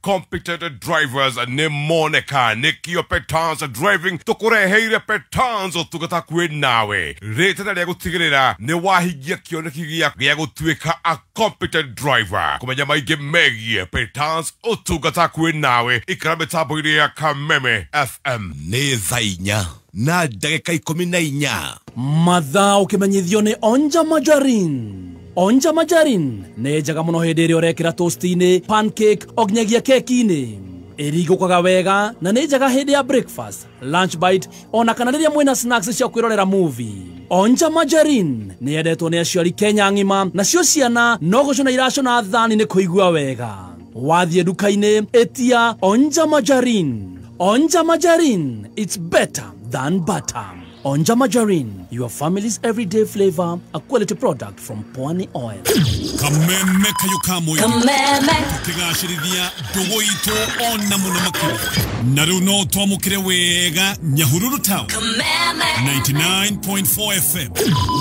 Competent drivers nĩ moneka nĩkĩo Petans Driving tũkũreheire Petans ũtungata kwĩ nawe rĩtana rĩa gũtigĩrĩra nĩ wahingia kĩoneki gĩa gũtuĩka a competent driver. Kũmenya maingĩ megiĩ Petans ũtungata kwĩ nawe ikara mĩtambo-inĩ ya Kameme FM. Nĩ thaa 4 na ndagĩka 14. Mathaa ũkĩmenyithio nĩ Onja Margarine. Onja Margarine nĩ njega mũno hĩndĩ ĩrĩa ũrekĩra toast-inĩ, pancake o nginyagia keki-inĩ. Ĩringũkaga wega na nĩ njega hĩndĩ ya breakfast, lunch bite ona kana rĩrĩa mwĩna snacks cia kwĩrorera movie. Onja Margarine nĩ yendetwo nĩ aciari Kenya ng'ima, nacio ciana no gũcũna iracũna thani nĩ kũigua wega. Wathiĩ nduka-inĩ ĩtia Onja Margarine. Onja Margarine, it's better than butter. Onja Margarine, your family's everyday flavor, a quality product from Pwani Oil. Kameme kayo kamwe. Kameme. Tukigacĩrithia ndũgũ itũ ona mũno makĩria. Na rĩu no twamũkĩre wega Nyahururu Town. Kameme. 99.4 FM.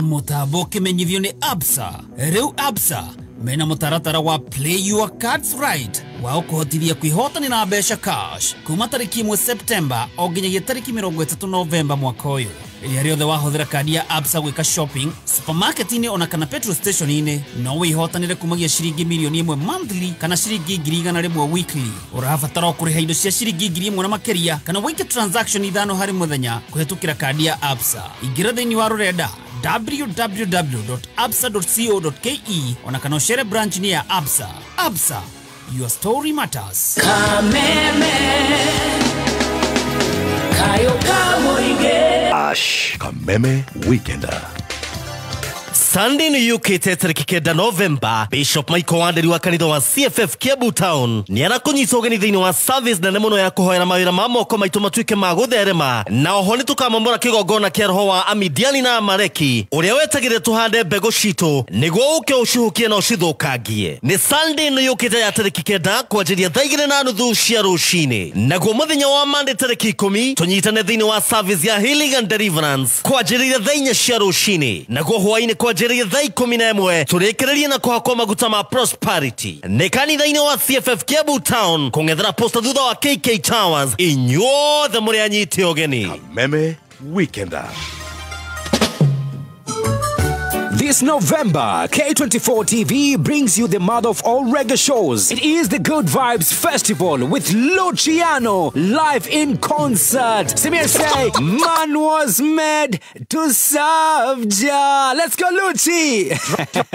Mũtambo ũkĩmenyithio nĩ Absa. Rĩu Absa mena mũtaratara wa Play Your Cards Right wa ũkũhotithia kwĩhotanĩra mbeca cash kuma tarĩki 1 September o nginyagia tarĩki 30 Novemba mwaka ũyũ. Rĩrĩa rĩothe wahũthĩra kandi ya Absa gwĩka shopping supermarket-inĩ ona kana petrol station-inĩ no wĩhotanĩre kumagia ciringi mirioni 1 monthly kana ciringi 100,000 weekly. Ũrabatara o kũrĩha indo cia ciringi 1,000 na makĩria kana wĩke transaction 5 harĩ mũthenya kũhetũkĩra kandi ya Absa. Ingĩra thĩinĩ wa rũrenda www.absa.co.ke ona kana ũcere branch-inĩ ya Absa. Absa, your story matters. Kameme. Kayo kamoige. Ash Kameme Weekender. Sunday nĩ yũkĩte tarĩki 9 November. Bishop Michael Wanderi wa kanitha wa CFF Kiambu Town nĩ arakũnyita ũgeni thĩinĩ wa service nene mũno ya kũhoera mawĩra ma moko maitũ matuĩke ma gũtherema, na oho nĩ tũkamomora kĩgongona kĩa roho wa Amidiani na Amaleki ũrĩa wetagĩrĩre tũhande mbegũ citũ nĩguo ũke ũcihukie na ũcithũkangie. Nĩ Sunday nĩ yũkĩte ya tarĩki 9 kwanjĩrĩria thaa 2:30 cia rũcinĩ, naguo mũthenya wa Monday tarĩki 10 tũnyitane thĩinĩ wa service ya Healing and Deliverance kwanjĩrĩria thaa 4 cia rũcinĩ, naguo hwaĩ-inĩ kwanjĩrĩria thaa 11 tũrĩkĩrĩrie na kũhakwo maguta ma prosperity. Nĩ kanitha-inĩ wa CFF Kiambu Town kũng'ethera posta thutha wa KK Towers. Inyuothe mũrĩ anyite ũgeni. Kameme Weekender. This November, K24 TV brings you the mother of all reggae shows. It is the Good Vibes Festival with Luciano live in concert. Samir say, man was made to serve Jah. Let's go, Lucci.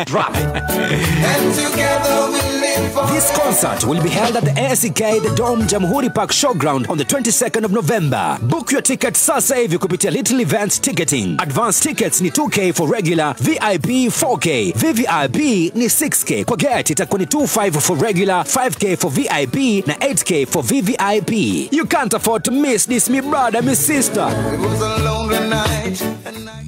Drop it. And together we live for. This concert will be held at the ACK The Dome Jamhuri Park Showground on the 22nd of November. Book your ticket sasa hivi kupitia Little Events Ticketing. Advance tickets ni 2K for regular, VIP 4K, VVIP ni 6K. Kwa gate itakuwa ni 25 for regular, 5K for VIP na 8K for VVIP. You can't afford to miss this, me brother, me sister. It was a lonely night.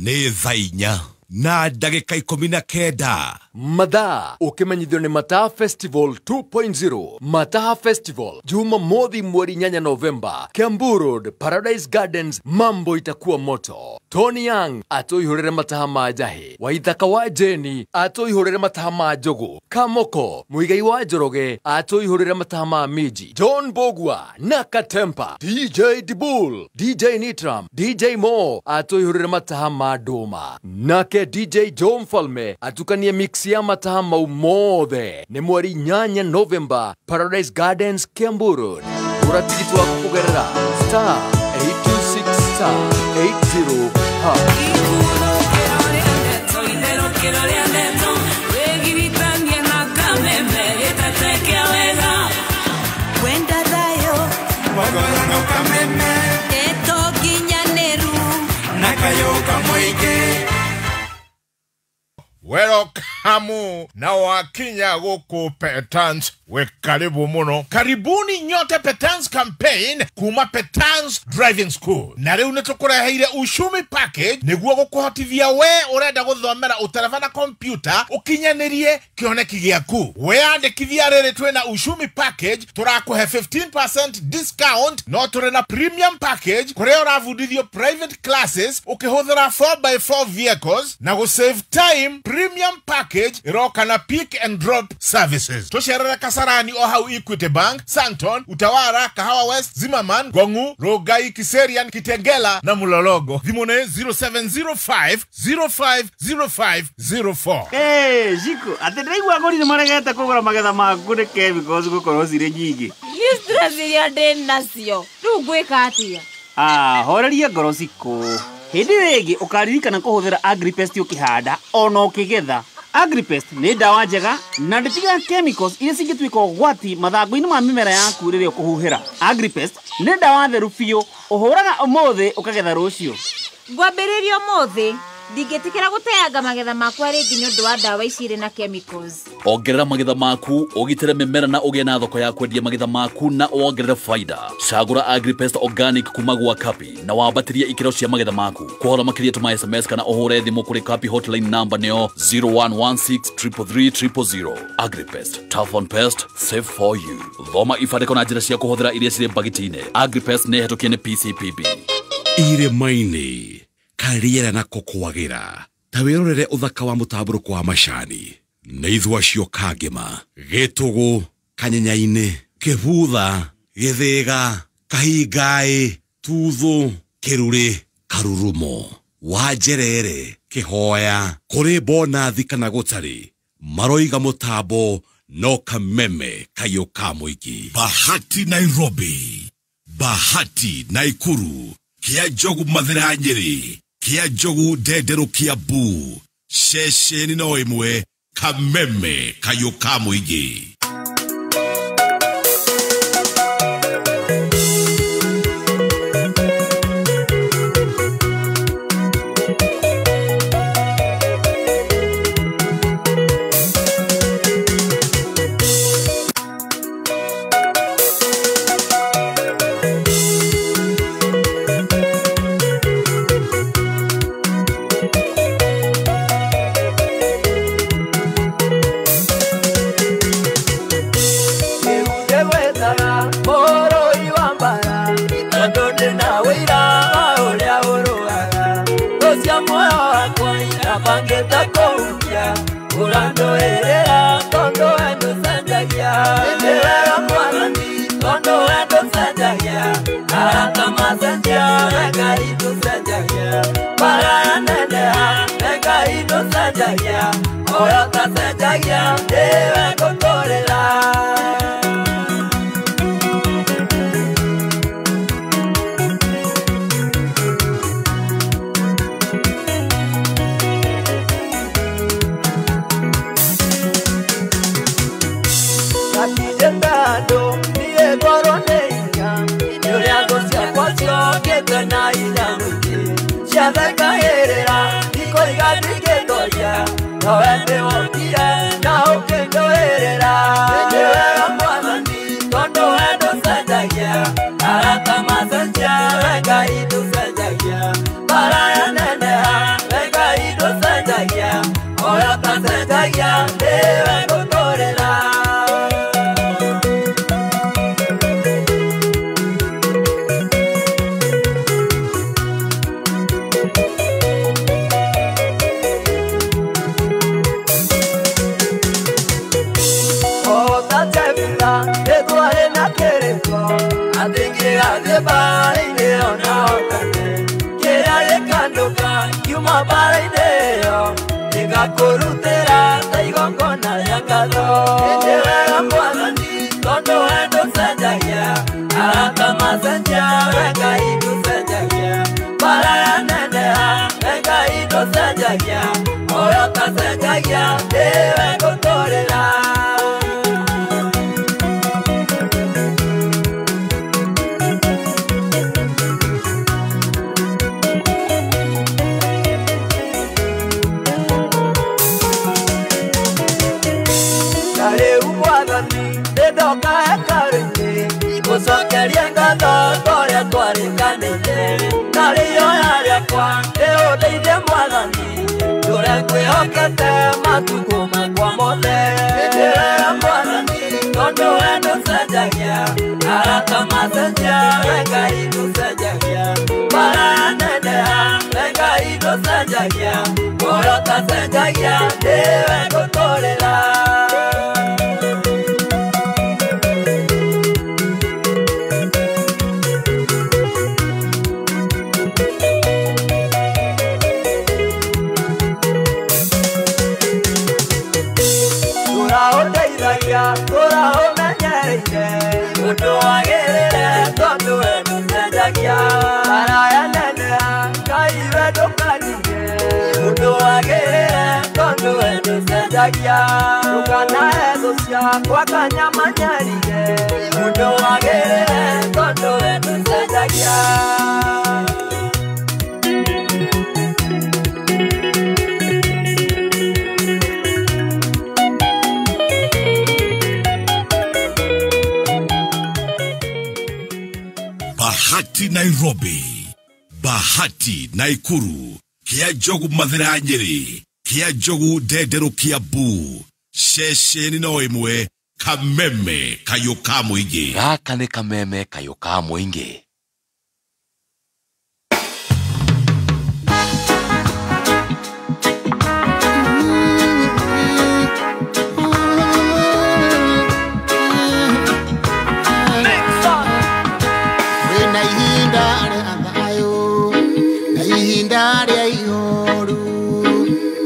Nĩ thaa 4 na ndagĩka 19. Mathaa ũkĩmenyithio nĩ Mataa Festival 2.0. Mataa Festival Jumamothi mweri 8 Novemba, Kiambu Road, Paradise Gardens. Mambo itakuwa moto. Tony Young atũihũrĩre mataha ma njahi, Waithaka wa Jeni atũihũrĩre mataha ma njũgũ, Kamoko Muigai wa Njoroge atũihũrĩre mataha ma minji, John Bogwa na Katempa, DJ Dibul, DJ Nitram, DJ Mo atũihũrĩre mataha ma ndũma, nake DJ Joe Mfalme atukanie mix ya mataha mau mothe. Nĩ mweri 8 Novemba, Paradise Gardens, Kiambu Road. Gũra tigiti waku kũgerera star 826 star 80 hash. Welcome na wakinya gũkũ Petans, we karibu muno. Karibuni nyote Petans campaign kuma Petans Driving School. Na rĩu nĩtũkũreheire Ushumi package nĩguo gũkũhotithia we ũrenda gũthomera ũtereba na computer ũkinyanĩrie kĩoneki gĩaku. Weyandĩkithia rĩrĩ twĩna Ushumi package tũrakũhe 15% discount, no tũrĩ na premium package kũrĩa ũrabundithio private classes ũkĩhũthĩra 4x4 vehicles na gũ save time. Premium package iroka na pick and drop services. Tucerere Kasarani o hau Equity Bank, Santon, Utawara, Kahawa West, Zimmerman, Gongu, Rogai, Kiserian, Kitengela na Mulologo. Thimũ nĩ 0705 050504. Hey, Jiko, atĩ ndĩraigua agũri nĩmaregete kũgũra magetha maku nĩ chemicals gũkorwo cirĩ nyingĩ. Nĩ stress iria ndĩ nacio. Rĩu ngwĩka atĩa? Ah, horeria ngoro Cikũ. Hĩndĩ ĩyo ĩngĩ ũkaririkana kũhũthĩra Agripest ũkĩhanda ona ũkĩgetha. Agripest nĩ ndawa njega na ndĩtigaga chemicals iria cingĩtuĩka ũgwati mathangũ-inĩ ma mĩmera yaku rĩrĩa ũkũhuhĩra. Agripest nĩ ndawa theru biũ, ũhũraga ũmũthĩ ũkagetha rũciũ. Ngwambĩrĩria ũmũthĩ ndingĩtĩkĩra gũteanga magetha makwa rĩngĩ nĩ ũndũ wa ndawa ici irĩ na chemicals. Ongerera magetha maku, ũgitĩre mĩmera na ũgĩe na thoko ya kwendia magetha maku na wongerere faida. Cagũra Agripest Organic kuma gwa Kapi na wambatĩrie ikĩro cia magetha maku. Kũhoro makĩria tũma SMS kana ũhũre thimũ kũrĩ Kapi hotline number nĩyo 0116 333 000. Agripest, tough on pest, safe for you. Thoma ibandĩko na njĩra cia kũhũthĩra iria cirĩ mbagiti-inĩ. Agripest nĩ ĩhetũkie nĩ PCPB. Irĩma-inĩ karĩera nako kwagĩra ta wĩrorere ũthaka wa mũtambũrũko wa macani nĩ ithua cio Kangema, Gĩtũgũ, Kanyenyainĩ, Kĩbutha, Gĩthĩga, Kahingaĩ, Tuthũ, Kĩrurĩ, Karurumo, Wanjerere, Kĩhoya, kũrĩ bonathi kana gũtarĩ maroiga mũtambo no kameme kayũ ka mũingĩ. Bahati Nairobi, Bahati Naikuru, Kĩa Njogu Mathĩra Nyĩrĩ, Kĩa Njogu Ndenderũ Kiambu, ceceni no ĩmwe, kameme kayũ ka mũingĩ. ndũcenjagia, muoyo ũtacenjagia, nĩwe ngũtũrĩra. Tũra ũmenyereire ũndũ wagĩrĩire tondũ we ndũcenjagia. Maraya nene Ngai we ndũkandige ũndũ wagĩrĩire tondũ we ndũcenjagia. Ndũkanahe thũ ciakwa kanya manyarire ũndũ wagĩrĩire tondũ we ndũcenjagia. Bahati Nairobi, Bahati Naikuru, Kia Njogu Mathira Nyeri, Kia Njogu Ndenderu Kiambu, ceceni no ĩmwe, Kameme kayũ ka mũingĩ. Gaka nĩ Kameme kayũ ka mũingĩ. Na ihinda rĩa thayũ, na ihinda rĩa ihoru,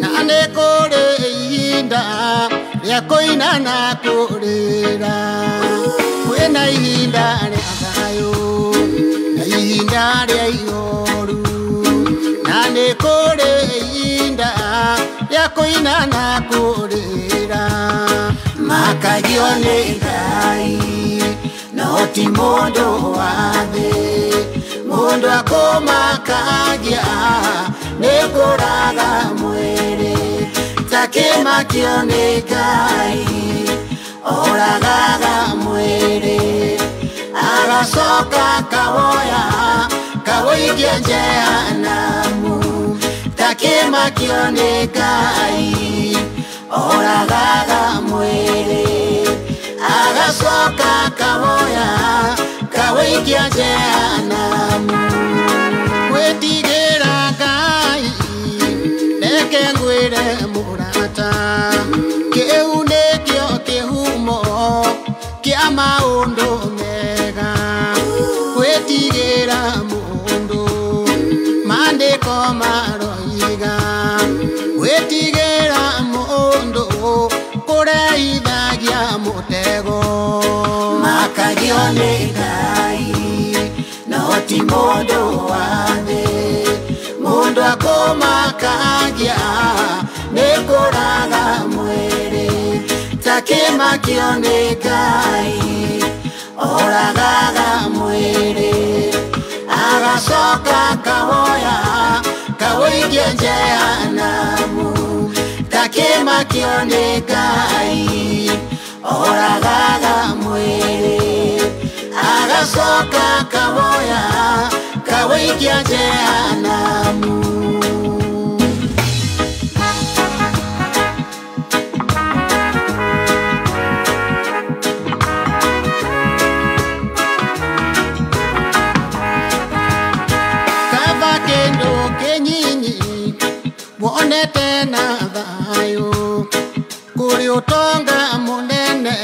na nĩ kũrĩ ihinda rĩa kũina na kũrĩra. Kwĩna ihinda rĩa thayũ, na ihinda rĩa ihoru, na nĩ kũrĩ ihinda rĩa kũina na kũrĩra. Makagio nĩ Ngai no ti mũndũ wa thĩ, mũndũ akũmakagia nĩ kũraga mwĩrĩ, takĩmakio nĩ Ngai oragaga mwĩrĩ, agacoka kawoya kawũikia Jehanamu, takĩmakio nĩ Ngai oragaga mwĩrĩ, agacoka kawoya kawũikia Jehanamu. Gwĩtigĩra Ngai reke ngwĩre mũrata, kĩu nĩkĩo kĩhumo kĩa maũndũ mega. Gwĩtigĩra mũndũ maandĩko maroiga, gwĩtigĩra mũndũ kũreithagia mũtego. Makagio nĩ Ngai no ti mũndũ wa thĩ, mũndũ akũmakagia nĩ kũraga mwĩrĩ, takĩmakio nĩ Ngai oragaga mwĩrĩ, agacoka kawoya kawũikia Jehanamu, takĩmakio nĩ Ngai oragaga mwĩrĩ, agacoka kawoya kawũikia Jehanamu. Kaba kĩndũ kĩnyinyi wonete na thayũ, kũrĩ ũtonga mũnene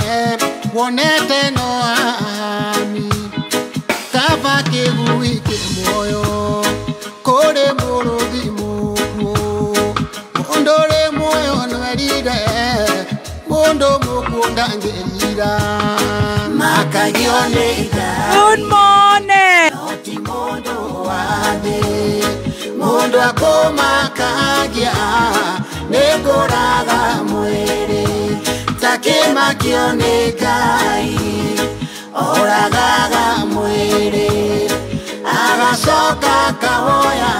wonete no ahami. Kaba kĩgui kĩ muoyo kũrĩ mũrũthi mũkuũ, mũndũ ũrĩ muoyo nĩwerire, mũndũ mũkuũ ndangĩrira. Makagio nĩ Ngai. Good morning. No ti mũndũ wa thĩ, mũndũ akũmakagia nĩ kũraga mwĩrĩ, takĩmakio nĩ Ngai oragaga mwĩrĩ, agacoka kawoya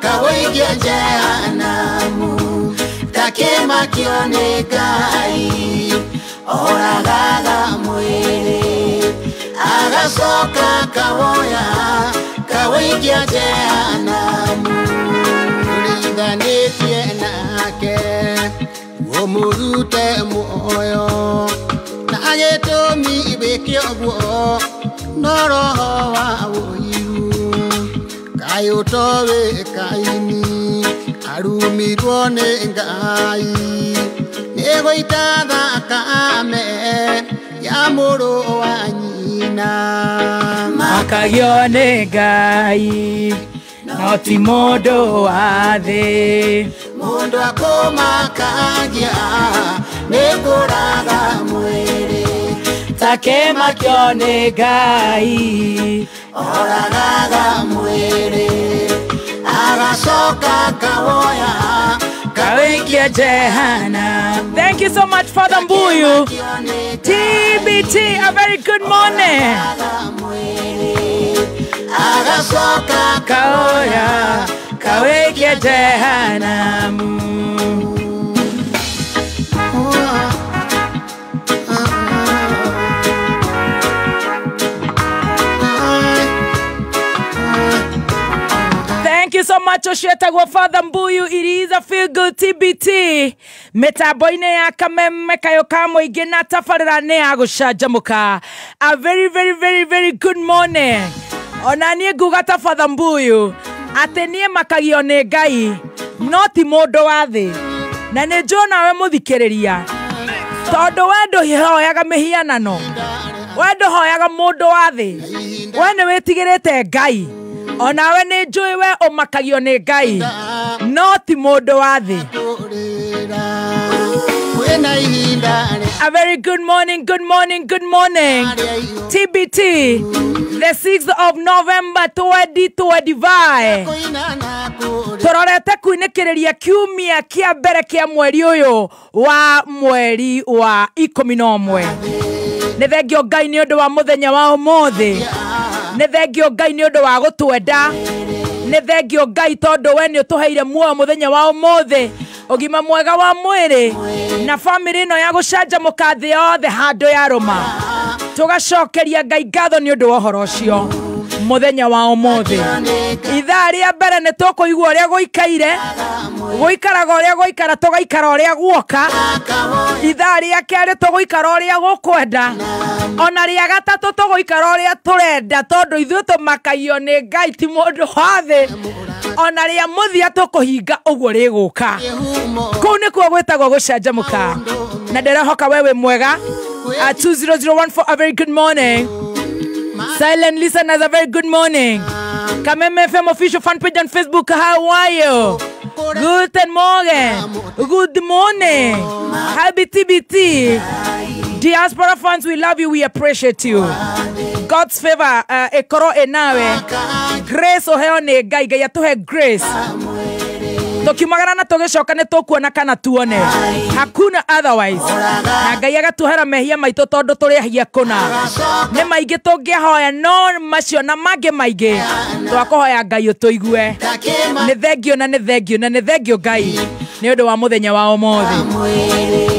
kawũikia Jehanamu, takĩmakio nĩ Ngai oragaga mwĩrĩ, agacoka kawoya kawũikia Jehanamu. Tũrĩithanĩtie nake ũmũrute muoyo, na gĩtũmi wĩke ũguo no roho wa ũiru. Kaĩ ũtoĩ Kaini Warumirwo nĩ Ngai nĩ gũita thakame ya mũrũ wa nyina. Makagio nĩ Ngai no ti mũndũ wa thĩ. Mũndũ akũmakagia nĩ kũraga mwĩrĩ. Takemakio nĩ Ngai oragaga mwĩrĩ. Agacoka kawoya kawikia jehana. Thank you so much, Father Mbuyu. TBT, a very good morning. Agacoka kaoya kawikia jehanamu. Thank you so much, Oshetagwa Father Mbuyu. It is a feel good TBT. Mĩtambo-inĩ ya Kameme kayo ka mũingĩ na tabarĩra nĩ ya gũcanjamũka. A very very very very good morning. Ona niĩ nguga ta Father Mbuyu atĩ niĩ makagio nĩ Ngai no ti mũndũ wa thĩ. Na nĩ njũĩ nawe mũthikĩrĩria, tondũ we ndũhoyaga mĩhianano, we ndũhoyaga mũndũ wa thĩ, we nĩ wĩtigĩrĩte Ngai. Onawe nĩ njũĩ we ũmakagio nĩ Ngai no ti mũndũ wa thĩ. A very good morning, good morning, good morning. TBT, the 6th of November 2025. Tũrorete kuinĩkĩrĩria kiumia kĩa mbere kĩa mweri ũyũ wa mweri wa 11. Nĩ thengio Ngai nĩ ũndũ wa mũthenya wa ũmũthĩ. Nĩ thengio Ngai nĩ ũndũ wa gũtwenda. Nĩ thengio Ngai tondũ we nĩ ũtũheire muoyo mũthenya wa ũmũthĩ, ũgima mwega wa mwĩrĩ na famĩlĩ ĩno ya gũcanjamũka thĩ yothe handũ ya rũma. Tũgacokeria Ngai ngatho nĩ ũndũ wa ũhoro ũcio mũthenya wa ũmũthĩ. Ithaa rĩa mbere nĩ tũkũigua ũrĩa gũikaire, gũikaraga ũrĩa gũikara, tũgaikara ũrĩa guoka. Ithaa rĩa kerĩ tũgũikara ũrĩa gũkwenda, ona rĩa gatatũ tũgũikara ũrĩa tũrenda, tondũ ithuĩ tũmakagio nĩ Ngai ti mũndũ wa thĩ. Ona rĩa mũthia tũkũhinga ũguo rĩgũka. Kũu nĩkuo gwĩtagwo gũcanjamũka. Na ndĩrehoka we wĩ mwega. 20014, a very good morning. Silent listeners, a very good morning. Kameme FM official fan page on Facebook, how are you? Guten Morgen. Good morning. Happy TBT. Diaspora fans, we love you, we appreciate you. God's favor, ekoro enawe. Grace oheo nĩ Ngai, Ngai atũhe grace. Tũkiumagara na tũgĩcoka nĩ tũkuona kana tuone. Hakuna otherwise. Na Ngai agatuhera mehia maitũ tondũ tũrĩ ehia kũna. Nĩ maingĩ tũngĩhoya no macio na mangĩ maingĩ. Twakũhoya Ngai ũtũigue. Nĩ thengio na nĩ thengio na nĩ thengio Ngai nĩ ũndũ wa mũthenya wa ũmũthĩ.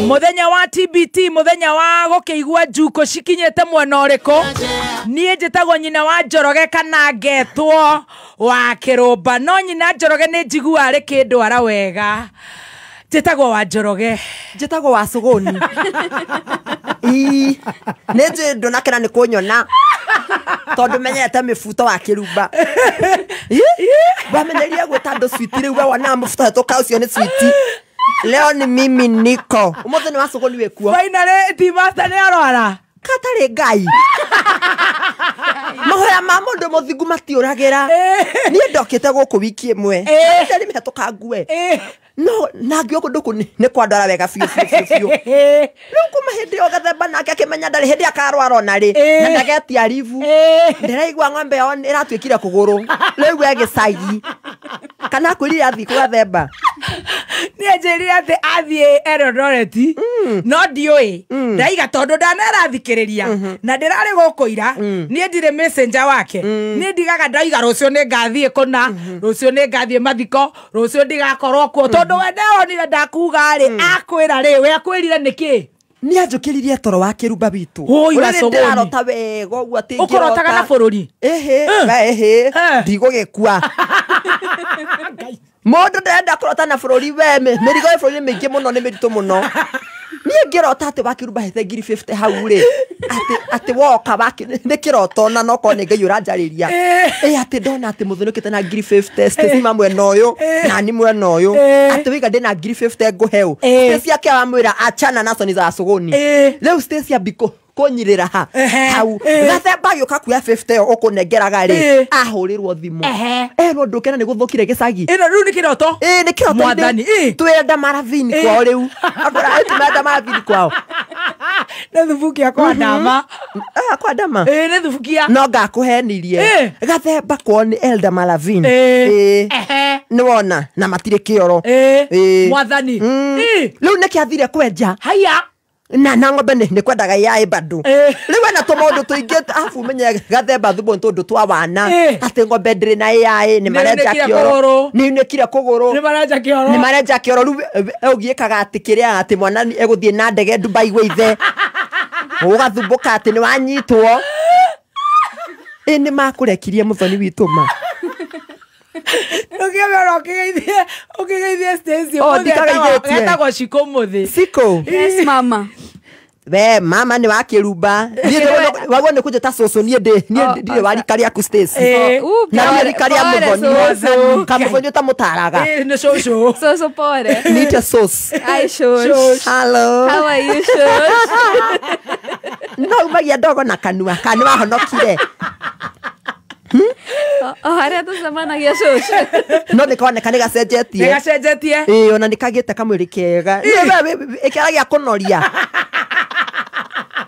Mũthenya wa TBT, mũthenya wa gũkĩigua njuko cikinyĩte mwena ũrĩkũ. Niĩ njĩtagwo nyina wa Njoroge kana ngetwo wa Kĩrũmba, no nyina Njoroge nĩ njiguaga arĩ kĩndwara wega. Njĩtagwo wa Njoroge. Njĩtagwo wa Cũgũni. Ii, nĩ njũĩ ndũnakena nĩ kũnyona tondũ menyete mĩbuto wa Kĩrumba. Wamenyeria gwĩta andũ switi rĩu we wonaga mũbuto hetũka ũcio nĩ switi. Leo ni mimi niko. Ũmũthĩ nĩ wa Cũgũni wĩkuo. Finally, ti master nĩ arwara. Katarĩ Ngai. Mahoya ma mũndũ mũthingu matiũragĩra. Niĩ ndokĩte gũkũ wiki ĩmwe. Ndarĩ mĩhetũka ngue. No na ngĩo kũndũ kũ nĩ kwandwara wega biũ biũ biũ. Rĩu kuma hĩndĩ ĩyo gathemba nake akĩmenya ndarĩ hĩndĩ akarwara ona rĩ. Na ndagetia ribu. Ndĩraigua ng'ombe yao ĩratuĩkire kũgũrũ. Rĩu we gĩcagi. Kana akwĩrire athiĩ kwa gathemba. Nĩ anjĩrire atĩ athiĩ Eldoret no ndiũĩ. Ndaiga tondũ ndanarathikĩrĩria na ndĩrarĩ gũkũ ira. Niĩ ndirĩ messenger wake. Niĩ ndigaga ndaiga rũciũ nĩ ngathiĩ kũna, rũciũ nĩ ngathiĩ mathiko, rũciũ ndigakorwo kuo. Tondũ we ndewonire ndakuga rĩ, akwĩra rĩ, we akwĩrire nĩkĩ? Nĩ anjũkĩririe toro wa Kĩrumba witũ. Ũrĩa ndĩrarota wega ũguo atĩ ingĩrota. Ũkũrotaga na bũrũri? Ĩhĩ, ĩhĩ, ndigũgĩkua. Mũndũ ndarenda kũrota na bũrũri we, mĩrigo ya bũrũri nĩ mĩingĩ mũno, nĩ mĩritũ mũno. Niĩ Niĩ ngĩrota atĩ wakĩrumba hete ngiri 50 hau rĩ atĩ woka nĩ kĩroto na nokorwo nĩ Ngai ũranjarĩria atĩ ndona atĩ mũthũnũkĩte na ngiri 50 Stacy ma mwena ũyũ nani mwena ũyũ atĩ wĩga ndĩna ngiri 50 ngũhe ũ Stacy ake wamwĩra achana nazo ni za sogoni rĩu Stacy ambiko kũnyirĩra ha hau gathemba agĩũka kuoya 50 ĩyo ũkũnengeraga rĩ ahũrĩrwo thimũ erwo ndũkena nĩ gũthũkire gĩcagi ĩno rĩu nĩ kĩroto ĩĩ nĩ kĩroto Mwathani, twĩrenda maravini kwao rĩu akora twĩrenda maravini kwao nĩ thubukia kwa ndama kwa ndama ĩĩ nĩ thubukia no ngakũhenirie gathemba kwao nĩ Elder Maravini ĩĩ nĩwona na matirĩ kĩoro Mwathani rĩu nĩkĩathire kwenja haya na ng'ombe nĩ kwendaga yaĩ bado rĩu ena tũmaũndũ tũingĩ abu menye gathemba thubu nĩ tũndũ twa wana atĩ ng'ombe ndĩrĩ na yaĩ nĩ marenja kĩoro nĩ unĩkire kũgũrũ nĩ marenja kĩoro rĩu ũgiĩkaga atĩ kĩrĩa atĩ mwana egũthiĩ na ndege Dubai gwĩ ithe ũgathumbũka atĩ nĩ wanyitwo ĩ nĩ makũrekirie mũthoni witũ ma Ndũkĩmera ũkĩgeithie Stacy etagwo Shiko mũthĩ Shiko. Yes mama. We mama nĩ wakĩrumba waguo nĩ kũnjĩta cũcũ niĩ ndirĩ wa rika rĩaku Stacy na niĩ rika rĩa mũthoni kamũthoni ũtamũtaraga nĩ cũcũ Cũcũ pore Nite sauce. Hi Shush. Hello. How are you Shush? No umagia ndogo na kanua kana wahonokire O harĩa tũcemanagia cũcũ no nĩ koneka nĩ gacenjetie nĩ gacenjetie ĩĩ ona nĩ kagĩte kamwĩrĩ kega ĩkĩara gĩa kũnoria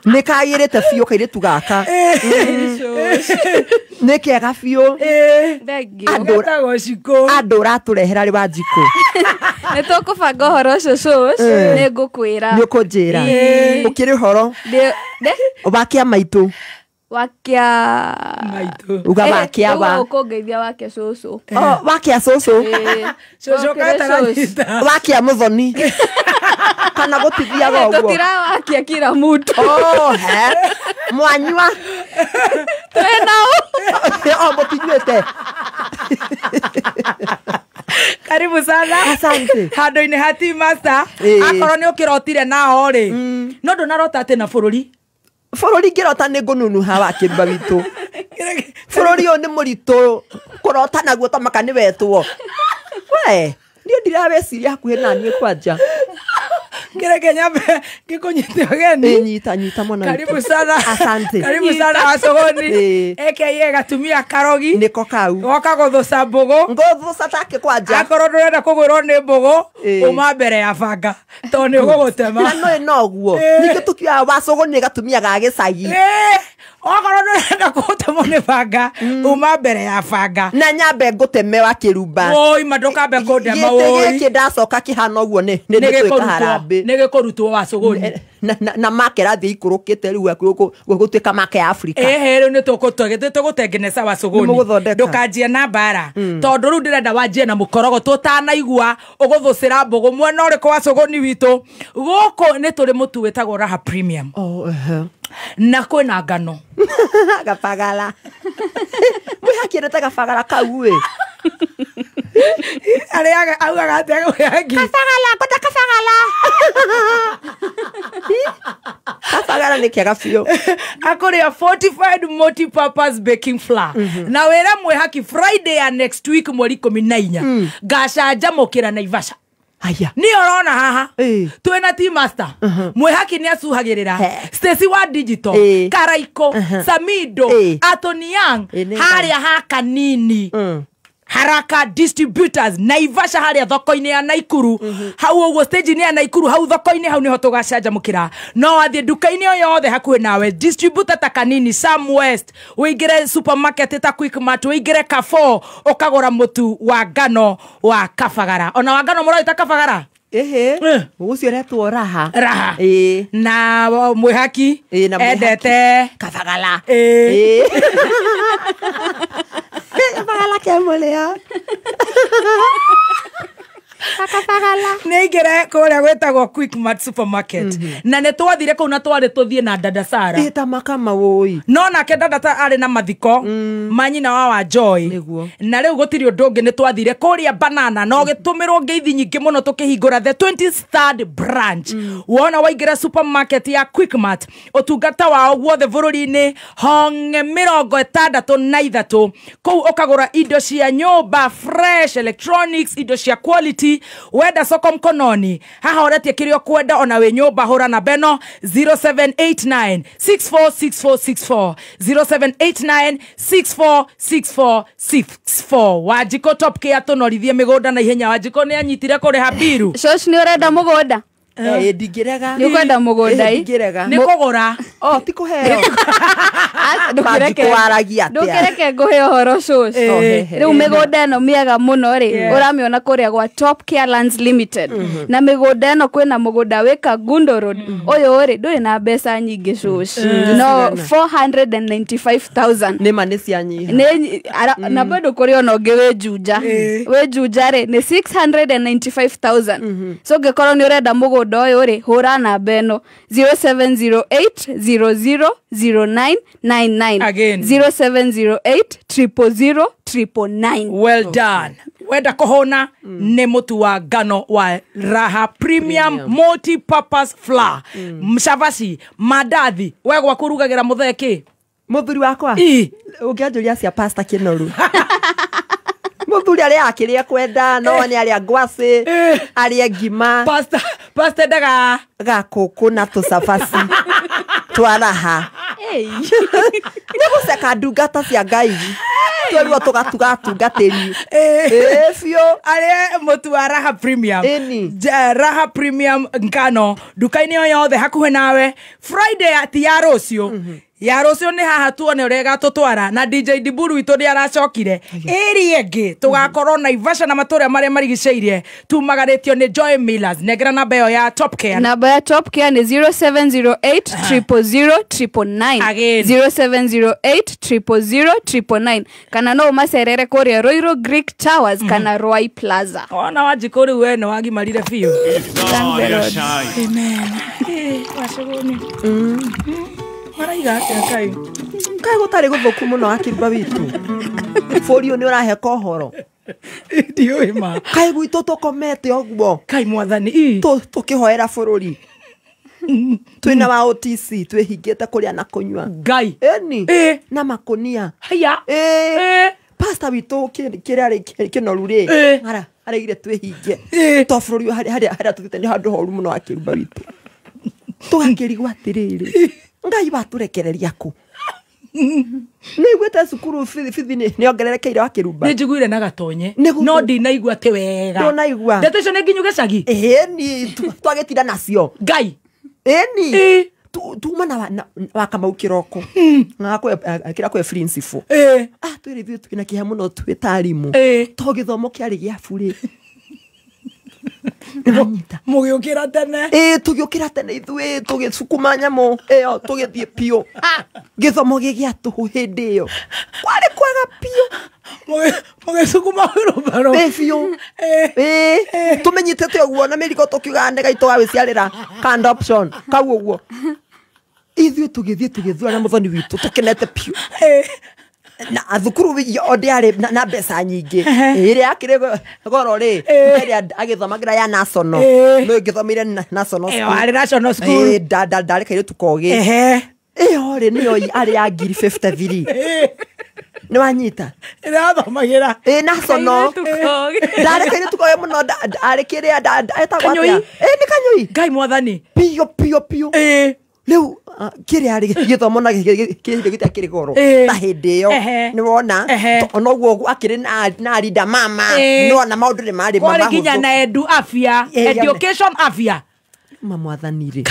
nĩ kagĩrĩte biũ kairĩtu gaka nĩ kega biũ andũ ũratũrehera rĩ wa njikũ nĩ tũkũbanga ũhoro ũcio cũcũ nĩ ngũkwĩra nĩ ũkũnjĩra ũkĩrĩ ũhoro wakia maitũ wakia maitu uga wakia wa ukungeithia wakia cucu oh wakia cucu cucu kataranyita wakia muthoni kana gutithiaga uguo tutira wakia kila mutu oh he mwanyua twinao oh mutinyuite Karibu sana. Asante. Handu-inĩ ha Team Master akorwo nĩ ũkĩrotire nao rĩ no ndũnarota atĩ na bũrũri bũrũri ngĩrota nĩ ngũnunuha wa kĩrumba witũ bũrũri ũyũ nĩ mũritũ kũrota naguo ta maka nĩ wetwo we niĩ ndiraweciria hakuhĩ na niĩ kwanja Kĩreke nyambe ngĩkũnyite ũgeni nyita nyita mwana karibu sana. Asante. Karibu sana Wasogoni aka gatumia karogi nĩko kau goka gũthũca mbũgũ ngũthũca take kwanja akorwo ndũrenda kũgwĩrwo nĩ mbũgũ uma mbere ya banga tondũ nĩ ũgũgũtema na nĩ noguo ningĩ tũkiugaga Wasogoni gatumia ga gĩcagi okorwo ndũrenda kũgũtemwo nĩ banga uma mbere ya banga na nyambe ngũteme wa kĩrumba woi ma ndũkambe kũndema woi gĩtĩ gĩkĩ ndacoka kĩhana ũguo nĩ nĩtwĩka harambĩ nĩ gĩkũrutwo Wasogoni na make rathiĩ ikũrũkĩte rĩu gũtuĩka make ya Afrika ĩhĩ rĩu nĩ tũgũtengeneza Wasogoni ndũkanjie na mbara tondũ rĩu ndĩrenda wanjie na mũkorogo tũtanaigua ũgũthũcĩra mbũgũ mwena ũrĩkũ Wasogoni witũ gũkũ nĩ tũrĩ mũtu wĩtagwo Raha Premium na kwĩna ngano gabagala mwĩhakĩrĩte gabagala kau ĩ arĩaga augaga atĩa mwĩhaki kabagala ngwenda kabagala kabagala nĩ kĩega biũ akũrĩa fortified multi-purpose baking flour na wĩra mwĩhaki Friday ya next week mweri 14 ngacanjamũkĩra Naivasha Aya. Ni orona haha twina Team Master mwihaki ni acuhagirira Stacy wa digital Karaiko Samido Atoni Young haria ha kanini Haraka Distributors Naivasha haria thoko-inĩ ya Naikuru hau ũguo stage-inĩ ya Naikuru hau thoko-inĩ hau niho tũgacanjamũkĩra no wathiĩ nduka-inĩ o yothe hakuhĩ nawe distributor ta Kanini Sam West ũingĩre supermarket ta Quickmart ũingĩre Carrefour ũkagũra mũtu wa ngano wa Kabagara ona wa ngano mũroita Kabagara ehe ũcio ũretwo Raha Raha na mwĩhaki endete Kabagala Kabagala kemolea Nĩ aingĩre kũrĩa gwĩtagwo Quickmart supermarket. Na nĩ twathire kũu na twarĩ tũthiĩ na dada Sara. Ĩta makama wũi. No nake dada ta arĩ na mathiko ma nyina wa Joy. Na rĩu gũtirĩ ũndũ ũngĩ nĩ twathire kũrĩa Banana na ũgĩtũmĩrwo ngeithi nyingĩ mũno tũkĩhingũra the 23rd branch. Wona waingĩra supermarket ya Quickmart ũtungata wao guothe bũrũri-inĩ honge 63 kũu ũkagũra indo cia nyũmba fresh electronics indo cia quality wenda soko mkononi haha ũretie kĩrĩa ũkwenda ona wĩ nyũmba hũra na beno 0789 646464 0789 646464 Wanjikũ Top Care tũnorithie mĩgũnda na ihenya. Wanjikũ nĩ anyitire kũrĩha mbiru. Shosh nĩ ũrenda mũgũnda? Ndingĩrega. Nĩ ũkwenda mũgũnda ĩ? Ndingĩrega. Nĩ kũgũra. Oh, ti kũheo. Ndũkĩreke ngũhe ũhoro shosh. Rĩu mĩgũnda ĩno mĩega mũno rĩ ũramĩona kũrĩa gwa Top Care Lands Limited. Na mĩgũnda ĩno kwĩna mũgũnda wĩ Kangundo Road. Ũyũ rĩ ndũrĩ na mbeca nyingĩ shosh. No 495,000. Nĩ ma nĩ cianyiha. Na bado kũrĩ ona ũngĩ wĩ Juja. Wĩ Juja rĩ nĩ 695,000. So ũngĩkorwo nĩ ũrenda mũgũnda ũyũ rĩ hũra namba ĩno 0708 000999. Again. 0708 000 999. Well done. Wenda kũhũna nĩ mũtu wa ngano wa Raha Premium Multi-Purpose Flour. Mcabaci, mandathi, we gwaku ũrugagĩra mũthee kĩ? Mũthuri wakwa? Ũngĩanjũria cia pasta kĩnoru. Mũthuri arĩa akĩrĩa kwenda no nĩ arĩa ngwacĩ arĩa ngima. Pasta endaga gakũkũ na tũcabaci twa Raha. Nĩ gũceka ndungata cia Ngai twerirwo tũgatugatungatĩri biũ arĩa mũtu wa Raha Premium. Raha Premium ngano nduka-inĩ o yothe hakuhĩ nawe. Friday ti ya rũciũ. Ya rũciũ nĩ haha tuone ũrĩa ĩgatũtwara na DJ Diburu witũ nĩ aracokire. Ĩrĩa ĩngĩ tũgakorwo Naivasha na matũra marĩa marigicĩirie tumagarĩtio nĩ Joy Millers. Nengera namba ĩyo ya Top Care. Namba ya Top Care nĩ 0708 000 999. Again. 0708 000 999. Kana no ũmacerere kũrĩa Royal Greek Towers kana Roy Plaza. Ona Wanjikũ rĩu we nĩ wagimarire biũ. Amen. Wacũgũni. Maraiga atĩa Ngai? Kaĩ gũtarĩ gũthũku mũno akĩruba witũ. Bũrũri ũyũ nĩ ũraheka ũhoro. Ndiũĩ ma. Kaĩ gwitũ tũkomete ũguo. Kaĩ mwathani. Tũkĩhoera bũrũri. Twĩna wa OTC twĩhingĩte kũrĩa na kũnyua. Ngai. Ĩni. Na makũnia. Haya. Pastor witũ kĩrĩa rĩ kĩnoru rĩ. Aregire twĩhinge. To bũrũri harĩa tũthiĩte nĩ handũ horu mũno akĩruba witũ. Tũgakĩrigwo atĩrĩrĩ. Ngai watũrekereria kũ? Nĩ iguĩte cukuru bithi nĩ ongererekeire wakĩrumba. Nĩ njiguire na gatonye. No ndinaigua atĩ wega. Ndũnaigua. Ndeto icio nĩ nginyu gĩcagi? Ĩni twagĩtinda nacio. Ngai. Ĩni. Tuma na wa Kamau kĩroko. Kĩrĩa kwĩ principal. Twĩrĩ ithuĩ twĩna kĩeha mũno twĩ ta arimũ. To gĩthomo kĩarĩ gĩa burĩ. Mũgĩũkĩra tene. Tũgĩũkĩra tene ithuĩ tũgĩcukuma nyamũ ĩyo tũgĩthiĩ biũ. Gĩthomo gĩ gĩa tũhũ hĩndĩ ĩyo. Kwarĩ kwega biũ. Mũgĩcukuma wheelbarrow. Biũ. Tũmenyitĩte ũguo na mĩrigo tũkiugaga nĩ Ngai tũgagĩciarĩra canned option kau ũguo. Ithuĩ tũgĩthiĩ tũgĩthura na mũthoni witũ tũkenete biũ. Na thukuru ndĩarĩ na mbeca nyingĩ. Ĩrĩa yakĩrĩ goro rĩ ĩrĩa agĩthomagĩra ya national. No ĩngĩthomeire national school. Ĩyo arĩ national school. Ndarĩ kairĩtu kogĩ. Ĩyo rĩ nĩyo arĩ ya 53,000. Nĩ wanyita? Ĩrĩa athomagĩra. National. Ndarĩ kairĩtu kogĩ mũno arĩ kĩrĩa etagwo atĩa? Nĩ kanyũi. Ngai mwathani. Biũ biũ biũ. Rĩu kĩrĩa rĩ gĩthomo na kĩrĩa gĩtiakĩrĩ goro ta hĩndĩ ĩyo nĩ wona onoguo akĩrĩ na arinda mama nĩ wona maũndũ nĩ marĩ mahũthũ. Kwarĩ nginya na edu afya, education afya. Ma mwathani rĩ.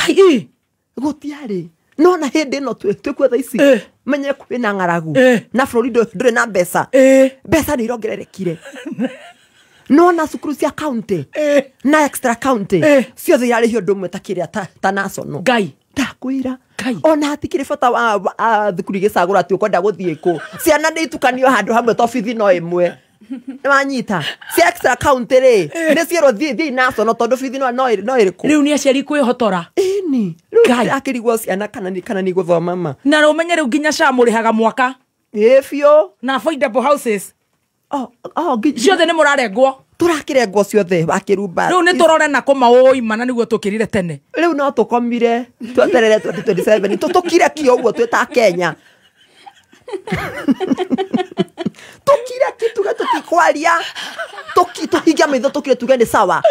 Gũtiarĩ. No na hĩndĩ ĩno twĩkuo thaa ici menye kwĩna ng'aragu na bũrũri ndũrĩ na mbeca. Mbeca nĩ irongererekire. No na cukuru cia county na extra county ciothe irarĩhio ũndũ ũmwe ta kĩrĩa ta national. Ngai. Ndakwĩra ona hatikĩrĩ bata wa thukuru igĩcagũra atĩ ũkwenda gũthiĩ kũ. Ciana nĩ itukanio handũ hamwe to bithi no ĩmwe. Nĩ wanyita cia extra county rĩ nĩ ciĩrwo thiĩ national tondũ bithi no ĩrĩkũ. Rĩu nĩ aciari kwĩhotora. Ĩni rĩu akĩrigwo ciana kana nĩ gũthoma ma. Na ũmenye rĩu nginya SHA mũrĩhaga mwaka. Ĩ biũ. Na affordable houses. Oh, ciothe nĩ mũrarengwo. Tũrakĩrengwo ciothe wakĩrumba. Rĩu nĩ tũrore na kũmaũi mana nĩguo tũkĩrire tene. Rĩu no tũkomire tweterere 2027 tũkire kio ũguo twĩ ta Kenya. Tũkire ki tuge tũtikwaria. Tũhingia maitho tũkire tuge nĩ sawa.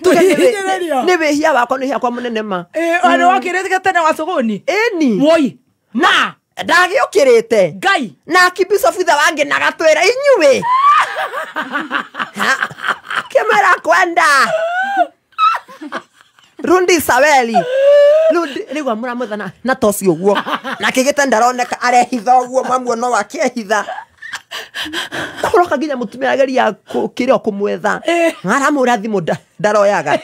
Tuge nĩ wĩhia wakwa nĩ wĩhia wakwa mũnene ma. Ĩ wakĩrĩte tene wa sogoni. Ĩni. Woi. Ma ndagĩũkĩrĩte Ngai na akibishop ithe wangĩ na gatwĩra inyuĩ kĩmera kwenda Rundi Saweli rĩu amũramwetha na toci ũguo na kĩgĩte ndaroneka arehitha ũguo mamuona wakĩehitha kũroka nginya mũtumia ageria kĩrĩa kũmwetha aramũra thimũ ndaroyaga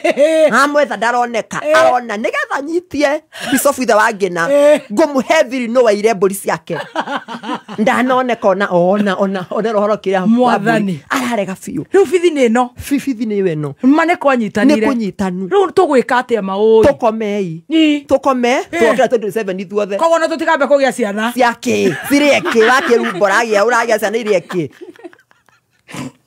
amwetha ndaroneka arona nĩgetha nyitie bishop ithe wangĩna ngũmũhe thiri no waire mbũri ciake ndanoneka ona ona ona ona rohoro kĩrĩa Mwathani ararega biũ. Rĩu bithi nĩ ĩno. Bithi nĩ ĩyo ĩno ma nĩ kwanyitanire nĩ kũnyitanu. Rĩu tũgwĩka atĩa maũĩ tũkomei tũkome tũkĩra 2027 ithuothe koguo no tũtikambe kũgĩa ciana cia kĩ cirĩe kĩ wakĩrumba ũragĩa ũragĩa ciana irĩe kĩ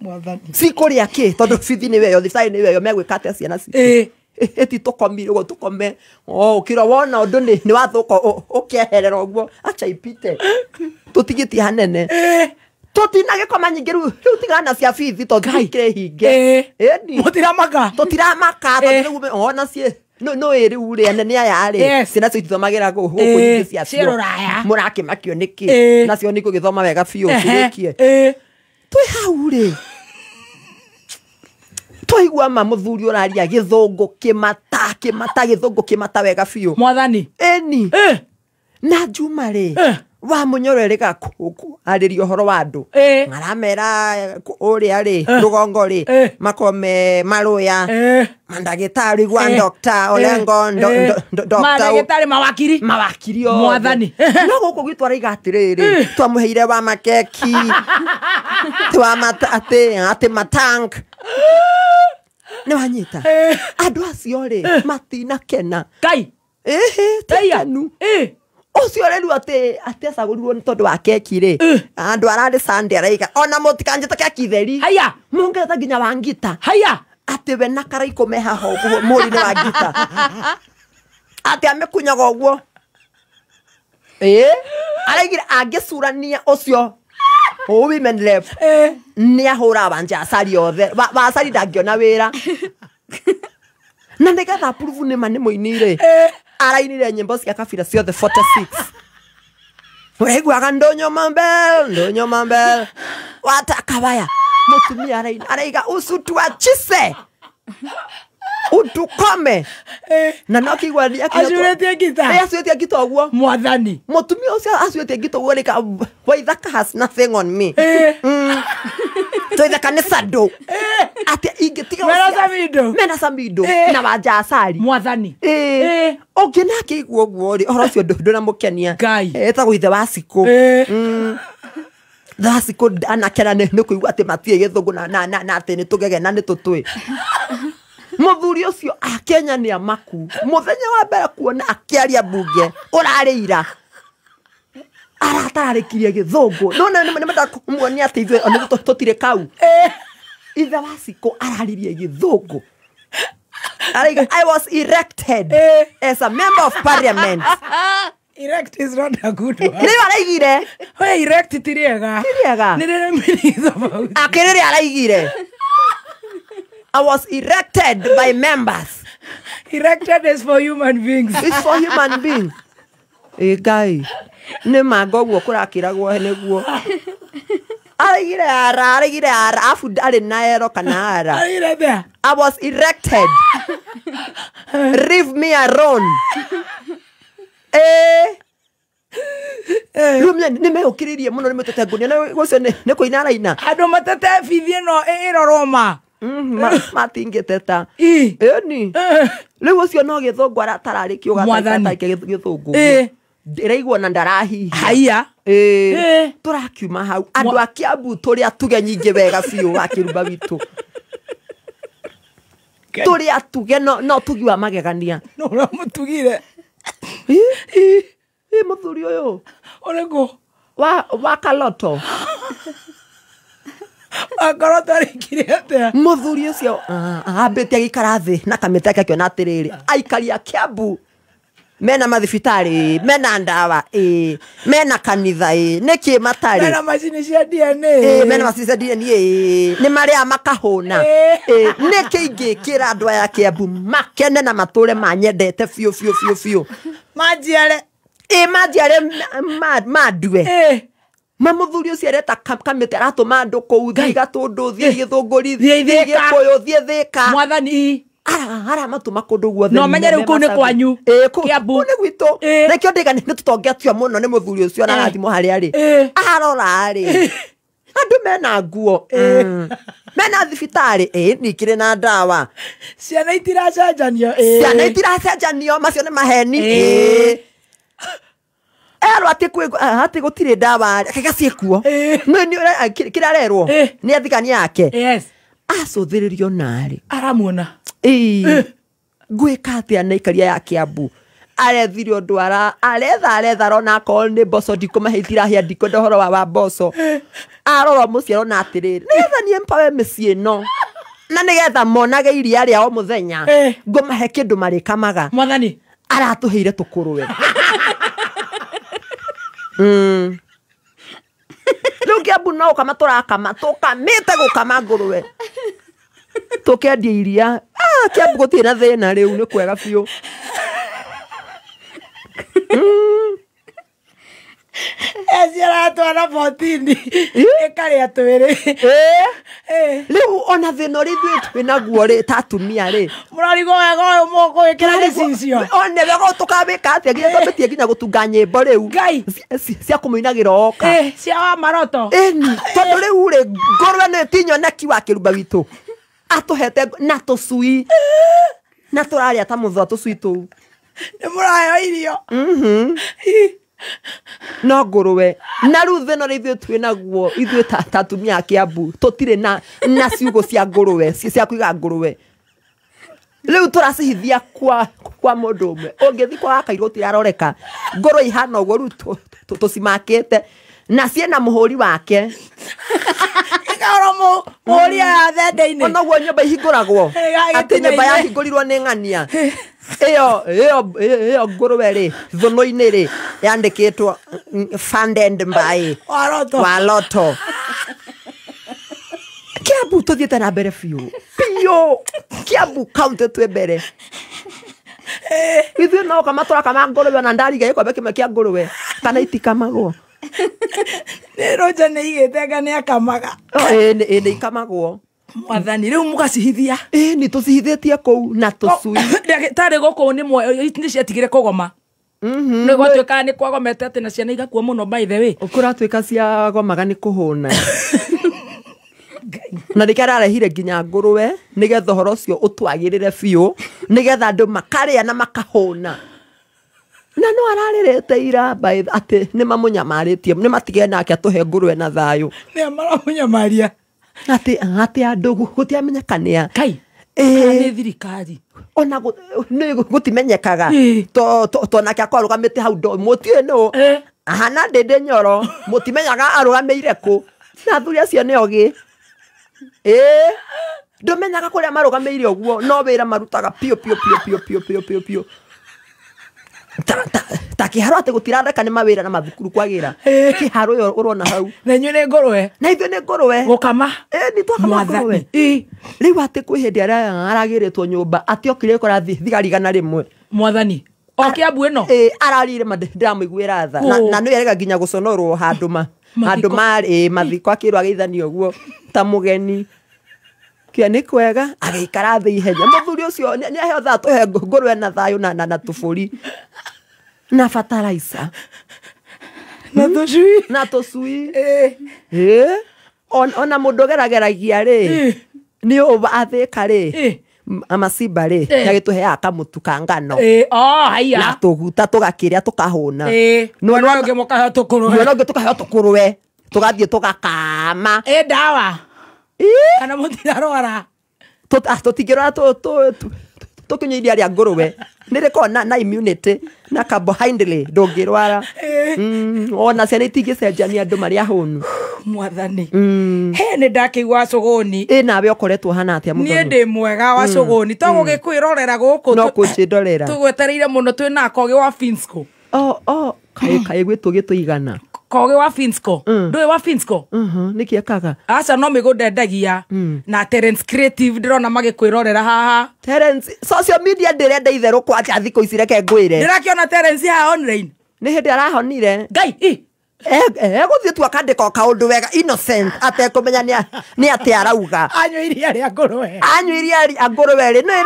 Mwathani cikũrĩa kĩ tondũ bithi nĩ weyo thibitarĩ nĩ weyo megwĩka atĩa ciana citũ ĩti tũkomire ũguo tũkome ũkĩra wona ũndũ nĩ wathũka ũkeherera ũguo acha ipite tũtigĩtie hanene tũtinagĩkoma nyingĩ rĩu tigana cia bithi tondũ ikĩrĩ hinge mũtiramaka tũtiramaka tondũ rĩu ona ciĩ no ĩ rĩu rĩ anene aya rĩ ciana cio itithomagĩra gũkũ nyingĩ ciacio mũrakĩmakio nĩkĩ nacio nĩ igũgĩthoma wega biũ cirĩkie twĩ hau rĩ twaigua ma mũthuri ũraria gĩthũngũ kĩmata kĩmata gĩthũngũ kĩmata wega biũ Mwathani ĩni na Juma rĩ wa Munyoro erĩga arĩria ũhoro wa andũ aramera ũrĩa rĩ rũgongo rĩ makome marũya mandagĩtarĩ gwa doctor Olengo mandagĩtarĩ mawakiri mawakiri othe Mwathani no gũkũ gwitũ araiga atĩrĩrĩ twamũheire wa makeki atĩ matank nĩ wanyita andũ acio rĩ matinakena Ngai ĩhĩ ti kenu ũcio rĩu atĩ acagũrirwo nĩ tondũ wa keki rĩ andũ ararĩ Sunday araiga ona mũtikanjĩte keki theri haya mũngerete nginya wa ngita haya atĩ we na karaikũ me haha ũguo mũri-inĩ wa ngita atĩ amĩkunyaga ũguo ĩ araigire angĩcurania ũcio women rep nĩ ahũra wanja acari othe wacari ndangĩona wĩra na nĩgetha approve nĩ ma nĩ mũini rĩ arainire nyĩmbo cia kabira ciothe 46 ũraiguaga ndũnyũ mambel ndũnyũ mambel watakawaya mũtumia araina araiga usutuachise utukome na no kĩigua acurĩtie ngita acurĩtie ngita ũguo Mwathani mũtumia ũcio acurĩtie ngita ũguo rĩka Waithaka has nothing on me Twaithaka nĩ sando atĩ ingĩtiga mena samindo mena samindo na wanja acari Mwathani ũngĩ nake igua ũguo rĩ ũhoro ũcio ndũnamũkenia Ngai etagwo ithe wa Cikũ thaa Cikũ anakena nĩ kũigua atĩ matirĩ gĩthũngũ na atĩ nĩ tũgege na nĩ tũtũĩ mũthuri ũcio a Kenya nĩ amaku mũthenya wa mbere kuona akĩaria mbunge ũrarĩ ira aratararĩkirie gĩthũngũ no nĩ mendaga kũmuonia atĩ ithuĩ ona tũtirĩ kau ithe wa Cikũ araririe gĩthũngũ araiga I was erected as a member of parliament. Erect is not a good one. Nĩ araigire we erect ti rĩega ti rĩega nĩ rĩrĩ meaning tofauti akĩrĩrĩ araigire I was erected by members. Erected is for human beings. It's for human beings. Ĩ Ngai nĩ manga ũguo kũrakĩragwo nĩguo araigire ara araigire ara afu arĩ na ero kana ara araigire atĩa I was erected. Leave me alone. Rĩu nĩ meyũkĩrĩrie mũno nĩ metete ngũnia na ũcio nĩ kũina araina andũ matete bithi ĩno ĩrorwo ma matingĩteta ĩni rĩu ũcio no gĩthũngũ aratararĩkio Mwathani. gataike gĩthũngũ Ndĩraigua na ndarahihia. Haiya. Ĩĩ. Tũrakiuma hau andũ a Kiambu tũrĩ atuge nyingĩ wega biũ wa kĩrumba witũ. Tũrĩ atuge no tugi wa magegania. No ũramũtugire. Ĩ mũthuri ũyũ. Ũrĩkũ? Wa Kaloto. Wa Kaloto arĩkire atĩa? Mũthuri ũcio ambĩte agĩikara thĩ na kamĩtĩ ake akĩona atĩrĩrĩ, aikari a Kiambu mena mathibitarĩ, mena ndawa, ĩ mena kanitha, ĩ nĩkĩ matarĩ? Mena macini cia DNA. Ĩ mena macini cia DNA, ĩ nĩ marĩa makahũna. Ĩ nĩkĩ ingĩkĩra andũ aya Kiambu makene na matũre manyendete biũ biũ biũ biũ. Manjiare. Ĩ manjiare mandue. Ma mũthuri ũcio areta kamĩtĩ aratũma andũ kũu, thiĩ Gatũndũ, thiĩ Gĩthũngũri, thiĩ Gĩkũyũ, thiĩ Thĩka. Mwathani. Ara matũma kũndũ guothe. No menye rĩu kũu nĩ kwanyu. Ĩ kũu nĩ gwitũ. Nĩkĩo ndĩga nĩ tũtongetio mũno nĩ mũthuri ũcio na arathimwo harĩa arĩ. Arora rĩ. Andũ mena nguo. Mena thibitarĩ, ĩ nikĩrĩ na ndawa. Ciana itiracenjanio. Ciana itiracenjanio, macio nĩ maheni. Ĩ. Erwo atĩ atĩ gũtirĩ ndawa kega ciĩkuo. Nĩ kĩrĩa arerwo nĩ athigani ake. Yes. Acũthĩrĩrio narĩ. Aramuona. Ĩĩ. Ngwĩka atĩa na ikaria ya Kiambu? Arethire ũndũ aretha arona akorwo nĩ mboco ndikũmahe itirahĩa ndikwenda ũhoro wa mboco. Arora mũciĩ arona atĩrĩrĩ, nĩgetha niĩ mpawe mĩciĩ ĩno na nĩgetha monage iria rĩa o mũthenya ngũmahe kĩndũ marĩkamaga. Mwathani. Aratũheire tũkũrwe. Rĩu Kiambu no gũkama tũrakama, tũkamĩte gũkama ngũrwe. Tũkendia iria. Kiambu gũtirĩ na thĩna rĩu nĩ kwega biũ. Eci aratwara botini ĩkarĩa twĩrĩ. Rĩu ona thĩna ũrĩa ithuĩ twĩnaguo rĩ ta atumia rĩ. Mũrarigwo wega ũyũ mũgũĩkĩra gĩcicio. One wega tũkawĩka atĩa nginya twambĩtie nginya gũtunga nyĩmbo rĩu. Ngai. Cia kũmũinagĩra oka. Cia wa maroto. Ĩni tondũ rĩu rĩ ngũrwe nĩ ti nyoneki wa kĩrumba witũ. Atũhete na tũcui. Na tũrarĩa ta mũthũa tũcui tũu. Nĩ mũraheo irio. No ngũrwe na rĩu thĩna ũrĩa ithuĩ twĩnaguo ithuĩ ta atumia a Kiambu tũtirĩ na ciugũ cia ngũrwe cia kũiga ngũrwe. Rĩu tũracihithia kwa mũndũ ũmwe. Ũngĩthiĩ kwa Kairũ gũtiraroreka. Ngũrwe ihana ũguo rĩu tũcimakĩte na ciĩna mũhũri wake. Ikaoro mũhũri ya thende-inĩ. Onoguo nyũmba ihingũragwo. Atĩ nyũmba yahingũrirwo nĩ ng'ania. Ĩyo ngũrwe rĩ thũnũ-inĩ rĩ yandĩkĩtwo funded by Waroto. Waloto. Kiambu tũthiĩte na mbere biũ. Biũ. Kiambu county twĩ mbere. Ithuĩ no kama tũrakama ngũrwe na ndariga gĩkombe kĩmwe kĩa ngũrwe kana itikamagwo. Nĩ Roger nĩ aigĩte anga nĩ akamaga. Ĩ nĩ ikamagwo. Mwathani rĩu mũgacihithia. Ĩ nĩ tũcihithĩtie kũu na tũcui. Ndagĩtarĩ gũkũ nĩ ciatigire kũgoma. Nĩ gwatuĩkaga nĩ kwagomete atĩ na ciana igakua mũno by the way. Kũratuĩka ciagomaga nĩ kũhũna. Na nĩkĩo ararehire nginya ngũrwe nĩgetha ũhoro ũcio ũtwagĩrĩre biũ nĩgetha andũ makarĩa na makahũna. Na no ararĩrĩte ira atĩ nĩ mamũnyamarĩtie nĩ matige nake atũhe ngũrwe na thayũ. Nĩ maramũnyamaria. Atĩ andũ gũtiamenyekania. Kai. Nĩ thirikari. Ona nĩ gũtimenyekaga. To nake akwarũgamĩte hau mũtiũĩ nũ. Ahana Ndĩndĩ Nyoro mũtimenyaga arũgamĩire kũ. Na athuri acio nĩ ogĩ. Ndũmenyaga kũrĩa marũgamĩire ũguo no wĩra marutaga piũ piũ piũ piũ piũ piũ piũ piũ. Ta kĩharo atĩ gũtirareka nĩ mawĩra na mathukuru kwagĩra. Kĩharo ĩyo ũrona hau. Na inyuĩ nĩ ngũrwe. Na ithuĩ nĩ ngũrwe. Gũkama. Nĩ twakama ngũrwe. Rĩu atĩ kwĩ hĩndĩ aragĩrĩtwo nyũmba atĩ okire kora thigari 100. Mwathani. O Kiambu ĩno. Ararire ndĩramũiguĩra tha. Na nĩ erega nginya gũconorwo handũ ma handũ marĩ mathiko akĩrwo ageithanio ũguo ta mũgeni. Kĩa nĩ kwega agĩikara thĩ ihenya. Mũthuri ũcio nĩ aheo thaa tũhe ngũrwe na thayũ na tũbũri. Na fertilizer. Na tũcui. Na tũcui. Ona mũndũ ũgerageragia rĩ nĩ athĩka rĩ Amasimba rĩ nĩagĩtũheaga kamũtu ka ngano. Oh, haiya. Na tũguta tũgakĩrĩa tũkahũna. Mwena ũngĩ mũkaheo tũkũrũwe. Mwena ũngĩ tũkaheo tũkũrũwe. Tũgathiĩ tũgakama. Ndawa. Kana mũtirarwara. Tũtingĩrwara tũkĩnyua iria rĩa ngũrũwe. Nĩ rĩkoragwo na immunity na carbohydrate ndũngĩrwara. Ona ciana itingĩcenjania andũ marĩa ahũnu. Mwathani. He nĩ ndakĩigua Wacũgũni. Nawe ũkoretwo hana atĩa Mũthoni? Niĩ ndĩ mwega Wacũgũni. To gũgĩkwĩrorera gũkũ. No kũnjĩrorera. Tũgwetereire mũno twĩ na Kogi wa Finsco. Oh, kaĩ gwĩtwo gĩtũigana. Kogi wa Finsco. Ndũĩ wa Finsco? Nĩkĩ ekaga? Aca no mĩgũnda endagia. Na Terence Creative ndĩrona magĩkwĩrorera haha. Terence, social media ndĩrenda itherũ kwanja thikũ ici reke ngwĩre. Ndĩrakĩona Terence haha online. Nĩ hĩndĩ arahonire. Ngai, i. Egũthiĩ tu akandĩka o kaũndũ wega innocent atekũmenya nĩ atĩa arauga. Anyua iria rĩa ngũrũwe. Anyua iria rĩa ngũrũwe rĩ, nĩ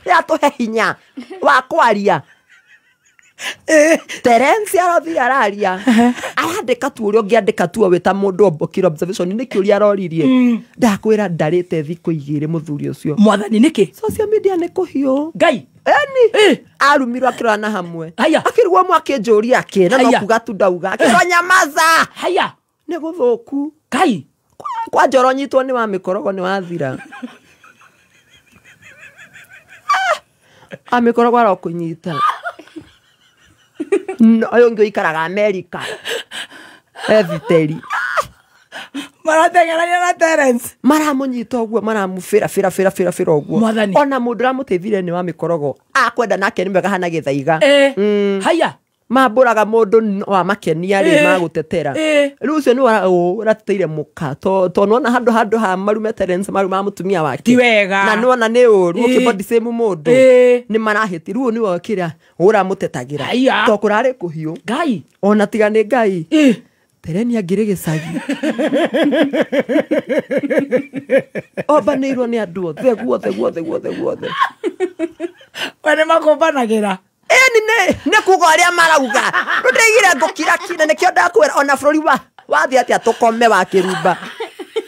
rĩratũhe hinya wa kwaria. Terence arathire araria. Arandĩka tu ũrĩa ũngĩandĩka tu wĩ ta mũndũ ũkira observation nĩ kĩũria aroririe. Ndakwĩra ndarĩte thikũ igĩrĩ mũthuri ũcio. Mwathani nĩkĩ? Social media nĩ kũhiũ. Ngai. Eni. Arumirwo akĩrora na hamwe. Haya. Akĩrigwo mwakĩnjũria kĩ na no kuga tu ndauga. Akĩrwo nyamaza. Haya. Nĩ gũthũku. Ngai. Kwa njoro nyitwo nĩ wa mĩkorogo nĩ wathira. Amĩkorogo arokũnyita. Ũyũ ũngĩ ũikaraga Amerika. Ethiteri. Marateng'erania na Terence. Maramũnyita ũguo maramũbĩra bĩra bĩra bĩra bĩra ũguo. Mwathani. Ona mũndũ ũramũteithire nĩ wa mĩkorogo. Akwenda nake nĩ mwega hana gĩthaiga. Haya. Mambũraga mũndũ wa makenia rĩ magũtetera. Rĩu ũcio nĩ ũrateteire mũka. To nĩwona handũ ha marume Terence marume mũtumia wake. Ti wega. Na nĩwona nĩ ũru ũkĩbody same mũndũ. Nĩ marahĩti. Rĩu nĩwe kĩrĩa ũramũtetagĩra. To kũrarĩ kũhiũ. Ngai. Ona tiga nĩ Ngai. Tereni angĩrĩ gĩcagi. Ombanĩirwo nĩ andũ othe guothe guothe guothe guothe. We nĩ makũmbanagĩra. Ĩni nĩ kuga ũrĩa marauga. Rĩu ndĩigire ngũkira kina nĩkĩo ndakwĩra ona bũrũri wathiĩ atĩa tũkome wa kĩrumba.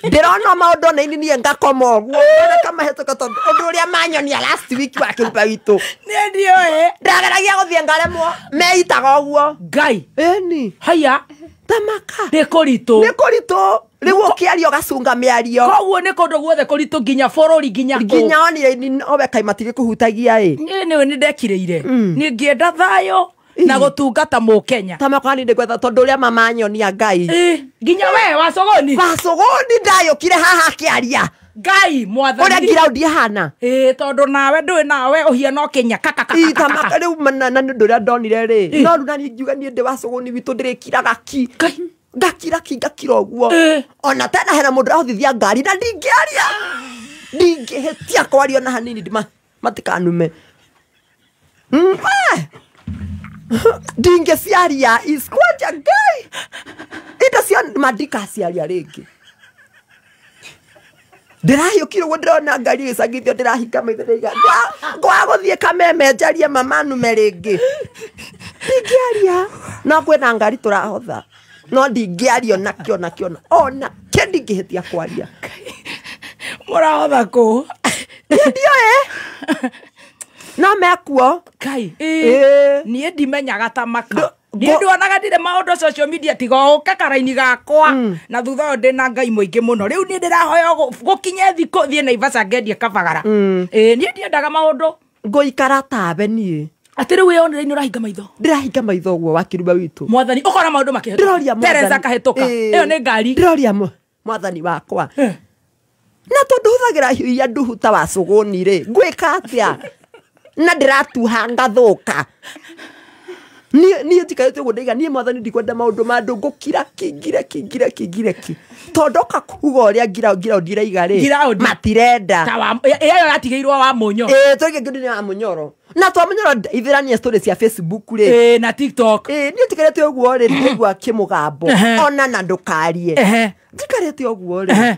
Ndĩrona maũndũ ona ini niĩ ngakoma ũguo. Kamahĩtũka tondũ ũndũ ũrĩa manyonia last week wa kĩrumba witũ. Niĩ ndiũĩ. Ndageragia gũthiĩ ngaremwo. Meitaga ũguo. Ngai. Ĩni. Haya. Tamaka. Nĩ kũritũ. Nĩ kũritũ. Rĩu ũkĩaria ũgacunga mĩario. Koguo nĩ kũndũ guothe kũritũ nginya bũrũri nginya kũ. Nginya onire owe kaĩ matigĩkũhutagia ĩ. Niĩ nĩwe nĩ ndekirĩire. Niĩ ngĩenda thayũ na gũtungata mũkenya. Tamaka nĩ ndĩgwetha tondũ ũrĩa mama nyonia Ngai. Nginya we Wacũgũni. Wacũgũni ndayũkire haha akĩaria. Ngai mwathani. Ũrĩa ngiraũndi ĩhana. Tondũ nawe ndũĩ nawe ũhiana ũkĩnya kaka kaka. Tamaka rĩu na nĩ ũndũ ũrĩa ndonire rĩ. No rĩu naniĩ ngiuga niĩ ndĩ Wacũgũni witũ ndĩrĩkiraga ki. Ngakira ki ngakira ũguo. Ona tena hena mũndũ ũrahothithia ngari na ndingĩaria. Ndingĩhĩtia kwaria ona hanini matikanume. Ndingĩciaria is kwanja Ngai. Indo cia mandikaciaria rĩngĩ. Ndĩrahiũkire ũguo ndĩrona ngari ĩgĩcangithio ndĩrahinga maitho ndĩraiga ngwaga gũthiĩ kameme njarie mama nume rĩngĩ. Ndingĩaria. No kwĩna ngari tũrahotha. No ndingĩaria ona kĩ ona kĩ ona kĩ ndingĩhĩtia kwaria. Mũrahotha kũ? Niĩ ndiũĩ. No mekuo. Ngai. Niĩ ndimenyaga Tamaka. Niĩ nduonaga ndirĩ maũndũ social media tiga ũke karaini gakwa. Na thutha ũyũ ndĩna Ngai mũingĩ mũno. Rĩu niĩ ndĩrahoya gũkinye thikũ thiĩ Naivasha ngendie kabagara. Niĩ ndiendaga maũndũ. Ngũikara tawe niĩ. Atĩ rĩu wĩ online ũrahinga maitho. Ndĩrahinga maitho ũguo wa kĩrumba witũ. Mwathani ũkona maũndũ makĩhĩtũka. Ndĩroria mwathani. Terence akahĩtũka. Ĩyo nĩ ngari. Ndĩroria mwathani wakwa. Na tondũ hũthagĩra hiũ iria nduhu ta Wacũgũni rĩ, ngwĩka atĩa? Na ndĩratuha ngathũka. Niĩ njikarĩte ũguo ndaiga niĩ mwathani ndikwenda maũndũ ma andũ ngũkira ki ngire ki ngire ki ngire ki. Tondũ oka kuga ũrĩa ngiraũndi iraiga rĩ, matirenda. Ĩyo yatigĩirwo wa Mũnyo. Tũige ngĩũndi nĩ wa Mũnyoro. Na twa Mũnyoro ithĩranie story cia Facebook rĩ. Na TikTok. Niĩ njikarĩte ũguo rĩ, ndĩraigua kĩmũgambo. Ona na ndũkarie. Njikarĩte ũguo rĩ.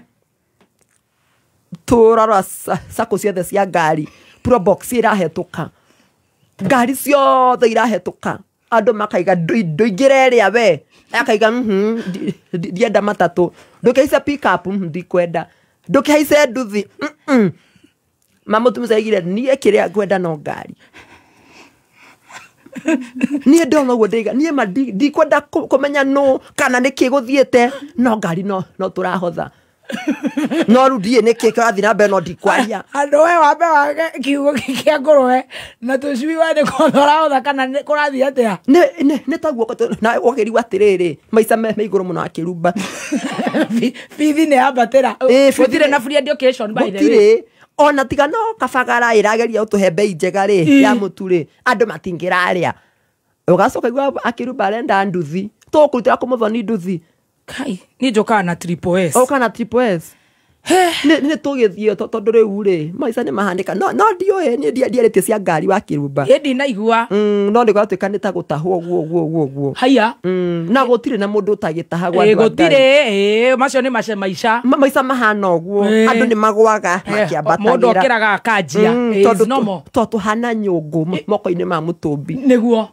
Tũrarora sacco ciothe cia ngari. Probox irahetũka. Ngari ciothe irahetũka. Andũ makaiga ndũingĩre ĩrĩa we. Akaiga ndienda matatũ. Ndũkĩhaice pick up ndikwenda. Ndũkĩhaice nduthi. Mamũtumia aigire niĩ kĩrĩa ngwenda no ngari. Niĩ ndona ũguo ndĩiga niĩ ma ndikwenda kũmenya nũ kana nĩkĩ gũthiĩte no ngari no tũrahotha. No rĩu ndiĩ nĩkĩ kĩrathiĩ na mbere no ndikwaria. Andũ we wambe wage kiugo kĩa ngũrwe na tũcui we nĩ kũrahotha kana kũrathiĩ atĩa? Nĩ taguo na ũkĩrigwo atĩrĩrĩ maica me igũrũ mũno akĩrumba. Bithi nĩ yambatĩra. Gũtirĩ na free education by the way. Gũtirĩ. Ona tiga no kabagara ĩrageria gũtũhe mbei njega rĩ ya mũtu rĩ andũ matingĩrarĩa. Ũgacoka igua akĩrumba arenda nduthi. Tũkũrutĩra kũmũthoni nduthi. Kai niĩ njũkaga na triple S. Ũkaga na triple S. Nĩ tũgĩthiĩ tondũ rĩu rĩ maica nĩ mahanĩka no ndiũĩ niĩ ndiarĩtie cia ngari wa kĩrumba. Ĩ ndinaigua. No nĩ gwatuĩka nĩ ta gũtahwo ũguo ũguo ũguo. Haiya. Na gũtirĩ na mũndũ ũtagĩtahagwo andũ a ngari. Gũtirĩ macio nĩ mace maica. Maica mahana ũguo andũ nĩ magũaga makĩambatagĩra. Mũndũ okĩraga akanjia. Tondũ tũhana nyũngũ moko-inĩ ma mũtũmbi. Nĩguo.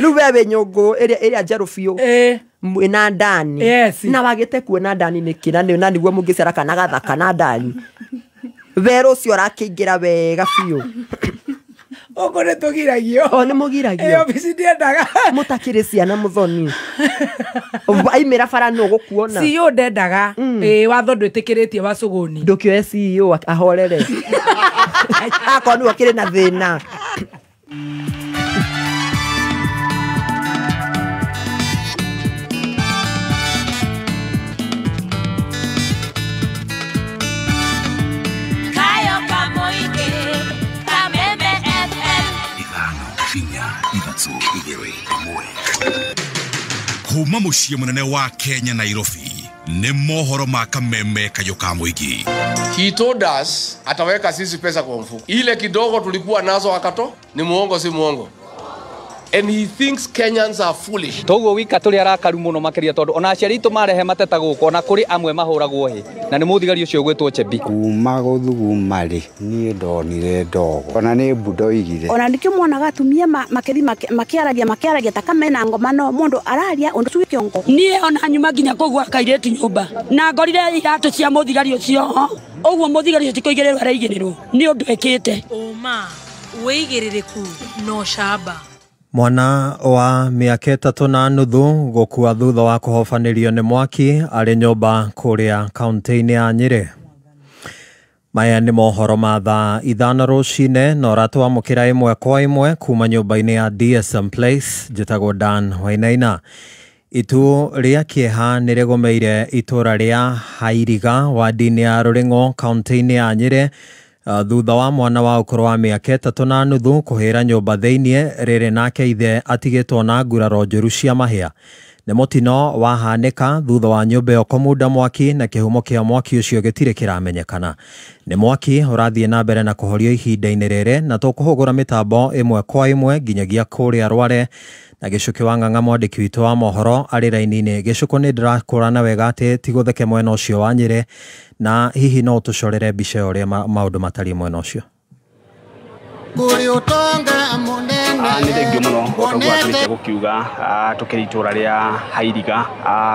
Rĩu we wĩ nyũngũ ĩrĩa njerũ biũ. Mwĩna ndani. Na wagĩte kuona ndani nĩkĩ na nĩguo mũngĩciara kana gathaka na ndani. Werũ ũcio ũrakĩingĩra wega biũ. Ũguo nĩ tũgiragio. O nĩ mũgiragio. Obici ndiendaga. Mũtakĩrĩ ciana mũthoni. Aimĩra bara nũ ũgũkuona. CEO ndendaga. Watho ndwĩtĩkĩrĩtie wa cũgũni. Ndũkĩoe CEO ahorere. Akorwo nĩwe ũkĩrĩ na thĩna. Kuma muciĩ mũnene wa Kenya Nairobi nĩ mohoro ma kameme kayũ ka mũingĩ. He told us ataweka sisi pesa kwa mfuko. Ile kidogo tulikuwa nazo akato ni muongo si muongo. And he thinks Kenyans are foolish. Toguo wika turi arakaru muno makiria tondu ona aciari itu marehe mateta guku ona kuri amwe mahuragwo hi na ni muthigari ucio gwitwo Chebi. Kuma guthuguma ri nie ndonire ndogo ona ni mbu ndoigire. Ona nikio mwonaga atumia makithi makiaragia ta kamena ngoma no mundu araria undu tu kiongo. Nie ona nyuma nginya kugwa kairĩtu nyumba na ngorire iratu cia muthigari ucio uguo muthigari ucio tikuigĩrĩrwo araigĩrĩrwo ni undu ekĩte. Uma wĩigĩrĩrĩku no camba. Mwana wa mĩaka 3.5 gũkua thutha wa kũhobanĩrio nĩ mwaki arĩ nyũmba kũrĩa kaunti-inĩ ya Nyĩrĩ. Maya nĩ mohoro ma thaa 5 rũcinĩ na ũratwamũkĩra ĩmwe kwa ĩmwe kuma nyũmba-inĩ ya DSM Place. Njĩtagwo Dan Wainaina. Itu rĩa kĩeha nĩ rĩgũmĩire itũra rĩa Hairiga wadi-inĩ ya Rũrĩng'o kaunti-inĩ ya Nyĩrĩ thutha wa mwana wa ũkũrũ wa mĩaka 3.5 kũhĩra nyũmba thĩiniĩ rĩrĩ nake ithe atigĩtwo na nguraro njũru cia mahĩa. Nĩ mũtino wahanĩka thutha wa nyũmba ĩyo kũmunda mwaki na kĩhumo kĩa mwaki ũcio gĩtirĩ kĩramenyekana. Nĩ mwaki ũrathiĩ na mbere na kũhorio ihinda-inĩ rĩrĩ na tũkũhũgũra mĩtambo ĩmwe kwa ĩmwe nginyagia kũrĩa Rware na Gĩcũkĩ wa Ng'ang'a mwandĩki witũ wa mohoro arĩ raini-inĩ. Gĩcũkũ, nĩ ndĩrakũrana wega atĩ ti gũtheke mwena ũcio wa Nyĩrĩ, na hihi no ũtũcorere mbica ya ũrĩa maũndũ matariĩ mwena ũcio? Nĩ thengio mũno toguo atũrĩkia gũkiuga tũkĩrĩ itũra rĩa Hairiga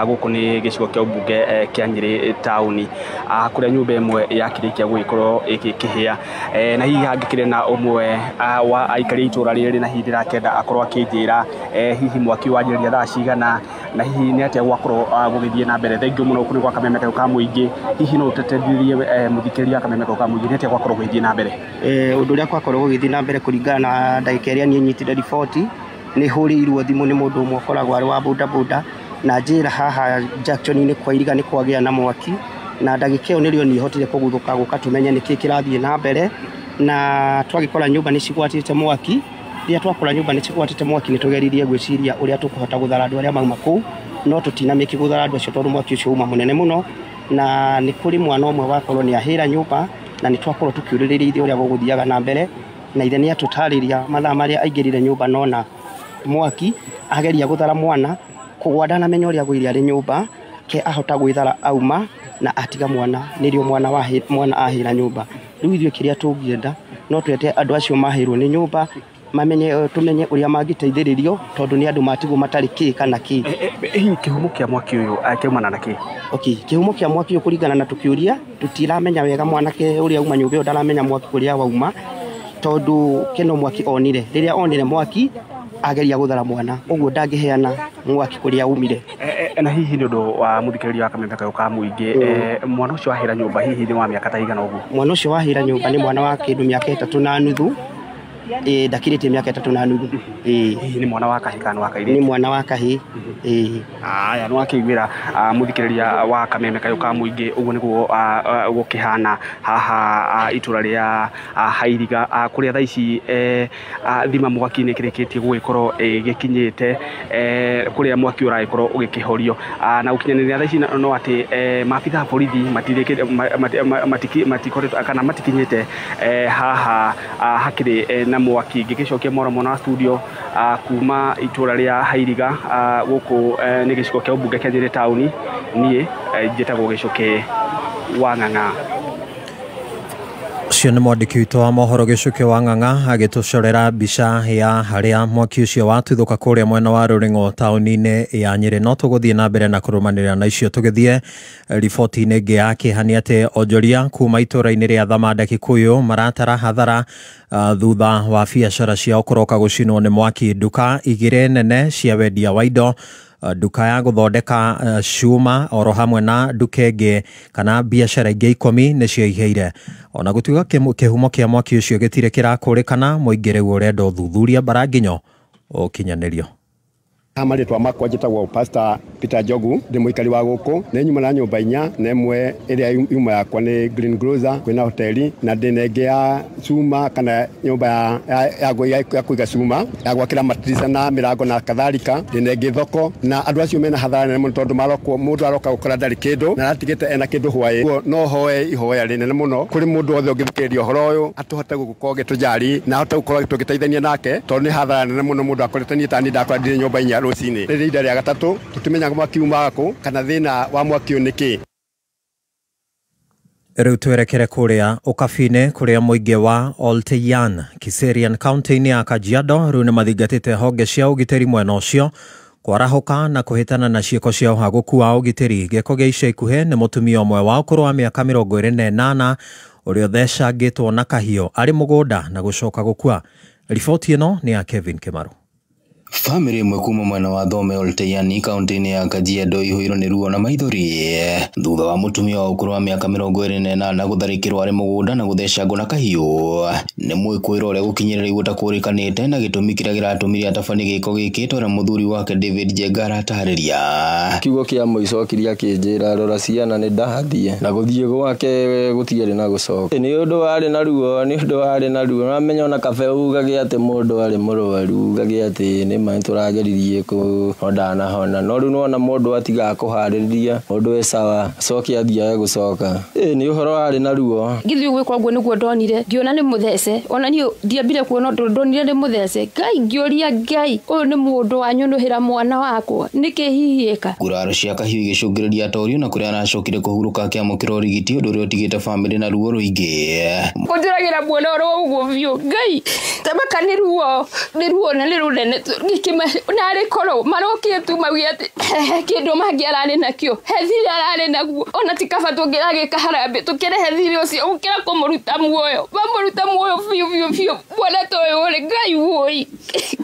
gũkũ nĩ gĩcigo kĩa ũmbunge kĩa Nyĩrĩ taũni kũrĩa nyũmba ĩmwe yakĩrĩkia gũgĩkorwo ĩkĩhĩa na hihi hangĩkĩrĩ na ũmwe wa aikari a itũra rĩrĩ na hihi ndĩrakĩenda akorwo akĩnjĩra hihi mwaki wanjĩrĩria thaa cigana na hihi nĩ atĩa gwakorwo gũgĩthiĩ na mbere. Thengio mũno gũkũ nĩ gwa Kameme Kayũ ka Mũingĩ, hihi no ũteterithirie mũthikĩrĩria wa Kameme Kayũ ka Mũingĩ nĩ atĩa gwakorwo gũgĩthiĩ na mbere? Ũndũ ũrĩa gwakorwo gũgĩthiĩ na mbere kũringana na ndagĩka ĩrĩa niĩ nyitire riboti nĩ hũrĩirwo thimũ nĩ mũndũ ũmwe ũkoragwo arĩ wa bodaboda na njĩra haha junction-inĩ kwa Iriga nĩ kwagĩa na mwaki na ndagĩka ĩyo nĩrĩo niĩ hotire kũguthũka gũka tũmenye nĩkĩ kĩrathiĩ na mbere na twagĩkora nyũmba nĩ cigwatĩte mwaki. Rĩrĩa twakora nyũmba nĩ cigwatĩte mwaki nĩ tũgeririe gwĩciria ũrĩa tũkũhota gũthara andũ arĩa mauma kũu no tũtinamĩki gũthara andũ acio tondũ mwaki ũcio uma mũnene mũno na nĩ kũrĩ mwana ũmwe wakorwo nĩ ahĩra nyũmba na nĩ twakorwo tũkĩũrĩrĩria ithe ũrĩa gũgũthiaga na mbere na ithe nĩ atũtarĩria mathaa marĩa aingĩrire nyũmba nona mwaki ageria gũthara mwana kũgwa ndanamenya ũrĩa agũire arĩ nyũmba ke ahota gwĩthara auma na atiga mwana nĩrĩo mwana ahĩra nyũmba. Rĩu ithuĩ kĩrĩa tũngĩenda no twete andũ acio mahĩrwo nĩ nyũmba Mamenye tumenye uria mangiteithĩrĩrio tondu ni andu matigwo matari ki kana ki. Hihi kĩhumo kĩa mwaki ũyũ kĩaumana na kĩ? Okay, kĩhumo kĩa mwaki ũyũ kũringana na tukiuria tutiramenya wega mwanake ũrĩa uma nyũmba ĩyo ndaramenya mwaki kũrĩa wauma tondu kĩno mwaki onire rĩrĩa onire mwaki ageria guthara mwana uguo ndangĩheana mwaki kuria umire. Na hihi nĩ ũndũ wa mũthikĩrĩria wa Kameme Kayũ ka Mũingĩ, mwana ũcio wahĩra nyũmba hihi nĩ wa mĩaka ta igana ũguo? Mwana ũcio wahĩra nyũmba nĩ mwana wa kĩndũ mĩaka 3.5. Ndakirĩtie mĩaka 3.5. Hihi nĩ mwana wa kahĩĩ kana wa kairĩtu? Nĩ mwana wa kahĩĩ. Aya nĩ wakĩiguĩra mũthikĩrĩria wa Kameme Kayũ ka Mũingĩ ũguo nĩguo gũkĩhana haha itũra rĩa Hairiga kũrĩa thaa ici thima mwaki nĩ kĩrĩkĩtie gũgĩkorwo ĩgĩkinyĩte kũrĩa mwaki ũragĩkorwo ũgĩkĩhorio na gũkinyanĩria thaa ici no atĩ maabitha a borithi matikoretwo kana matikinyĩte haha hakĩrĩ na mwaki. Ngĩgĩcokia moro mwana wa studio kuma itũra rĩa Hairiga gũkũ nĩ gĩcigo kĩa ũmbunge kĩa Nyĩrĩ taũni, niĩ njĩtagwo Gĩcũkĩ wa Ng'ang'a. Ũcio nĩ mwandĩki witũ wa mohoro Gĩcũkĩ wa Ng'ang'a agĩtũcorera mbica ya harĩa mwaki ũcio watuthũka kũrĩa mwena wa Rũrĩng'o taũni-inĩ ya Nyĩrĩ. No tũgũthiĩ na mbere na kũrũmanĩrĩra na icio tũgĩthiĩ riboti-inĩ ĩngĩ ya kĩeha nĩ atĩ onjoria kuma itũra-inĩ rĩa Thamanda Kikuyu maratara hathara thutha wa biacara ciao kũroka gũcinwo nĩ mwaki. Nduka igĩrĩ nene cia wendia wa indo, nduka ya gũthondeka cuma oro hamwe na nduka ĩngĩ kana biacara ingĩ 10 nĩcio iheire. Ona gũtuĩka kĩhumo kĩa mwaki ũcio gĩtirĩ kĩrakũrĩkana, mũingĩ rĩu ũrenda ũthuthuria mbaranginyo ũkinyanĩrio. Marĩtwa makwa njĩtagwo Pastor Peter Njogu, ndĩ mũikari wa gũkũ. Nĩ nyuma na nyũmba 4 na ĩmwe ĩrĩa yuma yakwa nĩ Green Grocer, kwĩna hoteli na ndĩna ĩngĩ ya cuma kana nyũmba ya kũiga cuma ya gwakĩra matirica na mĩrango na kadhalika. Ndĩna ĩngĩ thoko na andũ acio mena hathara nene mũno tondũ marokwo mũndũ aroka gũkora ndarĩ kĩndũ na aratigĩte ena kĩndũ hwaĩ. Koguo no hoe ihoya rĩnene mũno kũrĩ mũndũ wothe ũngĩthikĩrĩria ũhoro ũyũ atũhote gũkorwo gĩtũjari na ahote gũkorwo tũgĩteithania nake tondũ nĩ hathara nene mũno mũndũ akorete niĩ tani ndakora ndirĩ nyũmba 4 rũcinĩ. Rĩrĩ ihinda rĩa gatatũ tũtimenyaga mwaki umaga kũ kana thĩna wa mwaki ũyũ nĩ kĩ. Rĩu twerekere kũrĩa Ũkabi-inĩ kũrĩa mũingĩ wa Olteiyan Kiserian kaunti-inĩ ya Kajiado rĩu nĩ mathingatĩte honge cia ũgitĩri mwena ũcio kwarahũka na kũhĩtana na ciĩko cia ũhagũku wa ũgitĩri. Gĩko gĩa ica ikuhĩ nĩ mũtumia ũmwe wa ũkũrũ wa mĩaka 28 ũrĩa ũthecangĩtwo na kahiũ arĩ mũgũnda na gũcoka gũkua. Riboti ĩno nĩ ya Kevin Kĩmaru. Famĩlĩ ĩmwe kuma mwena wa Thome Olteiyan kaunti-inĩ ya Kajiado ĩihũirwo nĩ ruo na maithori thutha wa mũtumia wa ũkũrũ wa mĩaka 28 gũtharĩkĩrwo arĩ mũgũnda na gũthecangwo na kahiũ. Nĩ mwĩkũĩro ũrĩa gũkinyĩrĩra gũtakũrĩkanĩte na gĩtũmi kĩrĩa kĩratũmire atabanie gĩko gĩkĩ ta ũrĩa mũthuri wake David Njenga aratarĩria. Kiugo kĩa mũico kĩrĩa kĩnjĩra rora ciana nĩ ndathiĩ na gũthiĩ gwake gũtiarĩ na gũcoka. Nĩ ũndũ warĩ na ruo, nĩ ũndũ warĩ na ruo. Ũramenya ona kabe ugage atĩ mũndũ arĩ mũrwaru ugage atĩ nĩ ma tũrageririe kũ ndanahona no rĩu nĩwona mũndũ atigaga kũharĩrĩria mũndũ e sawa acoke athiage gũcoka. Nĩ ũhoro warĩ na ruo. Ngĩthiĩ gwĩka ũguo nĩguo ndonire ngĩona nĩ mũthece ona niĩ ndiambire kuona ũndũ ndonire nĩ mũthece. Ngai ngĩũria Ngai ũyũ nĩ mũndũ wanyũnũhĩra mwana wakwa nĩkĩ hihi ĩka. Nguraro cia kahiũ igĩcũngĩrĩria atorio na kũrĩa aracokire kũhurũka akĩamũkĩra ũrigiti ũndũ ũrĩa ũtigĩte famĩlĩ na ruo rũingĩ. Kũnjũragĩra mwana oro ũguo biũ Ngai tamaka nĩ ruo na nĩ rũnene narĩ korwo marokire tu mauge atĩ kĩndũ mangĩ ararĩ nakĩo he thirĩ ararĩ naguo ona ti kaba tũngĩragĩka harambĩ tũkĩrehe thirĩ ũcio gũkĩra kũmũruta muoyo mamũruta muoyo biũ biũ biũ mwana ta ũyũ rĩ Ngai wũi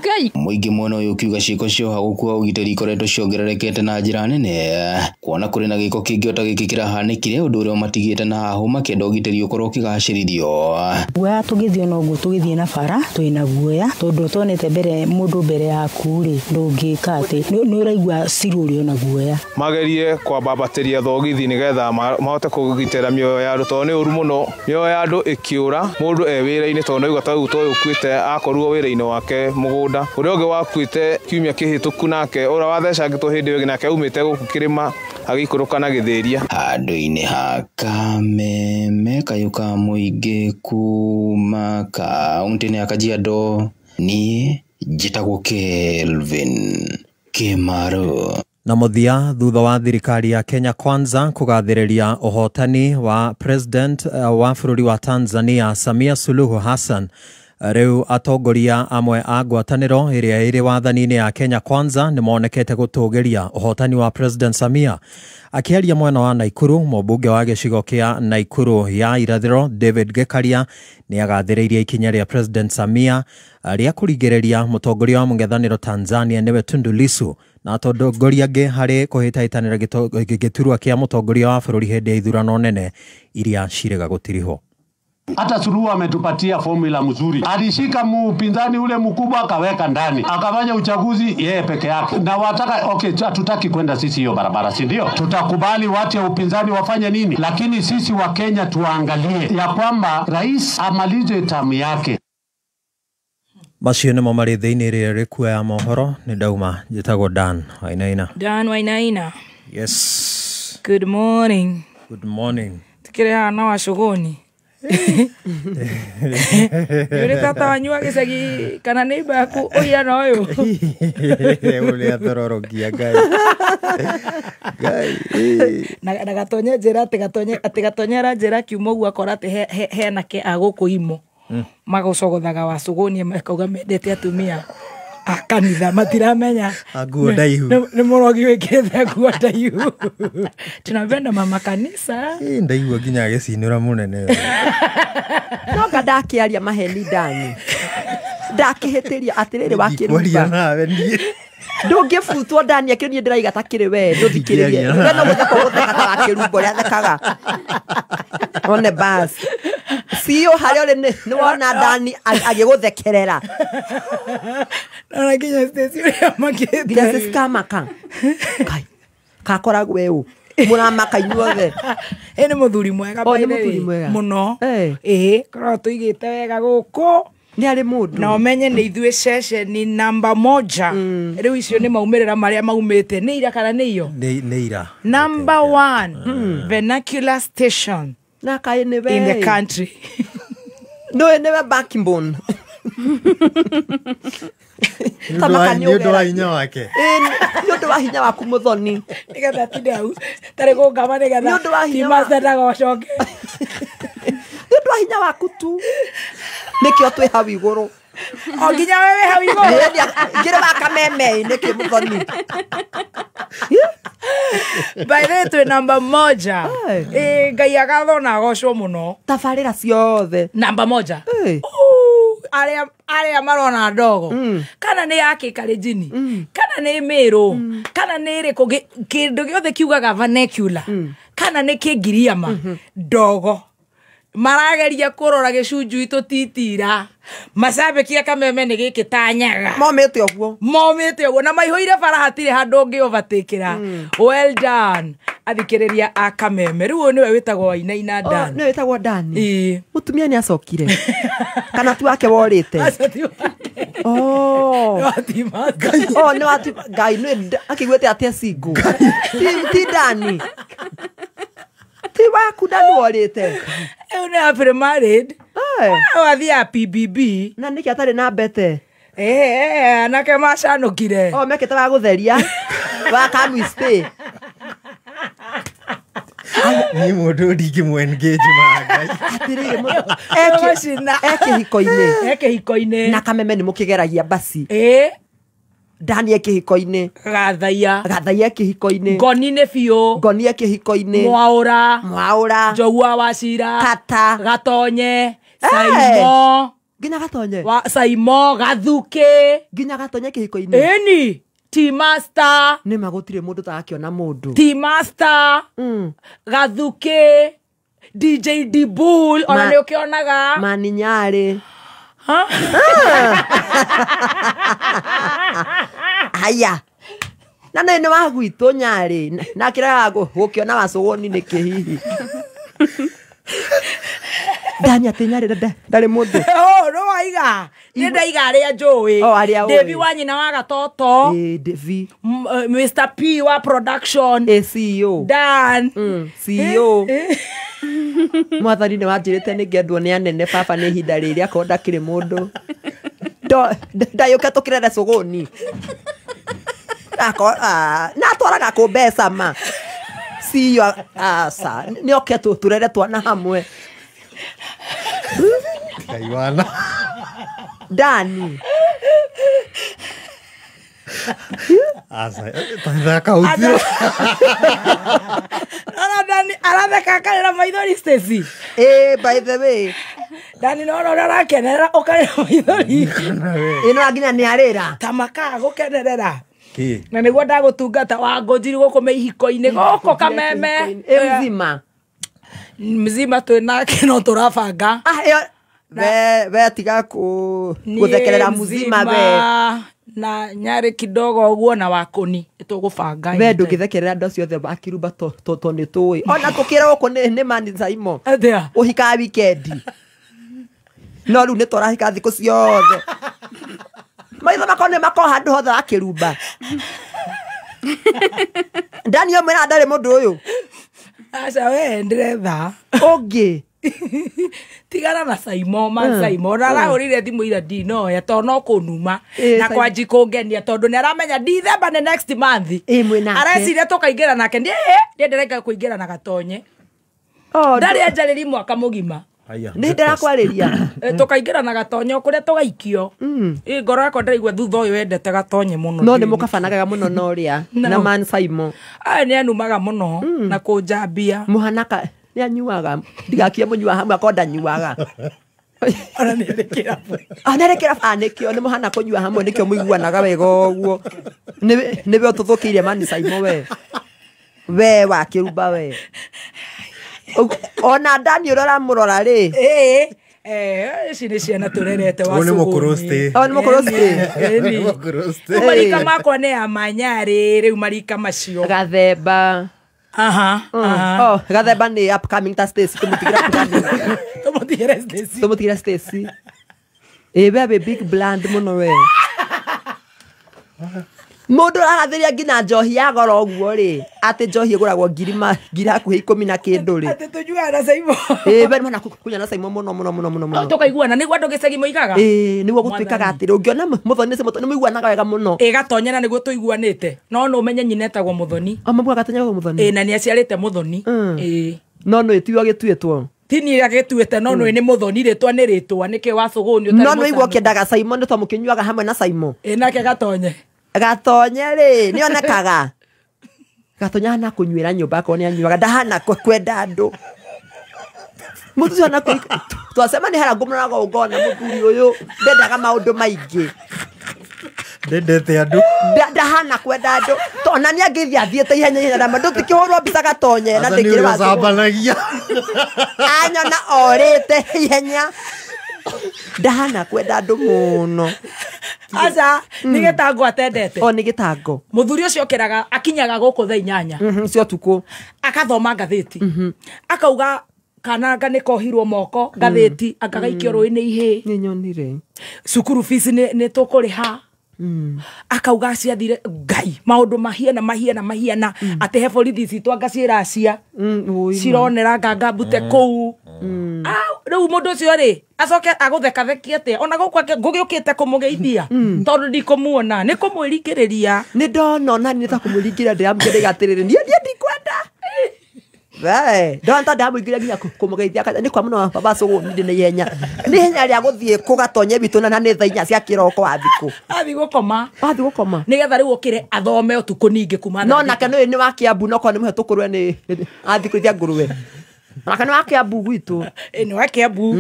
Ngai. Mũingĩ mwena ũyũ ũkiuga ciĩko cia ũhagũku wa ũgitĩri ikoretwo ciongererekete na njĩra nene kuona kũrĩ na gĩko kĩngĩ ota gĩkĩ kĩrahanĩkire ũndũ ũrĩa ũmatigĩte na hahũ makĩenda ũgitĩri ũkorwo ũkĩgacĩrithio. Guoya tũgĩthiĩ ona ũguo tũgĩthiĩ na bara twĩna guoya tondũ tuonete mbere mũndũ mbere yaku rĩ ndũngĩka atĩ nĩ ũraigua cirũ ũrĩ ona guoya. Magerie kwambambatĩria thogithi nĩgetha mahote kũgitĩra mĩoyo ya andũ tondũ nĩ ũru mũno mĩoyo ya andũ ĩkĩũra mũndũ e wĩra-inĩ tondũ nĩaigua ta rĩu ta ũyũ ũkuĩte akorirwo wĩra-inĩ wake mũgũnda ũrĩa ũngĩ wakuĩte kiumia kĩhĩtũku nake ũrĩa wathecangĩtwo hĩndĩ ĩyo ĩngĩ nake aumĩte gũkũ kĩrĩma agĩikũrũka na gĩthĩria. Handũ-inĩ ha Kameme Kayũ ka Mũingĩ kuma kaũntĩ-inĩ ya Kajiado, niĩ njĩtagwo Kelvin Kĩmaru. Na mũthia thutha wa thirikari ya Kenya Kwanza kũgathĩrĩria ũhotani wa president wa bũrũri wa Tanzania Samia Suluhu Hassan Rĩu atongoria amwe a ngwatanĩro ĩrĩa ĩrĩ wathani-inĩ ya Kenya Kwanza nĩ monekete gũtũgĩria ũhotani wa President Samia. Akĩaria mwena wa Naikuru, mũmbunge wa gĩcigo kĩa Naikuru ya irathĩro David Gekaria nĩ agathĩrĩirie ikinya rĩa President Samia rĩa kũringĩrĩria mũtongoria wa mũng'ethanĩro Tanzania nĩwe Tundu Lissu na atongoria angĩ harĩ kũhĩtahĩtanĩra gĩturwa kĩa mũtongoria wa bũrũri hĩndĩ ya ithurano nene iria cirĩga gũtirihwo. Hata Suluhu ametupatia formula mzuri. Alishika mpinzani ule mkubwa akaweka ndani, akafanya uchaguzi yeye peke yake. Na wataka okay, hatutaki kwenda sisi hiyo barabara, si ndio? Tutakubali watu ya upinzani wafanye nini, lakini sisi wa Kenya tuangalie ya kwamba rais amalize tamu yake. Macio nĩmo marĩ thĩinĩ rĩrĩa rĩkuo ya mohoro. Nĩ ndauma, njĩtagwo Dan Wainaina. Dan Wainaina. Yes. Good morning. Good morning. Tukĩrĩ haha na Wacũgũni. Nĩ tata wanyu wa gĩcagi kana neighbor yaku ũhiana ũyũ? Ũrĩa thororokia Ngai. Ngai. Na Gatonye njĩra atĩ Gatonye aranjĩra akiuma ũguo akora atĩ he anake a gũkũ Imo magũcogothaga Wacũgũni makauga mendete atumia a kanitha matiramenya nguo ndaihu nĩ mũrogi wĩkĩrĩte nguo ndaihu. Tunapenda mama kanisa. Ndaigua nginya agĩcinũra mũnene. No nga ndakĩaria maheni ndani ndakĩhĩtĩria atĩrĩrĩ wakĩruba ndũngĩbutwo ndani akĩrĩ niĩ ndĩraiga ta kĩrĩ we ndũthikĩrĩrie we no gũtheka ũgũtheka ta wakĩrumba ũrĩa athekaga one bas CEO harĩa ũrĩ nĩ wona Dani agĩgũthekerera. Nona nginya Stacy ũrĩa amakĩte. Nginya Stacy kamaka. Kai kakoragwo ũ mũramaka inyuothe. Ĩ nĩ mũthuri mwega. O nĩ mũthuri mwega mũno. Ĩ korwo tũigĩte wega gũkũ nĩ arĩ mũndũ na ũmenye nĩ ithuĩ ceceni namba moja. Rĩu icio nĩ maumĩrĩra marĩa maumĩte nĩ ira kana nĩ iyo? Nĩ ira. Number 1 vernacular station na kaĩ nĩ we in the country. No nĩwe backbone. Nĩ ũndũ wa hinya wake. Nĩ ũndũ wa hinya waku mũthoni. Nĩgetha tinde hau tarĩ gũkama nĩgetha T-Master ndagacoke. Nĩ ũndũ wa hinya waku tu nĩkĩo twĩ hau igũrũ. O nginya we wĩ hau igũrũ. Ngĩrĩ wa kameme nĩkĩ mũthoni. By the way twĩ namba moja. Ngai agathwo na agocwo mũno. Tabarĩra ciothe namba moja. Arĩa marona ndogo kana nĩ ya Kĩkalenjini kana nĩ Mĩrũ kana nĩ ĩrĩkũ kĩndũ gĩothe kiugaga vernacular kana nĩ Kĩngiriama ndogo marageria kũrora gĩcunjui tũtitira macambĩki a kameme nĩ gĩkĩ tanyaga momĩte ũguo momĩte ũguo na maihũire bara hatirĩ handũ ũngĩ overtakeĩra. Well done athikĩrĩria a kameme. Rĩu ũyũ nĩwe wĩtagwo Wainaina Dan. Nĩwe wĩtagwo Dani. Mũtumia nĩ acokire kana ti wake worĩte? Oh nĩ wa Ngai nĩ akĩiguĩte atĩa single ti Dani ti waku Dani worĩte. Ĩyo nĩ happily married. Wathiaga PBB na nĩkĩ atarĩ na mbete? Anake macanũkire. O mekĩte wa gũtheria wa come we stay. Ni mũndũ ndingĩmũ engage ma Ngai. Atĩrĩrĩ ekĩhiko-inĩ. Ekĩhiko-inĩ. Na kameme nĩ mũkĩgeragia basi. Dani ekĩhiko-inĩ. Gathaia. Gathaia ekĩhiko-inĩ. Ngoni nĩ biũ. Ngoni ekĩhiko-inĩ. Mwaũra. Mwaũra. Njogu wa Wachira. Kata. Gatonye. Saimo. Nginya Gatonye. Saimo Gathukĩ. Nginya Gatonye kĩhiko-inĩ. Ĩni. T-Master. Nĩ ma gũtirĩ mũndũ tarakĩona mũndũ. T-Master. Gathukĩ. DJ D-Bull ona nĩ ũkĩonaga. Mani Nyarĩ. Haya. Na nĩ wa gwitũ Nyarĩ na kĩraga gũkĩona Wacũgũni nĩkĩ hihi? Dani atĩ Nyarĩ ndarĩ mũndũ. Oh no waiga. Nĩ ndaiga arĩa njũĩ. Devi wa nyina wa Gatoto. Devi. Mr P wa production. CEO. Dan. CEO. Mwathani nĩ wanjĩrĩte nĩ ngĩendwo nĩ anene baba nĩ ihinda rĩrĩ akorwo ndakĩrĩ mũndũ. Ndayũke tũkĩrere cũgũni. Na atwaraga kũ mbeca ma. CEO aca nĩ oke tũrere twana hamwe. Kaiwana. Dani Aca thaka ũthiũ. Ona Dani aratheka akarĩra maithori Stacy. By the way Dani no ũrĩa ũrakenerera ũkarĩra maithori. Ĩno nginya nĩ arĩra. Ta makaa gũkenerera. Na nĩguo ndagũtungata wa ngũnjiri gũkũ mĩihiko-inĩ gũkũ kameme. Mzima. Mzima twĩ nake no tũrabanga. We tiga gũthekerera mzima we. Na nyarĩ kidogo ũguo na wakũni tũgũbanga. We ndũngĩthekerera andũ acio othe akiruba to nĩ tũĩ. Ona tũkĩra gũkũ nĩ mani Saimo. Ũhikaga wikendi. No rĩu nĩ tũrahika thikũ ciothe. Maitho makwa nĩ makorwo handũ hothe akĩrumba. Dani ũmwe na ndarĩ mũndũ ũyũ. Aca we ndĩretha. Ũngĩ. Tigana na Saimo ma Saimo na arahũrire thimũ ira ndinoya tondũ no kũnuma na kwanji kũngenia tondũ nĩ aramenya December nĩ next month. Areciria tũkaingĩra nake niĩ ndĩreka kũingĩra na Gatonye. Ndarĩ anjarĩri mwaka mũgima. Nĩ ndĩrakwarĩria. Tũkaingĩra na Gatonye kũrĩa tũgaikio. Ngoro yakwa ndĩraigua thutha ũyũ wendete Gatonye mũno. No nĩ mũkabanaga mũno na ũrĩa na man Saimo. Aya nĩ anumaga mũno na kũnjambia. Mũhanaka nĩ anyuaga ndigakie mũnyua hamwe akorwo ndanyuaga. Ona nĩ arĩ kĩrabu. Ona arĩ kĩrabu nĩkĩo nĩ mũhana kũnyua hamwe nĩkĩo mũiguanaga wega ũguo. Nĩwe ũtũthũkĩire mani Saimo we. We wa kĩrumba we. Ona Dani ũrĩa ũramũrora rĩ. Ici nĩ ciana tũrerete wa Ũyũ nĩ mũkũrũsti. Nĩ mũkũrũsti. Nĩ mũkũrũsti. Marika makwa nĩ ya Manyarĩ rĩu marika macio. Gathemba. Aha. Oh, Gathemba nĩ upcoming ta Stacy tũmũtigĩra upcoming. Tũmũtigĩre Stacy. Tũmũtigĩre Stacy. We wĩ big brand mũno we. Mũndũ arathĩria nginya njohi ya goro ũguo rĩ, atĩ njohi ĩgũragwo ngiri hakuhĩ 10 na kĩndũ rĩ. Atĩ tũnyuaga na Saimo. We nĩ mũhana kũnyua na Saimo mũno mũno mũno mũno mũno. Tũkaiguana nĩguo andũ gĩcagi moigaga. Nĩguo gũtuĩkaga atĩrĩ ũngĩona Mũthoni nĩ mũiguanaga wega mũno. Gatonya na nĩguo tũiguanĩte. No no ũmenye nyina etagwo Mũthoni. O mabuaga Gatonya etagwo Mũthoni. Na nĩ aciarĩte Mũthoni. No no ĩtiwe agĩtuĩtwo. Ti niĩ agĩtuĩte no nĩ Mũthoni rĩtwa nĩ rĩtwa nĩkĩ wa Cũgũni ũtarĩ. No nĩ ũigua ũkĩendaga Saimo nĩ tondũ mũkĩnyuaga hamwe na Saimo. Nake Gatonye. Gatonye rĩ nĩ onekaga. Gatonya hana kũnyuĩra nyũmba akorwo nĩ anyuaga ndahana kwenda andũ. Mũndũ ũcio hana twacema nĩ hara ngũmũroraga ũngona mũthuri ũyũ ndendaga maũndũ maingĩ. Ndendete andũ. Ndahana kwenda andũ. Ona nĩ angĩthiĩ athiĩte ihenya ihenya na ndũtikĩhũrwo mbica Gatonye na ndĩkĩrĩ wa ũcambanagia. Anyona orĩte ihenya. Ndahana kwenda andũ mũno. Aca nĩ gĩtango atendete. O nĩ gĩtango. Mũthuri ũcio okĩraga akinyaga gũkũ thaa 8. Cia ũtukũ. Akathoma ngathĩti. Akauga kana anga nĩ kohirwo moko ngathĩti akagaikio rũĩ-inĩ ihĩĩ. Nĩ nyonire. Cukuru fees nĩ tũkũrĩha. Akauga ciathire Ngai maũndũ mahiana mahiana mahiana atĩ he borithi citũ anga ciĩracia cironera nganga mbute kũu. Rĩu mũndũ ũcio rĩ acoke agũthekathekie atĩa ona gũkũ ngũgĩũkĩte kũmũgeithia tondũ ndikũmuona nĩ kũmwĩringĩrĩria. Nĩ ndona ona nĩ ta kũmwĩringĩrĩria ndĩramwĩra atĩrĩrĩ niĩ ndikwenda. We ndona ta ndamũingĩria nginya kũmũgeithia nĩ kwa mũno baba Cũgũni ndĩ na ihenya. Nĩ ihenya rĩa gũthiĩ kũgatonye witũ na nĩ thaa 4 cia kĩroko wa thikũ. Athiĩ gũkoma. Athiĩ gũkoma. Nĩgetha rĩu ũkĩre athome ũtukũ ningĩ kuma. No nake nĩ wa Kĩambu no korwo nĩ mũhetũkũrwe nĩ athiĩ kũrĩithia ngũrwe. Nake nĩ wa Kĩambu gwitũ. Nĩ wa Kĩambu.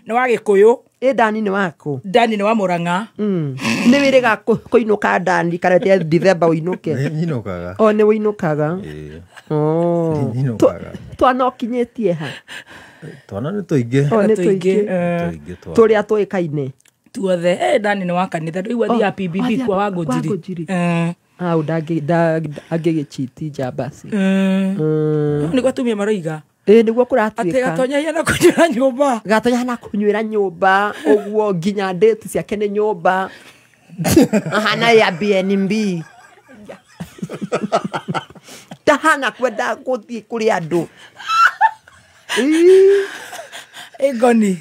Nĩ wa Gĩkũyũ. Dani nĩ waku. Dani nĩ wa Mũrang'a. Nĩ wĩrĩga kũinũka Dani kana December ũinũke. Nĩ nyinũkaga. O nĩ ũinũkaga. Nyinũkaga. Twana ũkinyĩtie ha? Twana nĩ tũingĩ. O nĩ tũingĩ. Tũrĩa tũĩkaine. Tuothe. Dani nĩ wa kanitha. Ndũigua thiaga PBB kwa wa Ngũnjiri. Au ndangĩgĩchiti njamba ci. Nĩguo atumia maroiga. Nĩguo kũratuĩka. Atĩ Gatonya hana kũnyuĩra nyũmba. Gatonya hana kũnyuĩra nyũmba ũguo nginya date ciake nĩ nyũmba. Ahana ya BNB. Ndahana kwenda gũthiĩ kũrĩ andũ. Ngoni.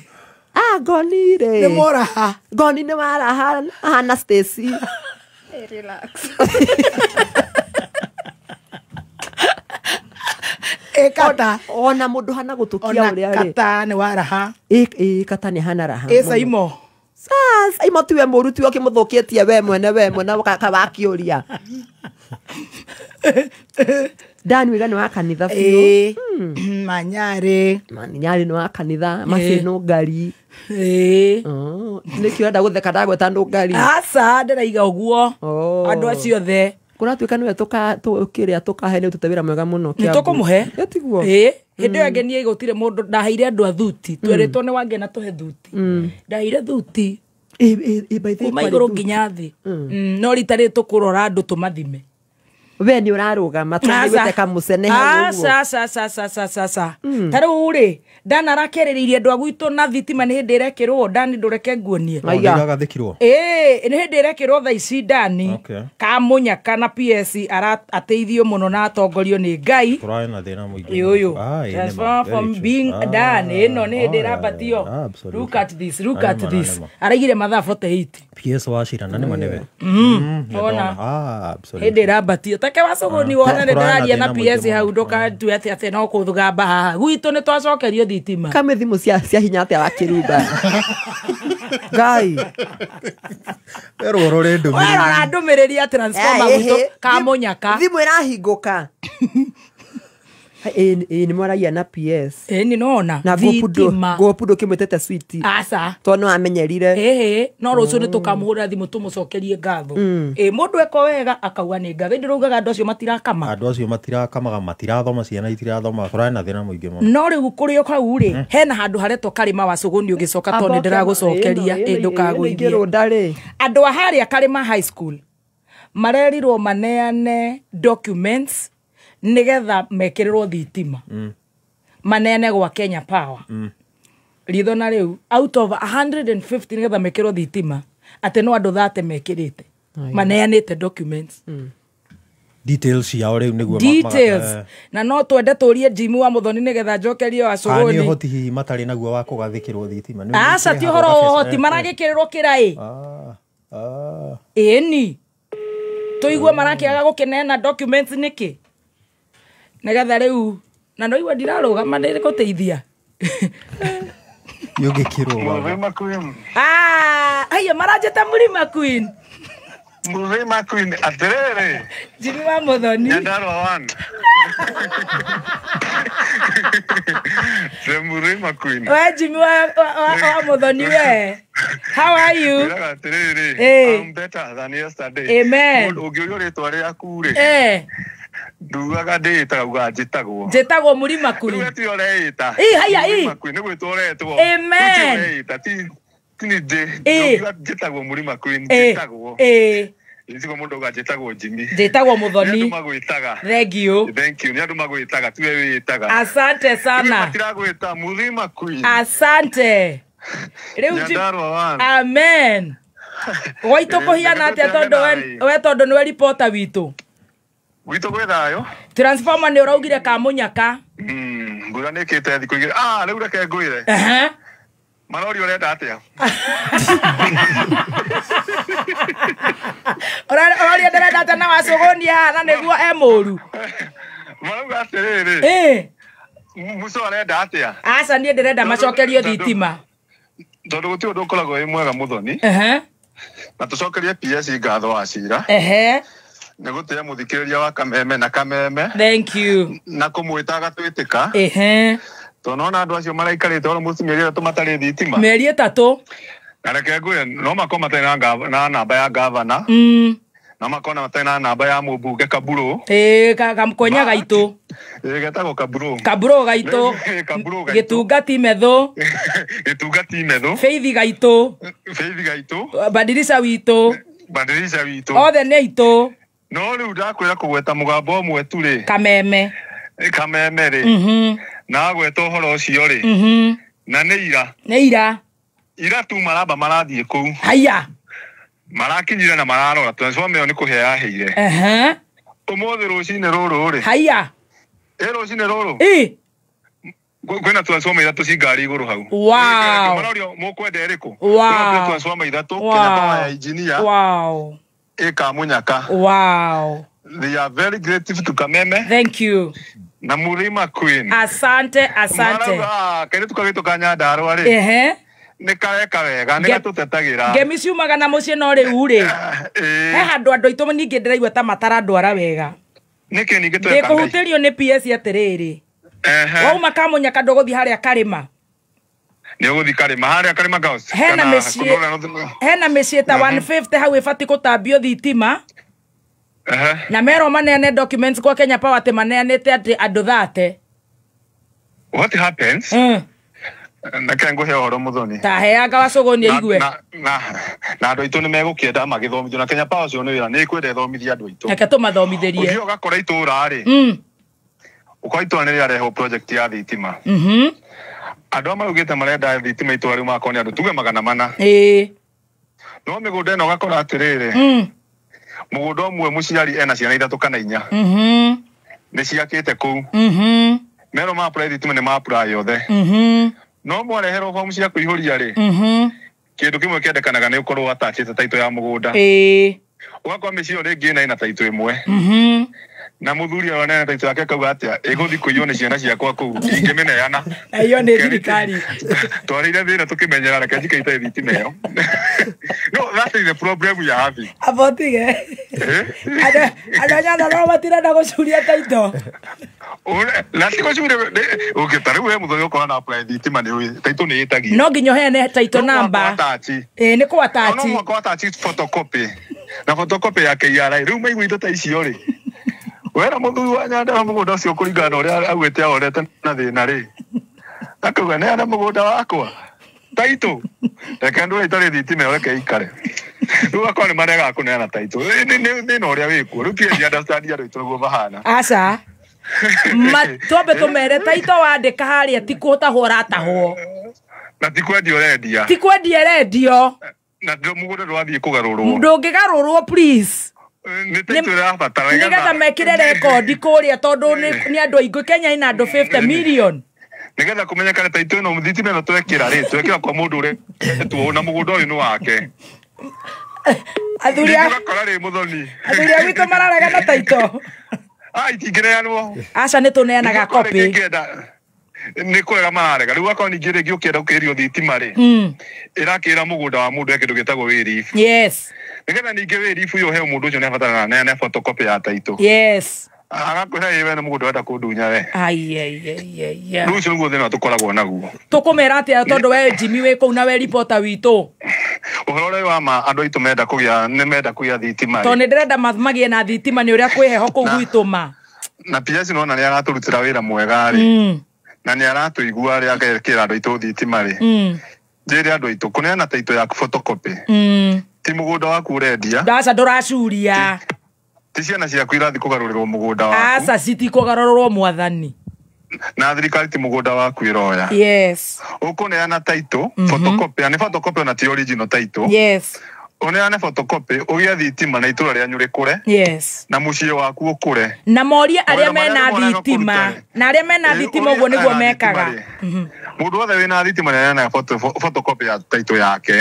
Ngoni rĩ. Nĩ mũraha. Ngoni nĩ waraha ahana Stacy. Relax. Kata ona mũndũ hana gũtũkia ũrĩa rĩ. Kata nĩ waraha. Kata nĩ hana raha. Saimo. Yes, aimo tiwe mũru tiwe ũkĩmũthũkĩtie we mwene wakakĩũria. Dan Wiga nĩ wa kanitha biũ. Manyarĩ. Manyarĩ nĩ wa kanitha, macio no ngari. Nĩkĩo ũrenda gũtheka ndagweta ndũngari. Aca ndĩraiga ũguo. Andũ acio othe. Kũratuĩka nĩwe tũkĩrĩa tũkahe nĩ ũtute wĩra mwega mũno. Nĩ tũkũmũhe. Tiguo. Hĩndĩ ĩyo ĩngĩ niĩ gũtirĩ mũndũ ndaheire andũ a thuti. Twerĩtwo nĩ Wangena tũhe thuti. Ndaheire thuti. Kuma igũrũ nginya thĩ. No rita rĩrĩ tũkũrora andũ tũmathime. We nĩ ũrarũgama tũiguĩte kamũcene hau ũguo. Aca aca aca aca aca. Ta rĩu rĩ Dan arakerĩrĩirie andũ a gwitũ na thitima nĩ hĩndĩ ĩrekĩrwo. Dan ndũreke nguonie. Ĩragathĩkirwo. Ĩĩ nĩ hĩndĩ ĩrekĩrwo thaa ici Dani. Kamũnyaka na PS ateithio mũno na atongorio nĩ Ngai. Tũrarĩ na thĩna mũingĩ. Ũyũ. Transform from being Dan ĩno nĩ hĩndĩ ĩrambatio. Look at this, look at this. Araigire mathaa 48. PS wa Shira na nĩ manewe. Ona. Hĩndĩ ĩrambatio. Take wacũgũni wone nĩ ndĩraria na PS hau ndũkatue atĩ atĩ no kũgamba haha. Gwitũ nĩ twacokerio thitima. Kamwe thimũ cia hinya atĩa wakĩrumba. Ngai. Werorore ndũmĩrĩri. Werora ndũmĩrĩri ya transformer gwitũ Kamũnyaka. Thimũ ĩrahingũka. Ĩĩ nĩ mwaragia na PS. Ĩĩ nĩ nona. Na Gopundo kĩmwĩtĩte sweet. Aca. Tondũ nĩ wamenyerire. Ĩĩ no rũciũ nĩ tũkamũhũrĩra thimũ tũmũcokerie ngatho. Ĩĩ mũndũ eko wega akauga nĩ ngatho. Ĩndĩ raugaga andũ acio matirakama. Andũ acio matirakamaga, matirathoma, ciana itirathoma, kũrarĩ na thĩna mũingĩ mũno. No rĩu kũrĩ o kau rĩ, hena handũ haretwo Karĩma wa Cũgũni ũgĩcoka tondũ nĩ ndĩragũcokeria ĩ ndũkagũithie. Andũ a harĩa Karĩma High School marerirwo maneane documents nigetha mekĩrĩrwo thitima. Maneane gwa Kenya Power. Ritho na rĩu out of 150 nigetha mekĩrwo thitima atĩ no andũ 30 mekĩrĩte. Maneanĩte documents. Details ciao rĩu nĩguo details. Na no twende tũrie Jimmy wa Muthoni nigetha njokerie wa Cũgũni. Nĩ ũhoti hihi matarĩ naguo wa kũgathĩkĩrwo thitima. Aca ti ũhoro wa ũhoti maragĩkĩrĩrwo kĩraĩ. Ĩni. Tũigue marakĩaga gũkĩneana documents nĩkĩ? Nigetha rĩu na no igua ndirarũgama nĩ gũteithia. Yũngĩkĩrwo. Mũrĩma Queen. Haiya maranjĩta Mũrĩma Queen. Mũrĩma Queen atĩrĩrĩ. Jimmy wa Muthoni. Nyandarua one. The Mũrĩma Queen. We Jimmy wa Muthoni we. How are you? Atĩrĩrĩ. I'm better than yesterday. Amen. Ũngĩũrio rĩtwa rĩaku rĩ. Ndugaga ndĩĩtaga ugaga njĩtagwo. Njĩtagwo Mũrĩma Queen. Rĩu ti ũreĩta. Ĩ haiya ĩ. Mũrĩma Queen nĩ gwĩtwo ũretwo. Amen. Ti ũreĩta ti nĩ ndĩ. Njĩtagwo Mũrĩma Queen njĩtagwo. Nĩtiguo mũndũ auga njĩtagwo Jimmy. Njĩtagwo Muthoni. Nĩ andũ magwĩtaga. Thank you. Thank you. Nĩ andũ magwĩtaga tiwe wĩĩtaga. Asante sana. Matiragwĩta Mũrĩma Queen. Asante. Rĩu Nyandarua one. Amen. Gwaitũ kũhiana atĩa tondũ we tondũ nĩwe reporter witũ. Gwitũ gwĩ thayũ. Transformer nĩ ũraugire Kamũnyaka. Mbura nĩ ĩkĩte thikũ igĩrĩ. Rĩu reke ngwĩre. Marori ũrenda atĩa? Ũroria ndĩrenda atĩa na Wacũgũni haha na nĩguo e mũru. Marauga atĩrĩrĩ. Muco arenda atĩa? Aca niĩ ndĩrenda macokerio thitima. Tondũ gũtirĩ ũndũ ũkoragwo wĩ mwega Muthoni. Na tũcokerie PS ngatho wa Cira. Nĩ gũtĩa mũthikĩrĩria wa Kameme na Kameme. Thank you. Na kũmwĩta agatwĩtĩka. Tondũ nona andũ acio maraikarĩte almost mĩeri 3 matarĩ thitima. Mĩeri 3. Na reke ngwĩre no makorwo matarĩ na namba ya gavana. No makorwo matarĩ na namba ya mũmbunge Kaburu. Kamkonya gaitũ. Ĩĩ getagwo Kaburu. Kaburu gaitũ. Kaburu gaitũ. Gĩtungati metho. Gĩtungati metho. Feithi gaitũ. Feithi gaitũ. Badirisha witũ. Badirisha witũ. Othe nĩ aitũ. No rĩu ndakwĩra kũgweta mũgambo ũmwe tu rĩ. Kameme. Kameme rĩ. Na agweta ũhoro ũcio rĩ. Na nĩ ira. Nĩ ira. Ira tu maramba marathiĩ kũu. Haiya. Marakinyire na mararora transformer ĩyo nĩ kũhĩa yaheire. Ũmũthĩ rũcinĩ rũrũ rĩ. Haiya. Ĩ rũcinĩ rũrũ. Ĩ. Kwĩna transformer 3 ci ngari igũrũ hau. Wow. Marorio mũkwenda ĩrĩkũ? Wow. Kwĩna transformer 3 Kenya Power ya engineer. Wow. Ĩkamunyaka. Wow. They are very grateful to Kameme. Thank you. Na Mũrĩma Queen. Asante, asante. Marauga kairĩtu kagĩtũ ka Nyandarua rĩ. Nĩ kareka wega, nĩ gatũtetagĩra. Ngemi ciumaga na mũciĩ no rĩu rĩ. He handũ andũ aitũ ningĩ ndĩraigua ta matarandwara wega. Nĩkĩ ningĩ tweka? Ndĩkũhutĩrio nĩ PS atĩrĩrĩ. Wauma Kamunyaka ndũgũthiĩ harĩa Karĩma. Nĩ ũgũthiĩ Karĩma, harĩa Karĩma Girls. Hena mĩciĩ. Hena mĩciĩ ta 150 hau ĩbatiĩ gũtambio thitima. Na merwo maneane documents kwa Kenya Power atĩ maneanĩte atĩ andũ 30. What happens? Na kengũhe ũhoro Mũthoni. Ta heanga wacũgũ nĩ aigue. Na andũ aitũ nĩ megũkĩenda magĩthomithio na Kenya Power ũcio nĩ wĩra nĩ ĩkwenda ĩthomithie andũ aitũ. Reke tũmathomithĩrie. Ũthiĩ ũgakora itũũra rĩ. Ũkora itũũra nĩ rĩarehwo project ya thitima. Andũ arĩa maugĩte marenda thitima itũũra rĩu magakorwo nĩ andũ tuge 400. Ĩĩ. No mĩgũnda ĩno ũgakora atĩrĩrĩ. Mũgũnda ũmwe mũciari ena ciana 3 kana 4. Nĩ ciakĩte kũu. Mero ma apply thitima nĩ ma apply yothe. No mwareherwo fomu cia kũihũria rĩ. Kĩndũ kĩmwe kĩendekanaga nĩ ũkorwo attachĩte taitũ ya mũgũnda. Ĩĩ. Ũgakora mĩciĩ ĩyo rĩngĩ ĩna taitũ ĩmwe. Na mũthuri aneana taitũ yake akauga atĩa ĩgũthiĩ kũiywo nĩ ciana ciakwa kũu ingĩmĩneana. Na iyo nĩ thirikari. Twarĩire thĩna tũkĩmenyera reke njike itarĩ thitima ĩyo. No, that is the problem we are having. Abotige. Andũ a Nyandarua matirenda gũcuria taitũ. Na ti gũcuria ũngĩ rĩu we Mũthoni ũkorwo na apply thitima nĩ ũĩ taitũ nĩ ĩtagio. No nginya ũheane taitũ namba. Ĩĩ nĩ kũ attach. No mũhaka attach photocopy. Na photocopy ya KRA rĩu maigua indo ta icio rĩ. Wera mũthuri wa Nyandarua mũgũnda ũcio kũringana na ũrĩa augĩte ahorete na thĩna rĩ. Akauga neana mũgũnda wakwa. Taitũ. Reke ndũre itarĩ thitima ĩyo reke ikare. Rĩu akorwo nĩ maregaga kũneana taitũ. Nĩ thĩna ũrĩa wĩkuo. Rĩu kĩendia understand andũ aitũ nĩguo mahana. Aca. Twambe tũmere taitũ wandĩka harĩa ti kũtahwo ũratahwo. Na ti kwendia ũrendia. Ti kwendia ĩrendio. Na mũgũnda ndũrathiĩ kũgarũrwo. Ndũngĩgarũrwo please. Nĩ taitũ ĩrabatara nĩgetha mekĩre rekondi kũrĩa tondũ nĩ andũ aingĩ Kenya ĩna andũ 50 million. Nĩgetha kũmenyekane taitũ ĩno thitima ĩno twekĩra rĩ twekĩra kwa mũndũ ũrĩa na mũgũnda ũyũ nĩ wake. Athuri a ũgakora rĩ Mũthoni. Athuri a gwitũ mararega na taitũ. Ah, itingĩneanwo. Aca nĩ tũneanaga copy. Nĩ kũrega mararega. Rĩu akorwo ningĩ rĩngĩ ũkĩenda gũkĩrĩrio thitima rĩ. Ĩrakĩra mũgũnda wa mũndũ kĩndũ gĩtagwo wĩribu. Yes. Nĩgetha ningĩ wĩribu ũyũ ũheo mũndũ ũcio nĩabataraga neane photocopy ya taitũ. Yes. Agakwĩra ĩ we nĩ mũgũnda ũrenda kũndunya we. Ai ai ai ai. Rĩu ũcio nĩguo thĩna tũkoragwo naguo. Tũkũmera atĩa tondũ we Jimmy wĩ kũu na we reporter witũ. Ũhoro ũrĩa wa ma andũ aitũ menda kũgĩa nĩ menda kũgĩa thitima. Tondũ nĩ ndĩrenda magĩe na thitima nĩ ũrĩa kwĩ heho kũu gwitũ ma. Na PS nĩwona nĩ aratũrutĩra wĩra mwega rĩ. Na nĩ aratũigua rĩ agekĩra andũ aitũ thitima rĩ. Njĩre andũ aitũ kũneana taitũ yaku photocopy. Ti mũgũnda waku ũrendia. Aca ndũracuria. Ti ciana ciaku irathiĩ kũgarũrĩrwo mũgũnda waku. Aca citikũgarũrĩrwo mwathani. Na thirikari ti mũgũnda waku ĩroya. Yes. Ũkũneana taitũ photocopy, na nĩ photocopy ona ti original taitũ. Yes. Ũneane photocopy ũgĩe thitima na itũra rĩanyu rĩkũre. Yes. Na mũciĩ waku ũkũre. Na morie arĩa mena thitima. Na arĩa mena thitima ũguo nĩguo mekaga. Mũndũ wothe wĩna thitima nĩaneanaga photocopy ya taitũ yake.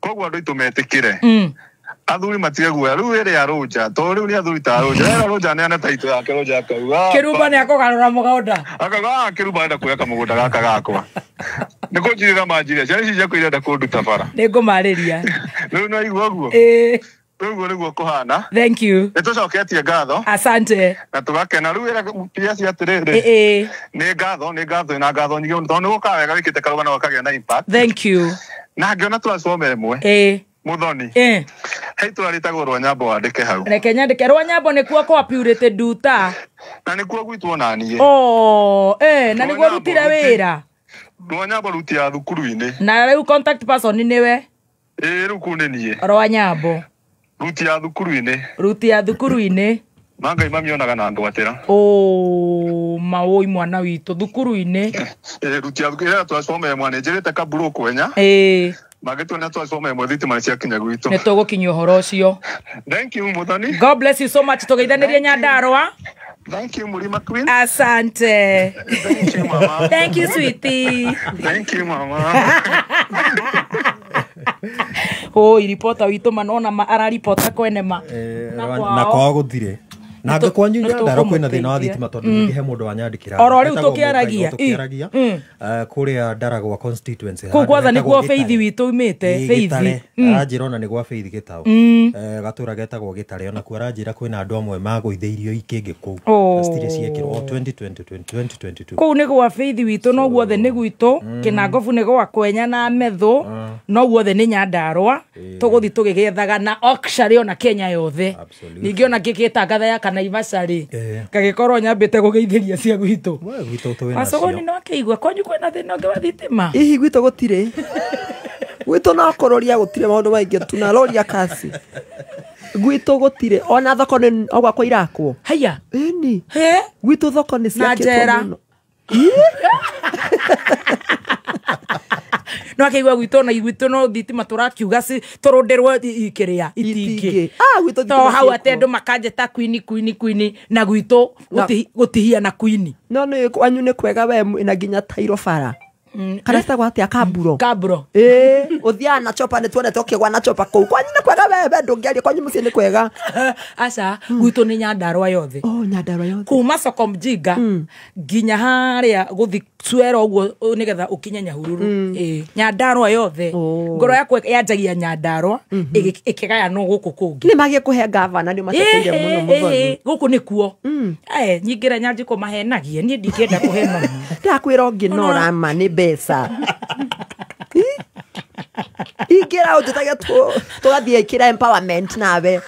Koguo andũ aitũ metĩkĩre. Athuri matige guoya rĩu ĩrĩa ya Rũnja tondũ rĩu nĩ athuri ta Rũnja ĩra Rũnja neane taitũ yake Rũnja akauga Kĩrumba nĩ akũgarũra mũgũnda. Akauga Kĩrumba arenda kuoya kamũgũnda gaka gakwa. Nĩ kũnjirĩra manjirĩra ciana ici ciakwa irenda kũnduta bara. Nĩ ngũmarĩria. Rĩu nĩ waigua ũguo? Ĩĩ. Rĩu ũguo nĩguo kũhana. Thank you. Nĩ tũcoketie ngatho. Asante. Na tũgakena rĩu ĩra PS atĩrĩrĩ. Ĩĩ. Nĩ ngatho nĩ ngatho na ngatho nyingĩ mũno tondũ nĩ gũkaga wega wĩkĩte karũgano gakagĩa na impact. Thank you. Na ngĩona transformer ĩmwe. Ĩĩ. Mũthoni. He itũra rĩtagwo Rwanyambo wandĩke hau. Reke nyandĩke Rwanyambo nĩkuo kwa Purity Nduta. Na nĩkuo gwitũ ona niĩ. Oh, na nĩguo rutire wĩra. Rwanyambo ruti ya thukuru-inĩ. Na rĩu contact person nĩwe. Ĩĩ rĩu kũu nĩ niĩ. Rwanyambo. Ruti ya thukuru-inĩ. Ruti ya thukuru-inĩ. Na Ngai mamionaga na ndwatĩra. Oh, maũi mwana witũ thukuru-inĩ. Ĩĩ ruti ya thukuru ĩrĩa transformer ĩmwe nĩ njĩrĩte Kaburu kwenya. Ĩĩ. Magĩtuonia transformer ĩmwe thitima nĩ ciakinya gwitũ. Nĩ tũgũkinyia ũhoro ũcio. Thank you Mũthoni. God bless you so much. Tũgeithanĩrie Nyandarua. Thank you Murima Queen. Asante. Thank you mama. Thank you sweetie. Thank you mama. Oi reporter witũ manona ma araripota kwene ma. Na kwao gũtirĩ. Na angĩkorwo Nyandarua kwĩna thĩna wa thitima tondũ ningĩ he mũndũ wanyandĩkĩra Oro rĩu tũkĩaragia. Tũkĩaragia kũrĩa Ndaragwa constituency. Kũu kwatha nĩ kwa Faith witũ umĩte Faith. Aranjĩra ona nĩ gwa Faith Gĩtaũ. Gatũra getagwo Gĩtare, ona kuo aranjĩra kwĩna andũ amwe magũithĩirio ikĩngĩ kũu na citirĩ ciekĩrwo o 2022. Kũu nĩ gwa Faith witũ, no guothe nĩ gwitũ. Kĩnangobu nĩ gwa Kwenya na Methũ, no guothe nĩ Nyandarua. Tũgũthiĩ tũgĩgethaga na auction ona Kenya yothe. Ningĩ ona ngĩgĩtangatha ya kana Naivasha-rĩ, ngagĩkorwo nyambĩte gũgeithĩria cia gwitũ. Wacũgũni no akĩigua kwanyu kwĩna thĩna ũngĩ wa thitima? Hihi gwitũ gũtirĩ. Gwitũ no kũroria gũtirĩ maũndũ maingĩ, tunaroria kasi. Gwitũ gũtirĩ ona thoko nĩ o gwakwa irakwo. Haiya. Ĩni. Gwitũ thoko nĩ ciakĩtwo mũno. No akĩigua gwitũ ona gwitũ no thitima tũrakiuga tũrũndĩrwo ikĩrĩa itingĩ. Gwitũ to hau atĩ andũ makanjĩta kwini kwini kwini na gwitũ gũtihia na kwini. No nĩ kwanyu nĩ kwega we na nginya tairo bara. Kana citagwo atĩa kamburo? Kamburo. Ĩĩ, ũthiaga na chopa nĩ tuonete ũkĩgwa na chopa kũu. Kwanyu nĩ kwega we ndũngĩaria kwanyu mũciĩ nĩ kwega. Aca, gwitũ nĩ Nyandarua yothe. Oh, Nyandarua yothe. Kuma soko mjinga nginya harĩa gũthi Cwero ũguo nĩgetha ũkinye Nyahururu. Ĩĩ, Nyandarua yothe. Ngoro yakwa yanjagia Nyandarua ĩkĩgayanwo gũkũ kũngĩ. Nĩ magĩkũhe gavana nĩ macekeire mũno Mũthoni. Gũkũ nĩkuo. Nyingĩra Nyanjikũ mahenagie, niĩ ndingĩenda kũhenania. Ndakwĩra ũngĩnora ma nĩ mbeca. Ingĩra ũnjĩtage tũgathiĩ kĩra empowerment nawe.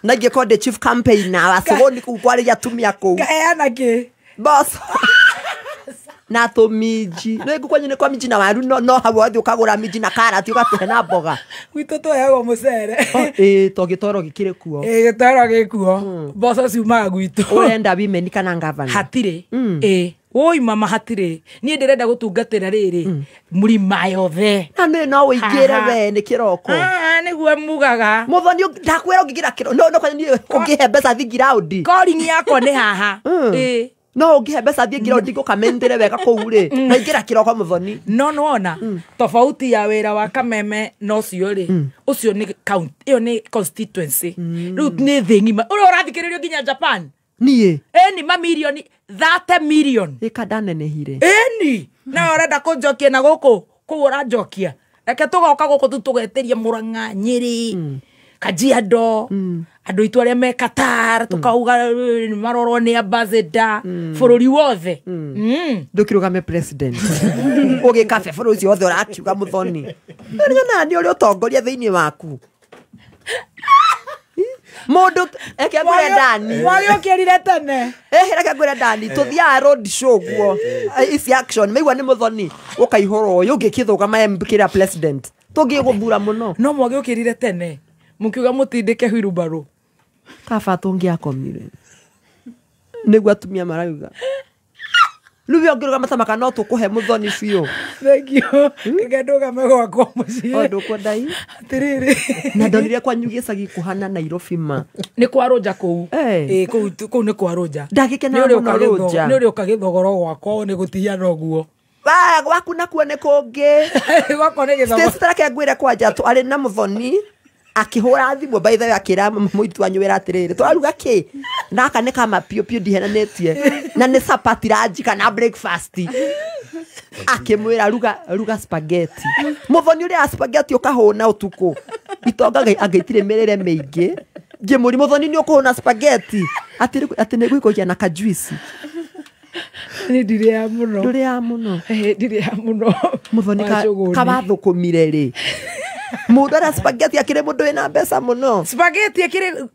Na ingĩkorwo ndĩ chief campaign na wacũgũni kũu kwarĩria atumia kũu. Ngaheana kĩ? Boss. Na tũminji. Nĩ kwanyu nĩ kwa minji na waru no hau wathiĩ ũkagũra minji na karati ũgatũhe na mboga. Gwitũ tũheagwo mũcere. Ĩĩ, to gĩtoro gĩkĩrĩ kuo. Ĩĩ, gĩtoro gĩkuo. Mboco ciumaga gwitũ. Ũrenda women kana ngavana? Hatirĩ. Ĩĩ. Woi mama hatirĩ. Niĩ ndĩrenda gũtungatĩra rĩrĩ mũrima yothe. Na nĩ no ũingĩre we nĩ kĩroko. Nĩguo mugaga. Mũthoni ndakwĩra ũngĩingĩra kĩroko. No kwanyu niĩ ũngĩhe mbeca thiĩ ngiraũndi. Calling yakwa nĩ haha. Ĩĩ. No ũngĩhe mbeca thiĩ ngiraũndi ngũkamendere wega kũu rĩ. Na ingĩra kĩroko Mũthoni. No nĩwona tofauti ya wĩra wa Kameme na ũcio rĩ. Ũcio nĩ county, ĩyo nĩ constituency. Rĩu nĩ thĩ ng'ima. Ũrĩa ũrathikĩrĩrio nginya Japan. Niĩ. Ĩni mamirioni 30 million. Ĩka ndanenehire. Ĩni. Na ũrenda kũnjokia na gũkũ kũu ũranjokia. Reke tũgoka gũkũ tu tũgetĩria Murang'a, Nyĩrĩ, Kajiado, andũ aitũ arĩa me Qatar, tũkauga marorwo nĩ ambassador bũrũri wothe. Ndũkĩrũgame president. Ũgĩkabe bũrũri ũcio wothe ũrakiuga Mũthoni. Nyonaga nĩ ũrĩ ũtongoria thĩinĩ waku. Mũndũ eke ngwĩre Dani. Mwagĩũkĩrire tene. Reke ngwĩre Dani, tũthiaga road show guo. Ici action, maigua nĩ Mũthoni, ũkaihũrwo ũyũ ũngĩkĩthũgama kĩrĩa president. Tũngĩgũthura mũno. No mwagĩũkĩrire tene. Mũkiuga mũtindĩke wheelbarrow. Kaba tũngĩakomire. Nĩguo atumia marauga. Rĩu we ũngĩrũgama ta maka no tũkũhe Mũthoni biũ. Thank you. Reke ndũgame gwakwa mũciĩ. O ndũkwenda i? Atĩrĩrĩ. Na ndonire kwanyu gĩcagi kũhana Nairobi ma. Nĩ kwa Rũnja kũu. Ĩĩ, kũu nĩ kwa Rũnja. Ndagĩkena mũno Rũnja. Nĩ ũrĩ ũkagĩthogoro gwakwa nĩ gũtihiana ũguo. Gwaku nakuo nĩ kũngĩ. Gwakwa nĩ gĩthogoro. Stacy reke ngwĩre kwanja arĩ na Mũthoni akĩhũra thimũ by the way akĩra mũitu wanyu wĩra atĩrĩrĩ tũraruga kĩ naka nĩ kama piũ piũ ndihenanĩtie na nĩ chapati ranji kana breakfast. Akĩmwĩra ruga spaghetti. Mũthoni ũrĩa spaghetti ũkahũna ũtukũ. Itonga angĩitire mĩrĩre mĩingĩ. Ngĩmũri Mũthoni nĩ ũkũhũna spaghetti atĩ nĩ gwĩkũgia na kajuici. Nĩ ndirĩaga mũno. Ndũrĩaga mũno. Ndirĩaga mũno. Mũthoni kawathũkũmire rĩ. Mũndũ arĩa spaghetti akĩrĩ mũndũ wĩna mbeca mũno. Spaghetti akĩrĩ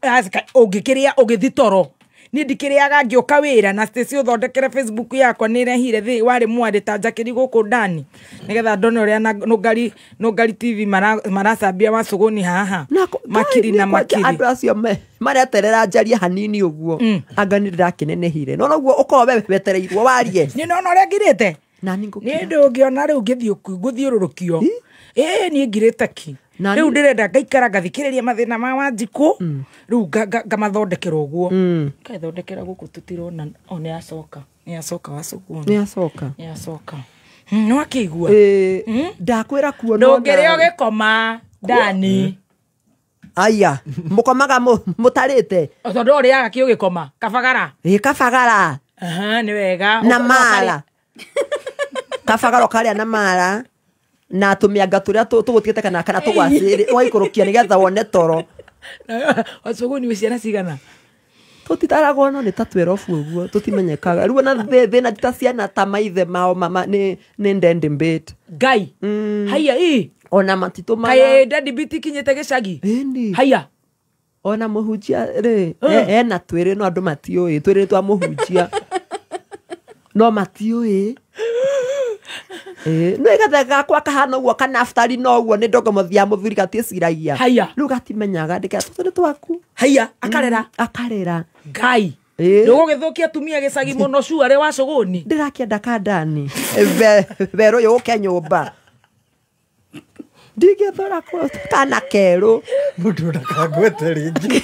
ũngĩkĩrĩa ũgĩthi toro. Niĩ ndikĩrĩaga ngĩũka wĩra na Stacy ũthondekere Facebook yakwa nĩ rehire thĩ warĩ mwarĩ ta njakĩri gũkũ ndani nĩgetha ndone ũrĩa Nũngari TV maracambia wacũgũni haha makiri na makiri. Andũ acio mareterera njarie hanini ũguo anga nĩ ndĩrakĩnenehire no noguo ũkorwo we wetereirwo warie. Niĩ nona ũrĩa ngirĩte. Nani ngũkira. Niĩ ndũngĩona rĩu ngũthiũrũrũkio. Ĩĩ niĩ ngirĩte ki. Rĩu ndĩrenda ngaikara ngathikĩrĩria mathĩna ma Wanjikũ rĩu ngamathondekera ũguo. Ngathondekera gũkũ tũtirona o nĩ acoka. Nĩ acoka Wacũgũni. Nĩ acoka. Nĩ acoka. Nĩ wakĩigua? Ndakwĩra kuo ndũngĩrĩa ũgĩkoma Dani. Aya mukomaga mutarite tondu uriaga ki ugikoma kabagara. Ĩ kabagara. Aha, ni wega. Na mara. Kabagara ukaria na mara na tumianga turia tugutigite kana tugwaciri ũgaikũrũkia nigetha wone toro. Wacũgũni wĩ ciana cigana? Tũtitaragwo no nĩ ta twerobu ũguo tũtimenyekaga rĩu ona thĩna ti ta ciana ta maithe mao mama nĩ ndendi mbĩt. Ngai. Haiya ĩ ona matitũmaga. Kaĩ ndendi mbĩt ikinyĩte gĩcagi? Ĩni. Haiya. Ona mũhunjia rĩ ena twĩrĩ no andũ matiũĩ twĩrĩ twa mũhunjia no matiũĩ. No ĩgathe gakwa kahana ũguo kana aftari no ũguo nĩ ndongomothia mũthuri gatiĩciragia. Haiya. Rĩu gatimenyaga ndĩkera tũtũ nĩ twaku. Haiya akarera. Akarera. Ngai. Ndũgũgĩthũkia atumia gĩcagi mũno cuarĩ wa cũgũni. Ndĩrakĩenda kandani werũ ũyũ ũke nyũmba. Ndingĩthũra kana kerũ. Mũndũ ndakangwete rĩngĩ.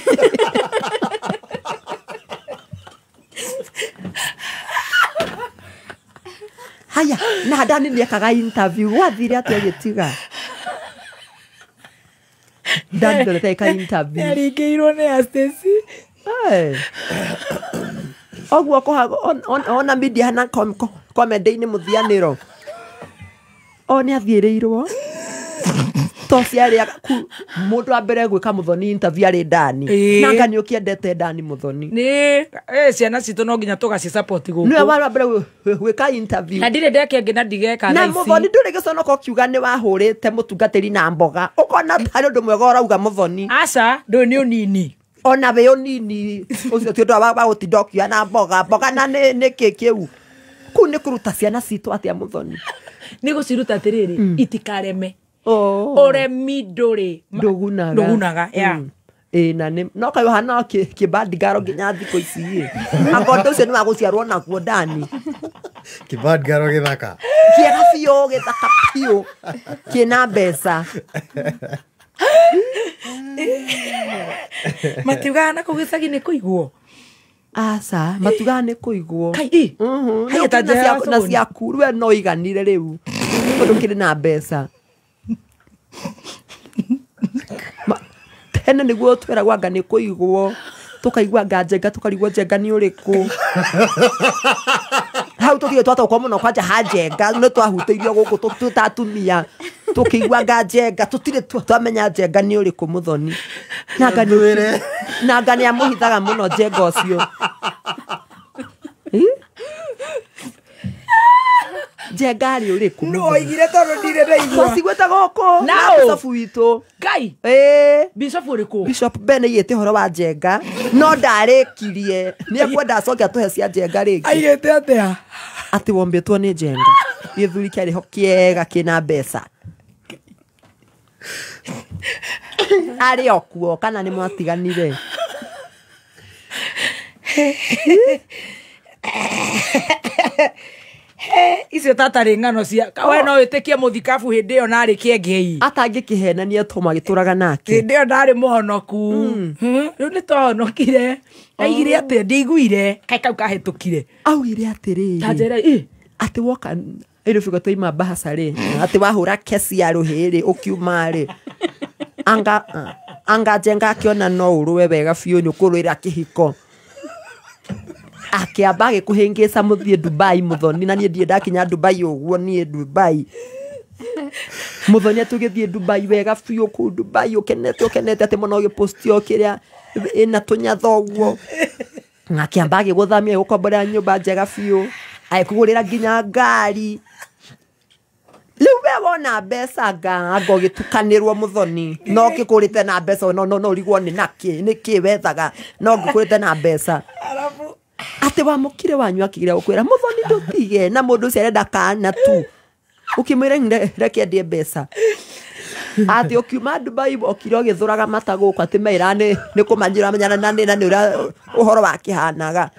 Haya, na Dani nĩekaga interview gwathire atĩa agĩtiga? Dani ndorete eka interview. Nĩaringĩirwo nĩ Stacy. Ũguo ona media na comedy-inĩ mũthianĩro. O nĩathiĩrĩirwo. To ciarĩ mũndũ wa mbere gwĩka Muthoni interview arĩ Dani. Na anga nĩ ũkĩendete Dani Muthoni. Nĩ ciana citũ no nginya tũgaci support gũkũ. Nĩwe wa mbere gwĩka interview. Na ndirĩ ndeka ĩngĩ na ndigeka Na thaa ici. Muthoni ndũrĩ gĩconoko ũkiuga nĩ wahũrĩte mũtungatĩri na mboga. Ũkona tarĩ ũndũ mwega ũrauga Muthoni. Aca, ndũyũ nĩ ũnini. Ona wĩ ũnini ũcio ti ũndũ wa gũtinda ũkiuga na mboga. Mboga na nĩ kĩ kĩu. Kũu nĩ kũruta ciana citũ atĩa Muthoni? Nĩ gũciruta atĩrĩrĩ, itikareme. Ũremi ndũrĩ ndũgunaga. Ya. Ĩ na nĩ no kaĩ ũhana kĩbandigaro nginya thikũ ici ĩ. Anga ũndũ ũcio nĩ wa gũciarwo naguo Dani. Kĩbandigaro gĩthaka. Kĩega biũ, gĩthaka biũ. Kĩna mbeca. Matiugaga na kũu gĩcagi nĩ kũigwo. Aca, matiugaga nĩ kũigwo. Kai ĩ. Haya ta na ciaku rĩu no iganire rĩu. Tondũ kĩrĩ na mbeca. Tene nĩguo tweragwo anga nĩ kũigwo tũkaigua anga njenga tũkarigwo njenga nĩ ũrĩkũ. Hau tũtirĩ twataũkwo mũno kwanja ha njenga nĩ twahutĩirio gũkũ twĩ ta atumia tũkĩigua anga njenga tũtirĩ twamenya njenga nĩ ũrĩkũ Muthoni. Na anga nĩ amũhithaga mũno njenga ũcio. Njenga arĩ ũrĩkũ? No oigire tondũ ndirĩ ndaigua. Twaciguĩte gũkũ na bishop witũ. Ngai. Ĩĩ. Bishop ũrĩkũ? Bishop Ben aigĩte ũhoro wa njenga no ndarĩkirie. Nĩ ekwenda acoke atũhe cia njenga rĩngĩ. Aigĩte atĩa? Atĩ wombĩtwo nĩ njenga. Gĩthuri kĩarĩ ho kĩega kĩna mbeca. Arĩ o kuo kana nĩ mwatiganire? Icio tatarĩ ng'ano cia we no wĩtĩkie mũthikabu hĩndĩ ĩyo narĩ kĩengei. Atangĩkĩhenania tondũ magĩtũraga nake. Hĩndĩ ĩyo ndarĩ mũhonoku. Rĩu nĩ twahonokire. Aigire atĩa ndiaiguire. Kaĩ kau kahĩtũkire. Augire atĩrĩrĩ. Ta njĩra ĩ. Atĩ woka ĩrĩ bigo twaima bahaca rĩ. Atĩ wahũra kesi ya rũhĩ rĩ ũkiuma rĩ. Anga njenga akĩona no ũrũe wega biũ nĩ ũkũrũĩra kĩhiko. Akĩamba agĩkũhĩngĩca mũthiĩ Dubai Muthoni na niĩ ndirĩ ndakinya Dubai ũguo niĩ Dubai. Muthoni atũgĩthiĩ Dubai wega biũ kũu Dubai ũkenete ũkenete atĩ mũno ũgĩpostio kĩrĩa ĩna tũnyatha ũguo. Akĩamba agĩgũthamia agĩgũkomborera nyũmba njega biũ agĩkũgũrĩra nginya ngari. Rĩu we wona mbeca anga ũgĩtukanĩrwo Muthoni no ũkĩkũrĩte na mbeca no no ũrigwo nĩ nakĩ nĩkĩ wethaga no ngĩkũrĩte na mbeca. Atĩ wamũkire wanyu akĩgeria gũkwĩra Muthoni ndũtige na mũndũ ũcio arenda kana tu. Ũkĩmwĩra reke ndie mbeca. Atĩ ũkiuma Dubai okire ũgĩthũraga mata gũkũ atĩ meira nĩ kũmanyĩra menyana na nĩ na nĩ ũrĩa ũhoro wakĩhanaga.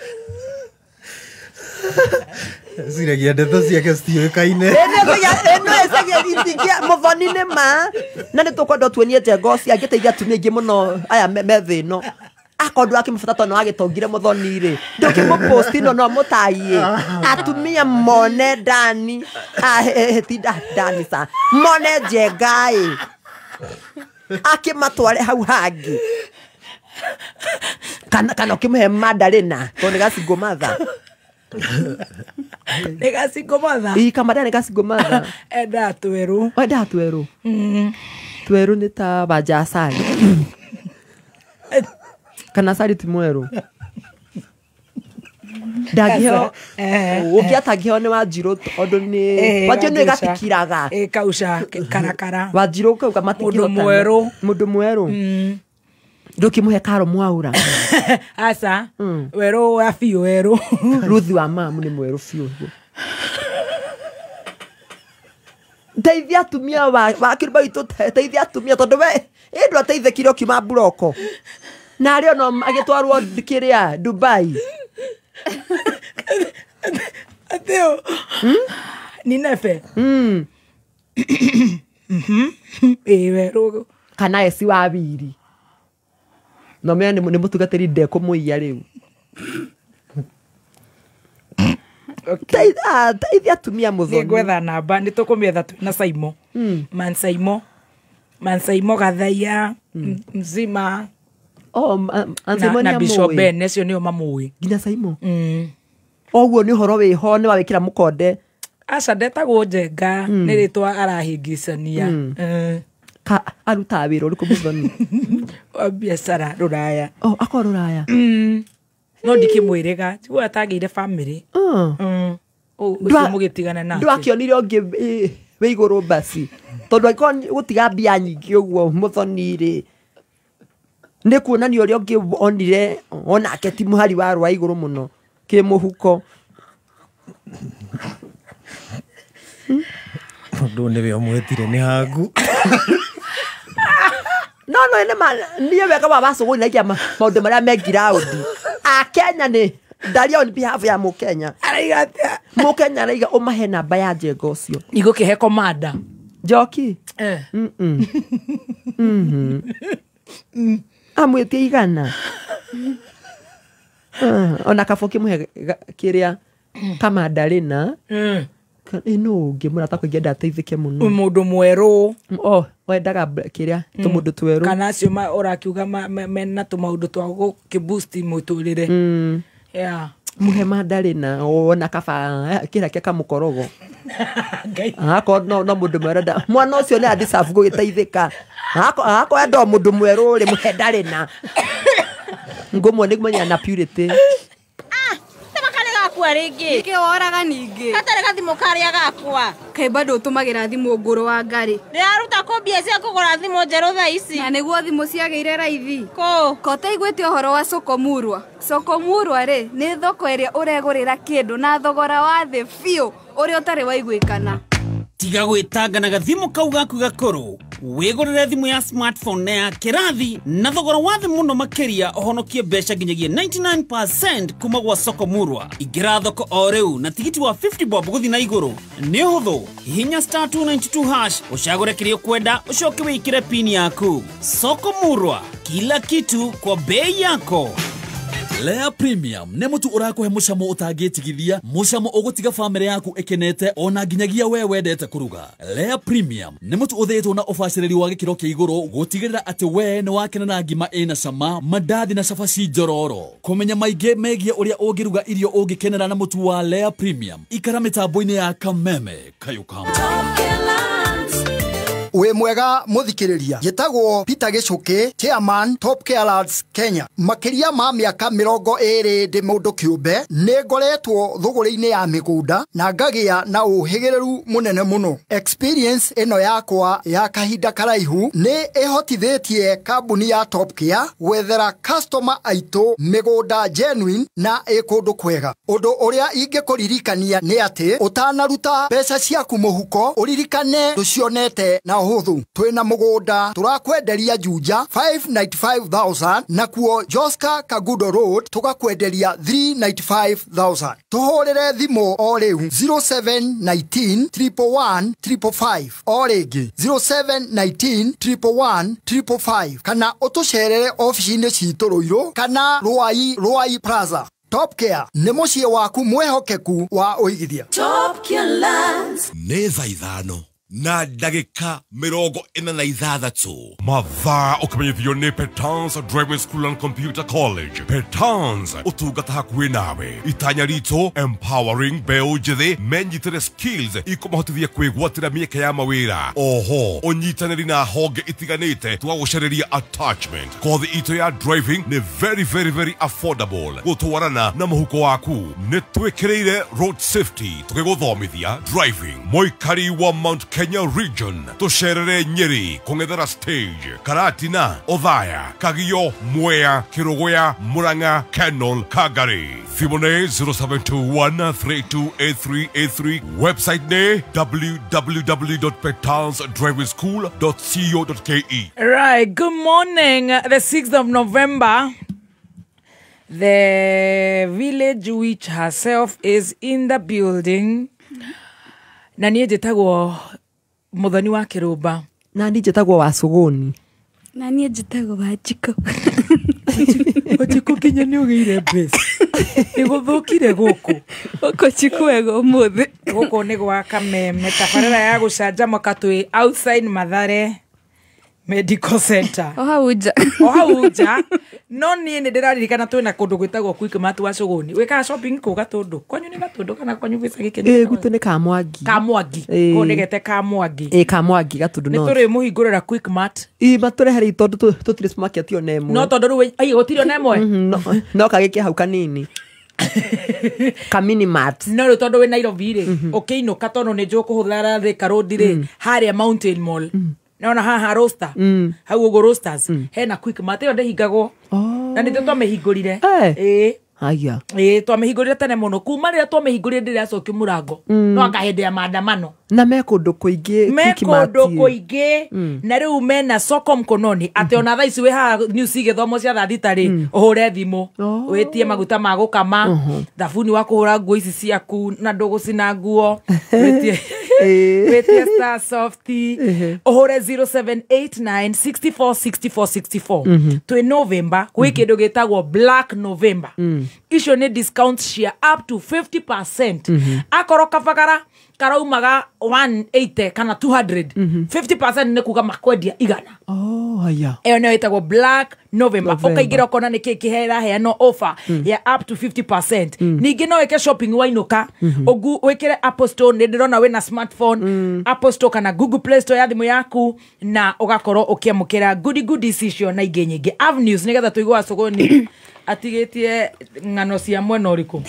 Ciragia ndeto ciake citiũĩkaine. Ĩno ĩcagia itigia Muthoni nĩ ma na nĩ tũkwenda tuonie njenga ũcio angĩteithia atumia aingĩ mũno aya me thĩ ĩno. Akorwo akĩmũbata tondũ agĩtongire Muthoni rĩ ndũkĩmũposti no no mũtaiĩ atumia mone Dani ti Dani sa mone njenga ĩ Akĩmatware hau hangĩ. Kana ũkĩmũhe mandarina tondũ nĩ ga single mother. Nĩ ga single mother. Ii kamandarina nĩ ga single mother. Endaga twerũ. Endaga twerũ. Twerũ nĩ ta wanja asali. Kana asali ti mwerũ. Ndangĩheo ũngĩ atangĩheo nĩ Wanjirũ tondũ nĩ Wanjirũ nĩ gatikiraga. Kausha karakara. Wanjirũ kau matingĩhotana. Mũndũ mwerũ. Mũndũ mwerũ. Ndũkĩmũhe Karo Mwaura. Aca. Werũ wa biũ werũ. Ruthi wa mamu nĩ mwerũ biũ. Teithia atumia wa kĩrũmba gitũ, teithia atumia tondũ we ĩ ndwateithĩkire ũkiuma mburoko. Na arĩ ona agĩtwarwo kĩrĩa Dubai. Ateo. Ni nefe. Ĩ werũ. Kana eci wa wiri. No mea nĩ mũtungatĩri ndekũmũiya rĩu. Teithia atumia mũthoni. Nĩngwetha namba, nĩ tũkũmĩetha twĩ na Saimo. Man Saimo. Man Saimo Gathaiya, Mzima. Oh, na Bishop Ben, acio nĩo mamũĩ. Nginya Saimo? Oguo nĩ ũhoro wĩho nĩ wawĩkĩra mũkonde. Aca ndetagwo Njenga, nĩ rĩtwa arahĩngĩcania. Ka arutaga wĩra ũrĩkũ mũthoni? Wa biacara rũraya. Oh, akorwo rũraya. No ndikĩmwĩrĩga, tiguo atagĩire family. Ũcio mũgĩtigana nake. Ndwakĩonire ũngĩ wĩ igũrũ basi. Tondũ angĩkorwo gũtiga mbia nyingĩ ũguo mũthoni rĩ, nĩ kuonania ũrĩa ũngĩ onire onake ti mũhari wa rwa igũrũ mũno kĩmũhuko. Tondũ nĩwe ũmwĩtire nĩ hangu. No nĩ ma niĩ wega wa wacũgũri naikia maũndũ marĩa me ngiraũndi. Akenya nĩ ndaria on behalf ya mũkenya. Araiga atĩa? Mũkenya araiga ũmahe namba ya Njenga ũcio. Igũkĩhe komanda. Njoki? Amwĩtie igana. Ona kaba ũkĩmũhe kĩrĩa kamandarina. Ĩno ũngĩ mũrata akwa ingĩenda ateithĩke mũno. Mũndũ mwerũ. Oh, wendaga kĩrĩa tũmũndũ twerũ. Kana acio ũrakiuga mena tũmaũndũ twa gũkĩboost mũtũrĩre. Yeah. Mũhe mandarina ona kaba kĩrĩa kĩa kamũkorogo. Akorwo no mũndũ mwerũ nda mwana ũcio nĩ adeserve gũgĩteithĩka. Akorwo enda o mũndũ mwerũ rĩ mũhe ndarĩ na. Ngũmwe nĩ kũmenya na purity. Gakwa rĩngĩ. Nĩkĩ woraga ningĩ? Gatarĩ gathimũ karĩa gakwa. Kaĩ bado ũtũmagĩra thimũ ngũrũ wa ngarĩ. Ndĩraruta kũ mbia cia kũgũra thimũ njerũ thaa ici? Na nĩguo thimũ ciagĩire raithi. Kũ? Ko ũtaiguĩte ũhoro wa Soko Murwa? Soko Murwa rĩ, nĩ thoko ĩrĩa ũregũrĩra kĩndũ na thogora wa thĩ biũ ũrĩa ũtarĩ waiguĩkana. Tiga gwĩtanga na gathimũ kau gaku gakũrũ. Wĩgũrĩre thimũ ya smartphone na ya kĩrathi na thogora wa thĩ mũno makĩria ũhonokie mbeca nginyagia 99% kuma gwa Soko Murwa. Ingĩra thoko o rĩu na tigiti wa 50 bob gũthiĩ na igũrũ. Nĩ ũhũthũ, hihinya *292# ũcagũre kĩrĩa ũkwenda ũcoke wĩkĩre pin yaku. Soko Murwa, kila kitu kwa bei yako. Lea Premium nĩ mũtu ũrakũhe mũcamo ũtangĩtigithia, mũcamo ũgũtiga bamĩrĩ yaku ĩkenete ona nginyagia we wendete kũruga. Lea Premium nĩ mũtu ũthĩĩtwo na ũbacĩrĩri wa gĩkĩro kĩa igũrũ gũtigĩrĩra atĩ we nĩ wakena na ngima ĩna cama, mandathi na cabaci njororo. Kũmenya maingĩ megiĩ ũrĩa ũngĩruga irio ũngĩkenera na mũtu wa Lea Premium, ikara mĩtambo-inĩ ya Kameme Kayukama. Wĩ mwega mũthikĩrĩria, njĩtagwo Peter Gĩcũkĩ, Chairman Top Care Lads Kenya. Makĩria ma mĩaka 20 ndĩ mũndũ kĩũmbe, nĩ ngoretwo thũgũrĩ-inĩ ya mĩgũnda na ngagĩa na ũhĩgĩrĩru mũnene mũno. Experience ĩno yakwa ya kahinda karaihu nĩ ĩhotithĩtie kambuni ya Top Care gwethera customer aitũ mĩgũnda genuine na ĩ kũndũ kwega. Ũndũ ũrĩa ingĩkũririkania nĩ atĩ ũtanaruta mbeca ciaku mũhuko ũririkane ndũcionete na ũhũthũ. Twĩna mũgũnda tũrakwenderia Juja 595,000 nakuo Joska Kagudo Road tũgakwenderia 395,000. Tũhũrĩre thimũ o rĩu 0719 111 555 o rĩngĩ 0719 111 555 kana ũtũcerere ofici-inĩ citũ Rũirũ kana Ruai Ruai Plaza. Top Care nĩ mũciĩ waku mwĩhokeku wa ũigithia. Top Care Lands. Nĩ thaa 5 na ndagĩka 46. Mathaa ũkĩmenyithio nĩ Petans Driving School and Computer College. Petans, ũtungata hakuhĩ nawe. Itanya ritũ, empowering mbeũ njĩthĩ menyitĩre skills ikũmahotithia kwĩgwatĩra mĩeke ya mawĩra. Oho, ũnyitanĩri na honge itiganĩte tũgagũcarĩria attachment. Kothi itũ ya driving nĩ very very very affordable gũtwarana na mũhuko waku. Nĩ twĩkĩrĩire road safety tũgĩgũthomithia driving. Mũikari wa Mount Kenya region, tũcerere Nyeri, kũng'ethera stage, Karatina, Othaya, Kagio, Mwea, Kĩrũgũya, Murang'a, Kenol, Kagari. Thimũ nĩ 0721328383. Website nĩ www.petansdrivingschool.co.ke. Right, good morning. The 6th of November, the village witch herself is in the building. Na niĩ njĩtagwo Muthoni wa Kĩrũmba. Na niĩ njĩtagwo Wacũgũni. Na niĩ njĩtagwo Wanjikũ. Wanjikũ nginya nĩ ũgĩire mbeca. Nĩ gũthũkire gũkũ. Gũkũ ti kwega ũmũthĩ. Gũkũ nĩ gwa Kameme, tabarĩra ya gũcanjamũka twĩ outside Mathare Medical Center. O hau nja. O hau nja. No niĩ nĩ ndĩraririkana twĩna kũndũ gwĩtagwo Quickmart wa Cũgũni. Wĩkaga shopping kũ Gatũndũ? Kwanyu nĩ Gatũndũ kana kwanyu gwĩca gĩkĩ? Ĩĩ gwitũ nĩ Kamwangi. Kamwangi. Kũu nĩgete Kamwangi. Ĩĩ Kamwangi Gatũndũ Nĩ North. tũrĩ mũhingũrĩra Quickmart. Ĩĩ matũrehere tondũ tũtirĩ supermarket ona ĩmwe. No tondũ rĩu ai gũtirĩ ona ĩmwe. No kagĩke hau kanini. Kamini mart. No rĩu tondũ wĩ Nairobi rĩ, ũkĩinũka tondũ nĩ njũĩ kũhũthĩra Thika Road rĩ, harĩa Mountain Mall. Naona haha Roaster. Hau ũguo Roasters. Hena Quickmart ĩyo ndĩhingagwo. Na nĩtũ twamĩhingũrire. Ĩĩ. Haya. Ĩĩ twamĩhingũrire tene mũno. Kuma rĩrĩa twamĩhingũrire ndĩracokio mũrango. No anga hĩndĩ ya maandamano. Na me kũndũ kũingĩ. Me kũndũ kũingĩ. Na rĩu mena soko mkononi. Atĩ ona thaa ici wĩ haha news igĩthomwo cia thaa thita rĩ, ũhũre thimũ. Wĩtie maguta ma gũkama, thabuni wa kũhũra nguo ici ciaku na ndũgũcina nguo. Wĩtie wĩtie Star Soft. Ũhũre 0789 64 64 64. Twĩ November, gwĩ kĩndũ gĩtagwo Black November. Icio nĩ discounts cia up to 50%. Akorwo kabagara karaumaga 180 kana 200. 50% nĩ kuga makwendia 100. Oh, haya. Ĩyo nĩyo ĩtagwo Black November. Ũkaingĩra ũkona nĩkĩĩ kĩraheanwo offer ya up to 50%. Ningĩ no wĩke shopping wainũka, wĩkĩre Apple Store, nĩ ndĩrona wĩna smartphone, Apple Store kana Google Play Store ya thimũ yaku, na ũgakorwo ũkĩamũkĩra goodie goodies icio na ingĩ nyingĩ. Avenues nĩgetha tũigue Wacũgũni atigĩtie ng'ano cia mwena ũrĩkũ.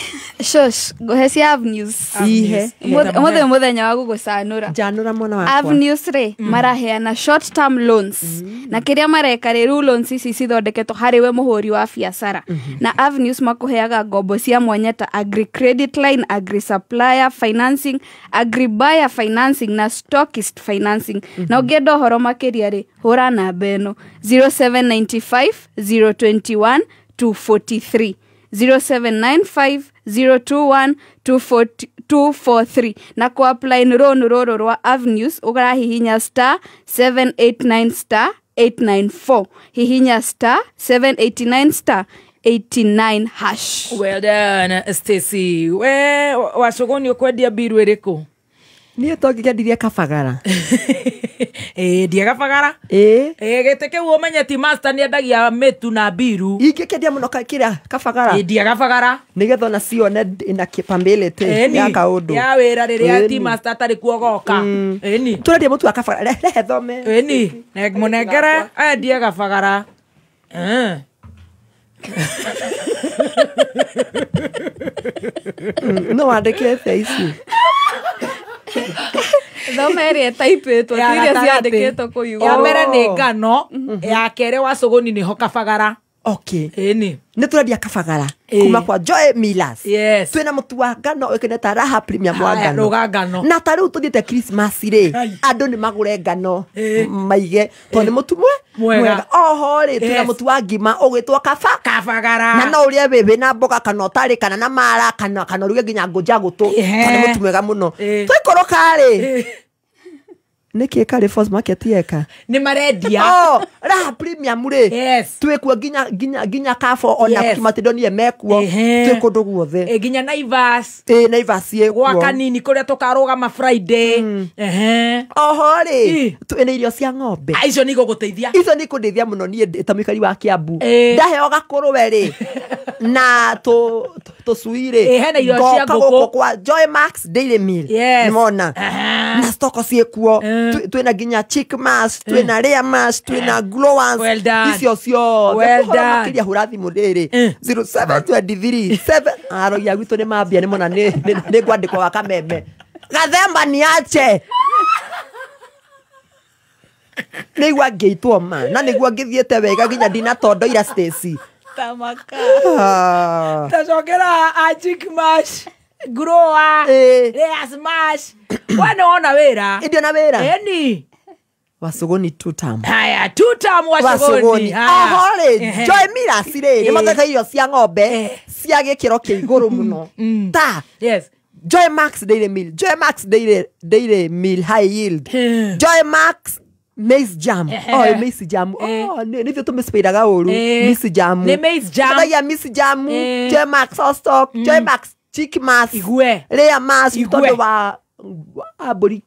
Shush, ngũhe cia Avenues. Ihe. Ũmũthĩ mũthenya wa gũgũcanũra. Njanũra mwana wakwa. Avenues rĩ, maraheana short term loans. Na kĩrĩa mareka rĩ, rĩu loans ici cithondeketwo harĩ we mũhũri wa biacara. Na Avenues makũheaga ngombo cia mwanya ta agri credit line, agri supplier financing, agri buyer financing na stockist financing. Na ũngĩenda ũhoro makĩria rĩ, hũra namba ĩno 0795 021 243 0795 021 243. Na ku apply loan rũrũ rwa Avenues ũrahihinya star 789 star 894. Hihinya star 789 star 89 hash. Well done, Stacy. We Wacũgũni ũkwendia mbiru ĩrĩkũ? Niĩ to ngĩkĩendirie kabagara. Ĩĩ ndie kabagara. Ĩĩ. Ĩĩ gĩtĩ kĩu ũmenye ti master nĩendagia mĩtu na mbiru. Ingĩkĩendia mũno kĩrĩa kabagara. Ĩĩ ndie kabagara. Nĩgetha ona cione ina capability ya kaũndũ. Ya wĩra rĩrĩa ti master atarĩ kuo goka. Ĩni. Tũrendia mũtu wa kabagara. Rehe thome. Ĩni. Mũnengere endie kabagara. No wandĩkĩte ici. Thoma ĩrĩa ĩtaipĩtwo, ti iria ciandĩkĩtwo kũu igũrũ. Ya mbere nĩ ngano, ya kerĩ Wacũgũni nĩho kabagara. Okay. Ĩni. Nĩ tũrendia kabagara kuma kwa Joy Millers. Yes. Twĩna mũtu wa ngano ũĩkaine ta Raha Premium wa ngano. Rũga ngano. Na ta rĩu tũthiĩte Christmas rĩ, andũ nĩ magũre ngano maige tondũ nĩ mũtu mwega. Oho rĩ, twĩna mũtu wa ngima ũgwĩtwo kabagara. Na no ũrĩe wĩ na mboga kana ũtarĩ kana na mara kana ũruge nginya ngũnja gũtũ tondũ nĩ mũtu mwega mũno. Twaikũrũka rĩ, Nĩkĩ Carrefour market yeka? Nĩ marendia. Oh, Raha Premium rĩ. Yes. Twĩkuo nginya Carrefour ona Yes. Kimatindonie mekuo. Ehe. Twĩ kũndũ guothe. Nginya Naivas. Naivas ĩkuo. Gwa kanini kũrĩa tũkarũgama Friday. Ehe. Oho rĩ, twĩna irio cia ng'ombe. Icio nĩ igũgũteithia. Icio nĩ ikũndeithia mũno niĩ ta mũikari wa Kiambu. Ndaheo gakũrũwe rĩ na tũcui rĩ. Hena irio cia Ngoka ngũkũ. gũkũ kwa Joy Max Dairy Meal. Yes. Nĩmona. Na stoko ciĩkuo. Twĩna nginya chick mash, twĩna layer mash, twĩna glowers. Well done. Icio ciothe. Well Ũhoro done. makĩria hũra thimũ rĩrĩ 0723 7 arogi a gwitũ nĩ mambia nĩmona nĩ ngwandĩkwo wa kameme. Gathemba niache. Nĩigua ngĩitwo ma na nĩguo ngĩthiĩte wega nginya ndinatondoira Stacy. Tamaka. Ah. Tacokera a chick mash. Grower. Layer smash. We nĩ wona wĩra. Ndiona wĩra. Eni. Wacũgũni two term. Haya, two term wacũgũni. Oho rĩ, Joy Miras rĩ, nĩ mathondekaga irio cia ng'ombe cia gĩkĩro kĩa igũrũ mũno. Ta. Yes. Joy Max Dairy Meal, Joy Max Dairy Meal High Yield. Joy Max Maize Jam. Oh, maize jam. Oh, nĩ ithuĩ tũmĩcipĩiraga ũru. Maize jam. Nĩ maize jam. Tũthagia maize jam, Joy Max All Stock, Joy Max Chick Mash. Igue. Layer Mash Igue. tondũ wa mbũri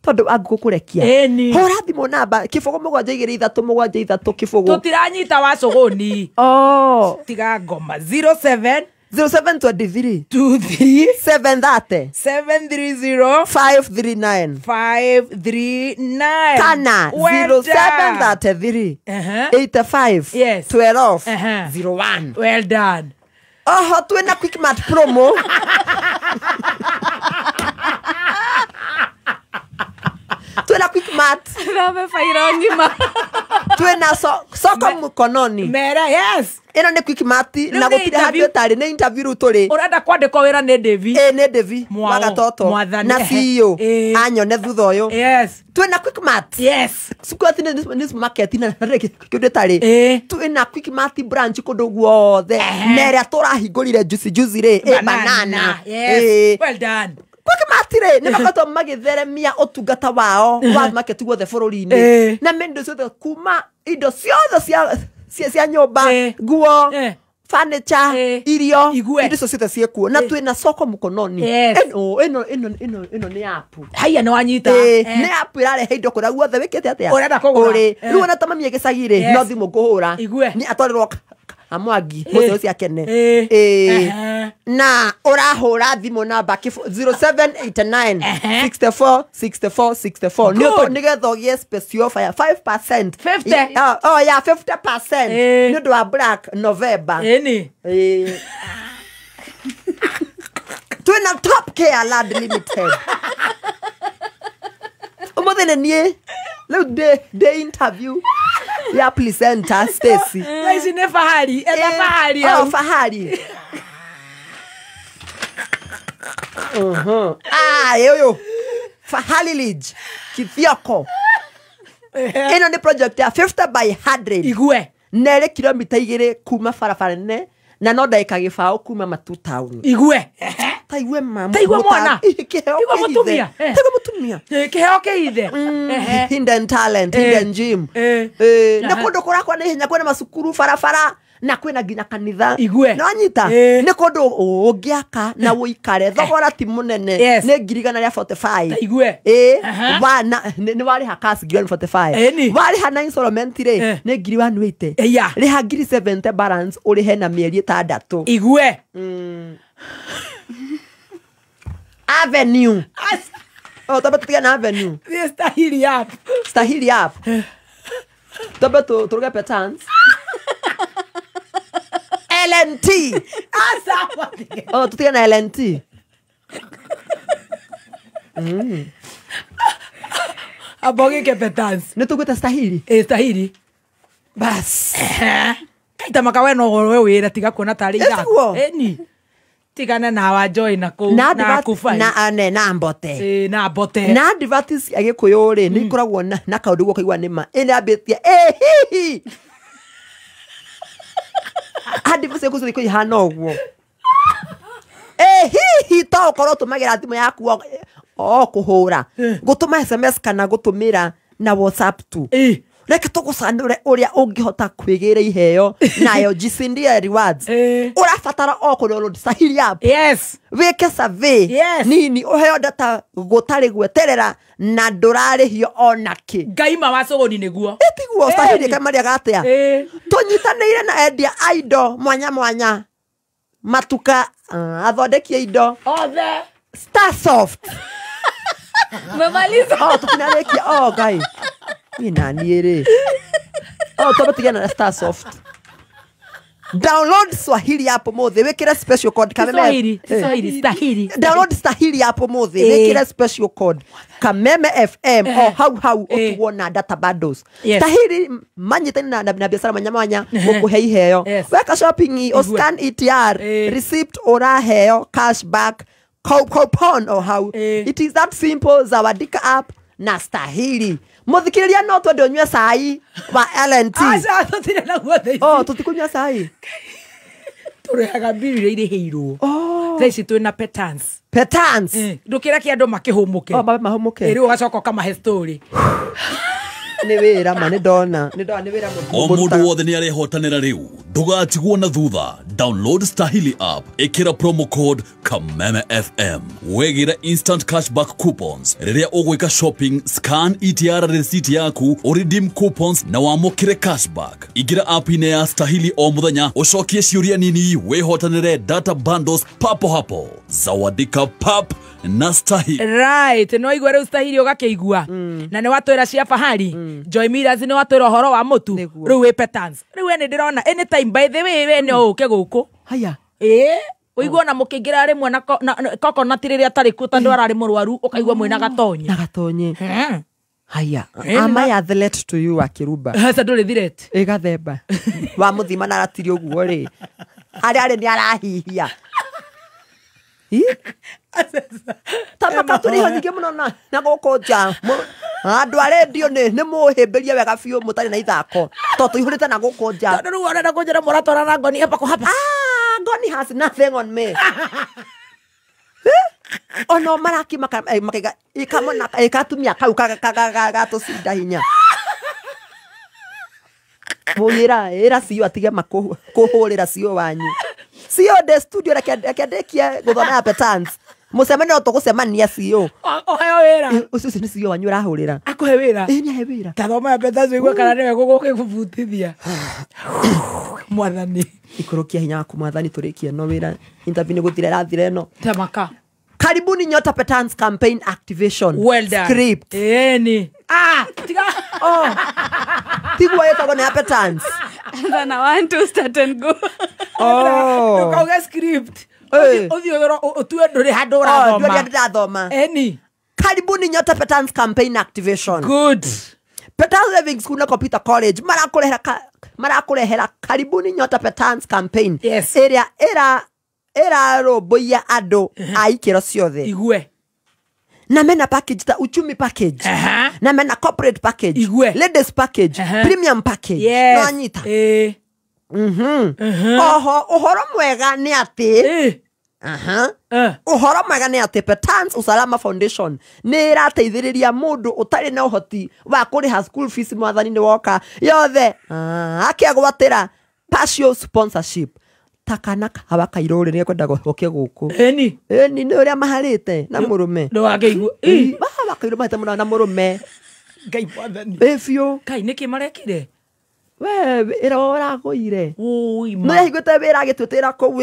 tondũ wa ngũkũ kũrekia. Hũra thimũ namba 0 7 2 3 7 3 0. Tũtiranyita wacũgũni. Oh. Tiga ngoma. 07 0723 23 730 730 539 539 kana Well done. 0733 85 Yes. 12 01. Well done. Oho twĩna Quickmart promo. Twĩna Quickmart. Thome fairo ng'ima. Twĩna soko mkononi. Mera, yes. Ĩno nĩ Quickmart na nĩ gũtirĩ handũ interview. ĩtarĩ nĩ interview rĩu tũrĩ. Ũrenda kwandĩkwo wĩra nĩ Devi. Ĩ nĩ Devi Mwao, wa Gatoto mwathani. na CEO anyone thutha ũyũ. Yes. Twĩna Quickmart. Yes. Sikuati nĩ supermarket na ndĩrĩ kĩndũ ĩtarĩ. Twĩna Quickmart branch kũndũ guothe. Na ĩrĩa tũrahingũrire juicy juicy rĩ ĩ banana. Yes. Well done. Quickmart rĩ nĩ makoretwo magĩtheremia ũtungata wao wa market guothe bũrũri-inĩ na indo ciothe kuma indo ciothe cia nyũmba, nguo, furniture, irio, indo icio ciothe ciĩkuo na twĩna soko mkononi. Yes. Ĩno nĩ app. Haiya nĩ wanyita. Nĩ app ĩrarehe indo kũrĩa guothe wĩkĩte atĩa Ũrenda kũgũra. Ũrĩ. Rĩu ona ta mami gĩcagi rĩ no thimũ ngũhũra nĩ atwarĩrwo Amwangi mũthĩ ũcio akene. Na ũrahũra thimũ namba 0789 64 64 64 Good. nĩgetha ũgĩe special offer ya 5%. 50. Oh yeah, 50% nĩ ũndũ wa Black November. Ĩni. Twĩna Top Care Land Limited. Ũmũthĩ nĩ niĩ rĩu ndĩ interview ya presenter Stacy. Thaa ici nĩ fahari, etha fahari Oh, hau. fahari. Ah, ũyũ. Fahari Ridge, Kithioko. Ĩno nĩ project ya 50 by 100. Igue. Na ĩrĩ kilomita 2 kuma barabara nene na no ndagĩka 0 kuma Matu town. Igue. Ta igue ma. Ta igue mwana. Kĩheo Igwe kĩhithe. mũtumia. Ta igue mũtumia. Kĩheo kĩhithe. Hidden talent, hidden gem. Nĩ kũndũ kũrakwa na ihenya kwĩna macukuru barabara na kwĩna nginya kanitha. Igue. Nĩwanyita? Nĩ kũndũ ũngĩaka na ũikare thogora ti mũnene nĩ 145,000. Igue. Nĩ warĩha cash 145,000. Warĩha na installment rĩ nĩ 180,000. Rĩha 70,000 balance ũrĩhe na mĩeri 6. Igue. Avenue. Oh, twambe tũtige na Avenue. Thiĩ Stahili app. Stahili app. Twambe tũruge petans. LNT. Oh, tũtige na LNT. Amba ũgĩke petans. Nĩ tũgwĩte Stahili. Stahili. Bas. Kaita maka we no we wĩra tiga kuona tarĩ Ĩtiguo? Ĩni. Tigana na wa Joy na kũu Na na kubai. na ane na mbote. Na mbote. Na advert cia Gĩkũyũ rĩ nĩ ikoragwo na kaũndũ guo kaigua nĩ ma. Ĩno yambĩtie hihi. Advert cia Gĩkũyũ ihana ũguo. Hihi to ũkorwo ũtũmagĩra thimũ yaku o kũhũra gũtũma SMS kana gũtũmĩra na WhatsApp tu. Reke tũgũcanũre ũrĩa ũngĩhota kwĩgĩra iheo nayo jicindia rewards. Ũrabatara o kũ-download Sahili app. Yes. Wĩke survey. Yes. Nini ũheo data gũtarĩ gweterera na ndũrarĩhio ona kĩ. Ngai ma wa cũgũni nĩguo. Ĩtiguo Sahili kamarĩaga atĩa? Tũnyitanĩire na endia a indo mwanya mwanya matuka athondeki a indo othe Starsoft. Memaliza. Oh, tũtinarĩkia. Oh, Ngai. Niĩ naniĩ rĩ. Oh, twambe tũgĩe na Starsoft. Download Swahili app ũmũthĩ wĩkĩre special code Kameme. Swahili, Swahili, Stahili. Download Stahili app ũmũthĩ wĩkĩre special code Kameme FM o hau hau ũtigwo na data bundles. Yes. Stahili manyitani na biacara mwanya mwanya gũkũhe iheo. Weka shopping o scan ETR receipt ũraheo cashback coupon o hau. It is that simple. Zawadika app na Stahili. Muthikiriria no twende unyue cai wa L&T. Aca tutire naguo thaa ici. Oh, tutikunyua cai. Tũrĩhaga mbiri iria irĩhĩirwo. Thaa ici twĩna Petans. Petans. Ndũkĩreke andũ makĩhũmũke. Oh, mabe mahũmũke. Rĩu ũgacoka ũkamahe story. Nĩ wĩra ma nĩ ndona. Nĩ ndona nĩ wĩra O mũndũ wothe nĩ arehotanĩra rĩu ndũgatigwo na thutha. Download Stahili app, ĩkĩra promo code Kameme FM wegĩre instant cashback coupons rĩrĩa ũgwĩka shopping. Scan ETR receipt yaku ũredeem coupons na wamũkĩre cashback. Ingĩra app-inĩ ya Stahili o mũthenya ũcokie ciũria nini wĩhotanĩre data bundles papo hapo. Zawadika pap na Stahili. Right, no igua rĩu Stahili ũgakĩigua. Na nĩ watwĩra cia fahari. Joy Miras nĩ watwĩra ũhoro wa mũtu. Rĩu wĩ Petans. Rĩu we nĩ ndĩrona anytime by the way we no ũke gũkũ. Haya. Ũigua na mũkĩingĩra rĩmwe na coconut rĩrĩa atarĩ kuo tondũ ararĩ mũrwaru ũkaigua mwĩna gatonye. Na gatonye. Haya. Am I athlete to you akĩrumba? Aca ndũrĩ threat. Ĩ gathemba. Wa mũthima na ratiri ũguo rĩ. Harĩa arĩ nĩ arahihia. Tamaka tũrĩ ho nyingĩ mũno na gũkũ nja. Andũ a rendio nĩ mũhĩmbĩrie wega biũ mũtarĩ na ithako tondũ tũihũrĩte na gũkũ nja. Tondũ rĩu ũrenda kũnjĩra mũratwarana na ngoni hapa kwa hapa. Ah, ngoni has nothing on me. Ono maraki makaiga ikamona ikatumia kau gatũcinda hinya. Mũira ĩra cio atige kũhũrĩra cio wanyu. Cio de studio reke ndekie gũthoma ya Petans. Mũcemanio tũgũcemania cio. Ũheo wĩra. Ũcio nĩ cio wanyu ũrahũrĩra. Akũhe wĩra. Ĩ nĩ ahe wĩra. Ta thoma ya Petans ũigue kana nĩwe gũgũkĩbutithia. Mwathani. Ikũrũkia hinya waku mwathani tũrĩkie no wĩra. Interview nĩ gũthira ĩrathira ĩno. Tamaka. Karibuni Nyota Petans campaign activation. Well done. Script. Ĩni. Ah, tiga. Oh. Tigua yetagwo nĩ ya Petans. Then I want to start and go. Oh. Ndũkauge script. Ũthiĩ ũtue ndũrĩ handũ ũrathoma. Ndũrĩ handũ ndathoma. Ĩni. Karibuni Nyota Petans campaign activation. Good. Petans Living School na Computer College marakũrehera Karibuni Nyota Petans campaign. Yes. Ĩrĩa ĩrarũmbũiya andũ a ikĩro ciothe. Igue. Na mena package ta uchumi package. Na mena corporate package. Igue. Ladies package. Premium package. Yes. No anyita. Oho ũhoro mwega nĩ atĩ ũhoro mwega nĩ atĩ Petans Usalama Foundation nĩ ĩrateithĩrĩria mũndũ ũtarĩ na ũhoti wa kũrĩha school fees mwathani nĩ woka yothe akĩgwatĩra partial sponsorship. Takana kahawa kairũ rĩ nĩekwenda gũke gũkũ. Ĩni. Ĩni nĩ ũrĩa maharĩte na mũrũme. Ndũgakĩigue. Kahawa kairũ mahĩte mũno na mũrũme. Ngai mwathani. Ĩ biũ. Kai nĩkĩ marekire? We wĩra ũragũire. Ũi ma. Nĩ ahingũrĩte wĩra agĩtwĩtĩra kũu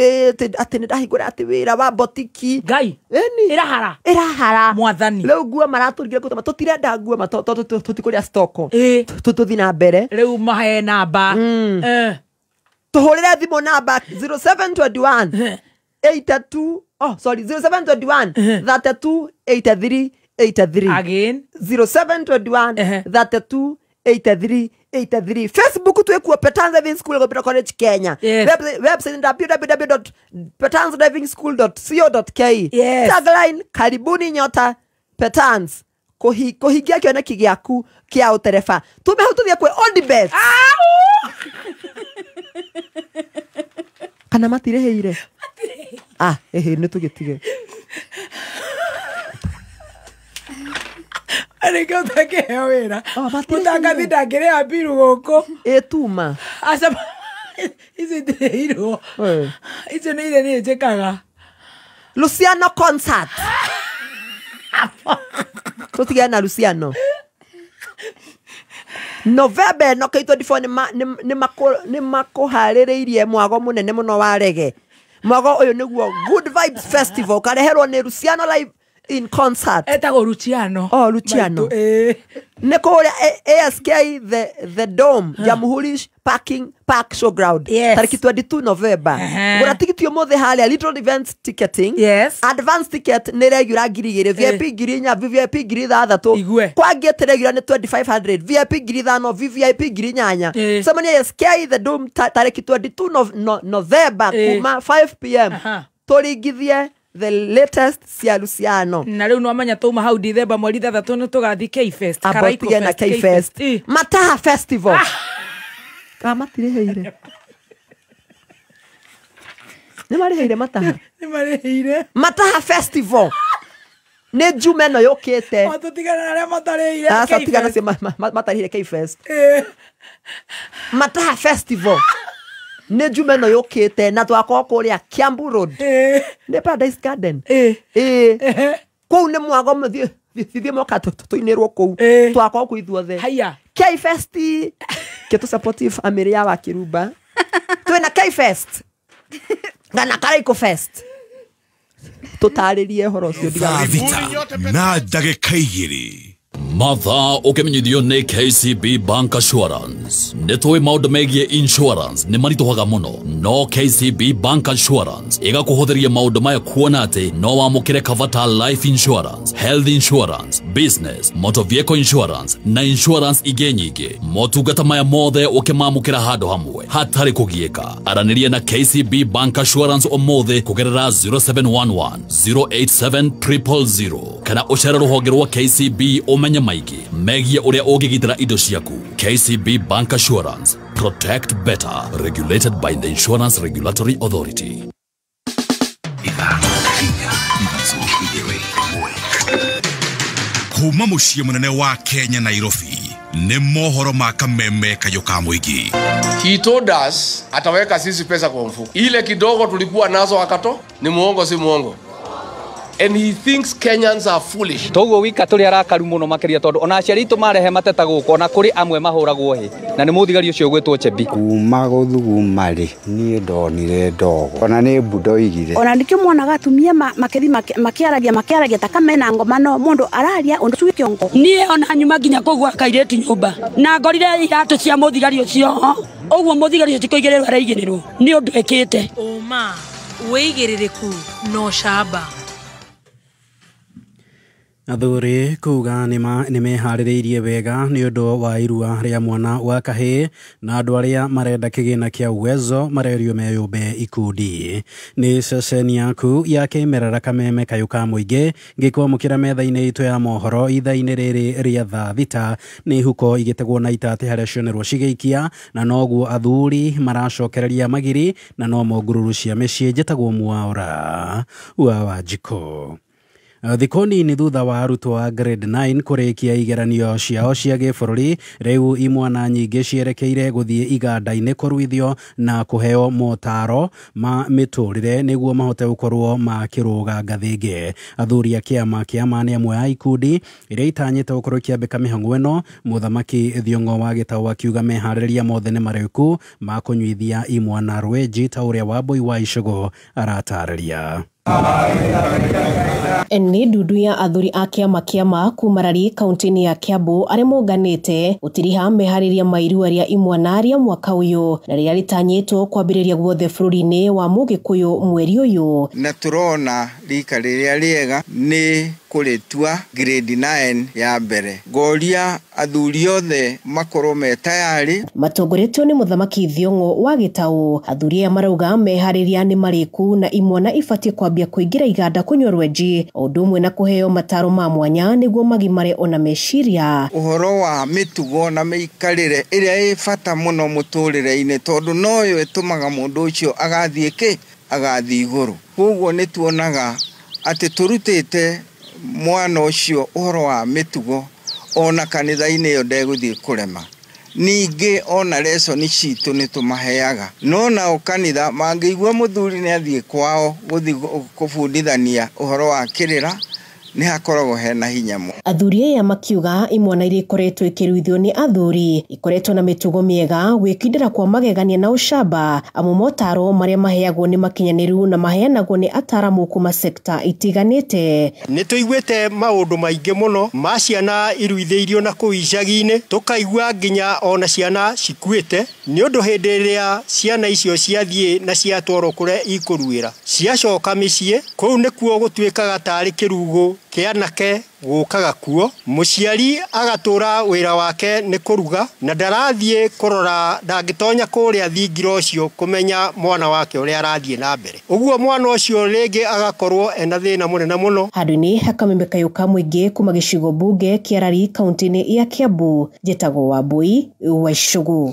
atĩ nĩ ndahingũra atĩ wĩra wa botiki. Ngai. Ĩni. Ĩrahara. Ĩrahara. Mwathani. Rĩu nguo maratũrigire kũtũma tũtirenda nguo ma tũtikũrĩa stoko. Tũthiĩ na mbere. Rĩu mahe namba. Tũhũrĩre thimũ namba 0721 82 oh sorry 0721 32 83 83. Again 0721 32 83 83. Facebook twekuo Petans Driving School Computer College Kenya. Yes. Website www.petansdrivingschool.co.ke. Yes. Tagline karibuni nyota Petans kũhingia kĩoneki gĩaku kĩa ũtereba. Tume hau tũthiĩ kwĩ Odibet. Kana matirĩhĩire? Ah, ĩhĩ nĩ tũgĩtige. Arĩkĩo ũtakĩheo wĩra. Mũtangathi ndangĩrĩha mbiru gũkũ. Ĩtuma. Aca icio itirĩhirwo. Icio nĩ iria niĩ njĩkaga. Luciano concert. Tũtigane na Luciano. November ĩno K24 nĩ makũharĩrĩirie mwago mũnene mũno wa rege. Mwago ũyũ nĩguo Good Vibes Festival ũkareherwo nĩ Luciano live in concert. Etagwo Luciano. Oh, Luciano. Nĩ kũrĩa ASK the Dome, Jamhuri Parking Park Showground. Tarĩki 22 November. Gũra tigiti ũmũthĩ harĩa Little Events Ticketing. Yes. Advance ticket nĩ regular 2,000, VIP 4,000, VVIP 6,000. Kwa gate regular nĩ 2,500, VIP 5,000, VVIP 8,000. Cemania ASK the Dome tarĩki 22 November kuma 5 p.m. Tũringithie the latest cia Luciano. Na rĩu nĩwamenya twauma hau Dithemba mweri 6 nĩ tũgathiĩ K-Fest. Karaiko Fest, K-Fest. Mataha Festival. Kana matirĩhĩire. Nĩ marĩhĩire Mataha. Nĩ marĩhĩire. Mataha Festival. Nĩ Juma ĩno yũkĩte. O tũtigane na arĩa matarĩhĩire. Aca tigana cio matarĩhĩire K-Fest. Mataha Festival. Nĩ Juma ĩno yũkĩte na twakorwo kũrĩa Kiambu Road. Nĩ Paradise Garden. Kũu nĩ mwago thiĩ moka tũinĩrwo kũu. Twakorwo kũu ithuothe. Haya. K-Fest. Kĩtũ supportive amĩrĩ ya Wakĩrumba. Twĩna K-Fest. Kana Karaiko Fest. Tũtarĩrie ũhoro ũcio ndiga. Na ndagĩka igĩrĩ. Mathaa ũkĩmenyithio nĩ KCB Bank Assurance. Nĩ tũĩ maũndũ megiĩ insurance nĩ maritũhaga mũno, no KCB Bank Assurance ĩgakũhũthĩria maũndũ maya kuona atĩ no wamũkĩre cover ta life insurance, health insurance, business, motor vehicle insurance na insurance ingĩ nyingĩ. Motungata maya mothe ũkĩmamũkĩra handũ hamwe hatarĩ kũgiĩka. Aranĩria na KCB Bank Assurance ũmũthĩ kũgerera 0711 087 000 kana ũcere rũhonge rwa KCB ũmenye maingĩ megiĩ ũrĩa ũngĩgitĩra indo ciaku. KCB Bank Assurance, protect better, regulated by the Insurance Regulatory Authority. Kuma mũciĩ mũnene wa Kenya Nairobi nĩ mohoro ma kameme kayũ ka mũingĩ. He told us ataweka sisi pesa kwa mfuko. Ile kidogo tulikuwa nazo akato, ni muongo si muongo. And he thinks Kenyans are foolish. Toguo wika turi arakaru muno makiria tondu ona aciari itu marehe mateta guku ona kuri amwe mahuragwo hi na ni muthigari ucio gwitwo Chebi. Kuma guthuguma ri nie ndonire ndogo ona ni mbu ndoigire. Ona nikio mwonaga atumia makithi makiaragia ta kamena ngoma no mundu araria undu tu kiongo. Nie ona nyuma nginya kugwa kaireti nyumba na ngorire iratu cia muthigari ucio uguo muthigari ucio tikoigirwo araigirwo ni undu ekite. Uma wigiririku no shaba. Athuri kuga nĩ meharĩrĩirie wega nĩ ũndũ wa irua rĩa mwana wa kahĩĩ na andũ arĩa marenda kĩgĩna kĩa Uwezo marerio meyũmbe ikundi. Nĩ ceceni yaku ya kĩmerera kameme kayũ ka mũingĩ ngĩkwamũkĩra metha-inĩ itũ ya mohoro ithaa-inĩ rĩrĩ rĩa thaa thita. Nĩ huko igĩtegwo na itatĩ harĩa cionerwo cigĩikia na noguo athuri maracokereria magiri na no mongururu cia mĩciĩ. Njĩtagwo Mwaura wa Wanjikũ. Thikũ nini thutha wa arutwo a grade 9 kũrĩkia igeranio ciao cia gĩbũrũri, rĩu imwana nyingĩ cierekeire gũthiĩ iganda-inĩ kũruithio na kũheo motaro ma mĩtũrĩre nĩguo mahote gũkorwo makĩrũga ngathĩ ĩngĩ. Athuri a kĩama kĩa ma nĩ amwe a ikundi iria itanyĩte gũkorwo ikĩambĩka mĩhang'o ĩno. Mũthamaki Thiong'o wa Gĩtaũ akiuga meharĩrĩria mothe nĩ marĩku ma kũnyuithia imwana rwenji ta ũrĩa Wambui wa Icũgũ aratarĩria. Nĩ ndundu ya athuri a kĩama kĩa ma kuma Rari kaunti-inĩ ya Kiambu arĩa monganĩte gũtiriha meharĩria ma irua rĩa imwana rĩa mwaka ũyũ na rĩrĩa rĩtanyĩtwo kwambĩrĩria guothe bũrũri-inĩ wa Mũgĩkũyũ mweri ũyũ. Na tũrona rika rĩrĩa rĩega nĩ kũrĩtua grade 9 ya mbere. Ngoria athuri othe makorwo me tayari. Matongoretio nĩ Mũthamaki Thiong'o wa Gĩtaũ, athuri aya marauga meharĩria nĩ marĩku na imwana ibatiĩ kwambia kũingĩra iganda kũnyua rwenji o ũndũ ũmwe na kũheo mataro ma mwanya nĩguo magimare ona meciria. Ũhoro wa mĩtugo na mĩikarĩre ĩrĩa ĩ bata mũno mũtũrĩre-inĩ tondũ noyo ĩtũmaga mũndũ ũcio agathiĩ kĩ agathiĩ igũrũ. Koguo nĩ tuonaga atĩ tũrutĩte mwana ũcio ũhoro wa mĩtugo, Ona kanitha-inĩ ĩyo ndegũthiĩ kũrema. Ningĩ ona lesson citũ nĩ tũmaheaga, no nao kanitha mangĩigua mũthuri nĩ athiĩ kwao gũthiĩ kũbundithania ũhoro wa kĩrĩra, nĩ hakoragwo hena hinya mũno. Athuri aya makiuga imwana iria ikoretwo ikĩruithio nĩ athuri ikoretwo na mĩtugo mĩega, gwĩkindĩra kwa magegania na ũcamba, amu motaro marĩa maheagwo nĩ makinyanĩru na maheanagwo nĩ ataramu kuma sekta itiganĩte. Nĩ tũiguĩte maũndũ maingĩ mũno ma ciana iruithĩirio na kũu icagi-inĩ, tũkaigua nginya ona ciana cikuĩte nĩ ũndũ hĩndĩ ĩrĩa ciana icio ciathiĩ na ciatwarwo kũrĩa ikũruĩra ciacoka mĩciĩ, kũu nĩkuo gũtuĩkaga tarĩ kĩrugo kĩanake gũkaga kuo. Mũciari agatũra wĩra wake nĩ kũruga na ndarathiĩ kũrora, ndangĩtonya kũrĩa thingira ũcio kũmenya mwana wake ũrĩa arathiĩ na mbere. Ũguo mwana ũcio rĩngĩ agakorwo ena thĩna mũnene mũno. Handũ-inĩ hakameme kayũ ka mũingĩ kuma gĩcigo mbunge kĩa Rari kaunti-inĩ ya Kiambu, njĩtagwo Wambui wa Icũgũ.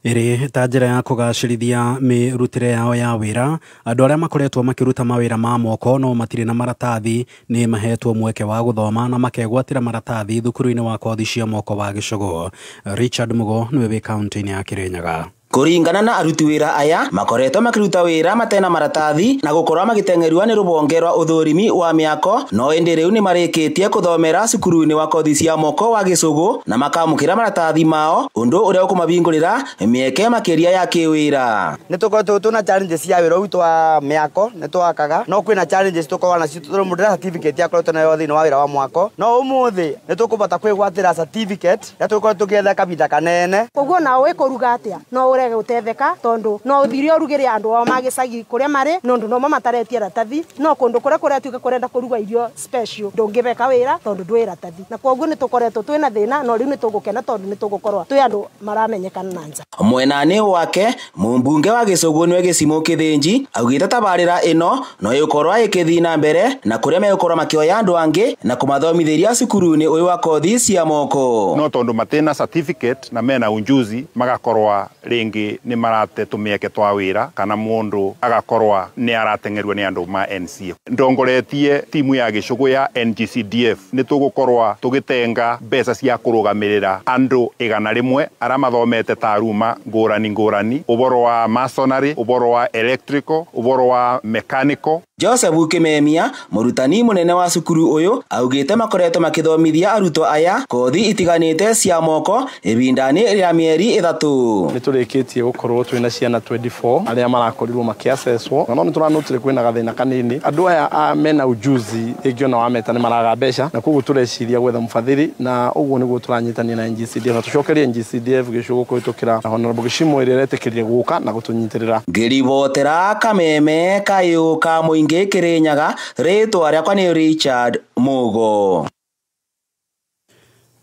Ĩrĩ ta njĩra ya kũgacĩrithia mĩrutĩre yao ya wĩra, andũ arĩa makoretwo makĩruta mawĩra ma moko no matirĩ na maratathi nĩ mahetwo mweke wa gũthoma na makegwatĩra maratathi thukuru-inĩ wa kothi cia moko wa Gĩcũgũ. Richard Mugo nĩwe wĩ kaunti-inĩ ya Kĩrĩnyaga. Kũringana na aruti wĩra aya makoretwo makĩruta wĩra matena maratathi na gũkorwo magĩteng'erua nĩ rũhonge rwa ũthũrimi wa mĩako, no ĩndĩ rĩu nĩ marĩkĩtie kũthomera cukuru-inĩ wa kothi cia moko wa Gĩcũgũ na makamũkĩra maratathi mao, ũndũ ũrĩa ũkũmahingũrĩra mĩeke makĩria ya kĩwĩra. Nĩ tũkoretwo twĩna challenges cia wĩra witũ wa mĩako, nĩ twakaga, no kwĩna challenges tũkoragwo nacio tondũ mũndũ ndena certificate akoretwo nayo thĩinĩ wa wĩra wa mwako, no ũmũthĩ nĩ tũkũbota kwĩgwatĩra certificate ya tũkoretwo tũgĩetha kahinda kanene. Koguo nao wĩkũruga atĩa no ũrege gũtetheka tondu no ũthire ũrugĩre andũ ao magĩcagi kũrĩa marĩ nondu no mataretie ratathi, no kũndũ kũrĩa kũratuĩka kũrenda kũruga irio special ndũngĩbeka wĩra tondu ndwĩ ratathi, na koguo nĩ tũkoretwo twĩna thĩna, no rĩu nĩ tũgũkena tondu nĩ tũgũkorwo twĩ andũ maramenyekana na nja. Mwenani wake mũmbunge wa Gĩcũgũ nĩwe Gĩcimũ Kĩthĩnji augĩte tabarĩra ĩno no ĩgũkorwo ĩkĩthiĩ na mbere na kũrĩa megũkorwo makĩoya andũ angĩ na kũmathomithĩria cukuru-inĩ ũyũ wa kothi cia moko. No tondu matena certificate na mena unjuzi magakorwa ringi ni marate tumieke twa wira kana mundu agakorwa ni arateng'erua ni andu ma NCA. Ndongoretie timu ya Gĩcũgũ ya NGCDF ni tugukorwa tugitenga mbeca cia kurugamirira andu 100 aria mathomete taruma ngurani ngurani, uboro wa masonry, uboro wa electrical, uboro wa mechanical. Joseph Kimemia mũrutani mũnene wa cukuru ũyũ augĩte makoretwo makĩthomithia arutwo aya kothi itiganĩte cia moko ibindani rĩa mĩeri 3. Nĩ tũrĩkĩtie gũkorwo twĩna ciana 24 arĩa marakorirwo makĩaccesswo, no nĩ tũranotire kwĩna gathĩna kanini. Andũ aya mena ujuzi rĩngĩ ona wameta nĩ maraga mbeca, na koguo tũreciria gwetha mũbathiri, na ũguo nĩguo tũranyitania na NGCDF na tũcokerie NGCDF Gĩcũgũ kũhĩtũkĩra Honorable Gĩcimũ ĩrĩa ĩretĩkĩrire gũka na gũtũnyitĩrĩra. Ngĩribotera kameme kayũ ka mũingĩ Kĩrĩnyaga, rĩtwa rĩakwa nĩ Richard Mugo.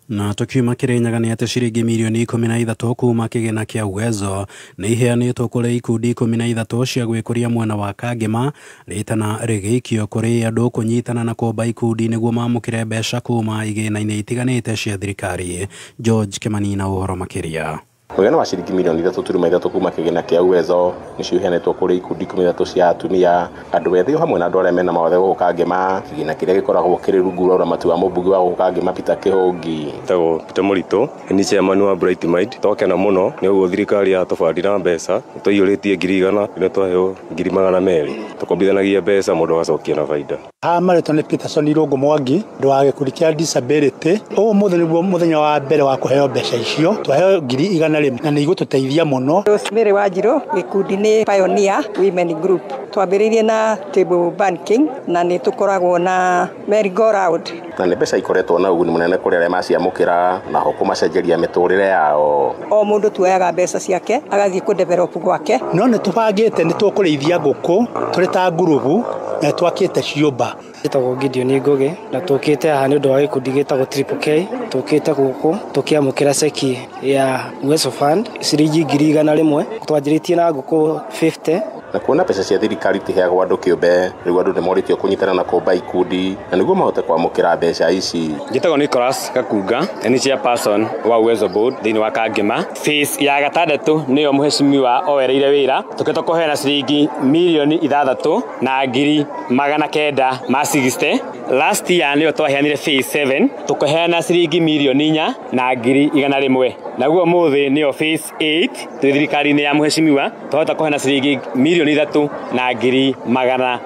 Na tukiuma Kĩrĩnyaga nĩ atĩ ciringi mirioni 13 kuma kĩgĩna kĩa Uwezo nĩ iheanĩtwo kũrĩ ikundi 13 cia gwĩkũria mwena wa Kangema, rĩtana rĩgĩikio kũrĩ andũ kũnyitana na kũmba ikundi nĩguo mamũkĩre mbeca kuma igĩna-inĩ itiganĩte cia thirikari. George Kimani na ũhoro makĩria. Mũigana wa ciringi mirioni 3.3 kuma kĩgĩna kĩa Uwezo nĩcio iheanĩtwo kũrĩ ikundi 13 cia atumia, andũ ethĩ o hamwe na andũ arĩa mena mawathe gũkũ Kangema, kĩgĩna kĩrĩa gĩkoragwo kĩrĩ rungu rwa ũramati wa mũmbunge wa gũkũ Kangema Peter Kĩhũngi. Njĩtagwo Peter Mũritũ, nĩ chairman wa Bright Mind. Twakena mũno nĩ ũguo thirikari yatũbandire mbeca, twaiyũrĩtie 100,000 nĩ twaheo 200,000. Tũkombithanagia mbeca mũndũ agacokia na baida. Haha marĩtwa nĩ Peterson Irũngũ Mwangi, ndũ wa gĩkundi kĩa disability. Ũmũthĩ nĩguo mũthenya wa mbere wa kũheo mbeca icio, twaheo 100,000 na nĩ igũtũteithia mũno. Rosemary Wanjiru, gĩkundi nĩ Pioneer Women Group. Twambĩrĩirie na table banking na nĩ tũkoragwo na merry go round. Na nĩ mbeca ikoretwo na ũguni mũnene kũrĩ arĩa maciamũkĩra na ho kũmacenjeria mĩtũrĩre yao. O mũndũ tuoyaga mbeca ciake agathiĩ kũ develop gwake. No nĩ tũbangĩte nĩ tũkũrĩithia ngũkũ tũrĩ ta ngurubu na twakĩte ciũmba. Njĩtagwo Gideon Ngũgĩ na tũkĩte haha nĩ ũndũ wa gĩkundi gĩtagwo Triple K. Tũkĩte gũkũ tũkĩamũkĩra ceki ya Uwezo Fund ciringi 100,000. Twanjĩrĩtie na ngũkũ 50. Na kuona mbeca cia thirikari itiheagwo andũ kĩũmbe, rĩu andũ nĩmorĩtio kũnyitana na kũmba ikundi na nĩguo mahote kwamũkĩra mbeca ici. Njĩtagwo Nicholas Gakunga, nĩ chairperson wa Uwezo Board thĩinĩ wa Kangema. Phase ya gatandatũ nĩyo mũheshimiwa oereire wĩra, tũkĩtwo kũheana ciringi mirioni 6 na 960 Last year nĩyo twaheanire phase 7 tũkaheana ciringi mirioni 4 na ngiri 100. Naguo mũthĩ nĩyo phase 8 twĩ thirikari-inĩ ya mheshimiwa twahota kũheana ciringi mirioni 3 na ngiri 300.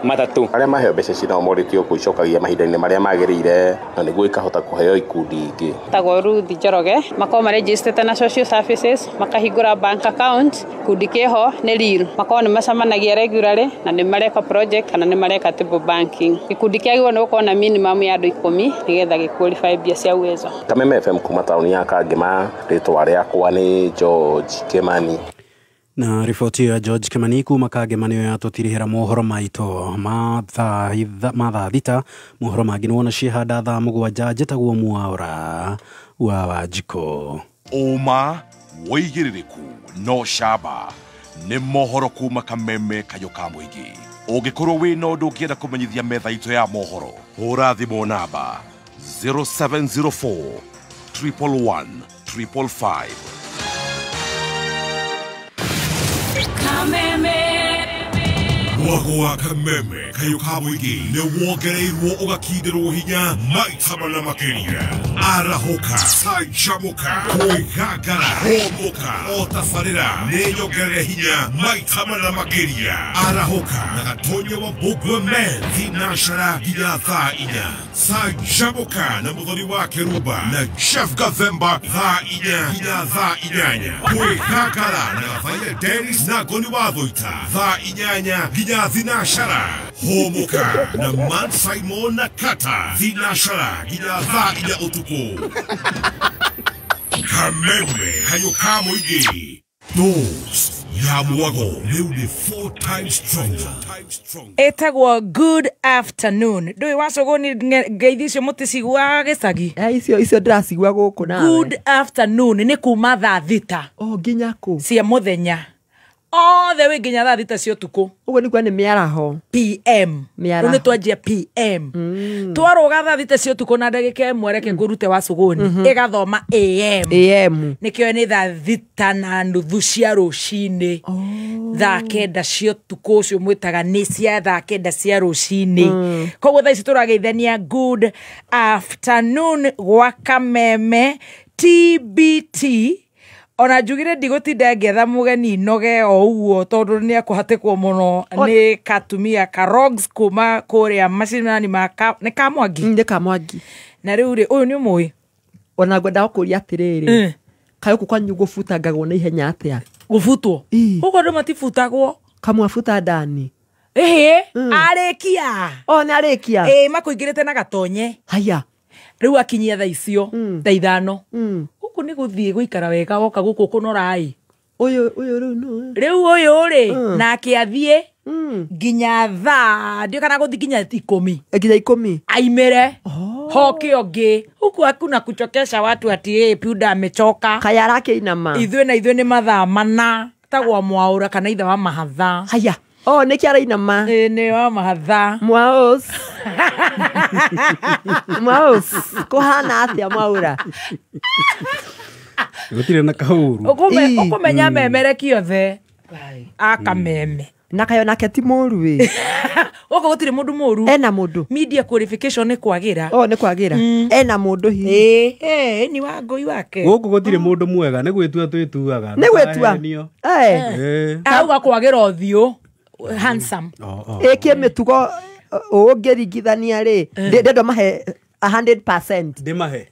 Arĩa maheo mbeca ici nao morĩtio gũicokagia mahinda-inĩ marĩa magĩrĩire na nĩguo ikahota kũheo ikundi ingĩ. Tagwo Ruth Njoroge, makorwo marejistete na social services, makahingũra bank account, kundi kĩho nĩ real, makorwo nĩ macemanagia regularly na nĩ mareka project kana nĩ mareka table banking. Gĩkundi kĩagĩrĩirwo nĩ gũkorwo na minimum ya andũ 10 nĩgetha gĩ-qualify mbia cia Uwezo. Kameme FM kuma taũni ya Kangema, rĩtwa rĩakwa nĩ George Kimani. Na riboti ya George Kimani kuma Kangema nĩyo yatũtirihĩra mohoro maitũ ma thaa 6. Mohoro mangĩ nĩ wona ciĩhanda thaa 7. Njĩtagwo Mwaura wa Wanjikũ. Ũma wĩigĩrĩrĩku no camba nĩ mohoro kuma Kameme kayũ ka mũingĩ. Ũngĩkorwo wĩna ũndũ ũngĩenda kũmenyithia metha itũ ya mohoro, hũra thimũ namba 0704 111 555. Kameme. Mwago wa Kameme kayũ ka mũingĩ nĩ wongereirwo ũgakindĩrwo hinya maita mana makĩria. Arahũka, canjamũka, kwĩgangara, hũmũka, o tabarĩra nĩ nyongerere hinya maita mana makĩria. Arahũka na Gatonya wa Mbũgua Men thinashara nginya thaa 4. Canjamũka na Mũthoni wa Kĩrumba na Jeff Gathemba thaa 4 nginya thaa 8. Kwĩgangara na Gathaiya Dennis na Ngoni wa Thũita thaa 8 nginya thinashara. Hũmũka na Man Simon na Kata thinashara nginya thaa 4 ũtukũ. Kameme kayũ ka mũingĩ. Dose ya mwago rĩu nĩ 4 times stronger. Etagwo good afternoon. Ndũĩ wacogoni ngeithi icio mũticiguaga gĩcagi? Icio ndĩracigua gũkũ nawe. Good afternoon nĩ kuma thaa 6. Oh, nginya kũ? Cia mũthenya. Othe wĩ nginya thaa 6 cia ũtukũ. Ũguo nĩkuo nĩ mĩaraho. PM. Mĩaraho. Rĩu nĩ twanjia PM. Twarũga thaa 6 cia ũtukũ na ndagĩka 1 reke ngũrute wacũgũni. Ĩgathoma AM. AM. Nĩkĩo nĩ thaa 6:30 cia rũcinĩ. Thaa 9 cia ũtukũ ũcio mwĩtaga nĩ cia thaa 9 cia rũcinĩ. Koguo thaa ici tũrageithania good afternoon gwa Kameme TBT. Ona njugire ndigũtinda ngĩetha mũgeni noge o ũguo tondũ nĩ ekũhatĩkwo mũno nĩ katumia ka Rogs kuma kũrĩa macinani ma nĩ Kamwangi. Nĩ Kamwangi. Na rĩu rĩ ũyũ nĩ ũmũĩ? Ona ngwendaga kũria atĩrĩrĩ, kaĩ gũkũ kwanyu gũbutangagwo na ihenya atĩa? Gũbutwo? Gũkũ andũ matibutagwo. Kamwabuta ndani. Ĩhĩ, arĩkia. O nĩ arĩkia. Ĩĩ, makũingĩrĩte na gatonye. Haya. Rĩu akinyia thaa icio, thaa 5. Gũkũ nĩ gũthiĩ gũikara wega woka gũkũ kũnora-ĩ. Ũyũ rĩu nũ? Rĩu ũyũ rĩ, nake athiĩ nginya thaa ndiũĩ kana gũthiĩ nginya 10. Nginya 10. Aimĩre. Hoke ũngĩ. Huku hakuna kuchokesha watu ati Piuda amechoka. Kaya arakĩinama. Ithuĩ na ithuĩ nĩ mathaa 4. Tagwa Mwaũra kana ithe wa Mahatha. Haya. Oh, nĩkĩ arainama? Ĩĩ, nĩ wa Mahatha. Mwaũs. Mwaũs. Kũhana atĩa Mwaũra? Gũtirĩ na kahũru. Ũkũmenya memereki othe. Akameme. Na kayo nake ti mũru ĩ. Gũkũ gũtirĩ mũndũ mũru. Ena mũndũ. Media qualification nĩ kwagĩra. Oh, nĩ kwagĩra. Ena mũndũ hihi. Ĩĩ, ni wa ngũi wake. Gũkũ gũtirĩ mũndũ mwega, nĩ gwĩtua twĩtuaga. Nĩ gwĩtua. Auga kwagĩra ũthiũ. Handsome. Ĩkĩ mĩtugo ũngĩringithania rĩ, ndĩrenda mahe 100%. Ndĩmahe?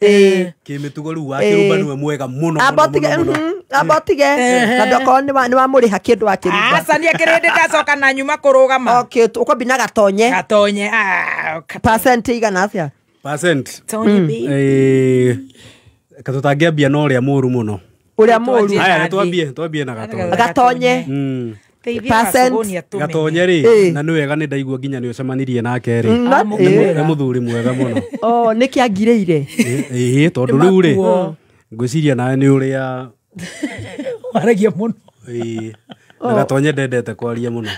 Kĩmĩtugo rĩu wa Kĩrumba nĩwe mwega mũno. Amba ũtige. Na ndokorwo nĩ wamũrĩha kĩndũ wa Kĩrumba. Aca niĩ kĩrĩ hĩndĩ ndacoka na nyuma kũrũgama. Okay, ũkwambi na gatonye. Gatonye. Percent igana atĩa? Percent. Tonye baby. Katũtangĩambia na ũrĩa mũru mũno. Ũrĩa mũru. Haya, twambie na gatonye. Gatonye. Gatonye rĩ, na nĩ wega nĩ ndaigua nginya nĩ ũcemanirie nake rĩ. Nĩ mũthuri mwega mũno. Oh, nĩkĩ angirĩire? Ĩĩ, tondũ rĩu rĩ, ngwĩciria nawe nĩ ũrĩa waragia mũno. Ĩĩ, na Gatonye ndendete kwaria mũno.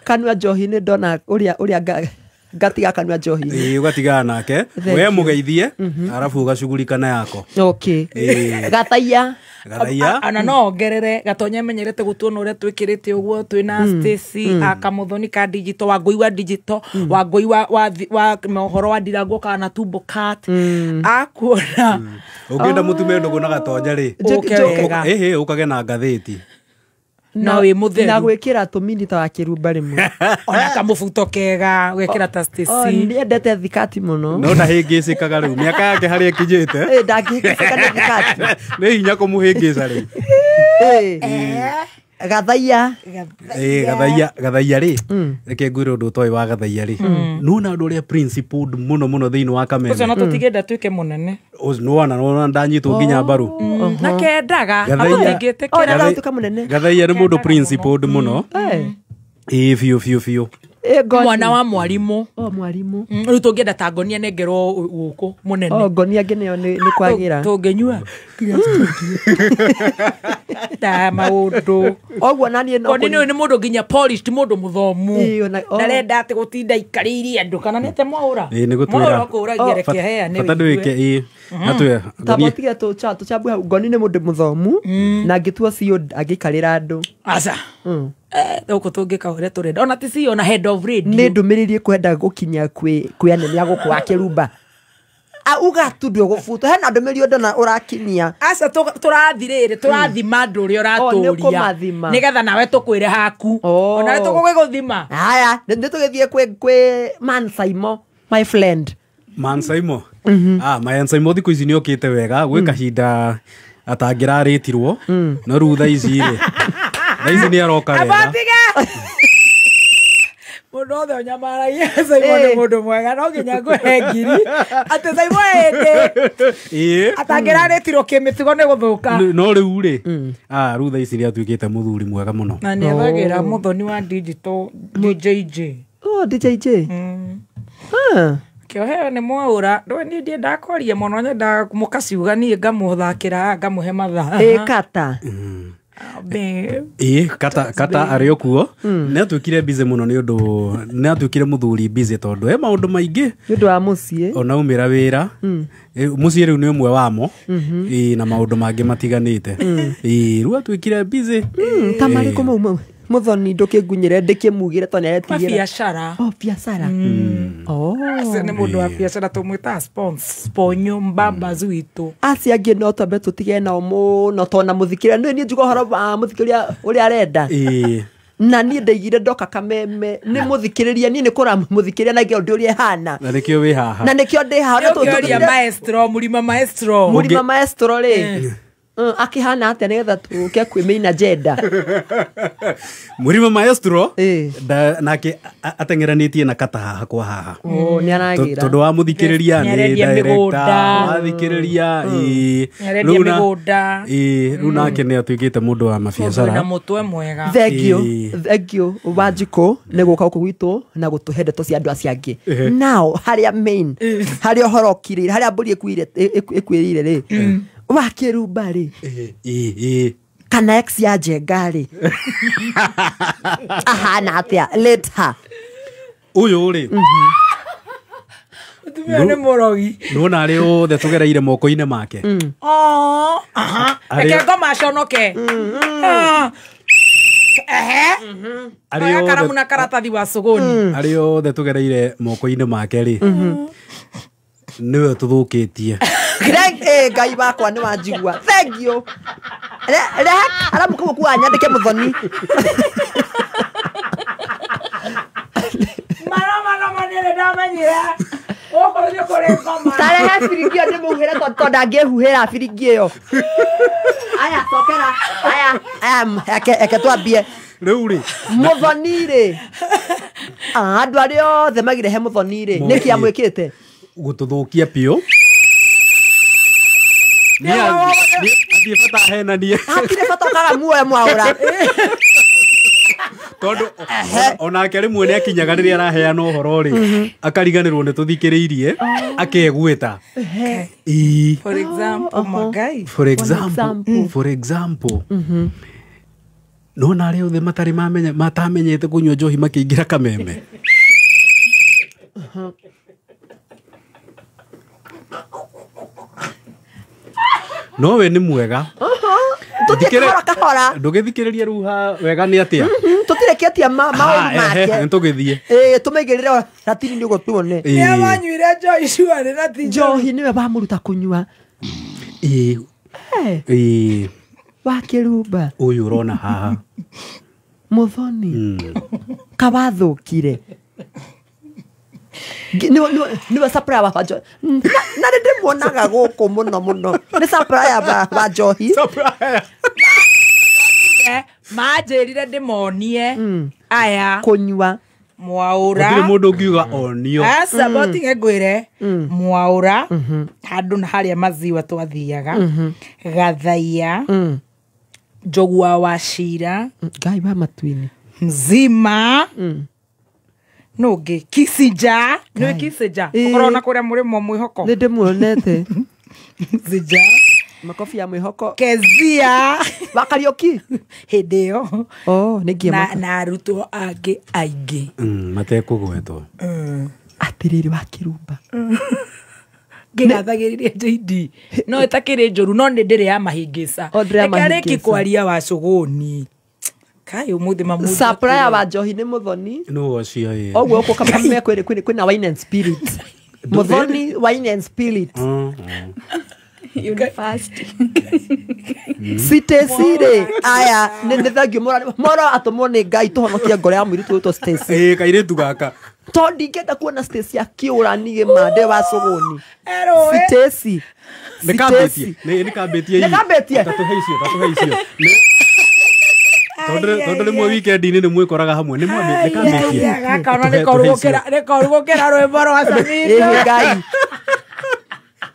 Kanua njohi nĩ ndona ũrĩa ngatiga kanua njohi. Ĩĩ, ũgatigana nake. We mũgeithie, arabu ũgacugurika na yako. Okay. Gataiya. Gathaiya. Ona no ongerere Gatonya menyerete gutuona uria twikirite uguo twina Stacy akamuthoni ka digital wa ngui wa digital wa ngui wa mohoro wa ndirangwo kana tumbo cat akuona ungienda mutume ndugu na Gatonya ri ehe ukage na ngathiti na wi mutheru na gwikira tumini ta wa kirumba rimwe ona kamubuto kega gwikira ta Stacy. Niendete thikati muno no ndahĩngĩcĩkaga rĩu mĩaka yake harĩa ĩkinyĩte ndangĩhĩngĩcĩka nĩ thikati nĩ hinya kũmũhĩngĩca rĩu. Gathaiya Gathaiya rĩ reke ngwĩre ũndũ ũtoĩ wa Gathaiya rĩ nĩwona andũ arĩa principled mũno mũno thĩinĩ wa Kameme ũcio no tũtigenda tuĩke mũnene nĩwona ndanyitwo nginya mbaru na kendaga atũtingĩtĩkĩra. Gathaiya nĩ mũndũ principled mũno ĩĩ biũ biũ biũ mwana wa mwarimu mwarimu rĩu tũngĩenda ta ngonia nengerwo gũkũ mũnene ngonia ngĩneo nĩ kwagĩra tũngĩnyua ta maũndũ oguo naniĩ no Ngoni nĩ mũndũ nginya polished mũndũ mũthomu ndarenda atĩ gũtinda ikarĩirie andũ kana nĩ ate mwaũra mwaũra ũkũragia reke heane bata ndwĩke ĩĩ tamba tige tũcambue hau Ngoni nĩ mũndũ mũthomu na angĩtua CEO angĩikarĩra andũ aca gũkũ tũngĩka ũrĩa tũrenda ona ti CEO na head of radio nĩ ndũmĩrĩri ĩkwenda gũkinya kwĩ anene a gũkũ wa Kĩrumba auga tu ndũgũbutwo hena ndũmĩrĩri ndona ũrakinyia aca tũrathi rĩrĩ tũrathima andũ ũrĩa ũratũria nĩgetha nawe tũkwĩre haku onawe tũgũgĩgũthima haya nĩ tũgĩthiĩ kwĩ Man Saimo my friend Man Saimo Man Saimo thikũ ici nĩ okĩte wega gwĩ kahinda atangĩrarĩtirwo no rĩu thaa ici rĩ thaa ici nĩ aroka wega mundu othe ũnyamaragia Saimo nĩ mũndũ mwega no nginya ngũhe ngiri atĩ Saimo ĩndĩ atangĩrarĩtirwo kĩmĩtugo nĩ gũthũka no rĩu rĩ rĩu thaa ici nĩ atuĩkĩte mũthuri mwega mũno na nĩ ethagĩra mũthoni wa digital DJJ DJJ kĩoheo nĩ mwaũra ndũĩ niĩ ndiendaga kwaria mũno nyendaga mũkaciuga niĩ ngamũthakĩra ngamũhe mathaa kata ĩĩ kata arĩ o kuo nĩ atuĩkire busy mũno nĩ ũndũ nĩ atuĩkire mũthuri busy tondũ he maũndũ maingĩ nĩ ũndũ wa mũciĩ ona aumĩra wĩra mũciĩ rĩu nĩ ũmwe wamo ĩĩ na maũndũ mangĩ matiganĩte ĩĩ rĩu atuĩkire busy ta marĩkũ mau muthoni ndũkĩngunyĩre ndĩkĩmugĩre tondũ nĩaretigĩra biacara biacara acio nĩ mũndũ wa biacara tũmwĩtaga sponyo mbamba witũ acio angĩ no twambe tũtige nao mũno tondũ mũthikĩrĩria nĩ niĩ njuga ũhoro wa mũthikĩrĩria ũrĩa arenda na niĩ ndaigire ndoka Kameme nĩ mũthikĩrĩria niĩ nĩ kũra mũthikĩrĩria na ngĩo ndĩ ũrĩa ĩhana na nĩkĩo wĩ haha na nĩkĩo ndĩ haha nĩũkĩoria maestro mũrima maestro mũrima maestro rĩ akihana atia nigetha tuke kwi main agenda Murima maestro nake ateng'eranitie na kata haha kwa haha ni aragira tondu wa muthikiriria ni director wathikiriria riu nake ni atuikite mundu wa mabiacara na mutwe mwega thank you Wanjikũ ni guka guku gwitu na gutuhe ndeto cia andu acio angi now haria main haria uhoro ukirire haria mburi ikuirire ri wa Kĩrumba rĩ kana ex ya Njenga rĩ ahana atĩa later ũyũ rĩ mũtumia nĩ mũrogi nĩwona arĩ othe tũgereire moko-inĩ make reke ngoma aconoke ehe karamu na karatathi wa sogoni arĩ othe tũgereire moko-inĩ make rĩ nĩwe tũthũkĩtie Ngai wakwa nĩ wanjigua thank you rehe karamu kau kuwa nyandĩke mũthoni maroma nĩrĩ ndamenyire gũkũ nĩ kũrĩ ngoma tarehe biringi ĩyo ndĩmũhuhĩre tondũ ndangĩhuhĩra biringi ĩyo aya cokera aya aya eke twambie rĩu rĩ mũthoni rĩ andũ arĩa othe magire he mũthoni rĩ nĩkĩ amwĩkĩte gũtũthũkia biũ Athiĩ bata ahenanie hatirĩ bata ũkaga muoya mwaũra tondũ onake rĩmwe nĩ akinyaga rĩrĩa araheana ũhoro rĩ akariganĩrwo nĩ tũthikĩrĩirie akegwĩta for example Magai for example nona arĩa othe matarĩ mamenya matamenyete kũnyua njohi makĩingĩra Kameme no we nĩ mwega Tũthiĩ kahora kahora. Ndũgĩthikĩrĩrie rĩu ha wega nĩ atĩa? Tũtireketie maũru make. Nĩtũgĩthiĩ. Tũmĩigĩrĩre ratiri nĩguo tuone. Nĩ wanyuire njohi cuarĩ na ti njohi nĩwe wamũruta kũnyua. Ĩĩ. Wakĩrumba. Ũyũ ũrona haha. Muthoni. Kawathũkire. Niwe supplier wa njohi. Na nĩ ndĩmuonaga gũkũ mũno mũno. Nĩ supplier wa njohi. Supplier. Manjĩrire ndĩmonie aya kũnyua mwaũra. Gũtirĩ mũndũ ũngiuga onio. Aca botinge ngwĩre mwaũra handũ na harĩa maziwa twathiaga Gathaiya Njogua wa Cira Ngai wa matuini mzima nũngĩ Kisinja nĩ Kisinja ũkorwo na kũrĩa mũrĩmo mwĩhoko. Nĩ ndĩmuonete. Kisinja makobi ya mwĩhoko. Kezia wa Kariũki hĩndĩ ĩyo. Oh, na arutwo angĩ aingĩ matekũgwetwo. Atĩrĩrĩ Wakĩrumba. Ngĩgathagĩrĩria JD no ĩtakĩrĩ njũru no nĩ ndĩrĩ ya mahĩngĩca. Reke arĩki kwaria wa cũgũni. Kai ũmũthĩ mamu. Supplier wa njohi nĩ Muthoni. Nũ ũcio ĩ. Ũguo gũkũ kama kwĩna wine and spirit. Muthoni wine and spirit. University. Stacy rĩ aya nĩ thengio moro atũmwo nĩ Ngai tũhonokie ngoro ya mũirĩtu ũyũ Stacy. Ĩĩ kairĩtu gaka. Tondũ ndingĩenda kuona Stacy akĩũra niĩ mande wa cũgũni. Stacy. Nĩ kambĩtie. Nĩ kambĩtie. Nĩ kambĩtie. Tatũhe icio. Tondũ rĩmwe weekend-inĩ nĩ mwĩkoraga hamwe nĩ kambĩtie. Gaka ona nĩ koru gũkĩra rwĩmbo rwa Samido. Ĩĩ Ngai.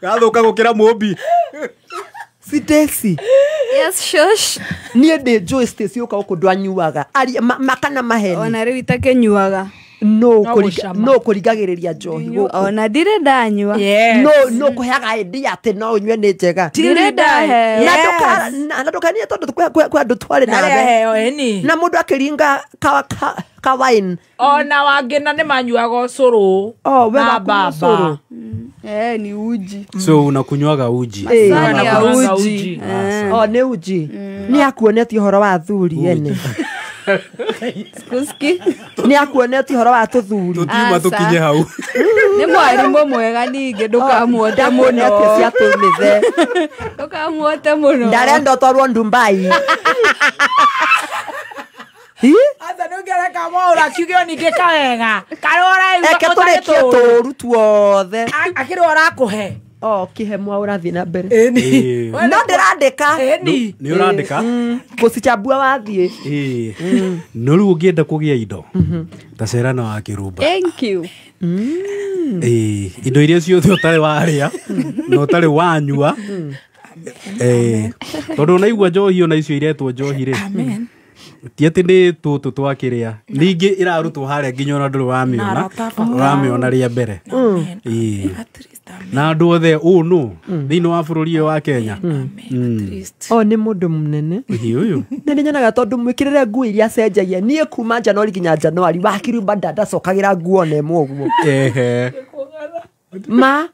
Gathũka gũkĩra mũmbi. Stacy. Yes, shush. Niĩ ndĩ njũĩ Stacy ũka gũkũ ndwanyuaga. Makana maheni. Ona rĩu itakĩnyuaga. No kũringagĩrĩria njohi gũkũ. Ona ndirĩ ndanyua. No kũheaga idea atĩ no ũnyue nĩ njega. Ndirĩ ndaheo. Na ndũkanie tondũ kwĩ andũ twarĩ nawe. Na mũndũ akĩringa ka wine. Ona wangĩ na nĩ manyuaga ũcũrũ. Na baba. Ni uji. So unakunywaga uji. Macani ya uji. Nĩ uji. Nĩ akuonetie ũhoro wa athuri ene. Sikuski. Nĩ akuonetie ũhoro wa tũthuri. Tũtiuma tũkinye hau. Nĩ mwarimũ mwega ningĩ ndũkamuote mũno. Ndakuonetie cia tũmĩthe. Ndũkamuote mũno. Ndarenda ũtwarwo Dubai. Aca nĩ ũngĩreka mwaũra kiuge ningĩ kawega. Karĩa ũraigua Eke tũrĩkie tũũru tuothe. Akĩrĩ ũrakũhe. Kĩhe mwaũra thiĩ na mbere. No ndĩrandĩka. Nĩ ũrandĩka? Gũcichambua wathiĩ. No rĩu ũngĩenda kũgĩa indo ta cera na Wakĩrumba. Thank you. Indo iria ciothe ũtarĩ warĩa na ũtarĩ wanyua. Tondũ ũnaigua njohi ona icio iretwo njohi rĩ. Ti atĩ nĩ tũtũ twakĩrĩa ningĩ ĩrarutwo harĩa nginya ona ndũrĩ wamĩona ũramĩona rĩa mbere. Na andũ othe ũũ nũ thĩinĩ wa bũrũri ũyũ wa Kenya. Nĩ mũndũ mũnene. Ũyũ. Nĩ nyonaga tondũ mwĩkĩrĩre nguo iria acenjagia niĩ kuma Januari nginya Januari Wakĩrumba ndacokagĩra nguo ona ĩmwe ũguo. Ma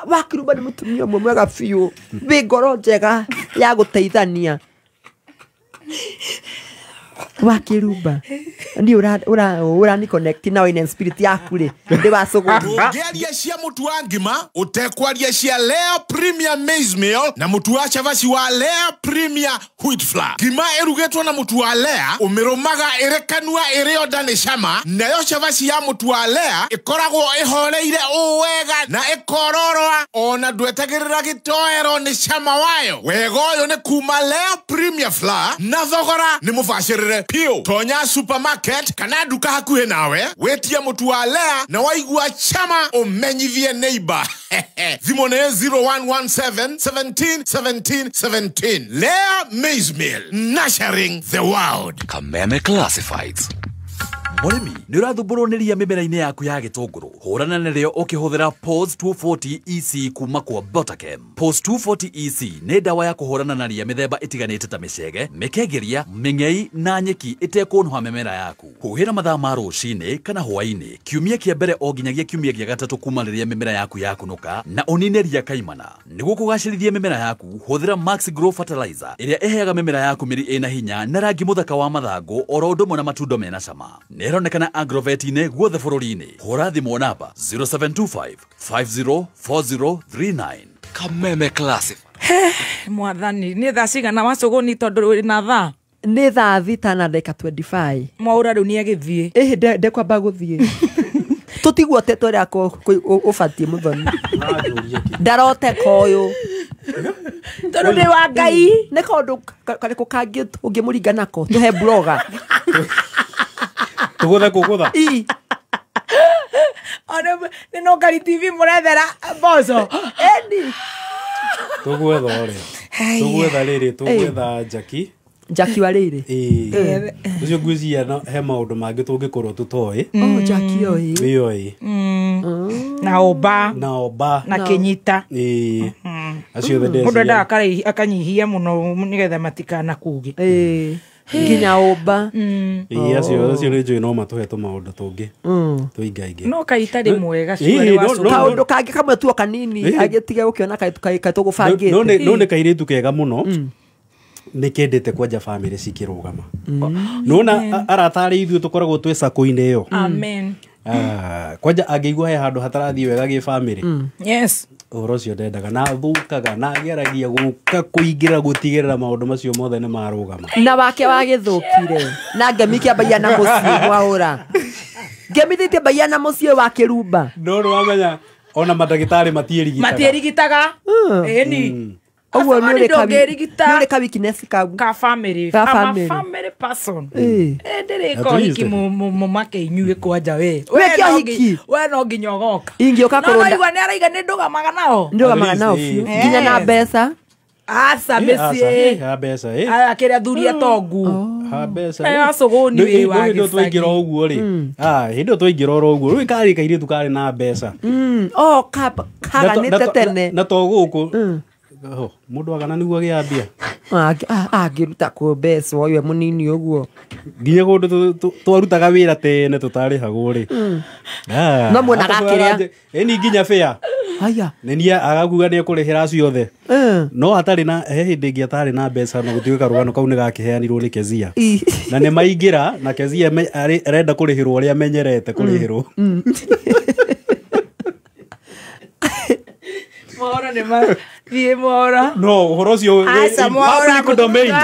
Wakĩrumba nĩ mũtumia ũmwe mwega biũ wĩ ngoro njega ya gũteithania. Wakĩrumba ni ũrani connect na wine and spirit yaku rĩ ndĩ wa cũgũ. Ndũngĩaria cia mũtu wa ngima ũtekwaria cia Lea Premier Maize Meal na mũtu wa cabaci wa Lea Premier Wheat Flour. Ngima ĩrugĩtwo na mũtu wa Lea ũmĩrũmaga ĩrĩ kanua ĩrĩ onda nĩ cama, nayo cabaci ya mũtu wa Lea ĩkoragwo ĩhoreire ũũ wega na ĩkororoa ona ndwetagĩrĩra gĩtoero nĩ cama wayo. Wega ũyũ nĩ kuma Lea Premier Flour na thogora nĩ mũbacĩrĩre piũ. Tonya supermarket kana nduka hakuhĩ nawe wĩtie mũtu wa Lea na waigua chama ũmenyithie neighbor. Thimũ nĩ 0117 17 17 17. Lea Maize Meal, nurturing the world. Kameme Classifieds. Mũrĩmi nĩ ũrathumbũrwo nĩ ria mĩmera-inĩ yaku ya gĩtũngũrũ, hũrana narĩo ũkĩhũthĩra POS 240 EC kuma kwa Botakem. POS 240 EC nĩ ndawa ya kũhũrana na ria mĩthemba ĩtiganĩte ta mĩcege, mĩkengeria, mĩng'ei na nyeki ĩtekũnũha mĩmera yaku. Huhĩra mathaa ma rũcinĩ kana hwaĩ-inĩ kiumia kĩa mbere o nginyagia kiumia gĩa gatatũ kuma rĩrĩa mĩmera yaku yakunũka na ũnine ria kaimana. Nĩguo kũgacĩrithia mĩmera yaku, hũthĩra Max Grow Fertilizer ĩrĩa ĩheaga mĩmera yaku mĩri ĩna hinya na rangi mũthaka wa mathangũ oro ũndũ ũmwe na matundo mena cama. Nĩ ĩronekana agrovet-inĩ guothe bũrũri-inĩ. Hũra thimũ namba 0725 504039. Kameme Classic. Mwathani nĩ thaa cigana wacũgũni tondũ wĩ na thaa? Nĩ thaa 6 na ndagĩka 25. Mwaũra rĩu nĩ agĩthiĩ. Ĩhĩ ndekwamba gũthiĩ. Tũtiguo te tũrĩa ũbatiĩ mũthoni. Ndaroteka ũyũ. Tondũ nĩ wa Ngai. Nĩ kaũndũ karĩkũ kangĩ ũngĩmũringa nako tũhe blogger. Tũgũthe kũgũtha. Ii. Ona nĩ no Ngari TV mũrethera mboco. Eni. Tũgwetha ũrĩa. Tũgwetha rĩrĩ, tũgwetha Jackie. Jackie wa rĩrĩ. Ĩĩ. Ũcio ngwĩciria no he maũndũ mangĩ tũngĩkorwo tũtoĩ. Oh, Jackie oĩ. Ĩĩ oĩ. Na Oba. Na Oba. Na Kĩnyita. Ĩĩ. Acio othe ndeciria. Mũndũ endaga akanyihia mũno nĩgetha matikanakuge. Ĩĩ. Nginya Oba. Ĩĩ acio nĩ njũĩ no matũhe tũmaũndũ tũngĩ. Tũingaingĩ. No kaĩ itarĩ mwega kaũndũ kangĩ kamwe tu o kanini agĩtige gũkĩona kaĩ tũgũbangĩte. No nĩ kairĩtu kega mũno. Nĩ kendete kwanja bamĩrĩ cikĩrũgama. Nĩwona arata arĩa ithuĩ tũkoragwo twĩ sacco-inĩ ĩyo. Amen. Kwanja angĩigua he handũ hatarathiĩ wega gĩ bamĩrĩ. Yes. Ũhoro ũcio ndendaga na athũkaga na ageragia gũka kũingĩra gũtigĩrĩra maũndũ macio mothe nĩ marũgama. Na wake wagĩthũkire na ngemi kĩambagia na mũciĩ mwaũra. Ngemi thĩtie na mũciĩ wa kĩrumba. No nĩ wamenya ona mandagĩtarĩ matiĩrigitaga. Matiĩrigitaga. Ĩni. Ũguo nĩ ũrĩ ka weakness kau. Ka family. I'm a family person. Ndĩrĩ ko hiki mũmake inyuĩ kwanja we. We no nginya ũgoka. Ingĩũka kũrũnda. No igua nĩ araiga nĩ ndũgamaga nao. Ndũgamaga nao biũ. Nginya na mbeca. Aca mĩciĩ. Ha mbeca. Akĩrĩa athuri atongu. Ha mbeca. Acũgũni wĩ wa gĩcagi. Hĩndĩ twaingĩra ũguo rĩ. Hĩndĩ ĩyo twaingĩra oro ũguo. Rĩu karĩ kairĩtu karĩ na mbeca. Oh, kaganĩte tene. Na to gũkũ. Mũndũ agana nĩguo agĩambia. Angĩruta kũ mbeca ũyũ mũnini ũguo. Nginya kũndũ twarutaga wĩra tene tũtarĩhagwo rĩ. No muonaga kĩrĩa. Ĩni nginya bĩa. Haya. Nĩ niĩ agakuga nĩ ekũrĩhĩra acio othe. No atarĩ na he hĩndĩ ĩngĩ atarĩ na mbeca na gũtuĩka karũgano kau nĩ gakĩheanirwo nĩ Kezia. Na nĩ maingĩra na Kezia arenda kũrĩhĩrwo ũrĩa amenyerete kũrĩhĩrwo. Mwaura nĩ mathiĩ mwaura. No, ũhoro ũcio public domain.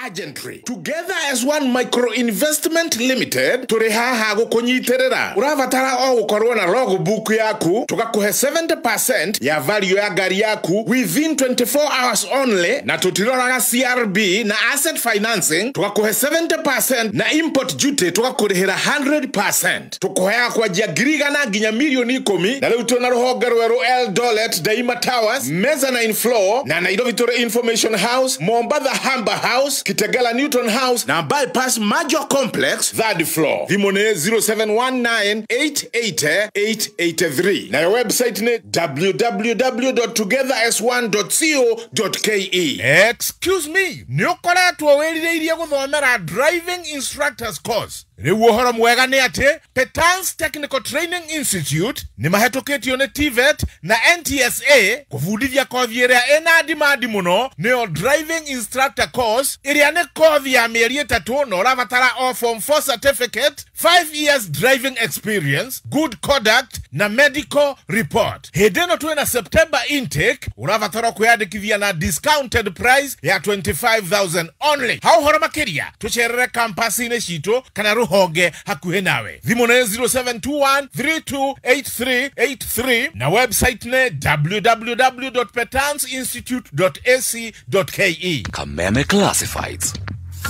Agentry Together as One Micro Investment Limited tũrĩ haha gũkũnyitĩrĩra. Ũrabatara o gũkorwo na logbook yaku tũgakũhe 70% ya value ya ngari yaku within 24 hours only, na tũtiroraga CRB na asset financing tũgakũhe 70% na import duty tũgakũrĩhĩra 100%. Tũkũheaga kwanjia 100,000 nginya 10,000,000 na rĩu twĩna rũhonge rwerũ Eldoret Daima Towers Mezzanine floor na Nairobi tũrĩ Information House, Mombatha Humber House, Kitegela Newton House na Bypass Major Complex 3rd floor. Thimũ nĩ 0719880883 nayo website nĩ www.togetheras1.co.ke. Excuse me, nĩ ũkoretwo wĩrirĩirie gũthomera driving instructors course? Rĩu ũhoro mwega nĩ atĩ Petans Technical Training Institute nĩ mahetũkĩtio nĩ TVET na NTSA kũbundithia kothi ĩrĩa ĩna demand mũno, nĩyo driving instructor course ĩrĩa nĩ kothi ya mĩeri 3 na ũrabatara o form 4 certificate, 5 years driving experience, good conduct na medical report. Hĩndĩ ĩno twĩna September intake, ũrabatara kwĩyandĩkithia na discounted price ya 25,000 only. Ha ũhoro makĩria tũcerere campus-inĩ citũ kana rũhonge hakuhĩ nawe. Thimũ nĩ 0721328383 na website nĩ www.petansinstitute.ac.ke. Kameme Classifieds.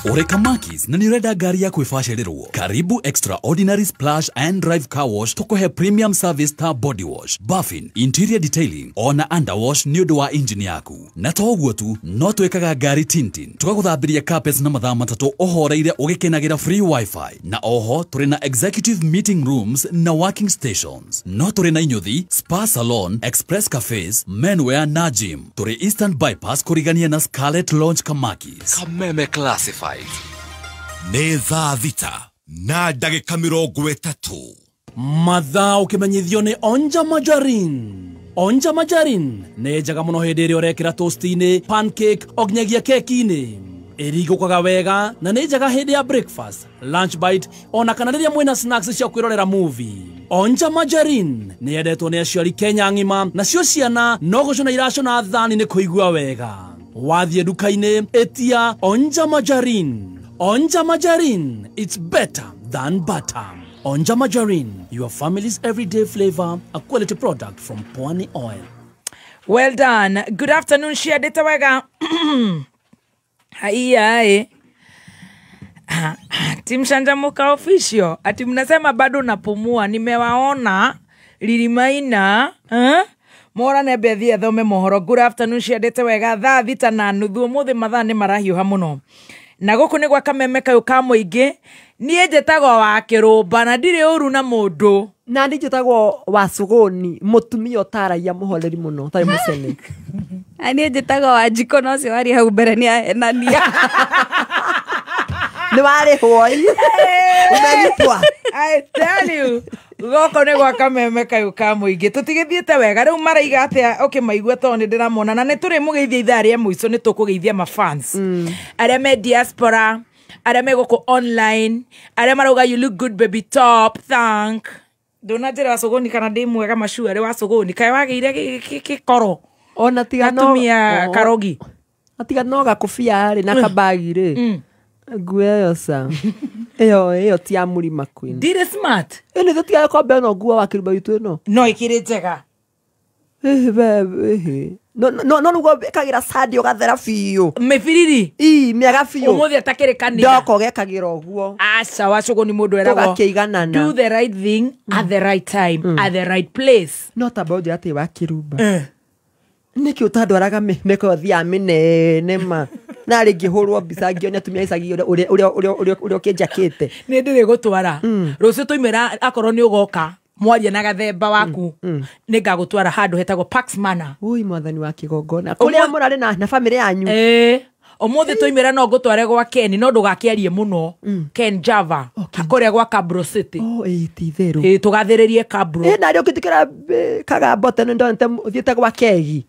Ũrĩ Kamakis na nĩ ũrenda ngari ya kwĩbacĩrĩrwo? Karibu Extraordinary Splash and Drive Car Wash tũkũhe premium service ta body wash, buffing, interior detailing ona underwash nĩ ũndũ wa engine yaku. Na to ũguo tu, no twĩkaga ngari tinting, tũgagũthambĩria carpets na mathaa 3 ũhoreire ũgĩkenagĩra free wifi, na oho tũrĩ na executive meeting rooms na working stations. No tũrĩ na inyuthi, spa salon, express cafes, menwear na gym. Tũrĩ Eastern Bypass kũrigania na Scarlet Lounge Kamakis. Kameme Classified. Nĩ thaa 6:30. Mathaa ũkĩmenyithio nĩ Onja Majarin. Onja Majarin nĩ njega mũno hĩndĩ ĩrĩa ũrekĩra toast-inĩ, pancake o nginyagia keki-inĩ. Ĩringũkaga wega na nĩ njega hĩndĩ ya breakfast, lunch bite ona kana rĩrĩa mwĩna snacks cia kwĩrorera movie. Onja Majarin nĩ yendetwo nĩ aciari Kenya ng'ima, nacio ciana no gũcũna iracũna thani nĩ kũigua wega. Wathiĩ nduka-inĩ ĩtia Onja Majarin. Onja Majarin, it's better than butter. Onja Majarin, your family's everyday flavor, a quality product from Pwani Oil. Well done. Good afternoon, Shiadeta wega. Haiya. Team Shanjamuka official. Ati mnasema bado napumua. Nimewaona Lilimaina. Mora nebe thie thome mohoro. Good afternoon, Shiadeta wega. Thaa 6:30 umuthi mathaa ni marahiũha mũno. Na gũkũ nĩ gwa Kameme kayũ ka mũingĩ. Niĩ njĩtagwo wa Kĩrũmba na ndirĩ ũru na mũndũ. Na niĩ njĩtagwo wa Suguni, mũtumia ũtaragia mũhoreri mũno, ũtarĩ mũcene. Na niĩ njĩtagwo wa Njiko, no ũcio warĩ hau mbere nĩ ahenania. Nĩ warĩhwo ĩ. Umelipwa. I tell you. Gũkũ nĩ gwa Kameme kayũ ka mũingĩ. Tũtigĩthiĩte wega. Rĩu maraiga atĩa ũkĩmaigua tondũ nĩ ndĩramona. Na nĩ tũrĩmũgeithia ithaa rĩa mũico, nĩ tũkũgeithia mafans. Arĩa me diaspora, arĩa me gũkũ online, arĩa marauga you look good baby top, thank. Ndũna njĩra wa Suguni kana ndĩ mwega macuarĩ wa Suguni. Kaĩ wagĩire gĩkoro. Ona tiga no atumia karogi. Atiga no gakũbia rĩ na kabagi rĩ. Nguo ĩyo ca. Ĩyo ti ya Mũrima Queen. Ndirĩ smart. Ĩ nĩ tũtigaga kwamba ĩno nguo wa Kĩrũmba witũ ĩno. No ĩkĩrĩ njega. No no nĩguo ĩkagĩra sandi ũgathera biũ. Mĩbiriri. Ii mĩega biũ. Ũmũthĩ atakĩrĩ kanitha. Ndoka ũgekagĩra ũguo. Aca wa Suguni mũndũ eragwo. Tũgakĩiganana. Do the right thing at the right time at the right place. No tamba ũnjĩre atĩ wa Kĩrũmba. Nĩkĩ ũtandwaraga mĩko ĩyo mĩnene ma. Na rĩngĩ hũrwo mbica ngĩonia atumia icagi ũrĩa ũkĩnjakĩte. Nĩ ndĩrĩ gũtwara. Rũciũ twaimĩra akorwo nĩ ũgoka mwaria na gathemba waku nĩ ngagũtwara handũ hetagwo Pax Manor. Ui mwathani wa kĩgongona. Kũrĩa mũrarĩ na bamĩrĩ yanyu. Ũmũthĩ twaimĩra no ngũtware gwa Ken, no ndũgakĩarie mũno. Ken Java kũrĩa gwa Kabro City. Oh ĩ ti itherũ. Tũgathĩrĩrie Kabro. Na rĩo ũkĩtĩkĩra kagambo tene ndonete ũthiĩte gwa Kegi.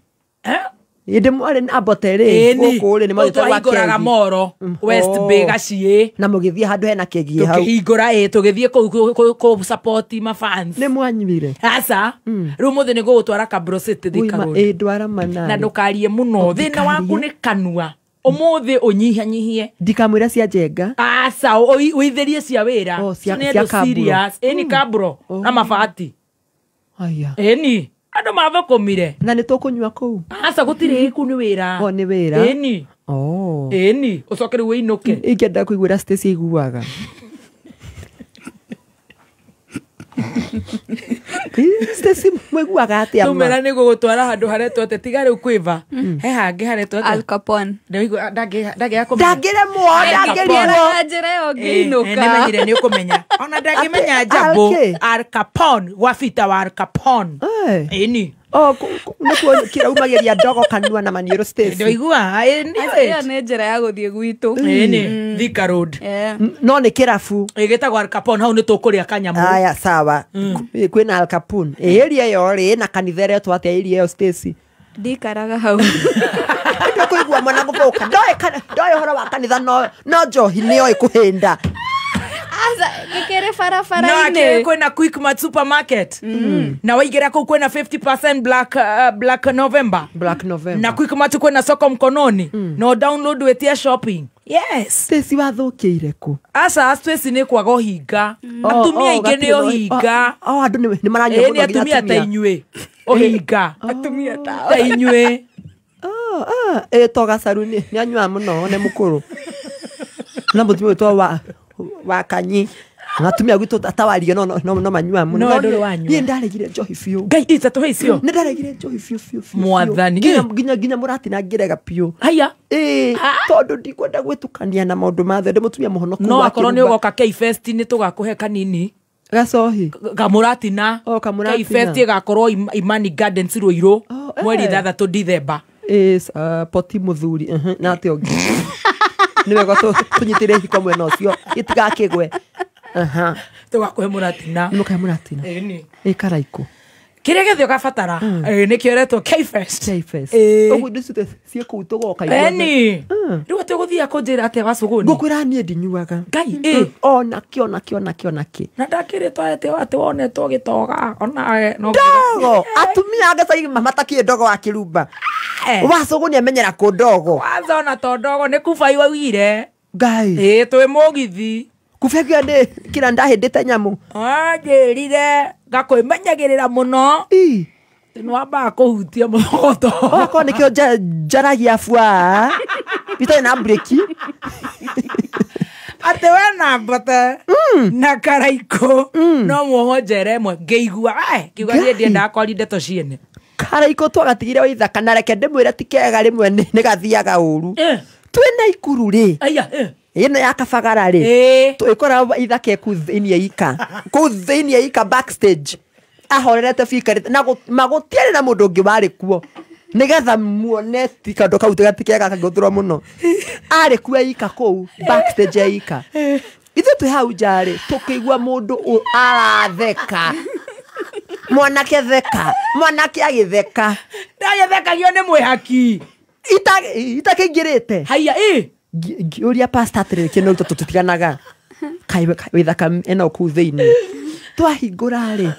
Ĩndĩ mwarĩ na mbote rĩ gũkũ rĩ nĩ mathiĩte gwa Kegi. Moro West Bay gaciĩ. Na mũgĩthiĩ handũ hena kegi hau. Tũkĩhingũra tũgĩthiĩ kũu kũ support ma fans. Nĩ mwanyuire. Aca. Rĩu mũthĩ nĩ ngũgũtwara Kabro City Thika Road. Ĩ ndwara mana. Na ndũkarie mũno. Thĩna waku nĩ kanua. Ũmũthĩ ũnyihanyihie. Ndikamwĩra cia njenga. Aca ũitherie cia wĩra. Cia Kabro. Ĩni Kabro na mabati. Aya. Ĩni. Andũ mathũkũmire. Na nĩ tũkũnyua kũu. Aca gũtirĩ kũu nĩ wĩra. O nĩ wĩra. Ĩni. Oh. Ĩni ũcoke rĩu ũinũke. Ingĩenda kũiguĩra Stacy iguaga. Stacy mwiguaga atĩa ma? Tumĩra nĩ gũgũtwara handũ haretwo atĩa tiga rĩu kwĩva. He hangĩ haretwo atĩa? Al Capone. Ndangĩaga kũmenya. Ndangĩremwo, ndangĩremwo. Njĩra ĩyo ngĩinũka. Nĩmenyire nĩ ũkũmenya. Ona ndangĩmenya Njambo. Al Capone, gwa Bita wa Al Capone. Ĩni. Oh, nĩkuo kĩraumagĩria ndogo kanua na maniũrũ Stacy. Ndũigua? Ĩyo nĩ njĩra ya gũthiĩ gwitũ. Ĩni, Thika Road. No nĩ kĩrabu. Ĩgĩtagwo Al Capone, hau nĩ tũkũrĩa kanyamũ. Aya, sawa. Kwĩna Al Capone. Area ĩyo rĩ, ĩna kanitha ĩretwo atĩa area ĩyo Stacy? Ndikaraga hau. Ndũkũigua mwana gũthũka. Ndoĩ ũhoro wa kanitha no njohi nĩoĩ kũhĩnda. Aza, gĩkĩrĩ barabara-inĩ. No, akĩrĩ kwĩna Quickmart supermarket. Na waigĩra kũu kwĩna 50% Black November. Black November. Na Quickmart kwĩna soko mkononi. No download wetia shopping. Yes. Stacy wathũkĩire kũ? Aca, Stacy nĩ kwaga ũhinga. Atumia aingĩ nĩ ũhinga. Oh, andũ nĩ maranyua mũno nginya atumia ta inyuĩ. Ũhinga. Atumia ta inyuĩ. Oh, to gacaru nĩ anyuaga mũno, nĩ mũkũrũ. Na mũtumia wĩtwo wa kanyi. Atumia gwitũ atawarie no no no manyua mũno. No ndũrĩ wanyua. Niĩ ndaregire njohi biũ. Ngai itatũ icio. Nĩ ndaregire njohi biũ biũ biũ. Mwathani. Nginya mũratina ngĩrega biũ. Haya. Ĩĩ tondũ ndikwenda gwĩtukania na maũndũ ma thĩ, ndĩ mũtumia mũhonoku. No akorwo nĩ ũgoka K-Fest nĩ tũgakũhe kanini. Gacohi. Kamũratina. Oh, kamũratina. K-Fest ĩgakorwo Imani Gardens Ruiru mweri 6 Dithemba. Is poti muthuri na atĩ ũngĩ. Nĩ wega tũnyitĩre hiko mwena ũcio itigakĩgwe. Tũgakũhe mũratina. Nĩ mũkahe mũratina. Ĩni. Ĩ karaikũ. Kĩrĩa gĩothe ũgabatara nĩkĩo ĩretwo K-Fest. K-Fest. Ũguo indo ciothe ciĩ kũu tũgoka ithuothe. Ĩni. Rĩu atĩ ũgũthiaga kũnjĩra atĩa wacũgũni? Ngũkwĩra niĩ ndinyuaga. Ngai ĩ. Ona kĩ ona kĩ ona kĩ ona kĩ. Na ndakĩrĩtwo atĩ wonetwo gĩtoga onawe no ndogo. Atumia a gĩcagi matakĩũĩ ndogo wa kĩrumba. Wacũgũni amenyera kũ ndogo. Kwanza ona to ndogo nĩ kuba iwaugire. Ngai. Ĩ twĩ mũgithi. Kubekio nĩ kĩra ndahĩndĩte nyamũ. Anjĩrire ngakwĩmenyagĩrĩra mũno. Nĩwambaga kũhutia mũthogoto. Okorwo nĩkĩo njaragia bua. Itarĩ na breki. Atĩ we na mbote na karaikũ no muohwo njera ĩmwe ngĩigua ngiuga niĩ ndiendaga kwaria ndeto ciene. Karaikũ twagatigire wa ithaka na reke ndĩmwĩre ti kega rĩmwe nĩ gathiaga ũru. Twĩna ikuru rĩ. Ĩno ya kabagara rĩ ĩkoragwo ithaka kũu thĩinĩ ika kũu thĩinĩ ika backstage ahorerete biũ na magũtiarĩ na mũndũ ũngĩ warĩ kuo nĩgetha muone ti kaũndũ kau ti kega kangĩhũthĩrwo mũno. Arĩ kuo ika kũu backstage ya ika. Ithuĩ twĩ hau nja rĩ tũkĩigua mũndũ aratheka. Mwanake theka, mwanake agĩtheka. Ndagĩthekagio nĩ mwĩhaki. Itakĩingĩrĩte. Haiya ĩ. Ngĩũria pastor atĩrĩrĩ kĩno tũtiganaga. Kaĩ wĩthaka ĩno kũu thĩinĩ. Twahingũra rĩ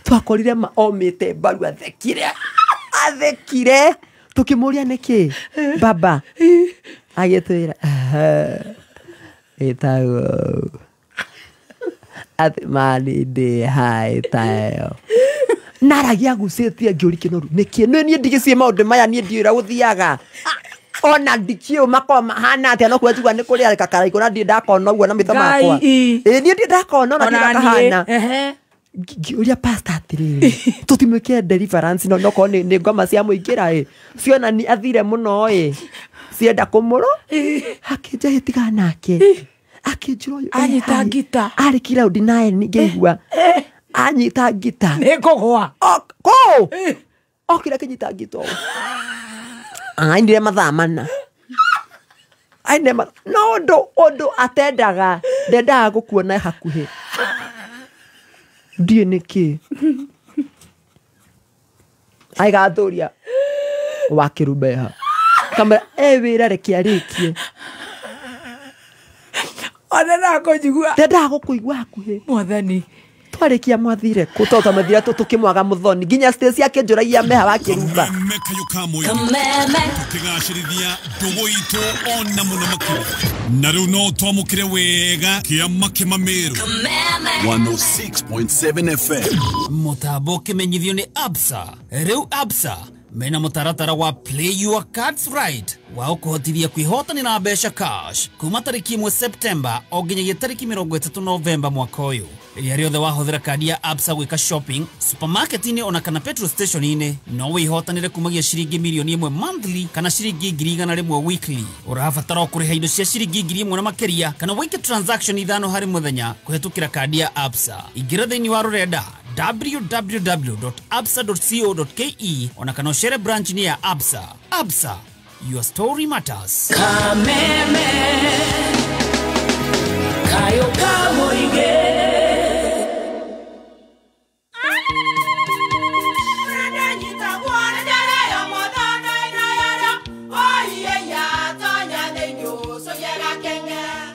twakorire omĩte mbaru athekire. Athekire. Tũkĩmũria nĩkĩ baba. Agĩtwĩra ĩtagwo atĩ mani ndĩ haĩ tayo. Naragia gucĩtie ngĩũria kĩnoru nĩkĩ nĩ niĩ ndigĩcie maũndũ maya niĩ ndiũĩ ũrĩa gũthiaga. Ona ndikĩũĩ makoragwo mahana atĩa no kũrĩa njiguaga nĩ kũrĩ kakaraikũ na ndirĩ ndakona ũguo na maitho makwa. Ĩ niĩ ndirĩ ndakona ona ndirĩ kahana. Ngĩũria pastor atĩrĩrĩ tũtimwĩkĩre deliverance no nokorwo nĩ ngoma cia mũingĩra ĩ ciona ni athire mũno ĩ cienda kũmũrũ. Akĩnja ĩ tigana nake. Akĩnjĩra ũyũ anyita ngita. Arĩ kiraũndi naye ngĩigua. Anyita ngita. Nĩ ngũgũa. Kũ? Okire akĩnyita ngita ũũ. Ainire mathaa mana. Ainire no ũndũ atendaga ndendaga gũkuona hakuhĩ. Ndiĩ nĩkĩ. Aigathũria wa kĩrumbeha. Kamera e wĩra reke arĩkie. Ona ndakũnjigua. Ndendaga gũkũigua hakuhĩ. Mwathani. Twarĩkia mwathire kũ tondũ twamathire tũkĩmwaga mũthoni nginya Stacy akĩnjũragia meha wa kĩrumba. Tũkĩgacĩrithia ndũgũ itũ ona mũno makĩria. Na rĩu no twamũkĩre wega kĩama kĩmamĩrũ. 106.7 FM. Mũtambo ũkĩmenyithio nĩ Absa. Rĩu Absa mena mũtaratara wa Play Your Cards Right wa ũkũhotithia kwĩhotanĩra mbeca cash kuma tarĩki 1 September o nginyagia tarĩki 30 Novemba mwaka ũyũ. Rĩrĩa rĩothe wahũthĩra kandi ya Absa gwĩka shopping supermarket-inĩ ona kana petrol station-inĩ no wĩhotanĩre kumagia ciringi mirioni 1 monthly kana ciringi 100,000 weekly. Ũrabatara o kũrĩha indo cia ciringi 1,000 na makĩria kana wĩke transaction 5 harĩ mũthenya kũhetũkĩra kandi ya Absa. Ingĩra thĩinĩ wa rũrenda www.absa.co.ke ona kana ũcere branch-inĩ ya Absa. Absa, your story matters. Kameme kayo kamuige.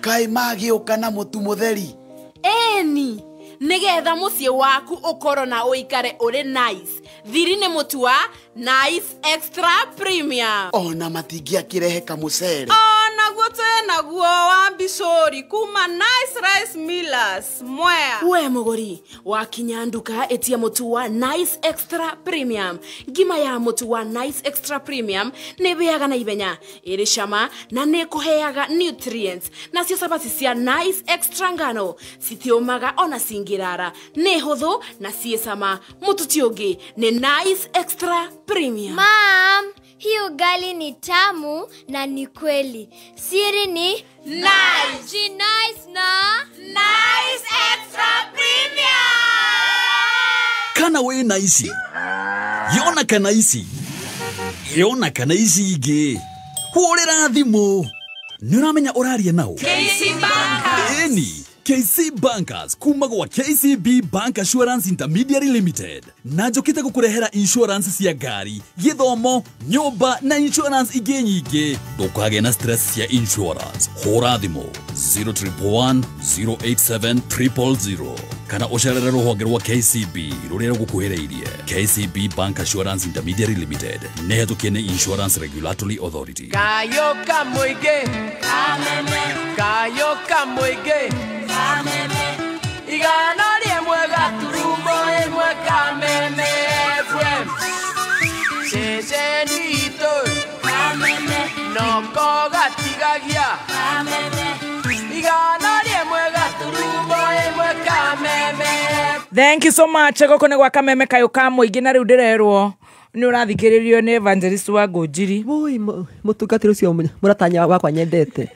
Kai magĩũka na mũtu mũtheri. Ĩni nĩgetha mũciĩ waku ũkorwo na ũikare ũrĩ nice. Thiri nĩ mũtu wa Nice Extra Premium. Ona matingĩakĩrehe kamũcere. Onaguo Mũtu naguo wa mbicũri kuma Nice Rice Millers Mwea. We mũgũri wakinya nduka ĩtia mũtu wa Nice Extra Premium. Ngima ya mũtu wa Nice Extra Premium nĩ ĩhĩaga na ihenya, ĩrĩ cama na nĩ ĩkũheaga nutrients. Nacio cabaci cia Nice Extra ngano citiũmaga ona cingĩrara, nĩ hũthũ na ciĩ cama. Mũtu ti ũngĩ nĩ Nice Extra Premium. Mom, hii ugali ni tamu na ni kweli. Siri ni Nice. Nice na Nice Extra Premium. Kana wĩ na ici, yona kana ici, yona kana ici ingĩ, hũrĩra thimũ. Nĩ ũramenya ũraria nao? KC Bankers. Ĩni, KC Bankers kuma gwa KCB Bank Assurance Intermediary Limited na njũkĩte gũkũrehera insurance cia ngari, gĩthomo, nyũmba na insurance ingĩ nyingĩ. Ndũkagĩe na stress cia insurance. Hũra thimũ 0111 087 000 kana ũcerere rũhonge rwa KCB rũrĩa rũgũkuhĩrĩirie. KCB Bank Assurance Intermediary Limited nĩ hetũkie nĩ Insurance Regulatory Authority. Kayo kamũingĩ kameme, kayo kamũingĩ kameme, igana rĩmwe gaturumo ĩmwe Kameme FM, ceceni itũ kameme, noko gatigagia kameme, igana rĩmwe gaturumo ĩmwe Kameme. Thank you so much. Gũkũ nĩ gwa Kameme kayũ ka mũingĩ na rĩu ndĩrerwo nĩ ũrathikĩrĩrio nĩ Evangelist wa Ngũnjiri. Woi, mũtungatĩri ũcio mũratanya wakwa nyendete.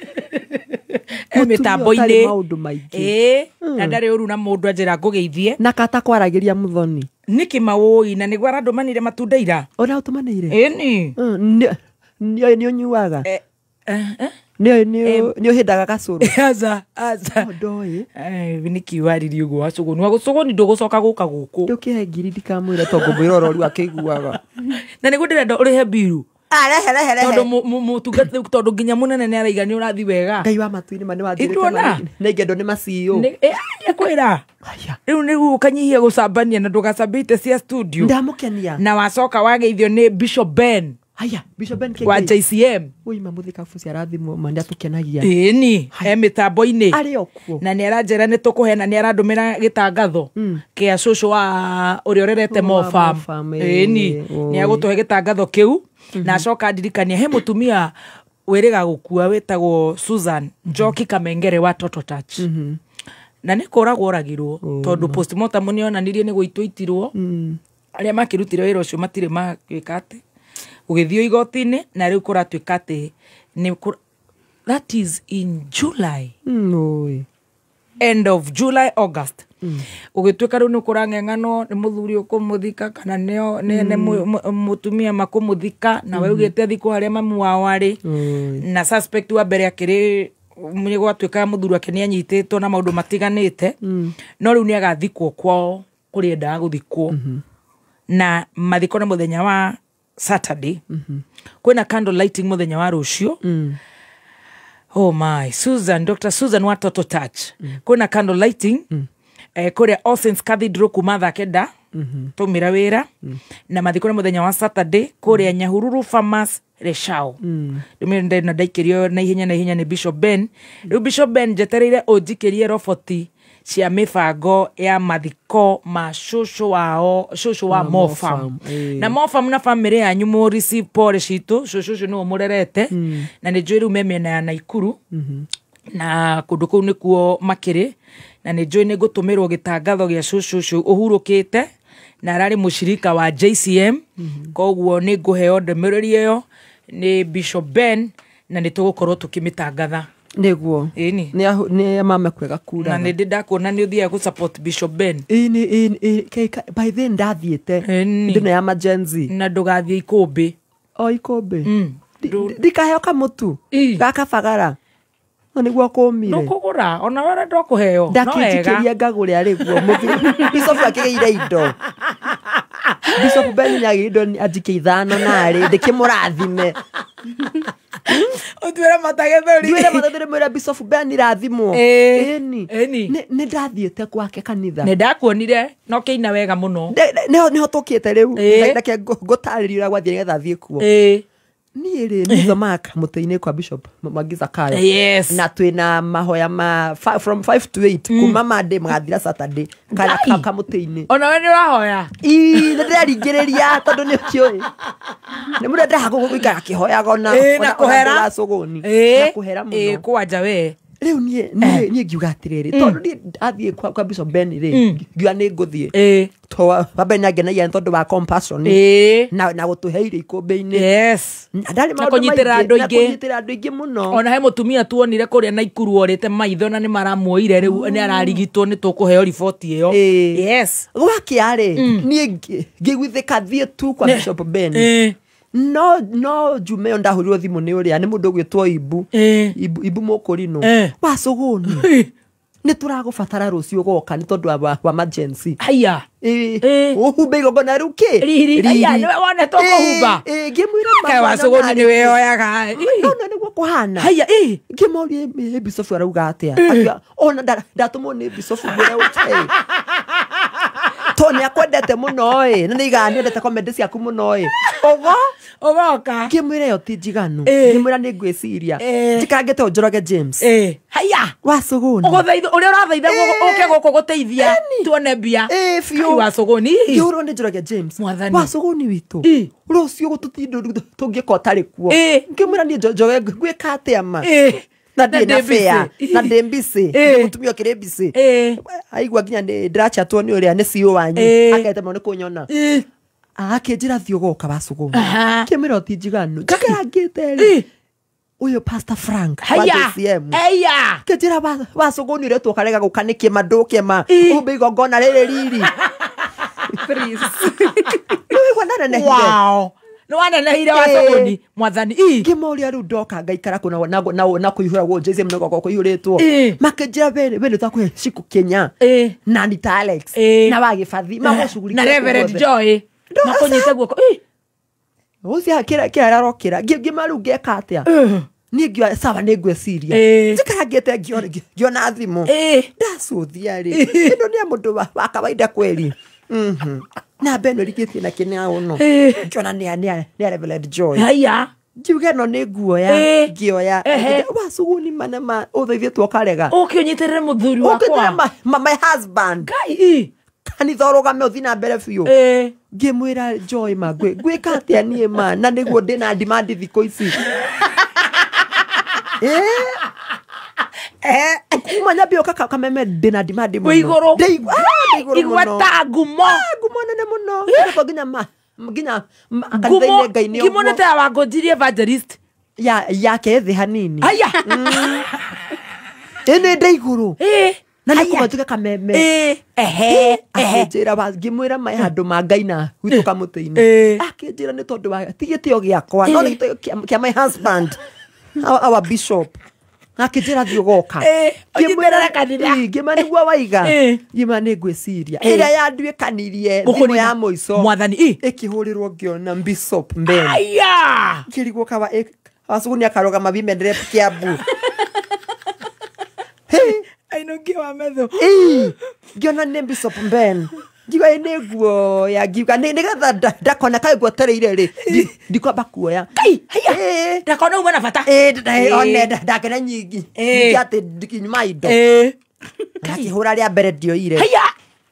Mĩtambo-inĩ maũndũ maingĩ. Ĩĩ, na ndarĩ ũru na mũndũ anjĩra ngũgeithie. Na kata kwaragĩria mũthoni. Nĩkĩ mawũi na nĩguo arandũmanire matunda ira. Ũrĩa ũtũmanĩire? Ĩni. Nĩ ũnyuaga? Nĩ ũhĩndaga gacũrũ? Aca, aca. Ndoĩ. Nĩkĩ waririe ũguo wacũgũni? Wagũcũgũni ndũgũcoka gũka gũkũ. Ndũkĩhe ngiri ndikamwĩre tondũ ngũmwĩra ũrĩa ũru akĩiguaga. Na nĩguo ndĩrenda ũrĩhe mbiru. Rehe rehe rehe. Tondũ mũtungata tondũ nginya mũnene nĩ araiga nĩ ũrathi wega. Ngai wa matu-inĩ ma nĩ wanjĩrĩte Nĩnduona? nĩ ngendo nĩ maciũ. Nĩkwĩra. Rĩu nĩguo ũkanyihia gũcambania na ndũgacambĩte cia studio. Ndamũkenia. Na wacoka wageithio nĩ Bishop Ben. Haya, Bishop Ben wa JCM. Oi mamuthika buci arathimwo ma nĩatũkenagia. Ĩni, e mĩtambo-inĩ. Arĩ o kuo. Na nĩ aranjĩra nĩ tũkũheana, nĩ arandũmĩra gĩtangatho kĩa cũcũ wa ũrĩa ũrerete Mofam. Ĩni, nĩ agũtũhe gĩtangatho kĩu. Na acoka ndirikania he mũtumia wĩrĩga gũkua wĩtagwo Susan Njoki Kamengere wa Toto Touch. Na nĩ kũragwo oragirwo tondũ postmortem nĩ yonanirie nĩ gũitwo itirwo. Arĩa makĩrutire wĩra ũcio matirĩ magĩka atĩ gũgĩthiĩ igoti-inĩ na rĩu kũratuĩka atĩ nĩ that is in July. End of July, August. Ũgĩtuĩka rĩu nĩ kũrang'eng'anwo nĩ mũthuri ũkũmũthika kana nĩ mũtumia makũmũthika na we ugĩte athikwo harĩa mamu wao arĩ. Na suspect wa mbere akĩrĩ nĩ gwatuĩkaga mũthuri wake nĩ anyitĩtwo na maũndũ matiganĩte. No rĩu nĩ agathikwo kwao kũrĩa endaga gũthikwo. Na mathiko nĩ mũthenya wa Saturday. Kwĩna candle lighting mũthenya wa rũciũ. Oh my, Susan, Dr. Susan wa Toto Touch. Kwĩna candle lighting kũrĩa All Saints Cathedral kuma thaa kenda tũmĩra wĩra. Na mathiko nĩ mũthenya wa Saturday kũrĩa Nyahururu Farmers Reshau. Ndũmĩrĩri na ndaikĩrio na ihenya na ihenya nĩ Bishop Ben. Rĩu Bishop Ben njetereire ũnjikĩrie roboti cia mĩbango ya mathiko ma cũcũ wao, cũcũ wa Mofam. Na Mofam na family yanyu mũ receive pole citũ, cũcũ ũcio nĩwe mũrerete. Na nĩ njũĩ rĩu me mĩena ya Naikuru. Na kũndũ kũu nĩkuo makĩrĩ. Na nĩ njũĩ nĩ ngũtũmĩrwo gĩtangatho gĩa cũcũ ũcio ũhurũkĩte. Na ararĩ mũcirika wa JCM. Koguo nĩ ngũheo ndũmĩrĩri ĩyo nĩ Bishop Ben na nĩ tũgũkorwo tũkĩmĩtangatha. Nĩguo. Ĩni. Nĩ mama kwega kura. Na nĩ ndĩ ndakuona nĩ ũthiaga gũ support Bishop Ben. Ĩni, by then ndathiĩte. Ndĩno ya majenzi. Na ndũgathiĩ ikũmbĩ. O ikũmbĩ. Ndikaheo kamũtu. Gakabagara. No nĩguo kũmire. Ndũkũgũra, ona we ũrenda kũheo. No wega. Ndakĩnjikĩria ngagũre arĩguo. Bishop akĩgĩire indo. Bishop Ben nĩagĩire indo anjikie ithano narĩ ndĩkĩmũrathime. Ũtuĩre matagethũri. Nduĩre matagethũri mwĩre Bishop Ben irathimwo. Ĩni. Nĩ ndathiĩte gwake kanitha. Nĩ ndakuonire no kĩina wega mũno. Nĩho tũkĩte rĩu. Reke ngũtarĩrie ũrĩa gwathiĩ nĩgetha thiĩ kuo. Niĩ rĩ nĩthomaga kamũtĩ-inĩ kwa Bishop Mwangi Zakayo. Yes. Na twĩna mahoya ma from 5 to 8 kuma Monday magathira Saturday kana Ngai. kamũtĩ-inĩ. Ona we nĩ ũrahoya? Ii, nĩ ndĩraringĩrĩria tondũ nĩ ũkĩũĩ. Nĩ mũndũ endaga gũikara akĩhoyaga ona Ĩ, na kũhera. ona cũgũni. Ĩ, Na kũhera ĩ, mũno. kwanja we. Rĩu niĩ ngiuga atĩrĩrĩ, tondũ niĩ athiĩ kwa Bishop Ben rĩ, ngiuga nĩ ngũthiĩ. To wa mbere nĩangenagia nĩ tondũ wa compassion. Na gũtũhe irio ikũmbĩ-inĩ. Yes. Na ndarĩ Na maũndũ kũnyitĩrĩra maingĩ, andũ na aingĩ. kũnyitĩrĩra andũ aingĩ mũno. Ona he mũtumia tuonire kũrĩa Naikuru orĩte maitho na nĩ maramuoire rĩu nĩ ararigitwo nĩ tũkũheo riboti ĩyo. Yes. Gwakĩa rĩ, niĩ ngĩiguithĩka thiĩ tu kwa Bishop Ben. No njume ĩyo ndahũrirwo thimũ nĩ ũrĩa nĩ mũndũ ũgwĩtwo Ibu. Ibu Mũkũrinũ. Wa Cũgũni. Nĩ tũragũbatara rũciũ goka nĩ tondũ wa emergency. Haya. Ũhumbe igongona rĩu kĩ? Riri. Haya, nĩwe wonetwo kũhumba. Ngĩmwĩra Kaĩ wa Cũgũni nĩwe yoyaga. No nĩguo kũhana. Haya, ĩ. Ngĩmoria Bishop arauga atĩa. Akiuga, ona ndatũmwo nĩ Bishop ngwĩre ũke. Tondũ nĩ akwendete mũno ĩ, na nĩaigaga nĩendete comedy ciaku mũno ĩ. Ũgo? Ũgoka. Ngĩmwĩra ĩyo ti njiganu. Ngĩmwĩra nĩ ngwĩciria. Njikangĩte ũũ Njoroge James. Haya. Wa Cũgũni. Ũgũthaithwo, ũrĩa ũrathaithagwo ũke gũkũ gũteithia tuone mbia. Biũ. Kai wa Cũgũni. Ngĩhũrwo nĩ Njoroge James. Mwathani. Wa Cũgũni witũ. Rũciũ gũtũtinda tũngĩka ũtarĩ kuo. Ngĩmwĩra niĩ Njoroge ngwĩka atĩa ma? Na ndĩ na Na ndĩ busy. fare, na ndĩ busy. Ndĩ mũtumia ũkĩrĩ busy. Aigua nginya nĩ ndĩrachatwo nĩ ũrĩa nĩ CEO wanyu. Akete mũno nĩ kũnyona. Akĩnjĩra thiĩ ũgoka wa Cũgũni. Ngĩmwĩra ti njiganu. Njikarangĩte rĩ. Ũyũ Pastor Frank wa Haya. JCM. Eya. Kĩnjĩra wa Cũgũni ũretwo ũkarega gũka nĩkĩ ma ndũke ma. Ũhumbe igongona rĩrĩ riri. Nĩwaigua ndanenehire. Wow. Nĩ wanenehire wa Cũgũni. Mwathani. Ngĩmoria rĩu ndoka ngaikara kũ na kũihũra JCM na gũkorwo kũihũrĩtwo. Makĩnjĩra we nĩ twakũhe Shiku Kenya. Na Anita Alex. Na wa Gĩbathi. Magũcugurikia Na Reverend guothe. Joy. Makũnyite guoko. Ũcio kĩra arokĩra. Ngĩma rĩu ngeka atĩa? Niĩ ngiuga sawa nĩ ngwĩciria. Njikarangĩte ngĩona thimũ. Ndacũthia rĩ. Ĩno nĩ ya mũndũ wa kawaida kweli. Namba ĩno ĩrigĩtie na kĩnĩa ũno. Ngĩona nĩ ya Reverend Joy. Haya. Ngiuga ĩno nĩ nguoya. Ngĩoya. Wa Cũgũni mana ma ũthaithĩtwo ũkarega. Ũke ũnyitĩrĩre mũthuri wakwa. Ũkĩnyitĩrĩre my husband. Ngai. Kanitha ũrũgame ũthiĩ na mbere biũ. Ngĩmwĩra Joy ma ngwĩka atĩa niĩ ma na nĩguo ndĩna demand thikũ ici. Kuma nyambie ũka kameme ndĩna demand mũno. Wĩ igũrũ. Ndĩ igũrũ Igweta mũno. ngumo. Ngumo nene mũno. Nĩguo nginya kanitha-inĩ Ngai nĩ Ngumo ũguo. nĩ ta ya Wangũnjiri evangelist. Yake thĩ hanini. Haya. Ĩ nĩ ndĩ igũrũ. Na nĩ kũmatuĩka kameme. Akĩnjĩra ngĩmwĩra maĩ handũ ma Ngai na gwitũ kamũtĩ-inĩ. Akĩnjĩra nĩ tondũ wa ti gĩtĩo gĩakwa, no nĩ gĩtĩo kĩa my husband, our bishop. Akĩnjĩra thiĩ ũgoka. Ũnyitĩrĩre kanitha. Ngĩmwĩra nĩguo waiga. Ngĩmwĩra nĩ ngwĩciria. Ĩrĩa yanduĩkanirie thimũ ya mũico. Mwathani. Ĩkĩhũrĩrwo ngĩona Bishop Ben. Aya. Ngĩrigwo kawa wa Cũgũni akarũgama women rep Kiambu. Ainũkia wa metho. Ngĩona nĩ Bishop Ben. Ngiuga ĩ nĩ nguoya ngiuga nĩgetha ndakona kaĩ ngwetereire rĩ ndikwamba kuoya. Kai, haya. Ndakona uma na bata. One ndakena nyingi. Nyingĩ atĩ ndikinyuma indo. Akĩhũra rĩa mbere ndioire. Haya.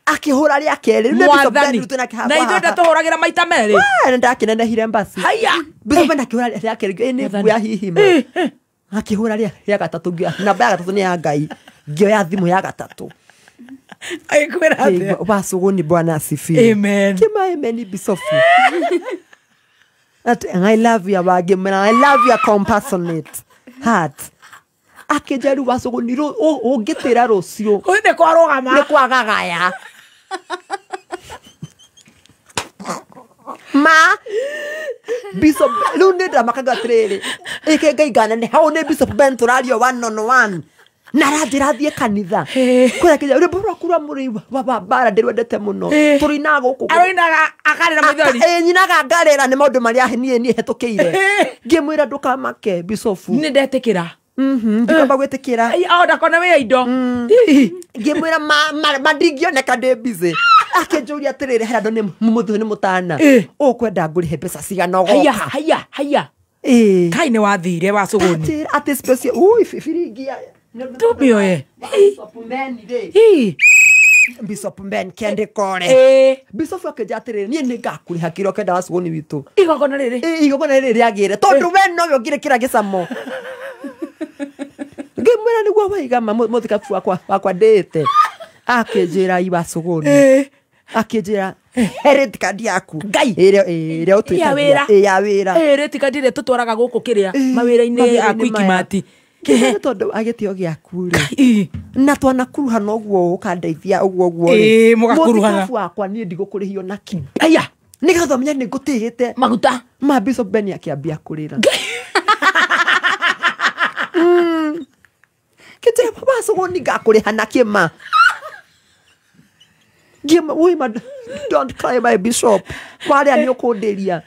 Akĩhũra rĩa kerĩ. Rĩu nĩ Bishop Ben Mwathani. rĩu twĩnake haha Na kwa ithuĩ haha. ndatũhũragĩra maita merĩ. Wee, nĩndakinenehire mbasi. Haya. Bishop Ben akĩhũra rĩa kerĩ ĩ nĩ nguoya hihi ma. Akĩhũra rĩa gatatũ namba ya gatatũ nĩ ya Ngai. Ngĩoya thimũ ya gatatũ. Agĩkwĩra atĩa? Wa Cũgũni Bwana asifiwe. Amen. Kĩma amen Bishop. That I love you wangĩmwĩra I love your compassionate heart. Akĩnjĩra rĩu wa Cũgũni ũngĩtĩra rũciũ. Kũu nĩ kwarũgama. Nĩ kwagagaya. Ma Bishop rĩu nĩ ndamakaga atĩrĩrĩ. Ĩke Ngai nganene hau nĩ Bishop Ben tũraria one on one. Na aranjĩra thiĩ kanitha. Kwĩra kĩnya rwĩmbo rwaku rwa mũrĩi wa mbara ndĩrwendete mũno. Tũrinaga gũkũ. Aroinaga akarĩra maithori. Nyinaga ngarĩra nĩ maũndũ marĩa niĩ hetũkĩire. Ngĩmwĩra ndũkamake Bishop. Nĩ ndetĩkĩra. Ndikamba gwĩtĩkĩra. O ndakona wĩ indo. Ngĩmwĩra ma ndingĩoneka ndĩ busy. Akĩnjũria atĩrĩrĩ, he andũ nĩ mũthũ nĩ mũtana. Ũkwenda ngũrĩhe mbeca cigana Haya, ũgoka. haya, haya. Kai nĩ wathire wa cũgũni. Atĩ special ui biringi ya Tũmĩoe. Bishop Ben kende kore. Bishop akĩnjĩra atĩrĩrĩ, niĩ nĩ ngakũrĩha kĩrĩa ũkenda wa cũgũni witũ. Igongona rĩrĩ. Igongona rĩrĩ rĩagĩre tondũ we nowe ũngĩrĩkĩra gĩcamo. Ngĩmwĩra nĩguo waiga ma mũthikabu wakwa ndĩĩte. Akĩnjĩra i wa cũgũni. Akĩnjĩra rate card yaku. Ngai. Ĩrĩa ũtwĩtagia. Ya wĩra. Rate card ĩrĩa tũtwaraga gũkũ kĩrĩa mawĩra-inĩ a Quickmart. Kĩrĩa tondũ agĩtĩo gĩaku rĩ. Na twanakuruha noguo ũkandeithia ũguo ũguo rĩ. Mũgakuruhana. Mũthikabu wakwa niĩ ndigũkũrĩhio na kĩ. Aya. Nĩgetha ũmenye nĩ ngũtĩĩte. Maguta. Ma Bishop Ben akĩambia kũrĩra. Kĩnjĩra baba cũgũni ngakũrĩha na kĩma. Ngĩma ui ma don't cry my bishop. Warĩa nĩ ũkũndĩria.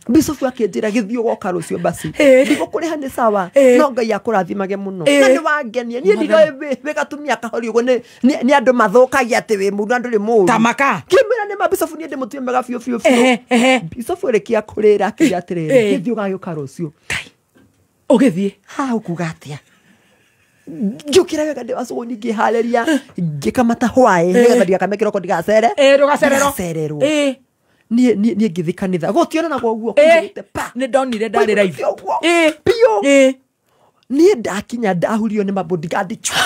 Bishop akĩnjĩra gĩthiĩ ũgoka rũciũ basi. Ndigũkũrĩha nĩ sawa. No Ngai akũrathimage mũno. Na nĩ wangenia. Niĩ ndiroĩ wĩ gatumia kahori ũguo nĩ andũ mathũkagia atĩ wĩ mũru na ndũrĩ mũru. Tamaka. Ngĩmwĩra nĩ ma Bishop niĩ ndĩmũtue mega biũ biũ biũ. Bishop rĩkia kũrĩra akĩnjĩra atĩrĩrĩ, gĩthiĩ ũgagĩũka rũciũ. Ũgĩthiĩ. Ha ũkuga atĩa? Ngĩũkĩra wega ndĩ wa cũgũni ngĩharĩria ngĩkamata hwaĩ nĩgetha ndigakame kĩroko ndigacere. Ndũgacererwo. Niĩ ngĩthiĩ kanitha gũtionanagwo ũguo kũiyũrĩte pa. Nĩ ndonire ndarĩ live. Biũ. Niĩ ndakinya ndahurio nĩ mabodyguard chwa.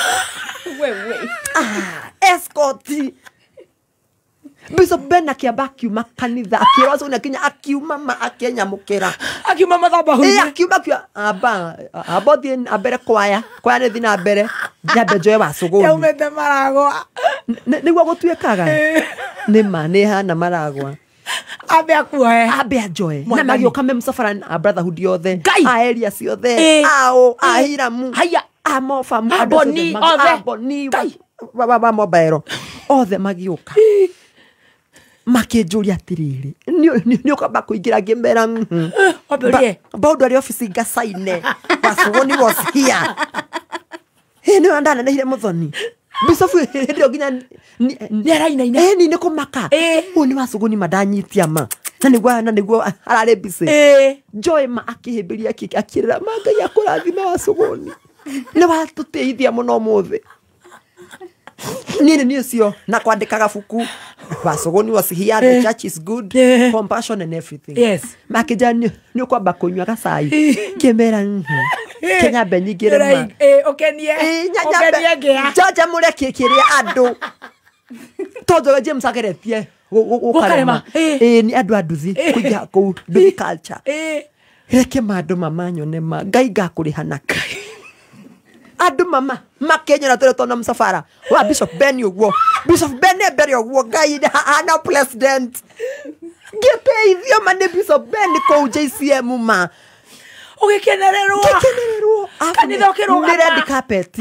Escort. Bishop Ben akĩamba akiuma kanitha akĩrwo cũgũni akinya akiuma ma akĩnyamũkĩra. Akiuma mathabahu-inĩ. Akiuma amba amba thiĩ na mbere kwaya kwaya nĩ thiĩ na mbere nyambe njoe wa cũgũni. Yaumĩte maragwa. Nĩguo gũtuĩkaga. Nĩ ma nĩ hana maragwa. Ambe akuoe. Ambe anjoe. Na magĩũka me mũcabara a brotherhood yothe. A Elias yothe. Ao a Hiramu. Haya. A Mofamu. A Boni othe. A Boni wa mobile. Othe magĩũka. Makĩnjũria atĩrĩrĩ, nĩ ũkamba kũingĩra ngĩmera baũndũ arĩ obici ngacaine. Wacũgũni was here. Nĩ ndanenehire mũthoni. Bishop hĩndĩ ĩyo nginya nĩ arainaina. Nĩ kũmaka. Ũyũ nĩ wacũgũni ma ndanyitia ma. Na nĩguo ararĩ busy. Joy ma akĩhĩmbĩria akĩrĩra ma Ngai akũrathime wacũgũni. Nĩ watũteithia mũno ũmũthĩ. Niĩ nĩ ũcio na kwandĩka gabuku. Wacũgũni was here, the church is good, compassion and everything. Yes. Makĩnjĩra nĩ ũkwamba kũnyua gacai. Ngĩmera Kĩnyambe nyingĩre ma. Ũkenie. Ũkenie ngĩa. Njanjamũre kĩrĩa andũ. Tondũ James ageretie gũkarema. Nĩ andũ a nduthi kũingĩra kũu nduthi culture. Reke mandũ mama nyone ma Ngai ngakũrĩha na kĩ. Andũ mama makenyona tũrĩ tona mũcabara wa Bishop Ben ũguo. Bishop Ben e mbere ũguo Ngai hana president. Ngĩteithio ma nĩ Bishop Ben kũu JCM ma. Ũgĩkenererwo. Ngĩkenererwo. Kanitha ũkĩrũgama. Nĩ red carpet.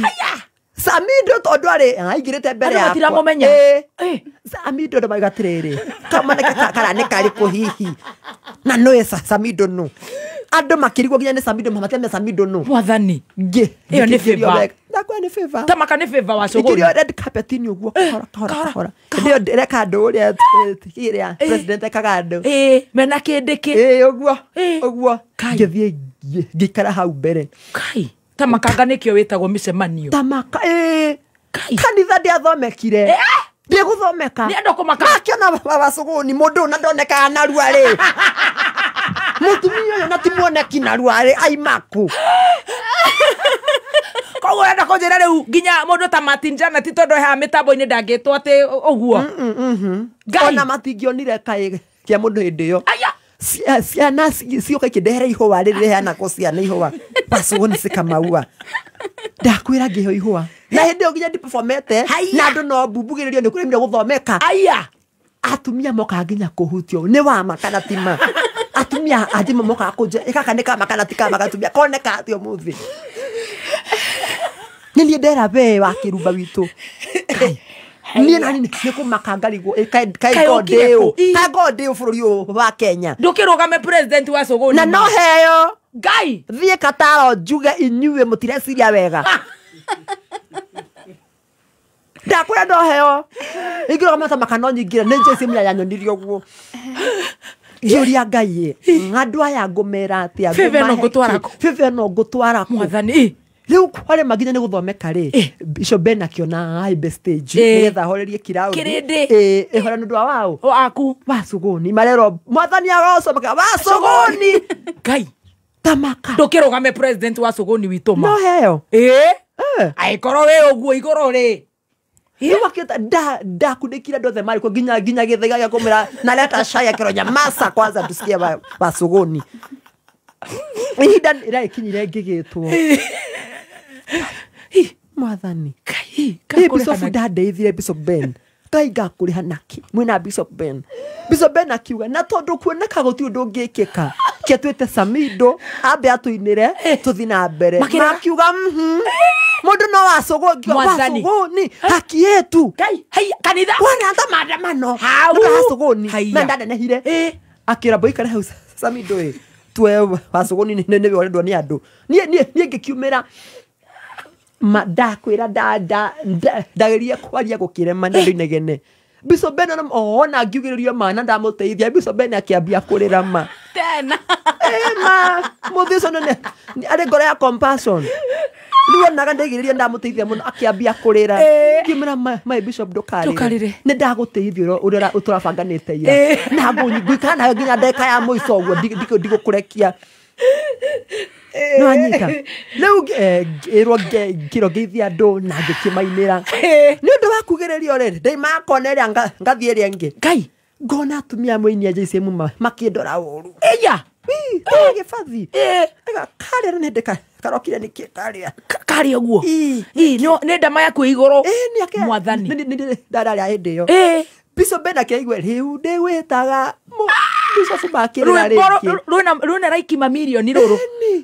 Samido tondũ arĩ aingĩrĩte mbere yakwa. Andũ matiramũmenya. Samido andũ mauga atĩrĩrĩ, kamanake kana nĩ karĩkũ hihi. Na nũĩ Samido nũ. Andũ makĩrigwo nginya nĩ Samido matiamenya Samido nũ. Mwathani. Ĩyo nĩ favor. Ndakwa nĩ favor. Tamaka nĩ favor wa cũgũni. Ĩkĩrio red carpet-inĩ ũguo kahora kahora kahora. Hĩndĩ ĩyo ndĩreka andũ ũrĩa kĩrĩa president ekaga andũ. Mena kĩndĩkĩ. Ũguo. Ũguo. Ngĩthiĩ ngĩikara hau mbere. Kai. Tamakanga nĩkĩo wĩtagwo mĩcemanio. Tamaka kanitha ndiathomekire. Ndigũthomeka. Nĩ andũ kũmaka. Makĩona wacũgũni mũndũ ũyũ na ndonekaga narua rĩ. Mũtumia ũyũ na ti muoneki narua rĩ aimaku. Koguo ũrenda kũnjĩra rĩu nginya mũndũ ta Martin Jana ti tondũ haha mĩtambo-inĩ ndangĩtwo atĩ ũguo. Ona matingĩonire kaĩ kĩa mũndũ hĩndĩ ĩyo. Ciana cioka ikĩndehera ihũa rĩrĩ rĩheanagwo ciana ihũa. Wacũgũni cikamaua. Ndakwĩra ngĩheo ihũa. Na hĩndĩ ĩyo nginya ndiperformete na andũ no mbugĩrĩrio nĩ kũremire gũthomeka. Atumia mokaga nginya kũhutio nĩ wama kana ti ma. Atumia angĩ mokaga kũnjĩra gaka nĩ kama kana ti kama gatumia koneka atĩa ũmũthĩ. Nĩ niĩ ndera we wa kĩrumba witũ. Niĩ nani nĩ kũmaka ngarigwo kaĩ ngo ndĩ bũrũri ũyũ wa Kenya. Ndũkĩrũgame president wa cũgũni. Na no heo. Ngai. Thiĩ Kataro njuge inyuĩ mũtireciria wega. Ndakwĩra no heo. Ingĩrũgama ta maka no nyingĩre nĩ JCM yanyonirie ũguo. Ngĩũria Ngai andũ aya ngũmera atĩa? Bebe no ngũtwara kũ? Bebe no ngũtwara kũ? Mwathani. Rĩu kwarĩ maginya nĩ gũthomeka rĩ, Bishop Ben akĩona haimbe stage nĩgetha ahorerie kiraũndi. Kĩrĩndĩ. Ĩhora nĩ ũndũ wa waũ waku wa Cuguni marerwo mwathani agocwo maka wa Cuguni. Ngai tamaka ndũkĩrũgame president wa Cuguni witũ ma no heo. Ĩ angĩkorwo wĩ ũguo igũrũ rĩ. Rĩu akĩta ndakunĩkire andũ othe marĩ kuo nginya gĩthaiga gĩa kũmĩra na leta cai akĩrwo nyamaza kwanza tusikie wa Cuguni. Ihinda rĩrakinyire ngĩgĩtwo mwathani Bishop ndandeithire. Bishop Ben, Ngai ngakũrĩha naki mwĩna Bishop Ben. Bishop Ben akiuga na tondũ kuoneka gũtirĩ ũndũ ũngĩkĩka ke twĩte Samido ambe atũinĩre tũthi na mbere. Makĩrega. Makiuga mũndũ no Mwathani. wacũgũni haki yetu. Ngai haiya kanitha wanaanza maandamano Hau. Nĩ ũndũ wa Cuguni. Haiya. Na ndanenehire akĩra boikare hau Samido ĩ twe wacũgũni nĩwe ũrendwo nĩ andũ. Niĩ ngĩkiumĩra ma ndakwĩra ndageria kwaria gũkĩrema nĩ andũ inegene. Bishop Ben ona ngiugĩrĩrio ma na ndamũteithia Bishop Ben akĩambia kũrĩra ma tena. Ma mũthĩ ũcio nĩ arĩ ngoro ya compassion rĩu onaga ndaigĩrĩria ndamũteithia mũno akĩambia kũrĩra. Ngĩmwĩra my bishop ndũkarĩre Ndũkarĩre. Nĩ ndagũteithia ũrĩa tũrabanganĩte ira na ngũikara nawe nginya ndagĩka ya mũico ũguo ndigũkũrekia nĩwanyita rĩu ngĩrwo ngĩrwo ngeithia andũ na ngĩkĩmainĩra nĩ ũndũ wa kugĩrĩrio rĩ ndaimaga kona ĩrĩa ngathiĩ ĩrĩa ĩngĩ. Ngai ngona atumia amwe inia JCM makĩndora ũru. Ĩya gĩbathi karĩa nĩ ndĩ karokire nĩkĩ karĩa karĩa ũguo nĩ ndama yaku ĩ igũrũ mwathani ndararĩa hĩndĩ ĩyo Bishop Ben akĩigua rĩu ndĩgwĩtaga Bishop makĩrĩra rĩngĩ. Rwĩna raiki mamirioni rũrũ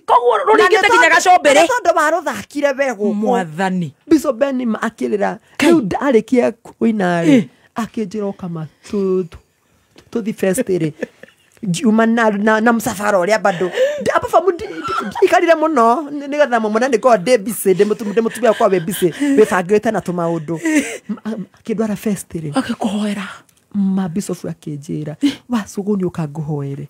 koguo rũringĩte nginya gacombĩrĩ Na tondũ warũthakire we gũkũ mwathani Bishop Ben akĩrĩra rĩu ndarĩkia kũina rĩ akĩnjĩra ũkama tũthi fest rĩ ngiuma na msafara ũrĩa bado ababamu ndiikarire mũno nĩgetha mũmone nĩngorwo ndĩ busy ndĩ mũtumia wakwa wĩ busy wĩbangĩte na tũmaũndũ akĩndwara fest rĩ akĩkũhoera ma Bishop akĩnjĩra wacũgũni ũka ngũhoere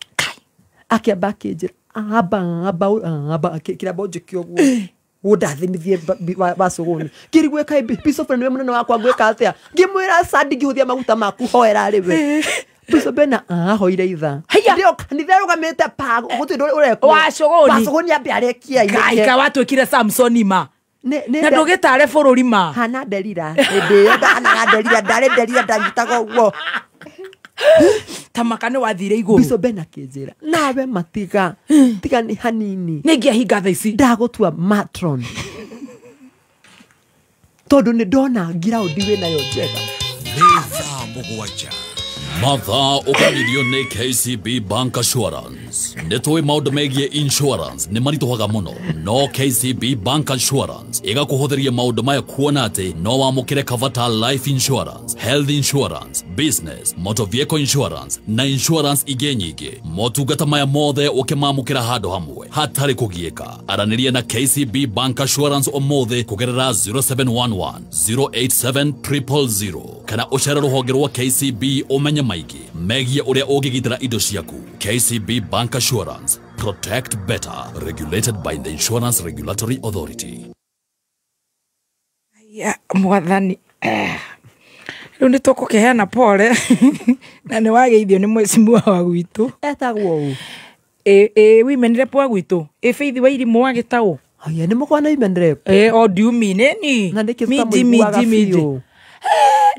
akĩamba akĩnjĩra amba amba amba kĩramba ũnjĩke ũguo ũndathimithie wacũgũni ngĩrigwo kaĩ Bishop nĩwe mũnene wakwa ngwĩka atĩa ngĩmwĩra sandi ngĩhũthia maguta maku hoera rĩ we Bishop Ben ahoire ithaa ndio kanitha ĩrũgamĩte pa gũtirĩ ũndũ ũrekwo Wacũgũni. Wacũgũni ambe arĩkie Ngai ka watuĩkire Samsoni ma na ndũgĩtare bũrũri ma hana nderira hĩndĩ ĩyo ndahanaga nderira ndarĩ nderira ndanyitaga ũguo tamaka nĩ wathire igũrũ Bishop Ben akĩnjĩra nawe matiga tiga nĩ hanini nĩ ngĩahinga thaa ici ndagũtua matron tondũ nĩ ndona ngiraũndi wĩnayo njega. Nĩ thaa 7 mathaa ũkanyirio nĩ KCB Bank Assurance. Nĩ tũĩ maũndũ megiĩ insurance nĩ maritũhaga mũno no KCB Bank Assurance ĩgakũhũthĩria maũndũ maya kuona atĩ no wamũkĩre cover ta life insurance, health insurance, business, motor vehicle insurance na insurance ingĩ nyingĩ. Motungata maya mothe ũkĩmamũkĩra handũ hamwe hatarĩ kũgiĩka. Aranĩria na KCB Bank Assurance ũmũthĩ kũgerera 0711 087 000 kana ũcere rũhonge rwa KCB ũmenye maingĩ megiĩ ũrĩa ũngĩgitĩra indo ciaku. KCB Bank Assurance, protect better, regulated by the Insurance Regulatory Authority. Ya mwathani rĩu nĩ tũkũkĩheana pole na nĩ wageithio nĩ mwecimuwa wa gwitũ etagwo ũ ĩ women rep wa gwitũ ĩ Faith wa irimũ wa gĩtaũ. Aya nĩ mũkwana women rep o do you mean ĩni na nĩkĩ minji minji minji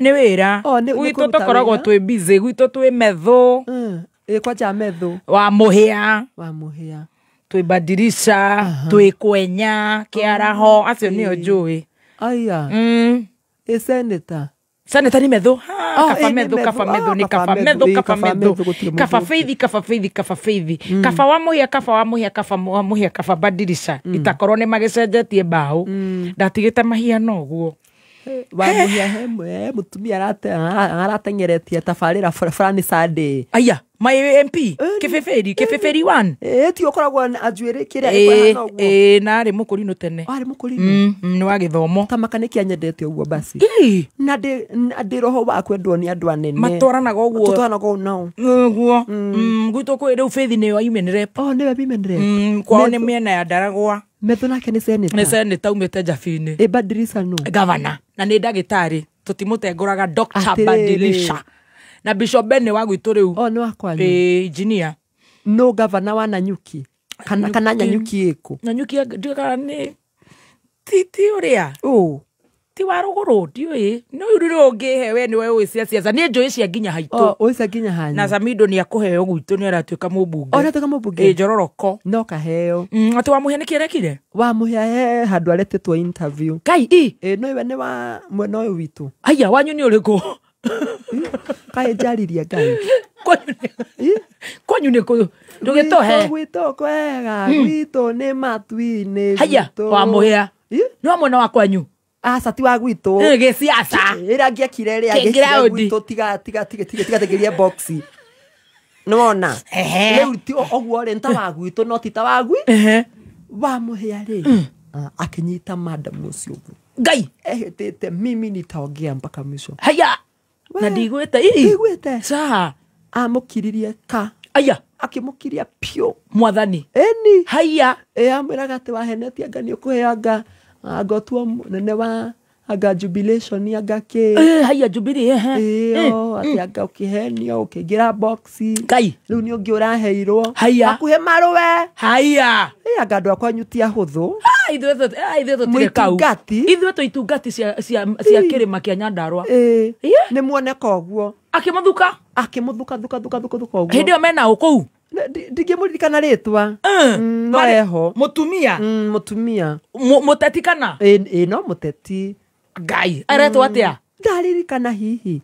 nĩ wĩra gwitũ tũkoragwo twĩ busy gwitũ twĩ methũ ĩ kwanja methũ wa mũhĩa twĩ badirisha twĩ kwenya kĩaraho acio nĩo njũĩ. Aya ĩ senator Senator nĩ methũ kaba methũ kaba methũ nĩ kaba methũ kaba methũ kaba Faith kaba Faith kaba Faith kaba wa mũhĩa kaba wa mũhĩa kaba wa mũhĩa kaba badirisha itakorwo nĩ magĩcenjetie mbaũ ndatigĩte mahiana ũguo. Wamũhĩa he mũtumia aratengeretie tabarĩra fulani Sunday. Aya, my MP kĩbĩbĩri kĩbĩbĩri 1. Ti ũkoragwo na njuĩrĩ kĩrĩa ĩkũhana ũguo. Na arĩ mũkũrinũ tene. Arĩ mũkũrinũ. Nĩ wa gĩthomo. Ta makanĩki anyendete ũguo basi. Na ndĩ roho wa kwendwo nĩ andũ anene. Matwaranaga ũguo. Tũtwaranaga ũguo nao. Ũguo. Gwitũ kwĩ rĩu Faith nĩyo women rep. Oh, nĩwe women rep. Kwao nĩ mĩena ya Ndaragwa. Metho nake nĩ senator. Nĩ senator umĩte Njabini. Badilisha no. Governor. Na nĩ ndagĩtarĩ. Tũtimũtengũraga Dr. Badilisha. Na Bishop Ben wa gwitũ rĩu. Oh, nĩ wa kwanyu. Engineer. No governor wa Nanyuki. Kana Nanyuki ĩkũ? Nanyuki ndiũĩ kana nĩ ti ũrĩa. Oh. Ti wa rũgũrũ ndiũĩ. No rĩu ũngĩhe we nĩwe ũĩ cia siasa. Niĩ njũĩ cia nginya haitũ. Oh, ũĩ cia nginya hanyu. Na Samido nĩ akũheo gwitũ nĩ aratuĩka mũmbunge. Oh, aratuĩka mũmbunge. Njororoko. No kaheo. Atĩ Wamũhĩa nĩkĩ arekire? Wamũhĩa he handũ aretĩtwo interview. Ngai i. No iwe nĩ wa mwena ũyũ witũ. Aya, wanyu nĩ ũrĩkũ? Kaĩ njaririe Ngai. Kwanyu nĩ kũ? Ndũgĩtũhe. Gwitũ kwega, gwitũ nĩ matu-inĩ. Haya, Wamũhĩa. Nĩ wa mwena wa kwanyu? Aca ti wa gwitũ. Gĩciaca. Ĩrĩa angĩekire ĩrĩa angĩekire gwitũ tiga tiga tiga tiga tiga tegerie box. Nĩwona? Rĩu ti ũguo rĩ nĩ ta wa gwitũ no ti ta wa gwi. Wamũhĩa rĩ akĩnyita madam ũcio ũguo. Ngai. Ehĩtĩte mimi nitaongea mpaka mwisho. Haya. Na ndigwĩte ndigwĩte. Sawa. Amũkiririe ka. Aya. Akĩmũkiria piũ. Mwathani. Ĩni. Haya. Amwĩraga atĩ wahenetie anga nĩ ũkũheo anga anga ũtuo mũnene wa anga jubilation anga kĩ. Haya Jubilee. Ĩyo atĩ anga ũkĩhenio ũkĩingĩra box. Ngai. Rĩu nĩ ũngĩ ũraheirwo. Haya. Hakuhĩ marũe. Haya. Anga andũ akwa anyu ti ahũthũ. Ithuĩ tũtirĩ kau. Ithuĩ twĩ itungati cia kĩrĩma kĩa Nyandarua. Nĩ muoneka ũguo. Akĩmũthuka. Akĩmũthuka thuka thuka thuka thuka ũguo. Hĩndĩ ĩyo mena ũ kũu? Ndingĩmũririkana rĩtwa. No eho. Mũtumia. Mũtumia. Mũteti kana? No mũteti. Ngai. Aretwo atĩa? Ndaririkana hihi.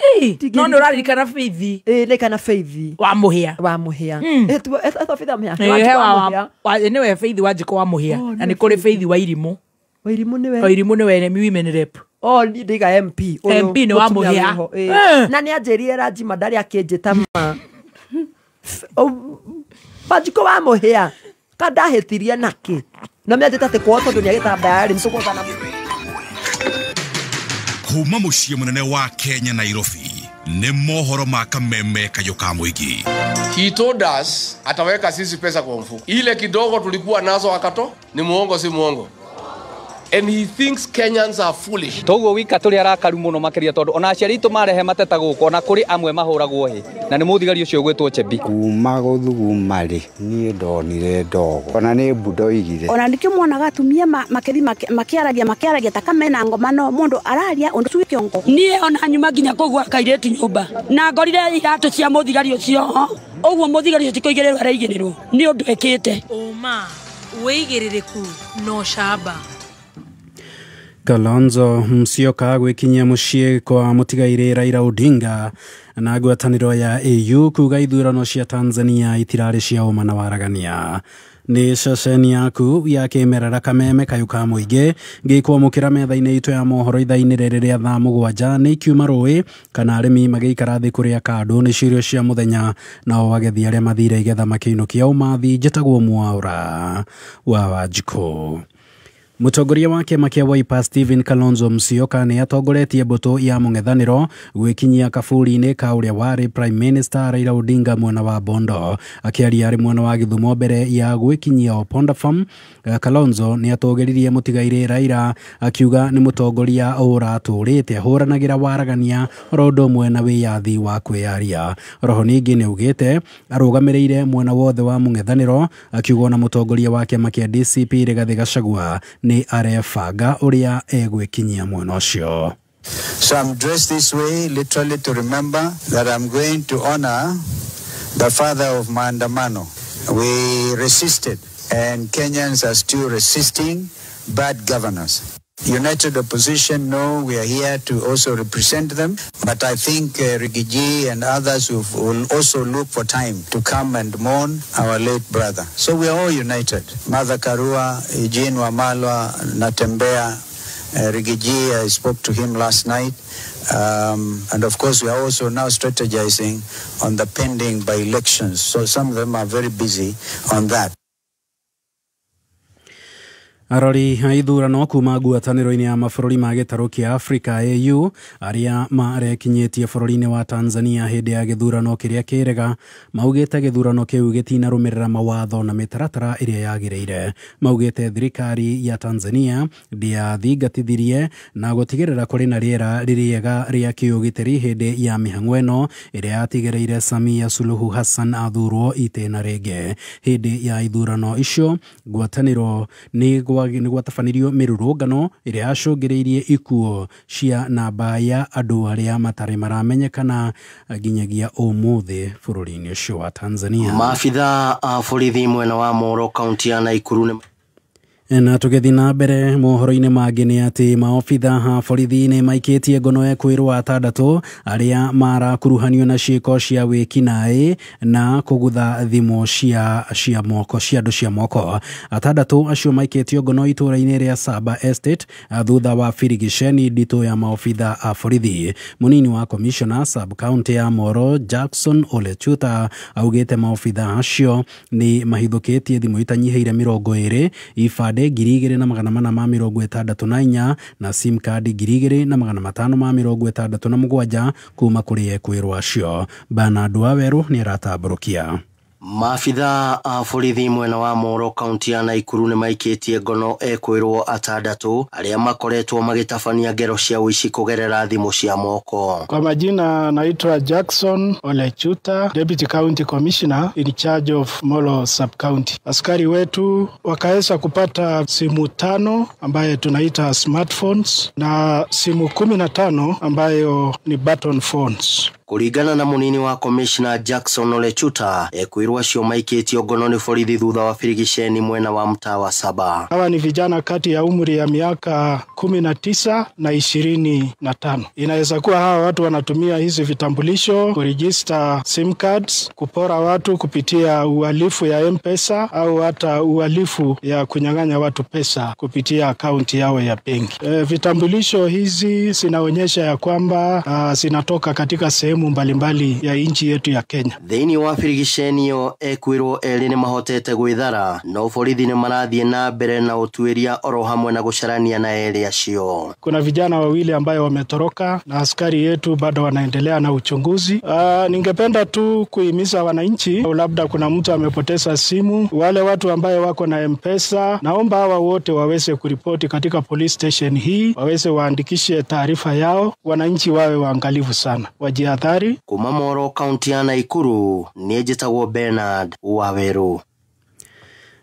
No nĩ ũraririkana Faith. Ndirikana Faith. Wamũhĩa. Wamũhĩa. Etwo Faith Wamũhĩa. Nĩwe Faith Wanjikũ Wamũhĩa. Na nĩ kũrĩ Faith wa Irimũ. Wairimũ nĩwe. Wairimũ nĩwe women rep. Oh, ndiga MP. MP nĩ Wamũhĩa. Na nĩ anjĩrire Rajima ndarĩ akĩnjĩta ma. Wanjikũ Wamũhĩa. Ka ndahĩtirie nakĩ? Na mĩanjĩta atĩ kwao tondũ nĩ agĩtambaya rĩ nĩtũkũhotana. Kuma mũciĩ mũnene wa Kenya Nairobi nĩ mohoro ma kameme kayũ ka mũingĩ. He told us ataweka sisi pesa kwa mfuko. Ile kidogo tulikuwa nazo akato ni muongo si muongo. And he thinks Kenyans are foolish. Toguo wika tũrĩ arakaru mũno makĩria tondũ ona aciari aitũ marehe mateta gũkũ ona kũrĩ amwe mahũragwo hĩ na nĩ mũthigari ũcio ũgwĩtwo Chebi. Kuma gũthuguma rĩ niĩ ndonire ndogo ona nĩ mbu ndoigire. Ona nĩkĩo mwonaga atumia makĩthi makĩaragia ta kamena ngoma no mũndũ araria ũndũ ũcio kĩongo. Niĩ ona nyuma nginya kũu gwa kairĩtu nyũmba na ngorire iratũ cia mũthigari ũcio ũguo mũthigari ũcio ti kũigĩrĩrwo araigĩrĩrwo nĩ ũndũ ekĩte. Ũma wĩigĩrĩrĩku no camba. Kalonzo Musyoka gwĩkinyia mũciĩ kwa mũtigairĩ Raila Odinga na ngwatanĩro ya AU kuga ithurano cia Tanzania itirarĩ cia ũma na waragania. Nĩ ceceni yaku ya kĩmerera kameme kayũ ka mũingĩ ngĩkwamũkĩra metha-inĩ itũ ya mohoro ithaa-inĩ rĩrĩ rĩa thaa 7 nĩ ikiuma rũĩ kana arĩmi magĩikara thĩ kũrĩa kandũ nĩ cirio cia mũthenya nao agethi arĩa mathire igetha makĩinũkia ũmathi. Njĩtagwo Mwaura wa Wanjikũ. Mũtongoria wa kĩama kĩa Wiper Stephen Kalonzo Musyoka nĩ atongoretie mbũtũ ya mũng'ethanĩro gwĩkinyia kaburi-inĩ ka ũrĩa warĩ Prime Minister Raila Odinga mwena wa Bondo. Akĩaria arĩ mwena wa Gĩthumo mbere ya gwĩkinyia Oponda Farm, Kalonzo nĩ atũgĩririe mũtigairĩ Raila akiuga nĩ mũtongoria ũratũrĩte ahũranagĩra waragania oro ũndũ ũmwe na wĩyathi wa kwĩyaria. Roho ningĩ nĩ augĩte arũgamĩrĩire mwena wothe wa mũng'ethanĩro akiuga ona mũtongoria wa kĩama kĩa DCP Rigathĩ Gachagua nĩ arebanga ũrĩa egwĩkinyia mwena ũcio. So I'm dressed this way literally to remember that I'm going to honor the father of Maandamano. We resisted and Kenyans are still resisting bad governors. United Opposition, no, we are here to also represent them. But I think Rigiji and others will also look for time to come and mourn our late brother. So we are all united. Martha Karua, Eugene Wamalwa, Natembea, Rigiji, I spoke to him last night. And of course, we are also now strategizing on the pending by-elections. So some of them are very busy on that. Arori a ithurano kuma ngwatanĩro-inĩ ya mabũrũri ma gĩtarũ kĩa Afrika AU arĩa marekinyĩtie bũrũri-inĩ wa Tanzania hĩndĩ ya gĩthurano kĩrĩa kĩrega maugĩte gĩthurano kĩu gĩtinarũmĩrĩra mawatho na mĩtaratara ĩrĩa yagĩrĩire. Maugĩte thirikari ya Tanzania ndĩathingatithirie na gũtigĩrĩra kũrĩ na rĩera rĩrĩega rĩa kĩũgitĩri hĩndĩ ya mĩhang'o ĩno ĩrĩa yatigĩrĩire Samia Suluhu Hassan athurwo itĩna rĩngĩ. Hĩndĩ ya ithurano icio ngwatanĩro nĩ gwatabanĩrio mĩrũrũngano ĩrĩa yacũngĩrĩirie ikuũ cia namba ya andũ arĩa matarĩ maramenyekana nginyagia ũmũthĩ bũrũri-inĩ ũcio wa Tanzania. Maabitha a borithi mwena wa Moro kaunti ya Nakuru nĩ na tũgĩthiĩ na mbere mohoro-inĩ mangĩ nĩ atĩ maobitha a borithi nĩ maikĩtie ngono ekwĩrwo atandatũ arĩa marakuruhanio na ciĩko cia wĩkinaĩ na kũgutha thimũ cia moko cia andũ cia moko. Atandatũ acio maikĩtio ngono itũũra-inĩ rĩa Saba Estate thutha wa birigiceni nditũ ya maobitha a borithi. Mũnini wa commissioner sub county ya Moro Jackson Ole Chuta augĩte maobitha acio nĩ mahithũkĩtie thimũ itanyihĩire 20 ibandĩ 2464 na sim card 2567 kuma kũrĩ ekwĩrwo acio. Bernard Waweru nĩ aratambũrũkia. Maabitha a borithi mwena wa Moro kaunti ya Nakuru nĩ maikĩtie ngono ekwĩrwo atandatũ arĩa makoretwo magĩtabania ngero cia ũici kũgerera thimũ cia moko. Kwa majina naitwa Jackson Ole Chuta, Deputy County Commissioner in charge of Molo Sub-County. Askari wetu wakaweza kupata simu 5 ambaye tunaita smartphones na simu 15 ambayo ni button phones. Kũringana na mũnini wa Commissioner Jackson Ole Chuta, ekwĩrwo acio maikĩtio ngono nĩ borithi thutha wa birigiceni mwena wa mtaa wa Saba. Hawa ni vijana kati ya umri ya miaka 19 na 25. Inaweza kuwa hawa watu wanatumia hizi vitambulisho kuregister SIM cards, kupora watu kupitia uhalifu ya M-Pesa au hata uhalifu ya kunyang'anya watu pesa kupitia akaunti yao ya benki. Vitambulisho hizi zinaonyesha ya kwamba zinatoka katika sehemu mbalimbali ya nchi yetu ya Kenya. Thĩinĩ wa birigiceni ĩyo ekwĩrwo erĩ nĩ mahotete gwĩthara no borithi nĩ marathiĩ na mbere na ũtuĩria oro hamwe na gũcarania na erĩ acio. Kuna vijana wawili ambayo wametoroka na askari yetu bado wanaendelea na uchunguzi. Ningependa tu kuhimiza wananchi, labda kuna mtu amepoteza simu, wale watu ambayo wako na M-Pesa, naomba hawa wote waweze kuripoti katika police station hii, waweze waandikishe taarifa yao. Wananchi wawe waangalifu sana, wajihadhari. Kuma Moro kaunti ya Nakuru niĩ njĩtagwo Bernard Waweru.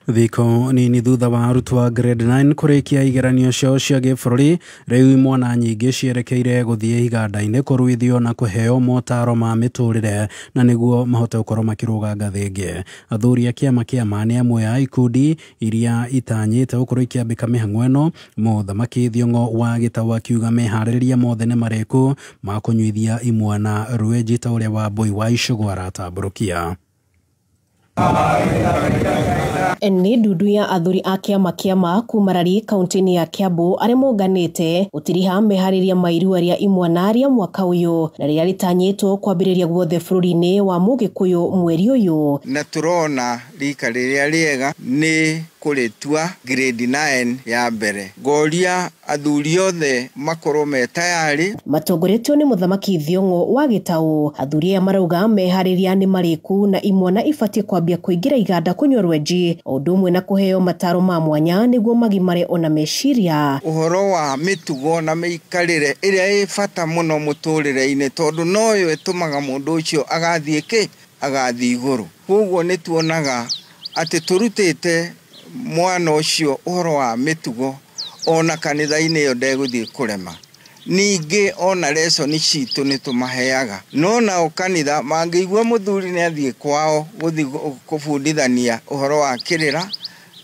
Thikũ nini thutha wa arutwo a grade 9 kũrĩkia igeranio ciao cia gĩbũrũri, rĩu imwana nyingĩ cierekeire gũthiĩ iganda-inĩ kũruithio na kũheo motaro ma mĩtũrĩre na nĩguo mahote gũkorwo makĩrũga ngathĩ ĩngĩ. Athuri a kĩama kĩa ma nĩ amwe a ikundi iria itanyĩte gũkorwo ikĩambĩka mĩhang'o ĩno. Mũthamaki Thiong'o wa Gĩtaũ akiuga meharĩrĩria mothe nĩ marĩku ma kũnyuithia imwana rwenji ta ũrĩa Wambui wa Icũgũ aratambũrũkia. Nĩ ndundu ya athuri a kĩama kĩa ma kuma Rari kaunti-inĩ ya Kiambu arĩa monganĩte gũtiriha meharĩria ma irua rĩa imwana rĩa mwaka ũyũ na rĩrĩa rĩtanyĩtwo kwambĩrĩria guothe bũrũri-inĩ wa Mũgĩkũyũ mweri ũyũ. Na tũrona rika rĩrĩa rĩega nĩ kũrĩtua grade 9 ya mbere. Ngoria athuri othe makorwo me tayari. Matongoretio nĩ Mũthamaki Thiong'o wa Gĩtaũ, athuri aya marauga meharĩria nĩ marĩku na imwana ibatiĩ kwambia kũingĩra iganda kũnyua rwenji o ũndũ ũmwe na kũheo mataro ma mwanya nĩguo magimare ona meciria. Ũhoro wa mĩtugo na mĩikarĩre ĩrĩa ĩ bata mũno mũtũrĩre-inĩ tondũ noyo ĩtũmaga mũndũ ũcio agathiĩ kĩ agathiĩ igũrũ. Koguo nĩ tuonaga atĩ tũrutĩte mwana ũcio ũhoro wa mĩtugo ona kanitha-inĩ ĩyo ndegũthiĩ kũrema. Ningĩ ona lesson citũ nĩ tũmaheaga, no nao kanitha mangĩigua mũthuri nĩ athiĩ kwao gũthiĩ kũbundithania ũhoro wa kĩrĩra,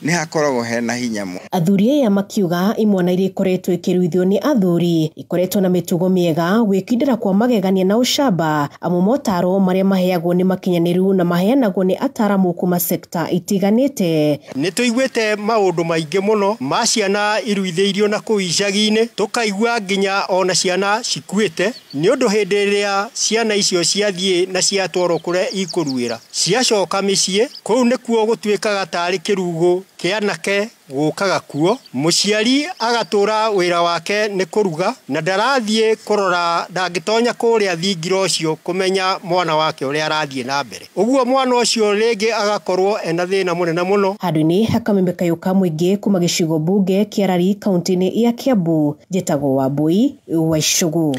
Nĩ hakoragwo hena hinya mũno. Athuri aya makiuga imwana iria ikoretwo ikĩruithio nĩ athuri ikoretwo na mĩtugo mĩega, gwĩkindĩra kwa magegania na ũcamba, amu motaro marĩa maheagwo nĩ makinyanĩru na maheanagwo nĩ ataramu kuma sekta itiganĩte. Nĩ tũiguĩte maũndũ maingĩ mũno ma ciana iruithĩirio na kũu icagi-inĩ, tũkaigua nginya ona ciana cikuĩte nĩ ũndũ hĩndĩ ĩrĩa ciana icio ciathiĩ na ciatwarwo kũrĩa ikũruĩra ciacoka mĩciĩ, kũu nĩkuo gũtuĩkaga tarĩ kĩrugo kĩanake gũkaga kuo. Mũciari agatũra wĩra wake nĩ kũruga na ndarathiĩ kũrora, ndangĩtonya kũrĩa thingira ũcio kũmenya mwana wake ũrĩa arathiĩ na mbere. Ũguo mwana ũcio rĩngĩ agakorwo ena thĩna mũnene mũno. Handũ-inĩ ha Kameme Kayũ ka mũingĩ kuma gĩcigo mbunge kĩa Rari kaunti-inĩ ya Kiambu, njĩtagwo Wambui wa Icũgũ.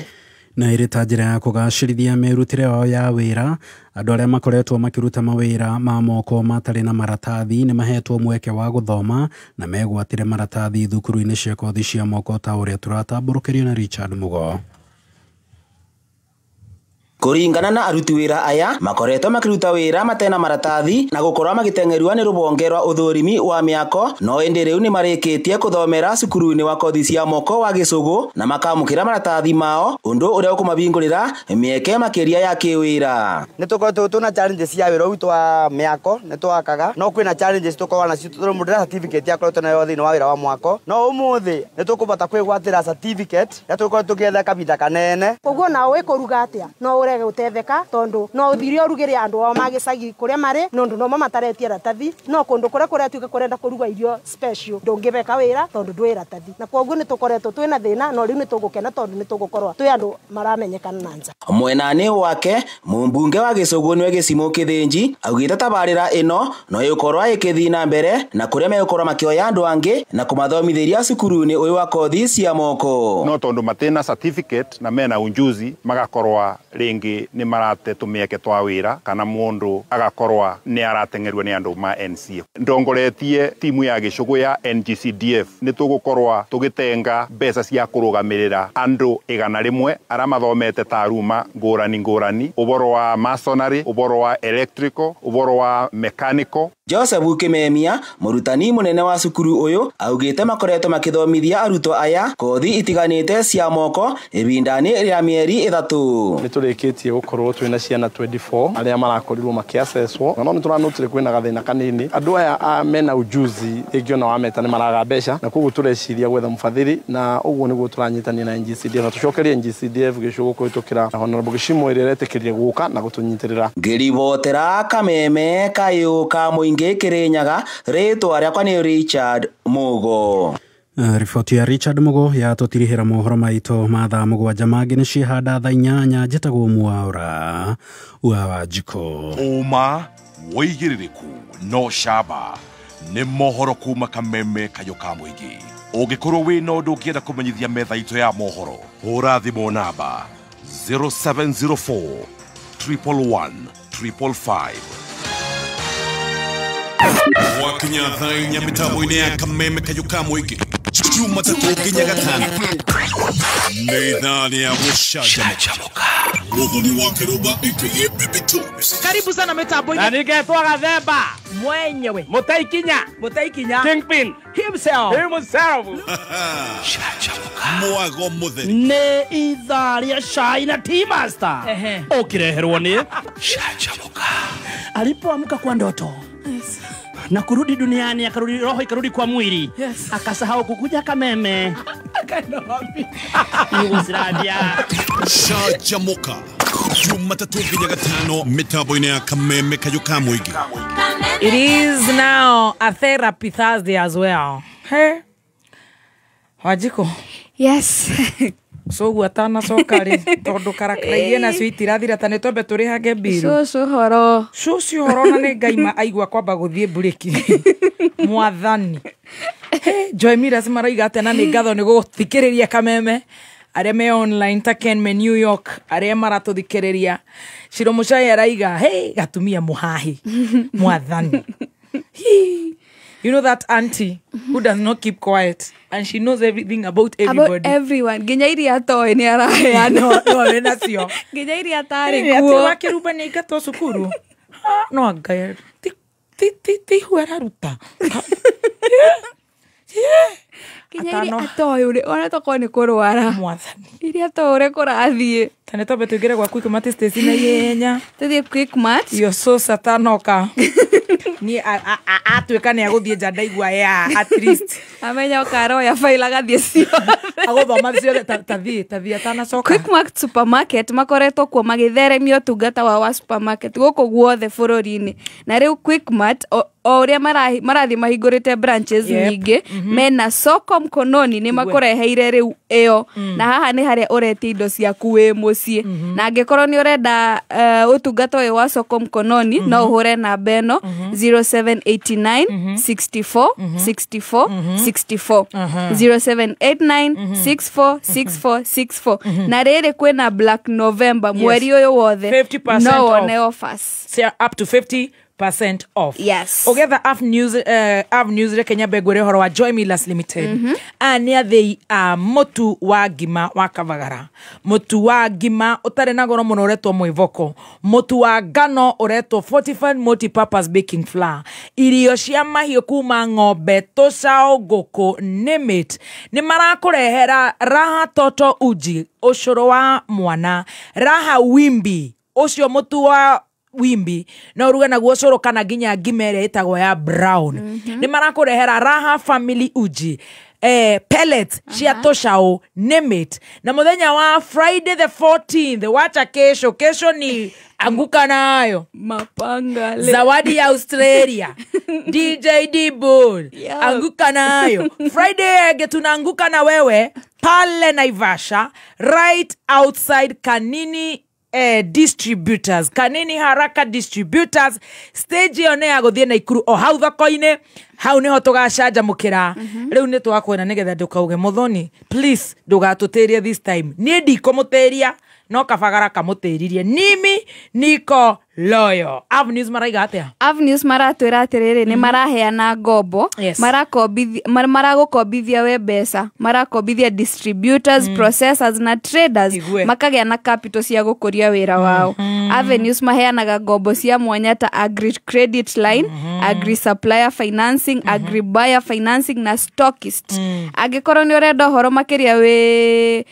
Na ĩrĩ ta njĩra ya kũgacĩrithia mĩrutĩre yao ya wĩra, andũ arĩa makoretwo makĩruta mawĩra ma moko matarĩ na maratathi nĩ mahetwo mweke wa gũthoma na megwatĩre maratathi thukuru-inĩ cia kothi cia moko ta ũrĩa tũratambũrũkĩrio na Richard Mugo. Kũringana na aruti wĩra aya makoretwo makĩruta wĩra matena maratathi na gũkorwo magĩteng'erua nĩ rũhonge rwa ũthũrimi wa mĩako, no ĩndĩ rĩu nĩ marĩkĩtie kũthomera cukuru-inĩ wa kothi cia moko wa Gĩcũgũ na makamũkĩra maratathi mao, ũndũ ũrĩa ũkũmahingũrĩra mĩeke makĩria ya kĩwĩra. Nĩ tũkoretwo twĩna challenges cia wĩra witũ wa mĩako, nĩ twakaga no kwĩna challenges tũkoragwo nacio tondũ mũndũ ndarĩ certificate akoretwo nayo thĩinĩ wa wĩra wa mwako, no ũmũthĩ nĩ tũkũbota kwĩgwatĩra certificate ya tũkoretwo tũgĩetha kahinda kanene. Koguo na ũĩ kũruga atĩa no ũrege gũtetheka tondu no ũthire ũrugĩre andũ ao magĩcagi kũrĩa marĩ nondu no mataretie ratathi, no kũndũ kũrĩa kũratuĩka kũrenda kũruga irio special ndũngĩbeka wĩra tondu ndwĩ ratathi, na koguo nĩ tũkoretwo twĩna thĩna no rĩu nĩ tũgũkena tondu nĩ tũgũkorwo twĩ andũ maramenyekana na nja. Mwenani wake mũmbunge wa Gĩcũgũ nĩwe Gĩcimũ Kĩthĩnji augĩte tabarĩra ĩno no ĩgũkorwo ĩkĩthiĩ na mbere na kũrĩa megũkorwo makĩoya andũ angĩ na kũmathomithĩria cukuru-inĩ ũyũ wa kothi cia moko. No tondu matena certificate na mena unjuzi magakorwa ringi ni marate tumieke twa wira kana mundu agakorwa ni aratengerwo ni andu ma NCA. Ndongoretie timu ya Gĩcũgũ ya NGCDF ni tugukorwa tugitenga mbeca cia kurugamirira andu 100 aria mathomete taruma ngurani ngurani, uboro wa masonry, uboro wa electrical, uboro wa mechanical. Joseph Kimemia mũrutani mũnene wa cukuru ũyũ augĩte makoretwo makĩthomithia arutwo aya kothi itiganĩte cia moko ibindani rĩa mĩeri 3. Nĩ tũrĩkĩtie gũkorwo twĩna ciana 24 arĩa marakorirwo makĩacesswo, no nĩ tũranotire kwĩna gathĩna kanini. Andũ aya mena ujuzi rĩngĩ ona wameta nĩ maraga mbeca, na koguo tũreciria gwetha mũbathiri, na ũguo nĩguo tũranyitania na NGCDF na tũcokerie NGCDF Gĩcũgũ kũhĩtũkĩra Honorable Gĩcimũ ĩrĩa ĩretĩkĩrire gũka na gũtũnyitĩrĩra. Ngĩribotera Kameme Kayũ ka mũingĩ Kĩrĩnyaga, rĩtwa rĩakwa nĩ Richard Mugo. Riboti ya Richard Mugo yatũtirihĩra mohoro maitũ ma thaa 7 mangĩ nĩ ciĩhanda thaa 8. Njĩtagwo Mwaura wa Wanjikũ. Ũma wĩigĩrĩrĩku no camba nĩ mohoro kuma Kameme Kayũ ka mũingĩ. Ũngĩkorwo wĩna ũndũ ũngĩenda kũmenyithia metha itũ ya mohoro, hũra thimũ namba 0704 111 555. Wakinya thaa 4 mĩtambo-inĩ ya Kameme Kayũ ka mũingĩ Jumatatũ nginya Gatano nĩ ithaa rĩa gũcanjamũka. Mũthoni wa Kĩrũmba aka Baby Tubes. Karibu sana mitambo-inĩ. Na ningetwo Gathemba mwenyewe, Mũtaikinya Kingpin himself. Mwago mũtheri nĩ ithaa rĩa cai na tea master ũkĩreherwo nĩ Canjamũka. Alipoamka kwa ndoto na kurudi duniani, akarudi roho ikarudi kwa mwili. Yes. Akasahau kukuja Kameme. Akaenda wapi? Yugoslavia. Canjamũka Jumatatũ nginya Gatano mĩtambo-inĩ ya Kameme Kayũ ka mũingĩ. It is now a therapy Thursday as well. Hey. Wajiko. Yes. So guo atanacoka rĩ tondũ karakara nacio itirathira ta nĩ twambe tũrĩhage mbiru. Cũcũ horo. Cũcũ horo na nĩ ngaima aigua kwamba gũthiĩ mburĩki. Mwathani. Joy Miras maraiga atĩa na nĩ ngatho nĩ gũthikĩrĩria Kameme arĩa me online ta Ken me New York arĩa maratũthikĩrĩria. Shiro Muchai araiga hey gatumia muhahi. Mwathani. You know that auntie who does not keep quiet and she knows everything about everybody. About everyone. Nginya iria atoĩ nĩ araheana. No we nacio. Nginya iria atarĩ kuo. Atĩ wakĩrumba nĩ aingatwo cukuru. No anga ti ti ti hu araruta. Kinya iria atoĩ ũrĩa ona tokorwo nĩ kũrwara. Mwathani. Iria atoĩ ũrĩa kũrathiĩ. Tene twambe tũingĩre gwa Quickmart Stacy na ihenya. Tũthiĩ Quickmart. Yo so satanoka. Niĩ atuĩka nĩ agũthiĩ nja ndaigua ya at least. Amenya ũkaroya faila agathiĩ ciothe. Agũthoma ciothe tathiĩ atanacoka. Quickmart supermarket makoretwo kuo magĩtheremia ũtungata wao wa supermarket gũkũ guothe bũrũri-inĩ. Na rĩu Quickmart o ũrĩa marathiĩ mahingũrĩte branches nyingĩ, mena soko mkononi nĩ makũreheire rĩu ĩyo. Na haha nĩ harĩa ũretia indo ciaku wĩ mũciĩ. Na angĩkorwo nĩ ũrenda ũtungata ũyũ wa soko mkononi, no ũhũre namba ĩno 0789 64 64 64 0789 64 64 64. Na rĩrĩ kwĩna Black November mweri ũyũ wothe, no wone offers up to 50% off. Yes. Ogetha Avenues reke nyambe ngwĩre ũhoro wa Joy Millers Limited. Aya nĩ athĩi a mũtu wa ngima wa Kavagara, mũtu wa ngima ũtarĩ na goro mũno ũretwo mwĩvoko, mũtu wa ngano ũretwo Fortified Multipurpose Baking Flour, irio cia mahiũ kuma ng'ombe, tũcaũ, ngũkũ, name it. Nĩ marakũrehera Raha Toto Uji, ũcũrũ wa mwana, Raha Wimbi, ũcio mũtu wa wimbi no uruge naguo cũrũ kana nginya ngima ĩrĩa ĩtagwo ya brown. Nĩ marakũrehera Raha Family Uji, pellets cia tũcaũ, name it. Na mũthenya wa Friday the 14th, wacha kesho, kesho ni anguka nayo mapanga le. Zawadi ya Australia DJ D-Bull anguka nayo Friday ege tunaanguka na wewe pale Naivasha, right outside Kanini distributors, Kanini Haraka distributors stage ĩyo nĩ ya gũthiĩ Naikuru o hau thoko-inĩ hau nĩho tũgacanjamũkĩra. Rĩu nĩ twakwĩra nĩgetha ndũkauge Muthoni, please ndũgatũtĩrie this time. Niĩ ndikũmũtĩria no Kabagara kamũtĩririe. Nimi niko loyo. Avenues maraiga atĩa? Avenues maratwĩra atĩrĩrĩ, nĩ maraheana ngombo, maragũkombithia we mbeca, marakombithia distributors, processors na traders, makagĩa na capital cia gũkũria wĩra wao. Avenues maheanaga ngombo cia mwanya ta agri credit line, agri supplier financing, agri buyer financing na stockist. Angĩkorwo nĩ ũrenda ũhoro makĩria wĩ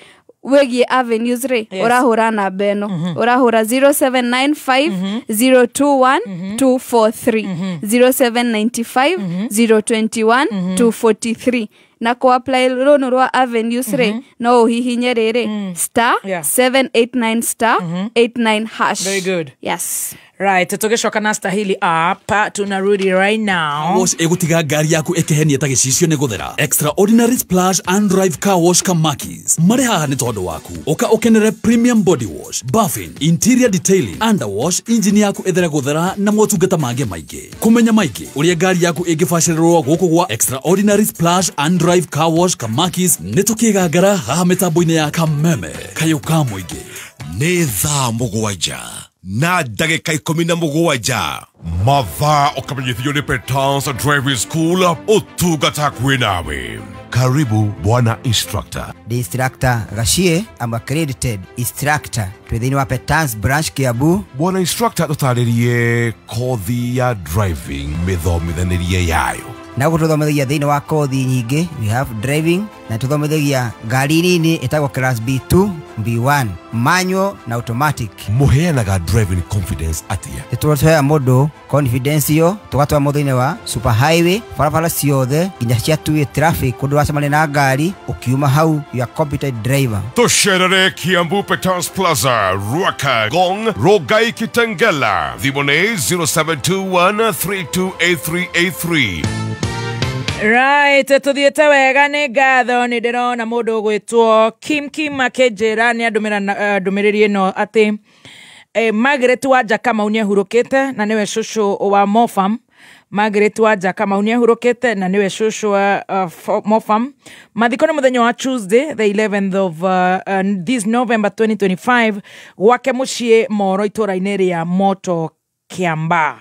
wĩgiĩ Avenues rĩ, ũrahũra namba ĩno, ũrahũra 0795 021 243 0795 021 243. Na kũ apply loan rwa Avenues rĩ, no ũhihinye rĩrĩ star 789 star 89 hash. Very good. Yes. Right, tũgĩcoka na stahili hapa tunarudi right now. Wash ĩgũtiga ngari yaku ĩkĩhenia ta gĩcicio nĩ gũthera. Extraordinary Splash and Drive Car Wash Kamakis marĩ haha nĩ tondũ waku. Ũka ũkenere premium body wash, buffing, interior detailing, underwash, engine yaku ĩthere gũthera na motungata mangĩ maingĩ. Kũmenya maingĩ ũrĩa ngari yaku ĩngĩbacĩrĩrwo gũkũ gwa Extraordinary Splash and Drive Car Wash Kamakis nĩ tũkĩgangara haha mĩtambo-inĩ ya Kameme kayũ ka mũingĩ. Nĩ thaa 7 na ndagĩka 17. Mathaa ũkamenyithio nĩ Petans Driving School, ũtungata kwĩ nawe. Karibu bwana instructor. The instructor Gashie, I'm accredited instructor twĩ thĩinĩ wa Petans branch Kiambu. Bwana instructor, tũtarĩrie kothi ya driving, mĩthomithanĩrie yayo. Na gũkũ tũthomithagia thĩinĩ wa kothi nyingĩ, we have driving na tũthomithagia ngari nini ĩtagwo class B2, B1, manual na automatic. Mũheanaga driving confidence atĩa? Nĩtũheaga mũndũ confidence ĩyo, tũgatwara mũndũ thĩinĩ wa super highway, barabara ciothe nginya cia two-way traffic, kũndũ ũracemania na ngari, ũkiuma hau you are competent driver. Tũcerere Kiambu Petans Plaza, Ruaka, Ngong, Rongai, Kitengela. Thimũ nĩ 0721 328383. Right, tuthiĩte wega nĩ ngatho. Nĩ ndĩrona mũndũ ũgwĩtwo Kim Kim akĩnjĩra nĩ andũmĩra ndũmĩrĩri ĩno atĩ Margaret Wanja Kamau nĩ ahurũkĩte na nĩwe cũcũ wa Mofam. Margaret Wanja Kamau nĩ ahurũkĩte na nĩwe cũcũ wa Mofam. Mathiko nĩ mũthenya wa Tuesday the 11th of this November 2025 gwake mũciĩ Moro itũra-inĩ rĩa Moto Kiambaa.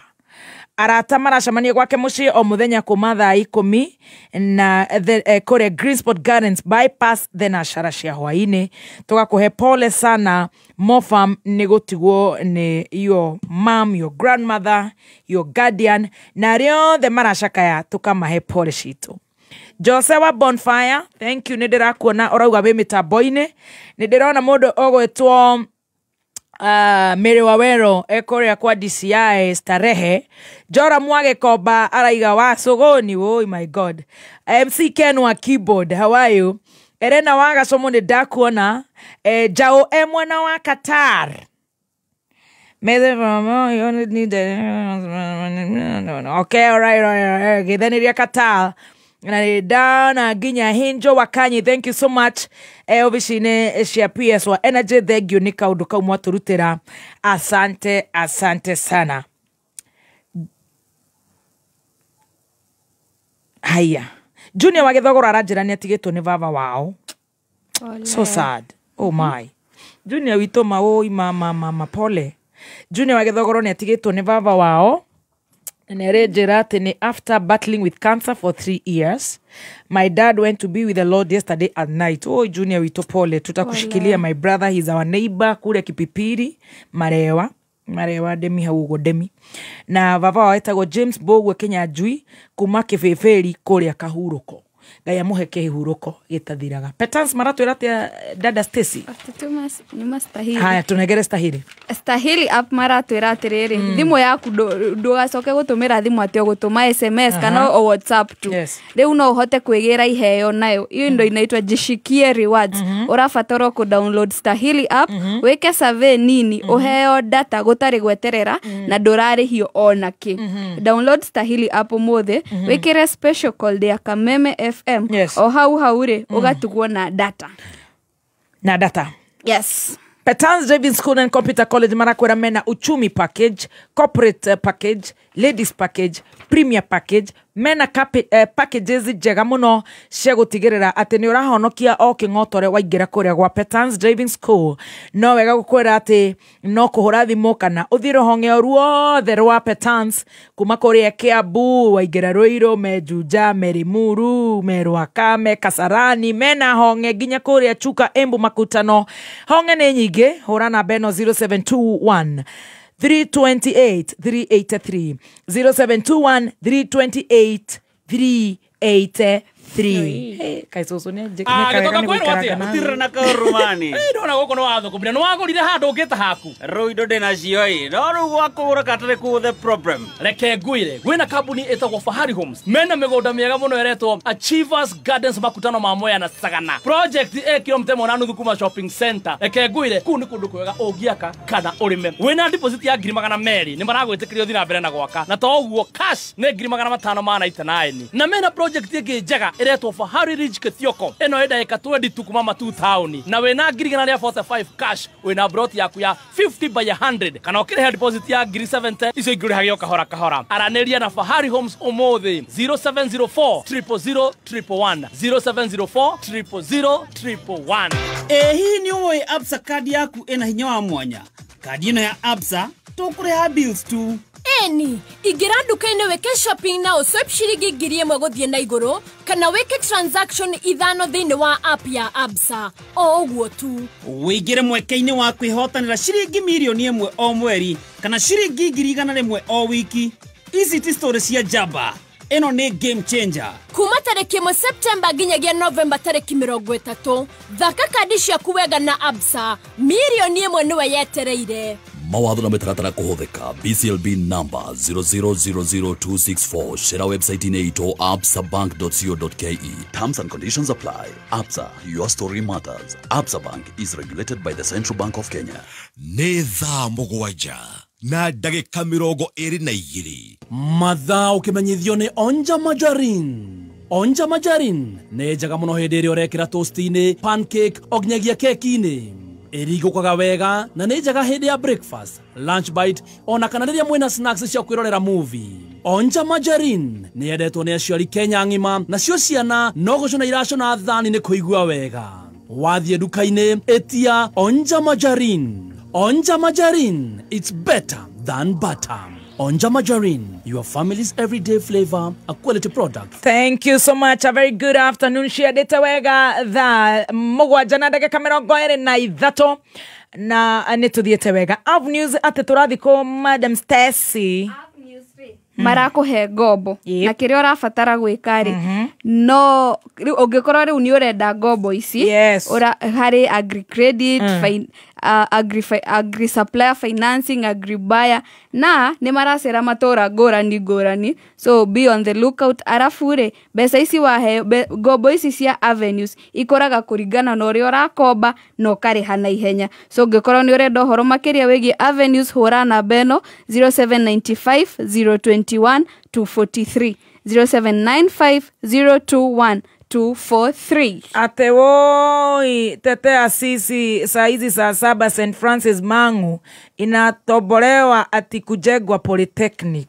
Arata maracemania gwake muciĩ o muthenya kuma thaa 10 na kũrĩa Greensport Gardens bypass thenashara cia hwaĩ-inĩ. Tũgakũhe pole sana Mofam nĩ gũtigwo nĩ your mom, your grandmother, your guardian na arĩa othe maracakaya tũkamahe pole citũ. Jose wa Bonfire, thank you, nĩ ndĩrakuona ũrauga wĩ mĩtambo-inĩ. Nĩ ndĩrona mũndũ ũgwĩtwo Mary Wawero ekũrĩa kwa DCI Starehe. Jora Mwagĩkomba araiga wa Sogoni, oh my god. MC Ken wa keyboard, how are you? Erena wa Gacomo nĩ ndakuona. Jao e mwena wa Qatar. Okay, all right. Githaniria Qatar. Na ndana nginya Hinjo Wakanyi, thank you so much. Obici-inĩ cia PS wa Energy, thank you nĩ kaũndũ kau mwatũrutĩra. Asante, asante sana. Haya, Junior wa Gĩthogoro aranjĩra nĩ atigĩtwo nĩ baba wao. So sad. Oh my. Junior witũ maũi mama pole. Junior wa Gĩthogoro nĩ atigĩtwo nĩ baba wao. Nĩarenjĩra atĩ nĩ after battling with cancer for 3 years, my dad went to be with the Lord yesterday at night. Oh Junior witũ pole, tutakushikilia my brother, he's our neighbor kule Kipipiri, Marewa. Marewa demi hau ugo demi. Na baba wao etagwo James Bogwe Kinyanjui kuma Kibibiri kũrĩa Kahurũko. Ngai amũhe kĩhurũko gĩtathiraga. Petans maratwĩra atĩa dada Stacy? Haya tũnengere Stahili. Stahili app maratwĩra atĩrĩrĩ, thimũ yaku ndũgacoke gũtũmĩra thimũ atĩ ũgũtũma SMS kana o WhatsApp tu. Rĩu no ũhote kwĩgĩra iheo nayo. Iyo indo inaitwa Jishikie Rewards. Ũrabatara kũ download Stahili app, wĩke survey nini, ũheo data gũtarĩ gweterera na ndũrarĩhio ona kĩ. Download Stahili app ũmũthĩ, wĩkĩre special call ya Kameme FM. Yes. O hau hau rĩ ũgatugwo na data. Na data. Yes. Petans Driving School and Computer College marakwĩra mena uchumi package, corporate package, ladies package, premier package, mena packages njega mũno cia gũtigĩrĩra atĩ nĩ ũrahonokia o kĩng'otore waingĩra kũrĩa gwa Petans Driving School. No wega gũkwĩra atĩ no kũhũra thimũ kana ũthiĩ rũhonge o ruothe rwa Petans kuma kũrĩa Kiambu, waingĩra Ruiru, me Juja, me Limuru, me Ruaka, me Kasarani, mena honge nginya kũrĩa Chuka, Embu, Makutano. Honge nĩ nyingĩ, hũra namba ĩno 0721 328 383 0721 328 383. Hey, kaisusu nĩ Gĩtoka kwĩrwo atĩa? Gũtirĩ na kaũrumani. Ndona gũkũ nĩ wathũkũmire, nĩ wagũrire handũ ũngĩta haku. Rĩu indo ndĩnacio ĩ, no rĩu gwakũgũra katarĩ kũ the problem. Reke ngwĩre, kwĩna kambuni ĩtagwo Fahari Homes. Mena mĩgũnda mĩega mũno ĩretwo Achievers Gardens makutano ma Mwea na Sagana. Project ĩ kilomita 1.5 kuma shopping center. Reke ngwĩre, kũu nĩ kũndũ kwega ũngĩaka kana ũrĩme. Wĩna deposit ya 200,000 nĩ maragwĩtĩkĩria ũthiĩ na mbere na gwaka. Na to ũguo cash nĩ 599. Na mena project ĩngĩ njega ĩretwo Fahari Ridge Kithioko. Ĩno ĩ ndagĩka 22 kuma Matu town. Na wĩna 145 cash, wĩna broti yaku ya 50 by 100 kana ũkĩrĩha deposit ya 70,000 icio ingĩ ũrĩhage o kahora kahora. Aranĩria na Fahari Homes ũmũthĩ 0704 000 111 0704 000 111. Ĩ hihi nĩ ũĩ Absa kandi yaku ĩna hinya wa mwanya? Kandi ĩno ya Absa tũkũrĩha bills tu. Eni, ingĩra nduka-inĩ wĩke shopping na ũswipe ciringi 1,000 gũthiĩ na igũrũ kana wĩke transaction 5 thĩinĩ wa app ya Absa o ũguo tu. Wĩingĩre mweke-inĩ wa kwĩhotanĩra ciringi 1,000,000 o mweri kana ciringi 100,000 o wiki. Ici ti story cia njamba, ĩno nĩ game changer. Kuma tarĩki 1 Septemba nginyagia Novemba tarĩki 30, thaka kandi ciaku wega na Absa, 1,000,000 nĩwe yetereire. Mawatho na mĩtaratara kũhũthĩka. BCLB number 0000264. Share website-inĩ itũ absabank.co.ke. Terms and conditions apply. Absa, your story matters. Absa Bank is regulated by the Central Bank of Kenya. Nĩ thaa 7 na ndagĩka 22. Mathaa ũkĩmenyithio nĩ Onja Majarin. Onja Majarin nĩ njega mũno hĩndĩ ĩrĩa ũrekĩra toast-inĩ, pancake o nginyagia keki-inĩ. Ĩrigũkaga wega na nĩ njega hĩndĩ ya breakfast, lunch bite ona kana rĩrĩa mwĩna snacks cia kwĩrorera movie. Onja Majarin nĩ yendetwo nĩ aciari Kenya ng'ima, nacio ciana no gũcũna iracũna thani nĩ kũigua wega. Wathiĩ nduka-inĩ ĩtia Onja Majarin. Onja Majarin, it's better than butter. Onja Margarine, your family's everyday flavor, a quality product. Thank you so much. A very good afternoon. Ciendete wega thaa 7 na ndagĩka 23 na nĩ tũthiĩte wega. Avenues atĩ tũrathiĩ kũ Madam Stacy. Marakũhe ngombo na kĩrĩa ũrabatara gwĩka rĩ, no rĩu ũngĩkorwo rĩu nĩ ũrenda ngombo ici harĩ agri credit, agri supplier financing, agri buyer, na nĩ maracera matũra ngũrani ngũrani, so be on the lookout. Arabu rĩ, mbeca ici waheo, ngombo ici cia Avenues ikũraga kũringana na ũrĩa ũrakomba na ũkarĩha na ihenya. So ũngĩkorwo nĩ ũrenda ũhoro makĩria wĩgiĩ Avenues, hũra namba ĩno 0795 021 243, 0795 021 243. Ate woi tetea sisi saa hizi saa 7 St Francis Mangu inatobolewa ati kujengwa polytechnic.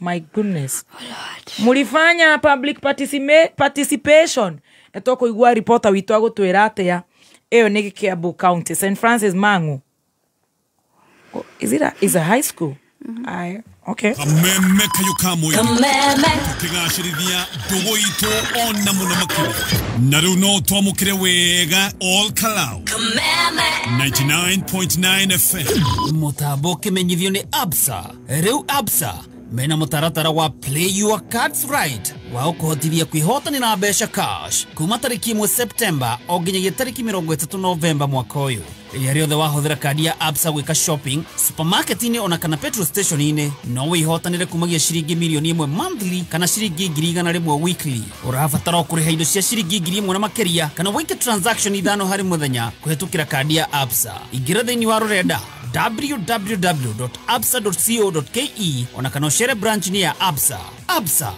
My goodness. Oh Lord. Mulifanya public participation. Netoko igua reporter witu agutwira atia. Eyo ni Kiambu County St Francis Mangu. Oh, is it a high school? I okay. Kameme kayo kamwe. Kameme. Tukigacirithia ndugu itu ona muno makĩria. Na rĩu no twamũkĩre wega all Kalau. Kameme. 99.9 FM. Mũtambo ũkĩmenyithio nĩ Absa. Rĩu Absa mena mũtaratara wa Play Your Cards Right wa ũkũhotithia kwĩhotanĩra mbeca cash kuma tarĩki 1 September o nginyagia tarĩki 30 Novemba mwaka ũyũ. Rĩrĩa rĩothe wahũthĩra kandi ya Absa gwĩka shopping supermarket-inĩ ona kana petrol station-inĩ, no wĩhotanĩre kumagia ciringi mirioni 1 monthly kana ciringi 100,000 weekly. Ũrabatara o kũrĩha indo cia ciringi 1,000 na makĩria kana wĩke transaction 5 harĩ mũthenya kũhĩtũkĩra kandi ya Absa. Ingĩra thĩinĩ wa rũrenda www.absa.co.ke ona kana ũcere branch ni ya Absa. Absa,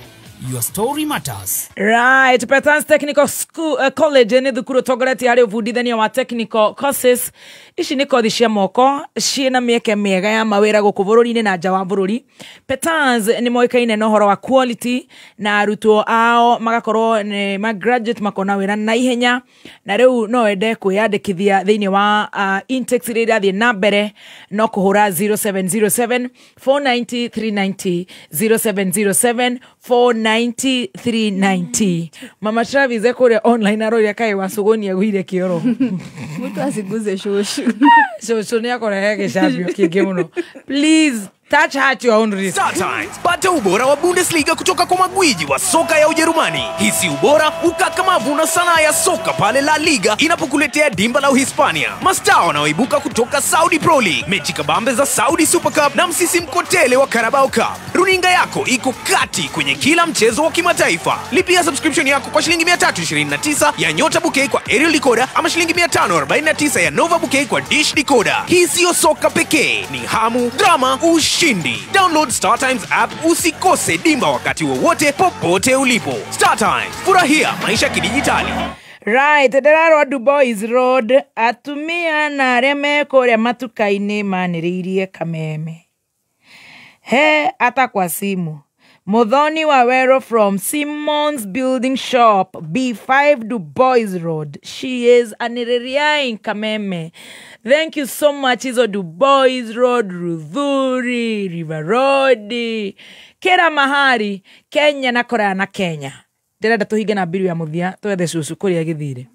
your story matters. Right, Petans Technical School College nĩ thukuru tongoretie harĩ ũbundithania wa technical courses. Ici nĩ kothi cia moko ciĩna mĩeke mĩega ya mawĩra gũkũ bũrũri-inĩ na nja wa bũrũri. Petans nĩ moĩkaine na ũhoro wa quality na arutwo ao magakorwo nĩ ma graduate makona wĩra na ihenya, na rĩu no wende kwĩyandĩkithia thĩinĩ wa intakes iria irathiĩ na mbere no kũhũra 0707 490 390, 0707 490 390. Mama Travis ekũrĩa online aroria kaĩ wacũgũnia gwire kĩoro. Mtu asiguze shushu. Shushu nĩ akorehe gĩcambio kĩngĩ mũno. Please touch her to your own risk. Star Times, pata ubora wa Bundesliga kutoka kwa magwiji wa soka ya Ujerumani. Hisi ubora, ukakamavu na sanaa ya soka pale La Liga inapokuletea dimba la Uhispania. Mastaa wanaoibuka kutoka Saudi Pro League, mechi kabambe za Saudi Super Cup na msisimko tele wa Carabao Cup. Runinga yako iko kati kwenye kila mchezo wa kimataifa. Lipia subscription yako kwa shilingi 329 ya Nyota Bouquet kwa aerial decoder ama shilingi 549 ya Nova Bouquet kwa dish decoder. Hii sio soka pekee, ni hamu, drama, ushindi. Download Star Times app usikose dimba wakati wowote popote ulipo. Star Times, furahia maisha kidijitali. Right, ndĩrarwo Dubois Road atumia na arĩa me kũrĩa matuka-inĩ manĩrĩirie kameme. He ata kwa simu. Muthoni wa Wero from Simmons Building Shop, B5 Dubois Road. She is anĩrĩriai kameme. Thank you so much. Hizo Dubois Road, Ruthuri, River Road, kera mahari, Kenya na Korea na Kenya. Ndĩrenda tũhinge na mbiru ya mũthia twethe cucu kũrĩa gĩthire.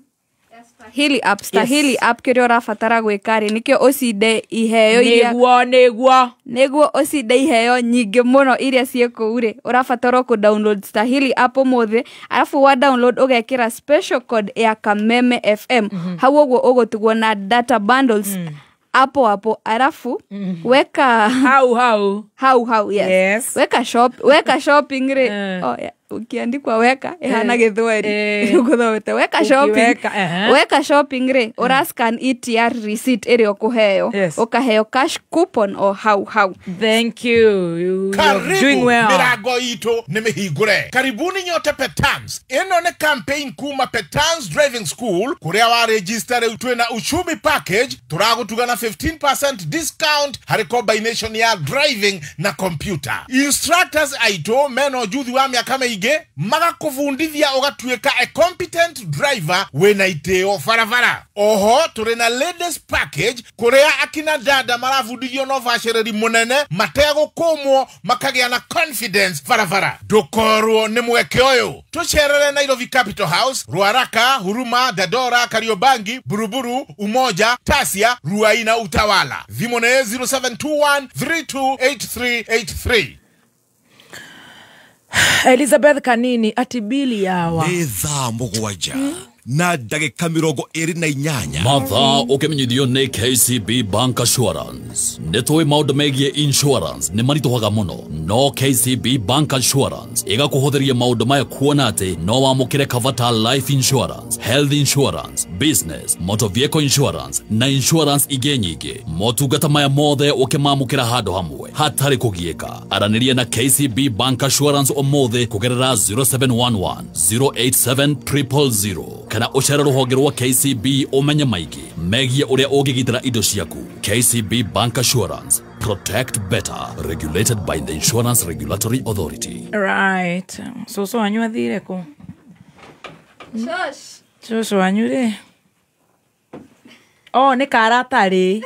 Hili app, Stahili app kĩrĩa ũrabatara gwĩka rĩ nĩkĩo ũcinde iheo iria nĩguo ũcinde iheo nyingĩ mũno iria ciĩ kũu rĩ, ũrabatara kũ download Stahili app ũmũthĩ, arabu wa download ũgekĩra special code ya Kameme FM. Hau ũguo ũgũtigwo na data bundles hapo hapo, arafu weka hau hau hau hau, yes. Weka shopping rĩ. Oh yeah, ukiandikwa weka ihana gĩthweri ũgũthomete weka shopping, weka shopping rĩ, ura scan ETR receipt ĩrĩa ũkũheo, ũkaheo cash coupon o hau hau. Thank you, you're doing well. Mĩrango itũ nĩ mĩhingũre. Karibuni nyote Petans. Ĩno nĩ campaign kuma Petans Driving School kũrĩa wa register rĩu twĩna uchumi package tũragũtuga na 15% discount harĩ combination ya driving na computer. Instructors aitũ mena ũjuthi wa mĩaka mĩingĩ nyingĩ magakũbundithia ũgatuĩka a competent driver wĩna itĩo barabara. Oho tũrĩ na ladies package kũrĩa akina dada marabundithio na ũbacĩrĩri mũnene mategũkũmwo makagĩa na confidence barabara. Ndũkorwo nĩ mweke ũyũ. Tũcerere Nairobi Capital House, Ruaraka, Huruma, Dandora, Kariobangi, Buruburu, Umoja, Tasia, Ruai na Utawala. Thimũ nĩ 0721 328383. Elizabeth Kanini ati bili yawa nĩ thaa 7 na ndagĩka 28. Mathaa ũkĩmenyithio nĩ KCB Bank Assurance. Nĩ tũĩ maũndũ megiĩ insurance nĩ maritũhaga mũno, no KCB Bank Assurance ĩgakũhũthĩria maũndũ maya kuona atĩ no wamũkĩre cover ta life insurance, health insurance, business, motor vehicle insurance na insurance ingĩ nyingĩ. Motungata maya mothe ũkĩmamũkĩra handũ hamwe hatarĩ kũgiĩka. Aranĩria na KCB Bank Assurance ũmũthĩ kũgerera 0711 087 000 kana ũcere rũhonge rwa KCB ũmenye maingĩ megiĩ ũrĩa ũngĩgitĩra indo ciaku. KCB Bank Assurance, protect better, regulated by the Insurance Regulatory Authority. Right. Cũcũ wanyu athire kũ? Shush. Cũcũ wanyu rĩ? Oh, nĩ karatarĩ.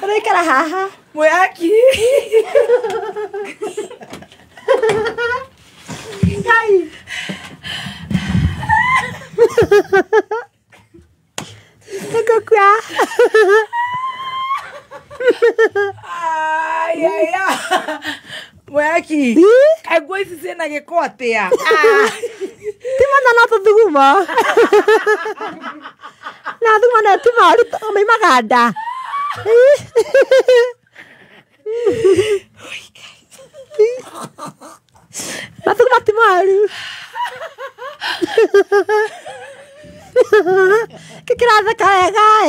Araikara haha. Mwaki. Ngai. Nĩngũkua. Ai ai ai. Mwaki. Kaĩ nguo ici ciĩna gĩko atĩa? Ti mana no tũthugumo. Na thuguma na ti moru maimaga nda. Mathuguma ti moru. Kĩ kĩratheka wega ĩ.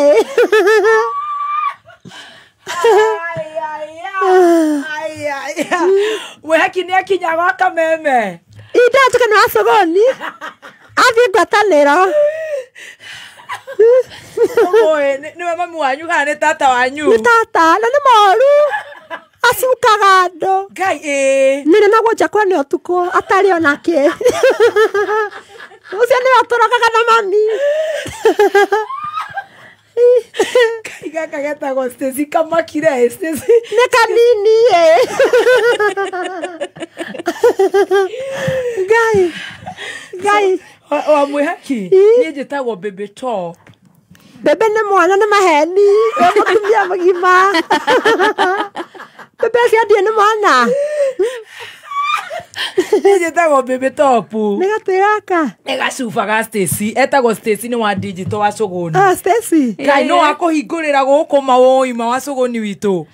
Ai ai ai. Mwaki nĩ akinya gwa Kameme. Indatuka nĩ wa Sogoni. Athiĩ ngwatanĩro. Ũmũĩ nĩwe mami wanyu kana nĩ tata wanyu? Nĩ tata na nĩ moru. Acukaga andũ. Ngai ĩ. Nĩ nagwo njakwa nĩ ũtukũ atarĩ ona kĩ. Ũcio nĩwe ũtũrogaga na mami. Kai gaka getagwo Stacy kamakire Stacy. Nĩ kanini ĩ. Ngai. Ngai. Wa mwĩhaki niĩ njĩtagwo Baby Top. Bebe nĩ mwana nĩ maheni. We mũtumia mũgima. Bebe ũcio ndiĩ nĩ mwana. Niĩ njĩtagwo Baby Top. Nĩ gatĩ gaka. Nĩ gacuba ga Stacy. Etagwo Stacy nĩ wa digital wa Sogoni. Ah, Stacy. Ngai no akũhingũrĩra gũkũ mawũima wa Sogoni witũ.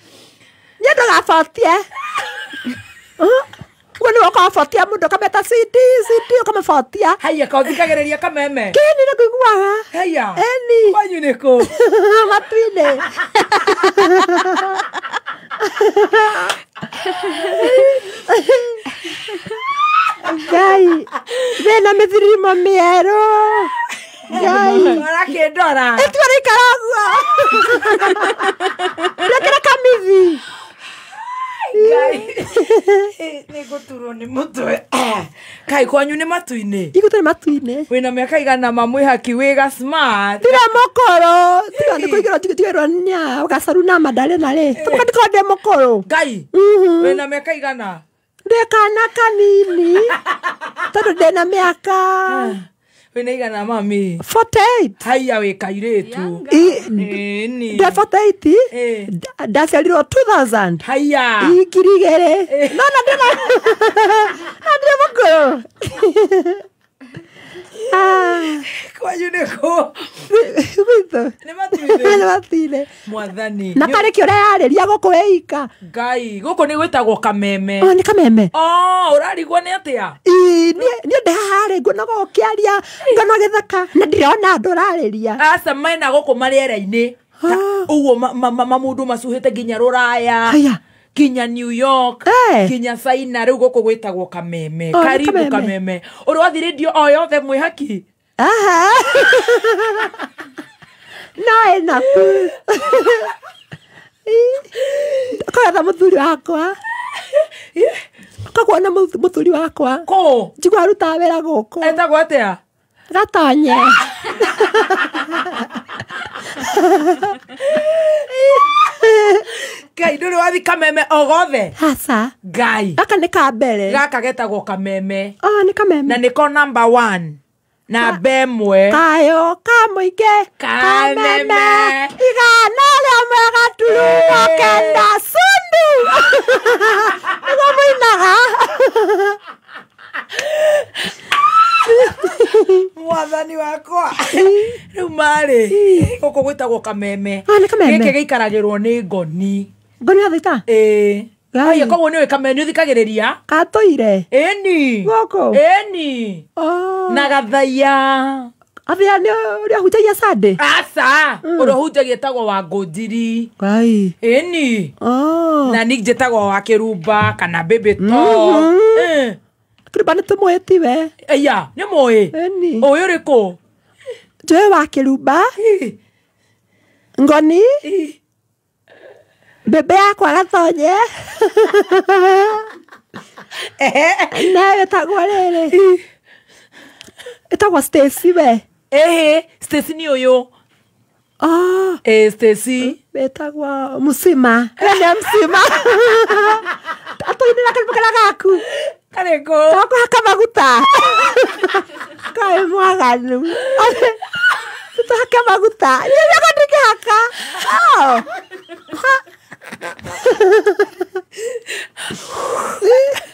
Niĩ ndũgabotie. Ũguo nĩwe ũkabotia mũndũ ũkameta CD CD ũkamũbotia. Haiya ka ũthikagĩrĩria Kameme. Kĩni nĩ ngũiguaga. Haiya. Ĩni. Kwanyu nĩ kũ? Matu-inĩ. Ngai. Wĩna mĩthirimo mĩerũ. Ngai. Ũrakĩndora. Ĩtu ũraikara ũguo. Ũrekĩra kamithi. Ngai. Nĩ ngũturwo nĩ mũtwe. Kai kwanyu nĩ matu-inĩ? Igũtũ nĩ matu-inĩ. Wĩna mĩaka igana ma mwĩhaki wĩ ga smart. Tiga mũkũrũ. Tiga nĩ kũigĩrwo tigĩrwo nya gacaru na mandarĩ na rĩ. Tũka ndikorwo ndĩ mũkũrũ. Ngai. Wĩna mĩaka igana? Ndĩ kana kanini. Tondũ ndĩna mĩaka. Wĩna igana mami? 48. Haiya wĩ kairĩtu. Ĩni. Ndĩ 48. Ndaciarirwo 2000. Haiya. 2000. No na ndĩna. Na ndĩ mũkũrũ. Kwanyu nĩ kũ? Gwitũ. Nĩ matu-inĩ. Nĩ matu-inĩ. Mwathani. Na karĩ kĩ ũreyarĩria gũkũ wĩika? Ngai, gũkũ nĩ gwĩtagwo Kameme. Oh, nĩ Kameme. Oh, ũrarigwo nĩ atĩa? Ii, niĩ ndĩ haha rĩ, nguonaga ũkĩaria, ngona ũgĩtheka, na ndirona andũ ũrarĩria. Aca mena gũkũ marĩera-inĩ. Ũguo mamũndũ macuhĩte nginya Rũraya. Haya. Kinya New York, kinya China, rĩu gũkũ gwĩtagwo Kameme. Oh, nĩ Karibu Kameme. Kameme. Ũrĩ wathiĩ rĩndio o yothe mwĩhaki? Aha. No ĩna ku. Koretha mũthuri wakwa. Koguo na mũthuri wakwa. Kũ? Njigua arutaga wĩra gũkũ. Etagwo atĩa? Gatonye. Ngai, ndũrĩ wathiĩ Kameme o gothe? Aca. Ngai. Gaka nĩ ka mbere. Gaka getagwo Kameme. Oh, nĩ Kameme. Na nĩko number 1. Namba ĩmwe. Kayo ka mũingĩ. Kameme. Igana rĩmwe gaturumo kenda sundu. Nĩguo mũinaga. Mwathani wakwa. Rĩu marĩ gũkũ gwĩtagwo Kameme. Ah, nĩ Kameme. Gĩkĩ gĩikaragĩrwo nĩ ngoni. Ngoni ya thita? Ĩĩ. Aya, koguo nĩ ũĩ Kameme, nĩ ũthikagĩrĩria? Katũire. Ĩni. Gũkũ? Ĩni. Na Gathaiya. Gathaiya nĩ ũrĩa ũhunjagia Sunday? Aca, ũrĩa ũhunjagia etagwo wa Ngũnjiri. Ngai. Ĩni. Na niĩ njĩtagwo wa Kĩrumba kana Baby Top. Kĩrumba nĩ tũmũĩ tiwe? Aya, nĩ mũĩ? Ĩni. Ũĩ ũrĩkũ? Njũĩ wa Kĩrumba. Ngoni. Bebe yakwa Gatonye. Nawe ĩtagwo rĩrĩ. Ĩtagwo Stacy we. Ĩhĩ, Stacy nĩ ũyũ. Oh. Ĩ, Stacy. Ĩtagwo Musima. We nĩ Musima. Atũinĩra karĩmbo karĩa gaku. Karĩkũ? Tũkũhaka maguta. Kaĩ mwaganu. Tũhake maguta. Niĩ nĩguo ndingĩhaka. Oh.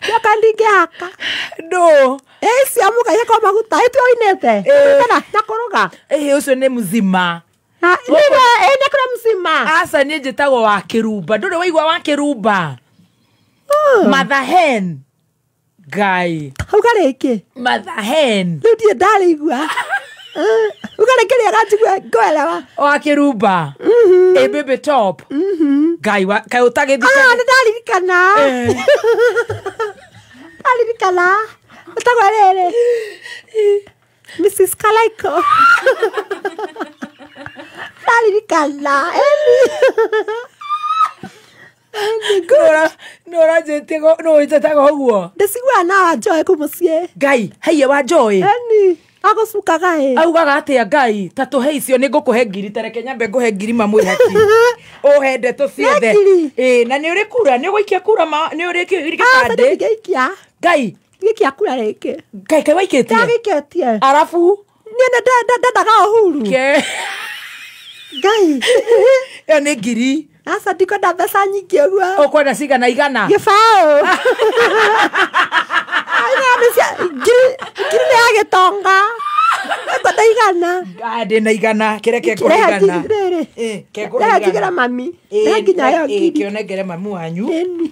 Nyoka ndingĩhaka. Ndũ. Ĩ cia mũkaihaka maguta. Ĩ tiwe ũinĩte. Kana na kũruga. Ĩhĩ, ũcio nĩ Mzima. Nĩwe, ĩ nĩ kũrĩ Mzima. Aca niĩ njĩtagwo wa Kĩrumba. Ndũrĩ waigua wa Kĩrumba? Mother hen. Ngai. Uga rĩngĩ. Mother hen. Rĩu ndirĩ ndarĩigua. Uga rĩngĩ rĩega njigue ngũelewa. Wa Kĩrumba. Ĩ Baby Top. Ngai wa kaĩ ũtagĩthika. Ah, nĩ ndaririkana. Ndaririkana. Ĩtagwo rĩrĩ. Mrs. Kalaiko. Ndaririkana. Ĩni. Nĩ ũranjĩtie nĩ ũnjĩtaga ũguo? Ndĩciguaga na Wanjoĩ kũu mũciĩ. Ngai, haiya Wanjoĩ. Ĩni. Agũcukaga ĩ. Augaga atĩa Ngai? Ta tũhe icio nĩ ngũkũhe ngiri, ta reke nyambe ngũhe ngiri mamwĩhaki. Ũhe ndeto ciothe. Ĩ, na nĩ ũrĩ kura, nĩ ũgũikia kura ma, nĩ ũrĩ Aca gĩbandĩ? ndingĩikia. Ngai. Ndingĩikia kura rĩngĩ. Ngai, kaĩ waikĩtie? Ndagĩikĩtie. Arabu? Niĩ nĩ ndendaga Uhuru. Ke. Ngai. Ĩyo nĩ ngiri. Aca ndikwenda mbeca nyingĩ ũguo. Ũkwenda cigana igana? Gĩbaũ. Ngiri nĩ ya gĩtonga. Ngwenda igana. Ah, ndĩna igana, kĩreke ngũhe Rehe igana. ngiri rĩrĩ. Ke ngũhe Rehe igana. njigĩre mami. Ĩ, Rehe nginya yo ĩ, ngiri. kĩonengere mami wanyu.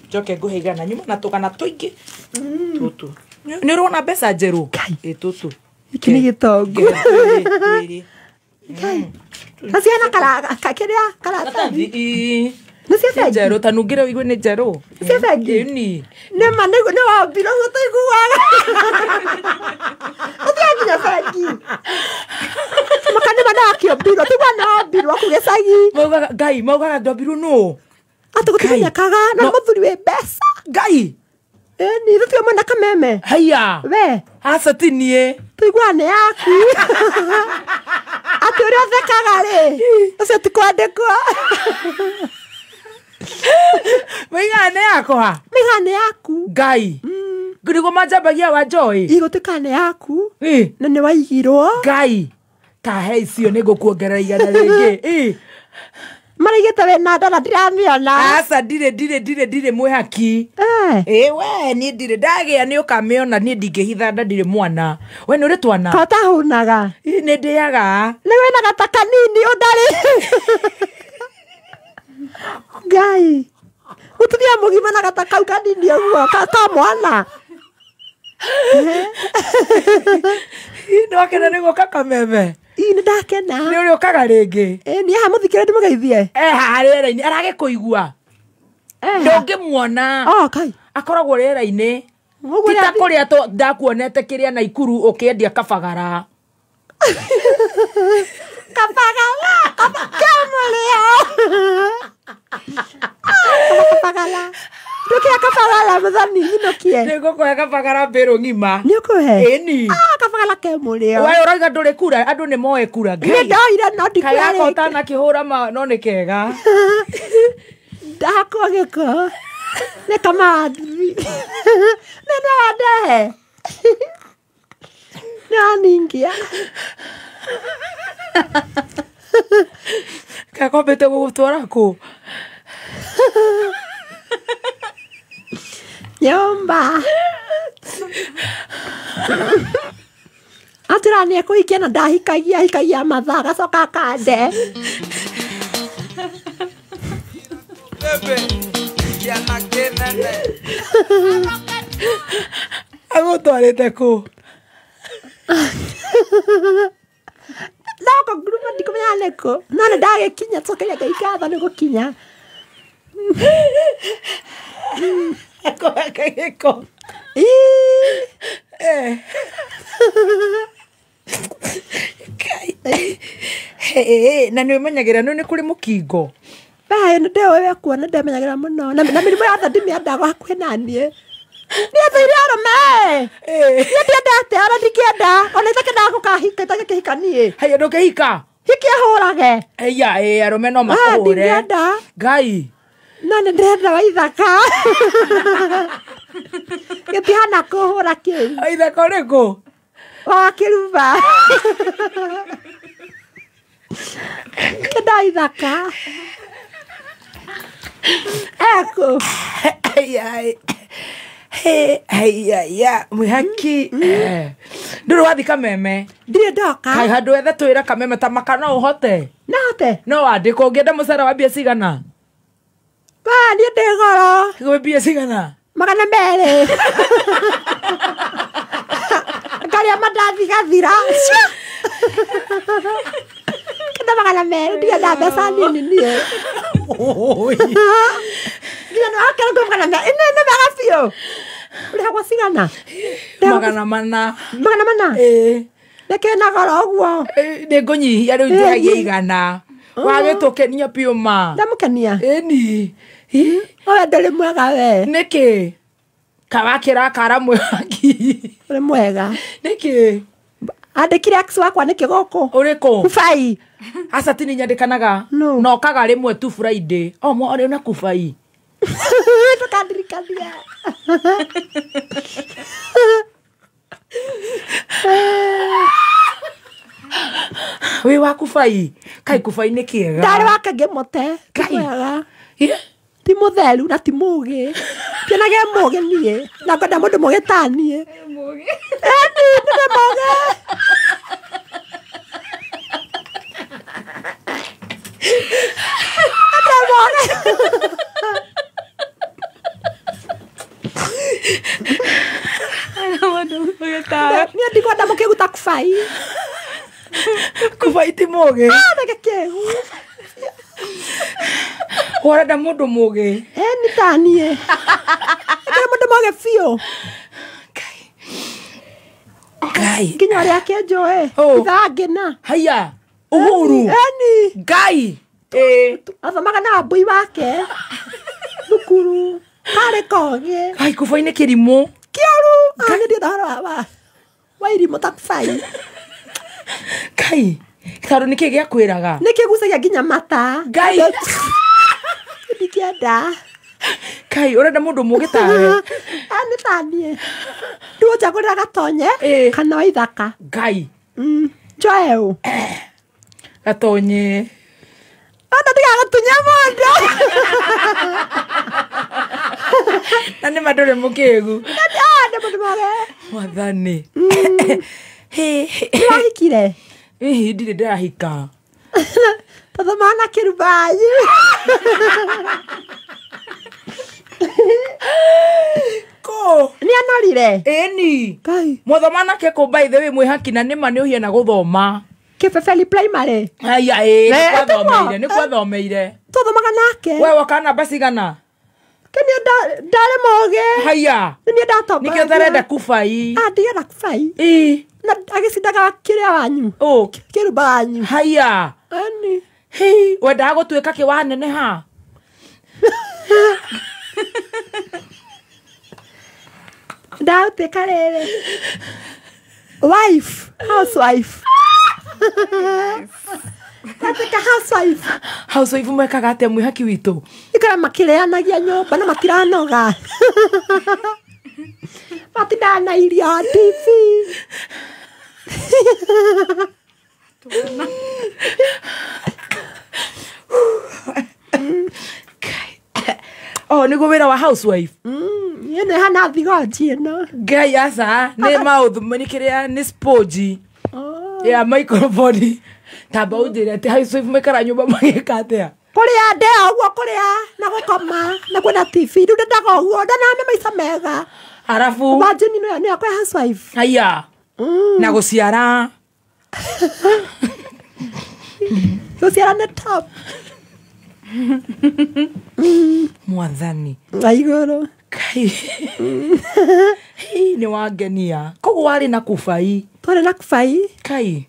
Njoke ngũhe igana. Nyuma na tũgana tũingĩ. Tũtũ. Nĩ ũrona mbeca njerũ? Ĩ, tũtũ. Gĩkĩ nĩ gĩtongu. Ngai. Na ciana kĩrĩa karatathi. Nĩ cia bengi? Njerũ, ta nungĩre ũigue nĩ njerũ. Cia bengi? Ĩni. Nĩ ma nĩ wombirwo ũguo tũiguaga. Ũthiaga nginya bengi. Maka nĩ ma nĩ wakĩũmbirwo, tũiguaga nĩ wombirwo kũu gĩcagi. Maugaga, Ngai, maugaga ndombirwo nũ? Atĩ gũtimenyekaga, na nĩ mũthuri wĩ mbeca. Ngai. Ĩni, rĩu mwena Kameme. Haiya. We. Aca ti niĩ. Tũiguaga nĩ yaku. Atĩ ũrĩa ũthekaga rĩ, ũcio ti kwandĩkwo. Mĩigana nĩ yakwa? Mĩigana nĩ yaku. Ngai. Nĩguo manjambagia wa Joy. Igũtuĩka nĩ yaku. Na nĩ waigirwo. Ngai. Ta he icio nĩ ngũkuongerera igana rĩngĩ. Ĩ. Maraigĩte wĩna nda na ndiramĩona. Aca ndirĩ mwĩhaki. Ĩ we niĩ ndirĩ ndagĩa nĩ ũkamĩona niĩ ndingĩhitha nda ndirĩ mwana. We nĩ ũrĩ twana? Kotahunaga. Nĩ ndĩaga. Nĩ wĩna gata kanini ũndarĩ. Ngai. Mũtumia mũgima na gata kau kanini ũguo ka mwana. Nĩwakena nĩ gũka Kameme? Ĩ nĩ ndakena. Nĩ ũrĩũkaga rĩngĩ? Ĩ niĩ haha mũthikĩre ndĩmũgeithie. Haha rĩera-inĩ aragĩkũigua. Ndũngĩmuona. Oh, kai. Akoragwo rĩera-inĩ. Ti ta kũrĩa ndakuonete kĩrĩa Naikuru ũkĩendia kabagara. Kabagara. Kĩamũrĩo. Kabagara. Ndukia kabagara muthoni nyinũkie. Nĩngũkũhe kabagara mbĩrũ ng'ima. Nĩũkũhe? Ĩni. Ah, kabagara ke mũrĩo. We ũrauga ndũrĩ kura, andũ nĩ moe kura. Nĩ ndoire no ndikura rĩngĩ. Kaĩ gaka ũtanakĩhũra ma no nĩ kega. Ndahakwo gĩko. Nĩ kamathi. Nĩ no wandehe. Nĩ waningia. Kakombĩte gũgũtwara kũ? Nyũmba. Atĩra nĩ ekũhikia na ndahikagia ahikagia mathaa agacoka akande. Agũtwarĩte kũ? Noko nguruma ndikumenya nĩkũ. No nĩ ndagĩkinya cokeria Ngai ngatho nĩ gũkinya. Akũhaka gĩko. Na nĩ ũmenyagĩrĩra nĩ kũrĩ mũkingo? Bae nĩ ndĩũĩ we kuona ndemenyagĩrĩra mũno. Na mĩrimũ yothe ndimĩendaga hakuhĩ na niĩ. Niĩ thũire arũme. Niĩ ndiendete ona ndingĩenda. Ona itakĩendaga gũkahika itagĩkĩhika niĩ. Haya ndũngĩhika? Hiki ahũrage. Ĩya ĩ arũme no makũhũre. Ndingĩenda. Ngai. No nĩ ndĩrenda waithaka. Gĩtihana kũhũra kĩu. Waithaka ũrĩkũ? Wa kĩruba. Ndĩrenda waithaka. Ekũ. Haiya mwĩhaki. Ndũrĩ wathiĩ Kameme? Ndirĩ ndoka. Kaĩ handũ wethe twĩra Kameme ta maka no ũhote? No hote. No wandĩkwo ũngĩenda mũcara wa mbia cigana? Ba niĩ ndĩ goro. Gwĩ mbia cigana? 200. Ngarĩa mandathi gathira. Kenda 200 ndienda mbeca nini niĩ. Nginya no akera ngũ 200. Ĩno nĩ mega biũ. Ũrĩhagwo cigana? 400. 400? Ĩĩ. Nĩkĩ na goro ũguo? Nĩ ngũnyihia rĩu njĩhagia 100. Wagĩtũkenia biũ ma. Ndamũkenia? Ĩni. Owe ndũrĩ mwega we. Nĩkĩ? Kawakĩrakara mwĩhaki. Ũrĩ mwega. Nĩkĩ? Andĩkire ex wakwa nĩkĩ gũkũ? Ũrĩkũ? Kubai. Aca ti ninyandĩkanaga. No. Na okaga rĩmwe tu Friday. O mwarĩ na kubai. Ndũkandirikanie. Wĩ wa kubai. Kaĩ kubai nĩ kĩega. Ndarĩ wake ngĩmũte. Ti mwega. Ti mũtheru na ti mũgĩ. Kĩonage mũgĩ niĩ. Na ngwenda mũndũ mũgĩ ta niĩ. Ĩni nĩ mũgĩ. Nĩ mũgĩ. Niĩ ndikwenda mũkĩgu ta kubai. Kubai ti mũgĩ? Ah, nĩ gĩkĩgu. Ũrenda mũndũ mũgĩ? Ĩni ta niĩ. Ndĩrenda mũndũ mũgĩ biũ. Ngai. Nginya ũrĩa akĩnjũĩ. Ithaa ngĩna. Haiya. Uhuru. Ĩni. Ngai. Athomaga na wambui wake. Thukuru. Karĩ kogĩ. Ngai kubai nĩ kĩrimũ. Kĩũru. Niĩ ndienda ũhoro wa irimũ ta kubai. Ngai. Tondũ nĩkĩ gĩakwĩraga? Nĩ kĩgucagia nginya mata. Ngai. Ndingĩenda. Kai ũrenda mũndũ mũgĩ tawe? Nĩ ta niĩ. Ndũnjagũrĩra gatonye kana waithaka. Ngai. Njoe ũ? Gatonye. Ona ndigagũtunya mũndũ. Na nĩ ma ndũrĩ mũkĩgu. Nĩ mũndũ mwega. Mwathani. Nĩwahikire? Hihi ndirĩ ndĩrahika. Tũthomaga na kĩrubanyi. Kũ? Nĩ anorire? Ĩni. Mwathoma nake kũ by the way mwĩhaki na nĩma nĩ ũhiana gũthoma. Kĩbebeli primary. Haya ĩĩ, nĩ kwathomeire, nĩ kwathomeire. Twathomaga nake. We woka namba cigana? Kenia ndarĩ mũgĩ. Haya. Nĩ niĩ ndatongoragia. Nĩkĩo ũtarenda kubai. Ah, ndirenda kubai. Ĩ. Na agĩcindaga kĩrĩa wanyu. Ũ. Kĩrumba wanyu. Haya. Ĩni. Hĩ, wendaga gũtuĩka kĩ waneneha? Ndagũtuĩka rĩrĩ. Wife, housewife. Ndatuĩka housewife. Housewife mwekaga atĩa mwĩhaki witũ? Ikara makĩrĩanagia nyũmba na matiranoga. Matindaga na irio TV. Oh, nĩguo wĩra wa housewife? Ĩno ĩhana thigonji ĩno. Ngai aca, nĩ maũthũ nĩ kĩrĩa nĩ sponge. Ya microphone. Tamba ũnjĩre atĩ housewife maikara nyũmba magĩka atĩa? Kũrĩa ndĩa ũguo kũrĩa na gũkoma na kuona TV. Rĩu ndendaga ũguo, ndendaga maica mega. Arabu? Imagine ĩno nĩ yakwa ya housewife. Haya. Na gũciara. Gũciara nĩ top. Mwathani. Na igũrũ. Kai. Hĩ, nĩ wangenia. Koguo warĩ na kubai. Twarĩ na kubai. Kai.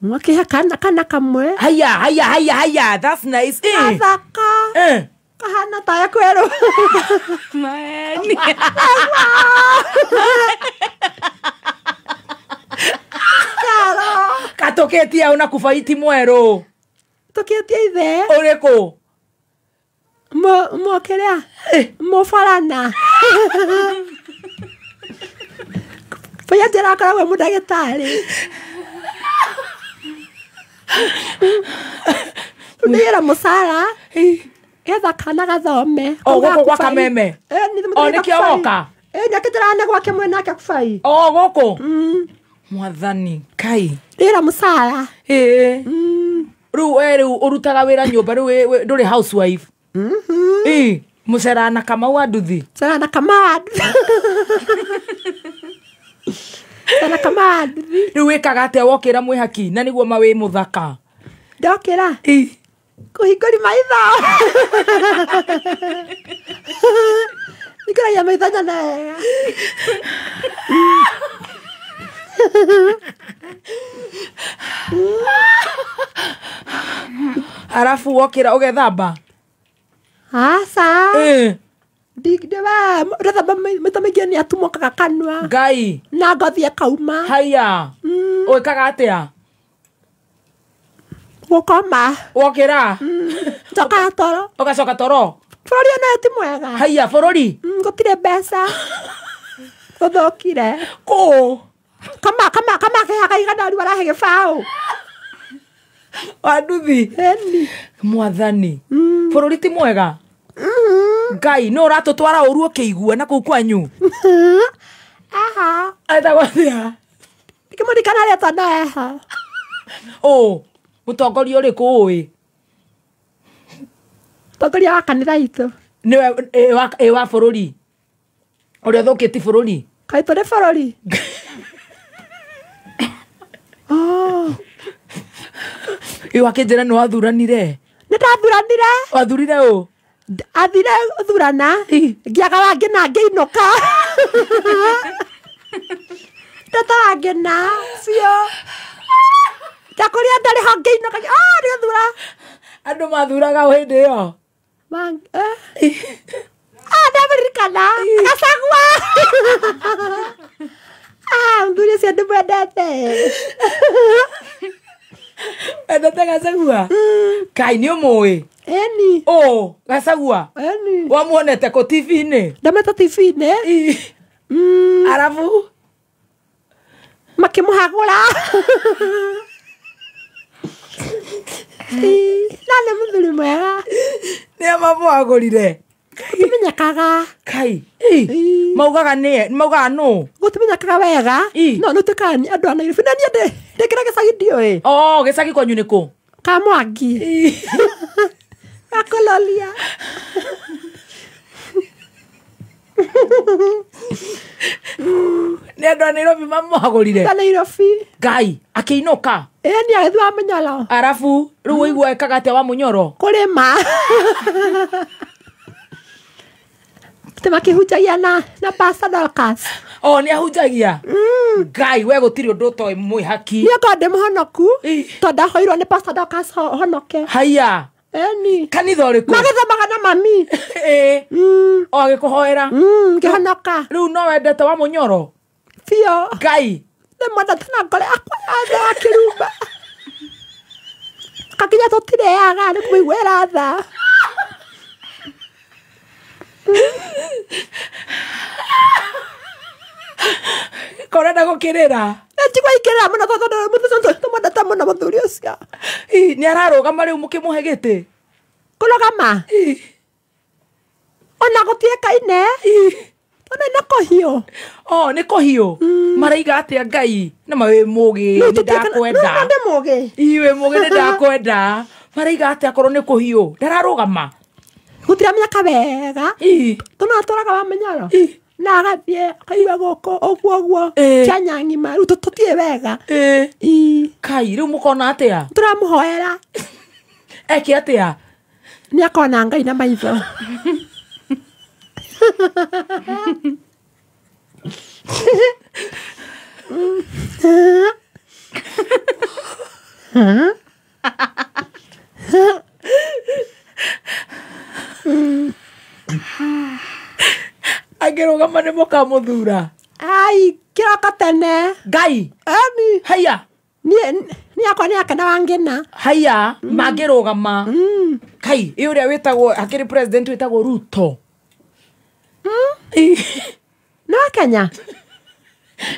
Mwakĩhe kana kamwe. Haya, haya, haya, haya. That's nice. Eh. Gathaka. Eh. Kahana ta kwerũ. Maeni. Karo. Katũkĩtie au na kubai ti mwerũ. Tũkĩtie ithe. Ũrĩkũ? Mokĩrĩa? Mũbarana. Bũya njĩra akoragwo e mũndagĩtarĩ. Ndĩra mũcara. Getha kana gathome. O gũkũ gwa Kameme. O nĩkĩo woka? Ĩ nĩakĩnjĩraga nĩ gwake mwena kubai. O gũkũ? Mwathani Kai. Ndĩra mũcara. Ĩ. Rĩu we rĩu ũrutaga wĩra nyũmba rĩu ndũrĩ housewife. Ĩ, mũcera na Kamau wa nduthi. Mũcera na Kamau wa nduthi. Mũcera na Kamau wa nduthi. Rĩu wĩkaga atĩa wokĩra mwĩhaki na nĩguo ma wĩ mũthaka? Ndokĩra? Ĩ. Kũhingũri maitho. Hingũragia maitho nyone wega. Arabu wokĩra ũgethamba? Aca. Ĩ. Ndĩrethamba maita maingĩ nĩ atumokaga kanua. Ngai. Na ngothi ĩkauma. Haya. Ũĩkaga atĩa? Gũkoma. Wokĩra? Njokaga toro. Ũgacoka toro? Bũrũri onayo ti mwega. Haya, bũrũri? Gũtirĩ mbeca. Gũthũkire. Kũ? Kama kama kama kehaga igana rĩu arahe gĩbaũ. Wa nduthi. Ĩni. Mwathani. Bũrũri ti mwega? Ngai, nũ ũratũtwara ũru ũkĩigua na kũu kwanyu? Aha. Etagwo atĩa? Ndikĩmũririkana rĩtwa no eho. Ũ, mũtongoria ũrĩkũ ũĩ? Mũtongoria wa kanitha itũ. Nĩwe ĩ wa bũrũri? Ũrĩa ũthũkĩtie bũrũri? Kaĩ tũrĩ bũrũri? Oh. Ĩ wakĩnjĩra nĩ wathuranire? Nĩ ndathuranire. Wathurire ũ? Athire gũthurana ngĩaga wangĩ na ngĩinũka. Ndata wangĩ na biũ. Ndakũrĩa ndarĩ ho ngĩinũka. Ah, nĩgũthura. Andũ mathuraga ũ hĩndĩ ĩyo? Ah, ndamũririkana. Gacagua. Ah, mũthuri ũcio ndĩmwendete. Wendete Gacagua? Kai nĩ ũmũĩ? Ĩni. Ũ, Gacagua? Ĩni. Wamuonete kũ TV-inĩ? Ndamwete TV-inĩ. Arabu? Makĩmũhagũra. Na Nĩ mũthuri mwega. Nĩ mamwagũrire. Gũtimenyekaga. Kai. Maugaga nĩ maugaga nũ? Gũtimenyekaga wega. No nĩ tuĩkaga nĩ andũ a Nairobi. Na niĩ ndĩkĩra gĩcagi ndiũĩ. Oh, gĩcagi kwanyu nĩ kũ? Kamwangi. Gakũlolia. Nĩ andũ a Nairobi mamwagũrire. A Nairobi. Ngai, akĩinũka. Ĩĩ nĩ agĩthiĩ wa Mũnyoro. Arabu, rĩu ũigua ekaga atĩa wa Mũnyoro? Kũrĩma. Atĩ makĩhunjagia na Pastor Dorcas. Oh, nĩ ahunjagia? Ngai, we gũtirĩ ũndũ ũtoĩ mwĩhaki. Niĩ ngorwo ndĩ mũhonoku, tondũ ndahoirwo nĩ Pastor Dorcas honoke. Haiya. Ĩni. Kanitha ũrĩkũ? Magĩthomaga na mami. Ĩĩ. O agĩkũhoera? Ngĩhonoka. Rĩu no wendete wa Mũnyoro? Biũ. Ngai. Ndĩmwendete na ngoro yakwa yothe ya kĩrumba. Kakinya tũtirĩaga nĩ kũmũiguĩra tha. Korenda gũkĩrĩra. Njigua ikĩrĩra mũno tondũ tũmwendete mũno mũthuri ũcio. Nĩ ararũgama rĩu mũkĩmũhe gĩtĩ? Kũrũgama? Ona gũtiĩkaine. Tondũ nĩ kũhiũ. Oh, nĩ kũhiũ. Maraiga atĩa Ngai? Na ma wĩ mũgĩ, nĩ ndakwenda. No ndĩ mũgĩ. Ii wĩ mũgĩ nĩ ndakwenda. Maraiga atĩa akorwo nĩ kũhiũ? Ndararũgama. Gũtiramenyeka wega. Tondũ atũraga wa Mũnyoro. Na agathiĩ akaigua gũkũ ũguo ũguo Kenya ng'ima rĩu tũtiĩ wega. Kai, rĩu mũkona atĩa? Tũramũhoera. Eke atĩa? Nĩ akona Ngai na maitho. Angĩrũgama nĩ mũkamũthura. Ai, kĩroko tene. Ngai. Eni. Haiya. Niĩ akwa nĩ akena wangena. Haiya, mangĩrũgama. Kai, ĩ ũrĩa wĩtagwo akĩrĩ president wĩtagwo Ruto. No Kenya.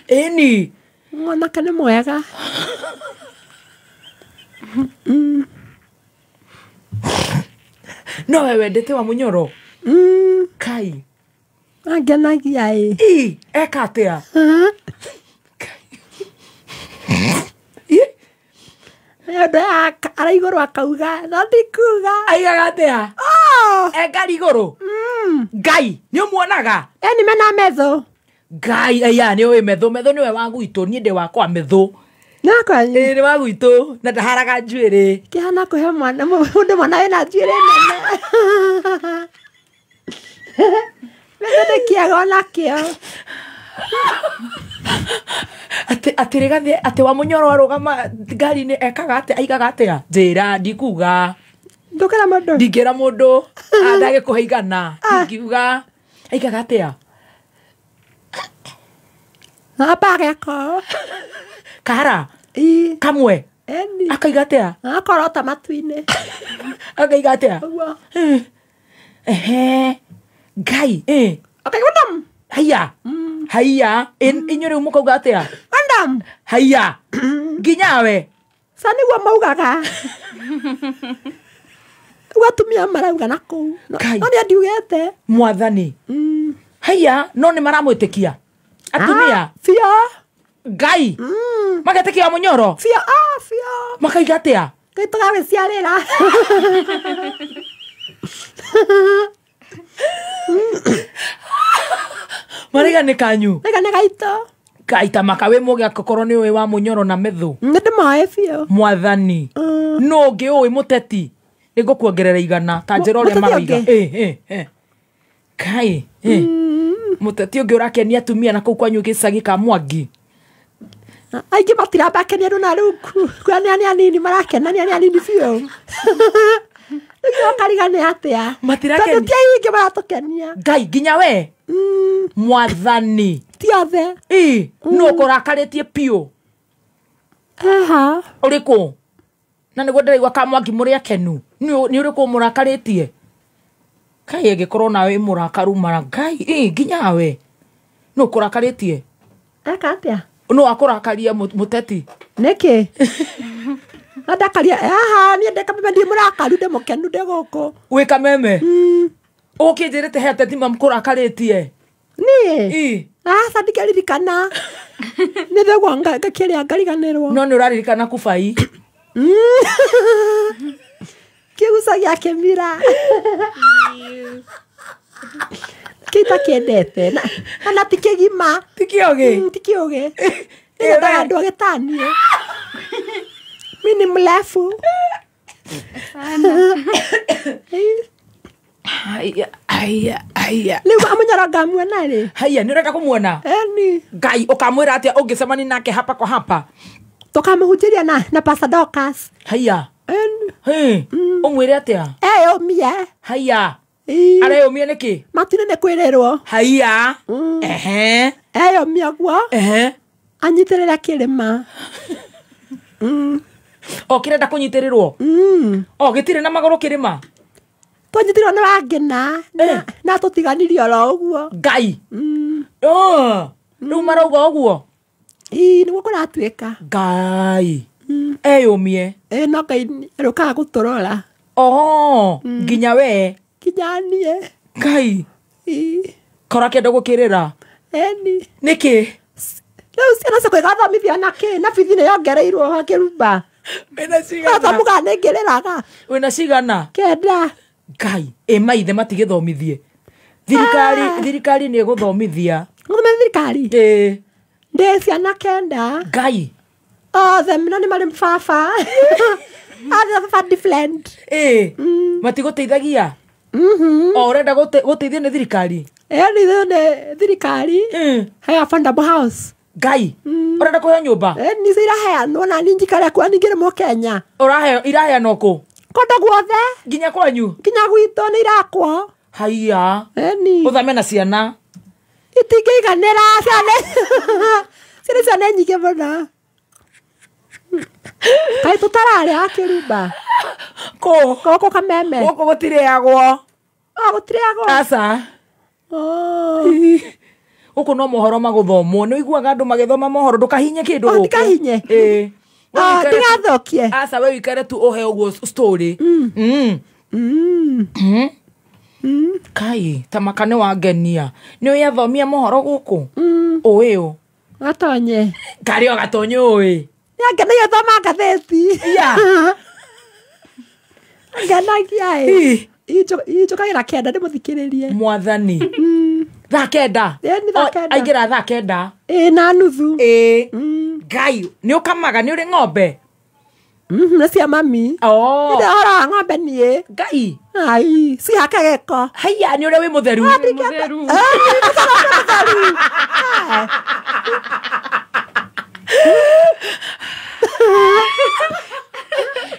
Ĩni. Mwanake nĩ mwega. No we wendete wa Mũnyoro? Kai. Angenagia ĩ. Ĩ, eka atĩa? Nĩ ũndũ araigũrũ akauga, no ndikuga. Aigaga atĩa? E ngari igũrũ? Ngai, nĩ ũmuonaga? Ĩni mena metho. Ngai, aya nĩ ũĩ metho, metho nĩwe wa gwitũ, niĩ ndĩ wakwa metho. Nakwanyu? Ĩ nĩ wa gwitũ, na ndaharaga njuĩrĩ. Kĩhana kũhe mwana mũndũ mwana wĩna njuĩrĩ nene. Metho nĩ kĩega onakĩo. Atĩ rĩgathĩ atĩ wa Mũnyoro arũgama ngari-inĩ ekaga atĩa, aigaga atĩa? Njĩra, ndikuga. Ndũkĩra mũndũ? Ndingĩra mũndũ. Ndagĩkũhe igana. Ndingiuga. Aigaga atĩa? Amba ageka. Kahara? Kamwe? Eni. Akaiga atĩa? Akorota matu-inĩ. Akaiga atĩa? Ũguo. Ehe. Ngai, ĩ. Akaiga ndam. Haiya. Haiya. Inyuĩ rĩu mũkauga atĩa? Ndam. Haiya. Nginya we. Ca nĩguo maugaga. Rĩu atumia marauga na kũu. No nĩ ndiugĩte. Mwathani. Haiya, no nĩ maramwĩtĩkia. Atumia. Biũ. Ngai. Magetĩkia Mũnyoro? Biũ, biũ. Makaiga atĩa? Ngai tũgagĩciarĩra. Maraiga nĩ kanyu? Maraiga nĩ gaitũ. Ngai ta maka wĩ mũgĩ angĩkorwo nĩ ũĩ wa Mũnyoro na metho. Nĩ ndĩmoĩ biũ. Mwathani. Nũ ũngĩ ũĩ mũteti? Nĩ ngũkuongerera igana ta njĩra ũrĩa maroiga. Kai. Mũteti ũngĩ ũrakenia atumia na kũu kwanyu gĩcagi ka Mwangi. Aingĩ matirambakenia rĩu na rĩu kuonania nĩ anini marakenania nĩ anini biũ. Rĩu ũkariga nĩ atĩa? Matirakenia. Tondũ ti aingĩ maratũkenia. Ngai nginya we. Mwathani. Ti othe. Ĩ, nũ ũkũrakarĩtie biũ? Aha. Ũrĩkũ? Na nĩguo ndĩraigua Kamwangi mũrĩ akenu. Nĩ ũrĩkũ mũrakarĩtie? Kai ĩngĩkorwo nawe wĩ mũrakaru mara Ngai, ĩ nginya we. Nũ ũkũrakarĩtie? Eka atĩa? Nũ akũrakaria mũteti? Nĩkĩ? Na ndakaria aha niĩ ndĩ Kameme ndi mũrakaru ndĩ mũkenu ndĩ gũkũ. Wĩ Kameme? Ũkĩnjĩrĩte he ateti mamũkũrakarĩtie. Niĩ? Aca ndingĩririkana. Nĩ thĩguo ngakĩrĩa ngariganĩrwo. No nĩ ũraririkana kubai. Kĩguco gĩa kĩmira. Kĩta kĩendete na ti kĩgima. Ti kĩũgĩ? Ti kĩũgĩ. Nĩnyendaga andũ agĩtanie. Mi ni mrefu. Haya, haya, haya. Rĩu amũnyoro ngamuona rĩ? Haya, nĩ ũrenda kũmuona? Ĩni. Ngai, ũkamwĩra atĩa ũngĩcemania nake hapa kwa hapa? Tũkamũhunjĩria na Pastor Dorcas. Haya. Ĩni. Ũmwĩre atĩa? Eyũmie. Haya. Areyũmia nĩkĩ? Matinĩ nĩ kwĩrĩrwo. Haya. Ehe. Eyũmia guo. Ehe. Anyitĩrĩre kĩrĩma. O kĩrenda kũnyitĩrĩrwo? O gĩtirĩ na magũrũ kĩrĩma? Twanyitirwo nĩ Wangĩna na tũtiganirie oro ũguo. Ngai. Rĩu marauga ũguo? Ii nĩguo kũratuĩka. Ngai. Eyũmie. Ĩ no Ngai arĩũkaga gũtũrora. Oho, nginya we. Nginya niĩ. Ngai. Kora kĩenda gũkĩrĩra. Ĩni. Nĩkĩ? Rĩu ciana ciakwa igathomithio na kĩ? Na bithi nĩ yongereirwo Kĩrumba. Wĩna cigana? Athomuga nĩ ngĩrĩraga. Wĩna cigana? 9. Ngai, ĩ maithe matigĩthomithie. Thirikari nĩ ĩgũthomithia. Gũthomithia thirikari? Ĩĩ. Ndĩ ciana 9. Ngai. Othe no nĩ marĩ baba. Othe baba different. Ĩĩ. Matigũteithagia? O ũrenda gũteithio nĩ thirikari? Ĩĩ nĩ thirikari. He affordable house. Ngai. Ũrenda kũheo nyũmba? Ĩĩ nĩ iraheanwo na niĩ njikare kuo ningĩ nĩ Mũkenya. Ũraheo iraheanwo kũ? Kũndũ guothe. Nginya kwanyu? Nginya gwitũ nĩ irakwo. Haiya. Ĩni. Ũthame na ciana. Itingĩiganĩra ciana. Ciana ciana nyingĩ mũno. Kaĩ tũtararĩa Kĩrumba? Kũ? Gũkũ Kameme. Gũkũ gũtirĩagwo. Gũtirĩagwo? Aca. Gũkũ no mohoro magũthomwo. Nĩ ũiguaga andũ magĩthoma mohoro ndũkahinye kĩndũ gũkũ. Ndikahinye? Ĩĩ. Ndigathũkie. Aca we wĩikare tu ũhe ũguo story. Kai, ta maka nĩ wangenia. Nĩ ũĩ athomia mohoro gũkũ? Ũĩ ũ? Gatonye. Karĩ o Gatonye ũĩ? Nĩangenagia thoma ngathĩti. Iya. Ngenagia ĩ. Injũkagĩra 9 ndĩmũthikĩrĩrie. Mwathani. Thaa 9? Ĩni thaa 9. Aingĩra thaa 9. Ĩĩ na nuthu. Ĩĩ. Ngai, nĩ ũkamaga nĩ ũrĩ ng'ombe? Nĩ cia mami. Nĩ ũhoro wa ng'ombe niĩ. Ngai. Ai, cihake gĩko. Haiya, nĩ ũrĩa wĩ mũtheru. Mũtheru.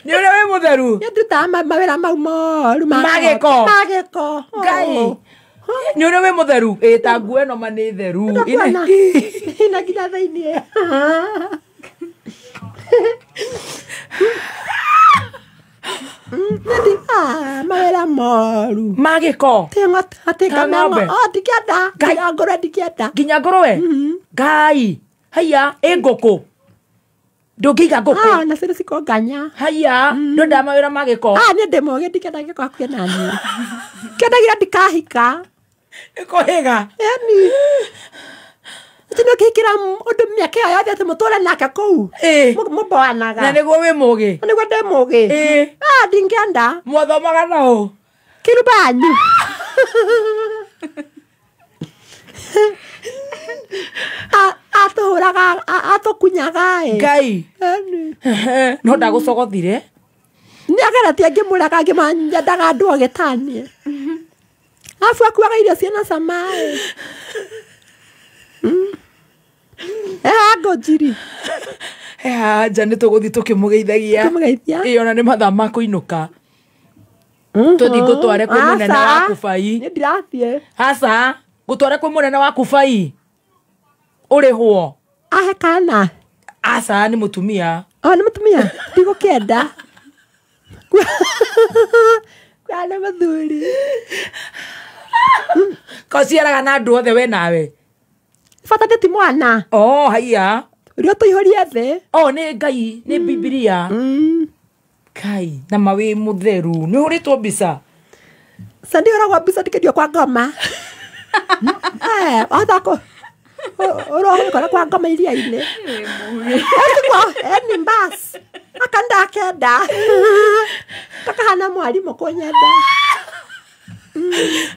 Nĩ ũrĩa wĩ mũtheru. Nĩ ndutaga mawĩra mau moru. Ma gĩko. Ma gĩko. Ngai. Nĩ ũrĩa wĩ mũtheru. Ĩ ta nguo ĩno ma nĩ theru. Ina nginya thĩiniĩ. Mawĩra moru. Ma gĩko. Ta ng'ombe. Ndingĩenda. Nginya ngũrwe ndingĩenda. Nginya ngũrwe? Ngai. Haiya, ĩ ngũkũ. Ndũngĩiga ngũkũ. Na ciana cikongania. Haiya, ndwendaga mawĩra ma gĩko. Niĩ ndĩ mũũgĩ ndingĩenda gĩko hakuhĩ na niĩ. Kĩendagira ndikahika. Nĩkũhĩga. Ĩni. Atĩ nĩũngĩhikĩra ũndũ mĩaka ĩyo yothe atĩ mũtũre nake kũu. Mũmboanaga. Na nĩguo wĩ mũũgĩ. Na nĩguo ndĩ mũũgĩ. Ndingĩenda. Mwathomaga na ũ? Kĩrumba yanyu. Atũhũraga, atũkunyaga ĩ. Ngai. No ndagũcogothire? Nĩageretie ngĩmũraga ngĩmanyendaga andũ ogĩtanie. Arabu akuaga irio ciĩna cama ĩ. Ngũnjiri. Anja nĩ tũgũthiĩ tũkĩmũgeithagia. Tũkĩmũgeithia. Ĩ ona nĩ mathaa ma kũinũka. Tũthiĩ ngũtware kwĩ mũnene wa Kubai. Nĩ ndirathiĩ. Aca, ngũtware kwĩ mũnene wa Kubai. Ũrĩhwo. Ahe kana? Aca, nĩ mũtumia. Nĩ mũtumia? Ndigũkĩenda. Kwa nĩ mũthuri. Ko ciaraga na andũ othe we nawe? Bata ndĩ ti mwana. Oh, haiya. Rio tũihũrie thĩ. O nĩ Ngai, nĩ Bibilia. Kai, na mawĩ mũtheru. Nĩ ũhũrĩtwo mbica? Sandi ũragwa mbica ndikĩndio kwa ngoma. Wathako. Ũrohũrĩkora kwa ngoma iria-inĩ. Eni mbas. Akandakenda. Takahana mwarimũ kũnyenda.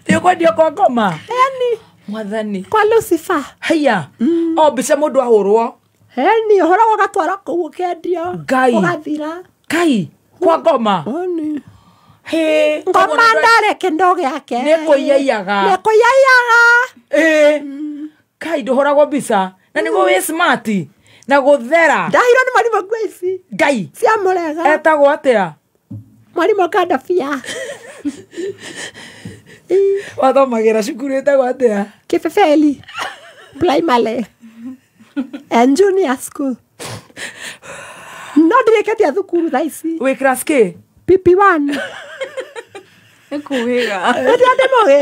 Nĩ ũkwendio kwa ngoma? Eni. Mwathani. Kwa Lucifer. Haiya. O mbica mũndũ ahũrwo. Eni, ũhũragwo ũgatwara kũu ũkendio. Ngai. Ũgathira. Kai, kwa ngoma. Eni. He. Ngoma ndarĩ kĩndũ gĩake. Nĩ kũiyaiyaga. Nĩ kũiyaiyaga. Ĩĩ. Kai, ndũhũragwo mbica. Na nĩguo wĩ smart. Na gũthera. Ndahirwo nĩ mwarimũ Grace. Ngai. Cia mũrega. Etagwo atĩa? Mwarimũ Kandabia. Wathomagĩra cukuru ĩtagwo atĩa? Kĩbebeli Primary and Junior School. No ndirĩkĩtie thukuru thaa ici. Wĩ class K? PP1. Nĩ kũwĩga. Ndio ndĩ mũgĩ.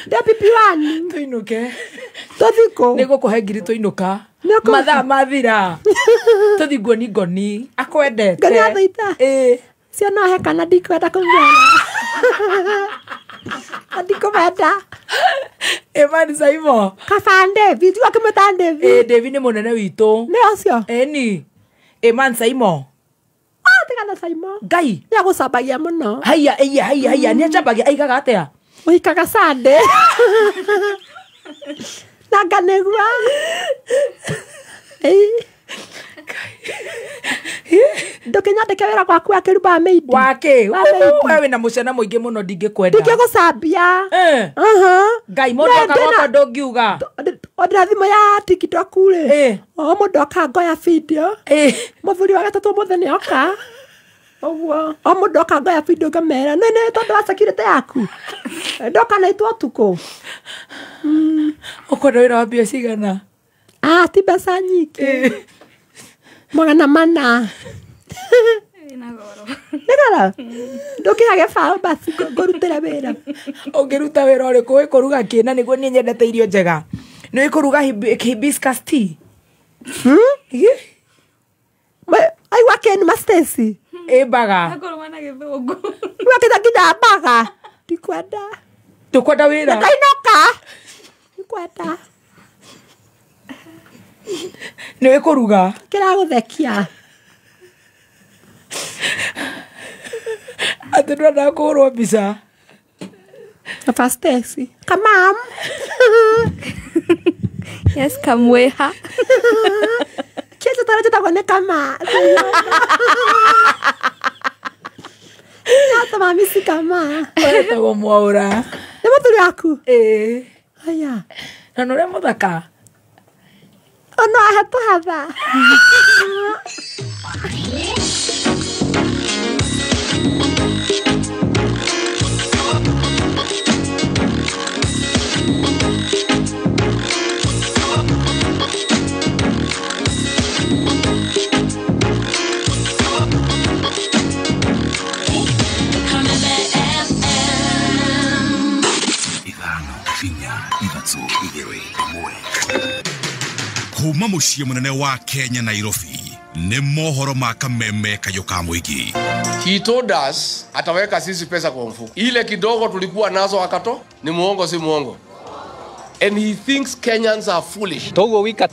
Ndĩ PP1. Tũinũke. Tũthiĩ kũ? Nĩ ngũkũhe ngiri tũinũka. Mathaa mathira. Tũthiĩ nguoni ngoni. Akwendete. Ngoni athaita. Ĩĩ. Ciana he kana ndikwenda kũmuona. Ndikũmenda. Emani Saimo. Kaba David, tiga kũmwĩta David. Ĩĩ David nĩ mũnene witũ. Nĩ ũcio? Ĩni. Eman Saimo. Ah, tiga na Saimo. Ngai. Nĩ agũcambagia mũno. Haiya, haiya, haiya, haiya. Nĩ acambagia aigaga atĩa? Ũhikaga Sunday. Na nganĩgua. Ndũkĩnyandĩke wĩra gwaku wa kĩrumba maid. Wake? We wĩna mũcana mũingĩ mũno ndingĩkwenda. Ndingĩgũcambia. Ngai mũndũ oka gwakwa ndũngiuga. Ondĩra thimũ ya TikTok rĩ. O mũndũ oka ngoya video. Mũthuri wa gatatũ ũmũthĩ nĩ oka. Ũguo. O mũndũ oka ngoya video ngamera. Nĩ nĩ tondũ wa security yaku. Ndoka na itwo ũtukũ. Ũkwenda wĩra wa mbia cigana? Ah, ti mbeca nyingĩ. 400. Nĩ goro? Ndũkĩhage baũ basi ngũrutĩre wĩra. Ũngĩruta wĩra ũrĩkũ? Wĩ kũruga kĩ? Na nĩguo niĩ nyendete irio njega. Nĩ wĩ kũruga hibiscus tea? Aigua Ken ma Stacy. Ĩ mbaga. Akũrũma na gĩthũngũ. Wekĩte nginya mbaga. Ndikwenda. Ndũkwenda wĩra? Ndakainũka. Ndikwenda. Nĩ wĩ kũruga? Kĩragũthekia. Atĩ ndwendaga kũhũrwo mbica? Baba Stacy. Kamam. Yes, kamweha. Kĩndũ tara njĩtagwo nĩ kama. Tata mami si kama. Wetagwo Mwaũra. Nĩ mũthuri waku? Ĩĩ. Haya. Na nĩ ũrĩa mũthaka? Ono ahetũhatha. Kuma muciĩ mũnene wa Kenya Nairobi nĩ mohoro ma kameme kayũ ka mũingĩ. He told us ataweka sisi pesa kwa mfuko. Ile kidogo tulikuwa nazo akato ni muongo si muongo. And he thinks Kenyans are foolish. Toguo wika.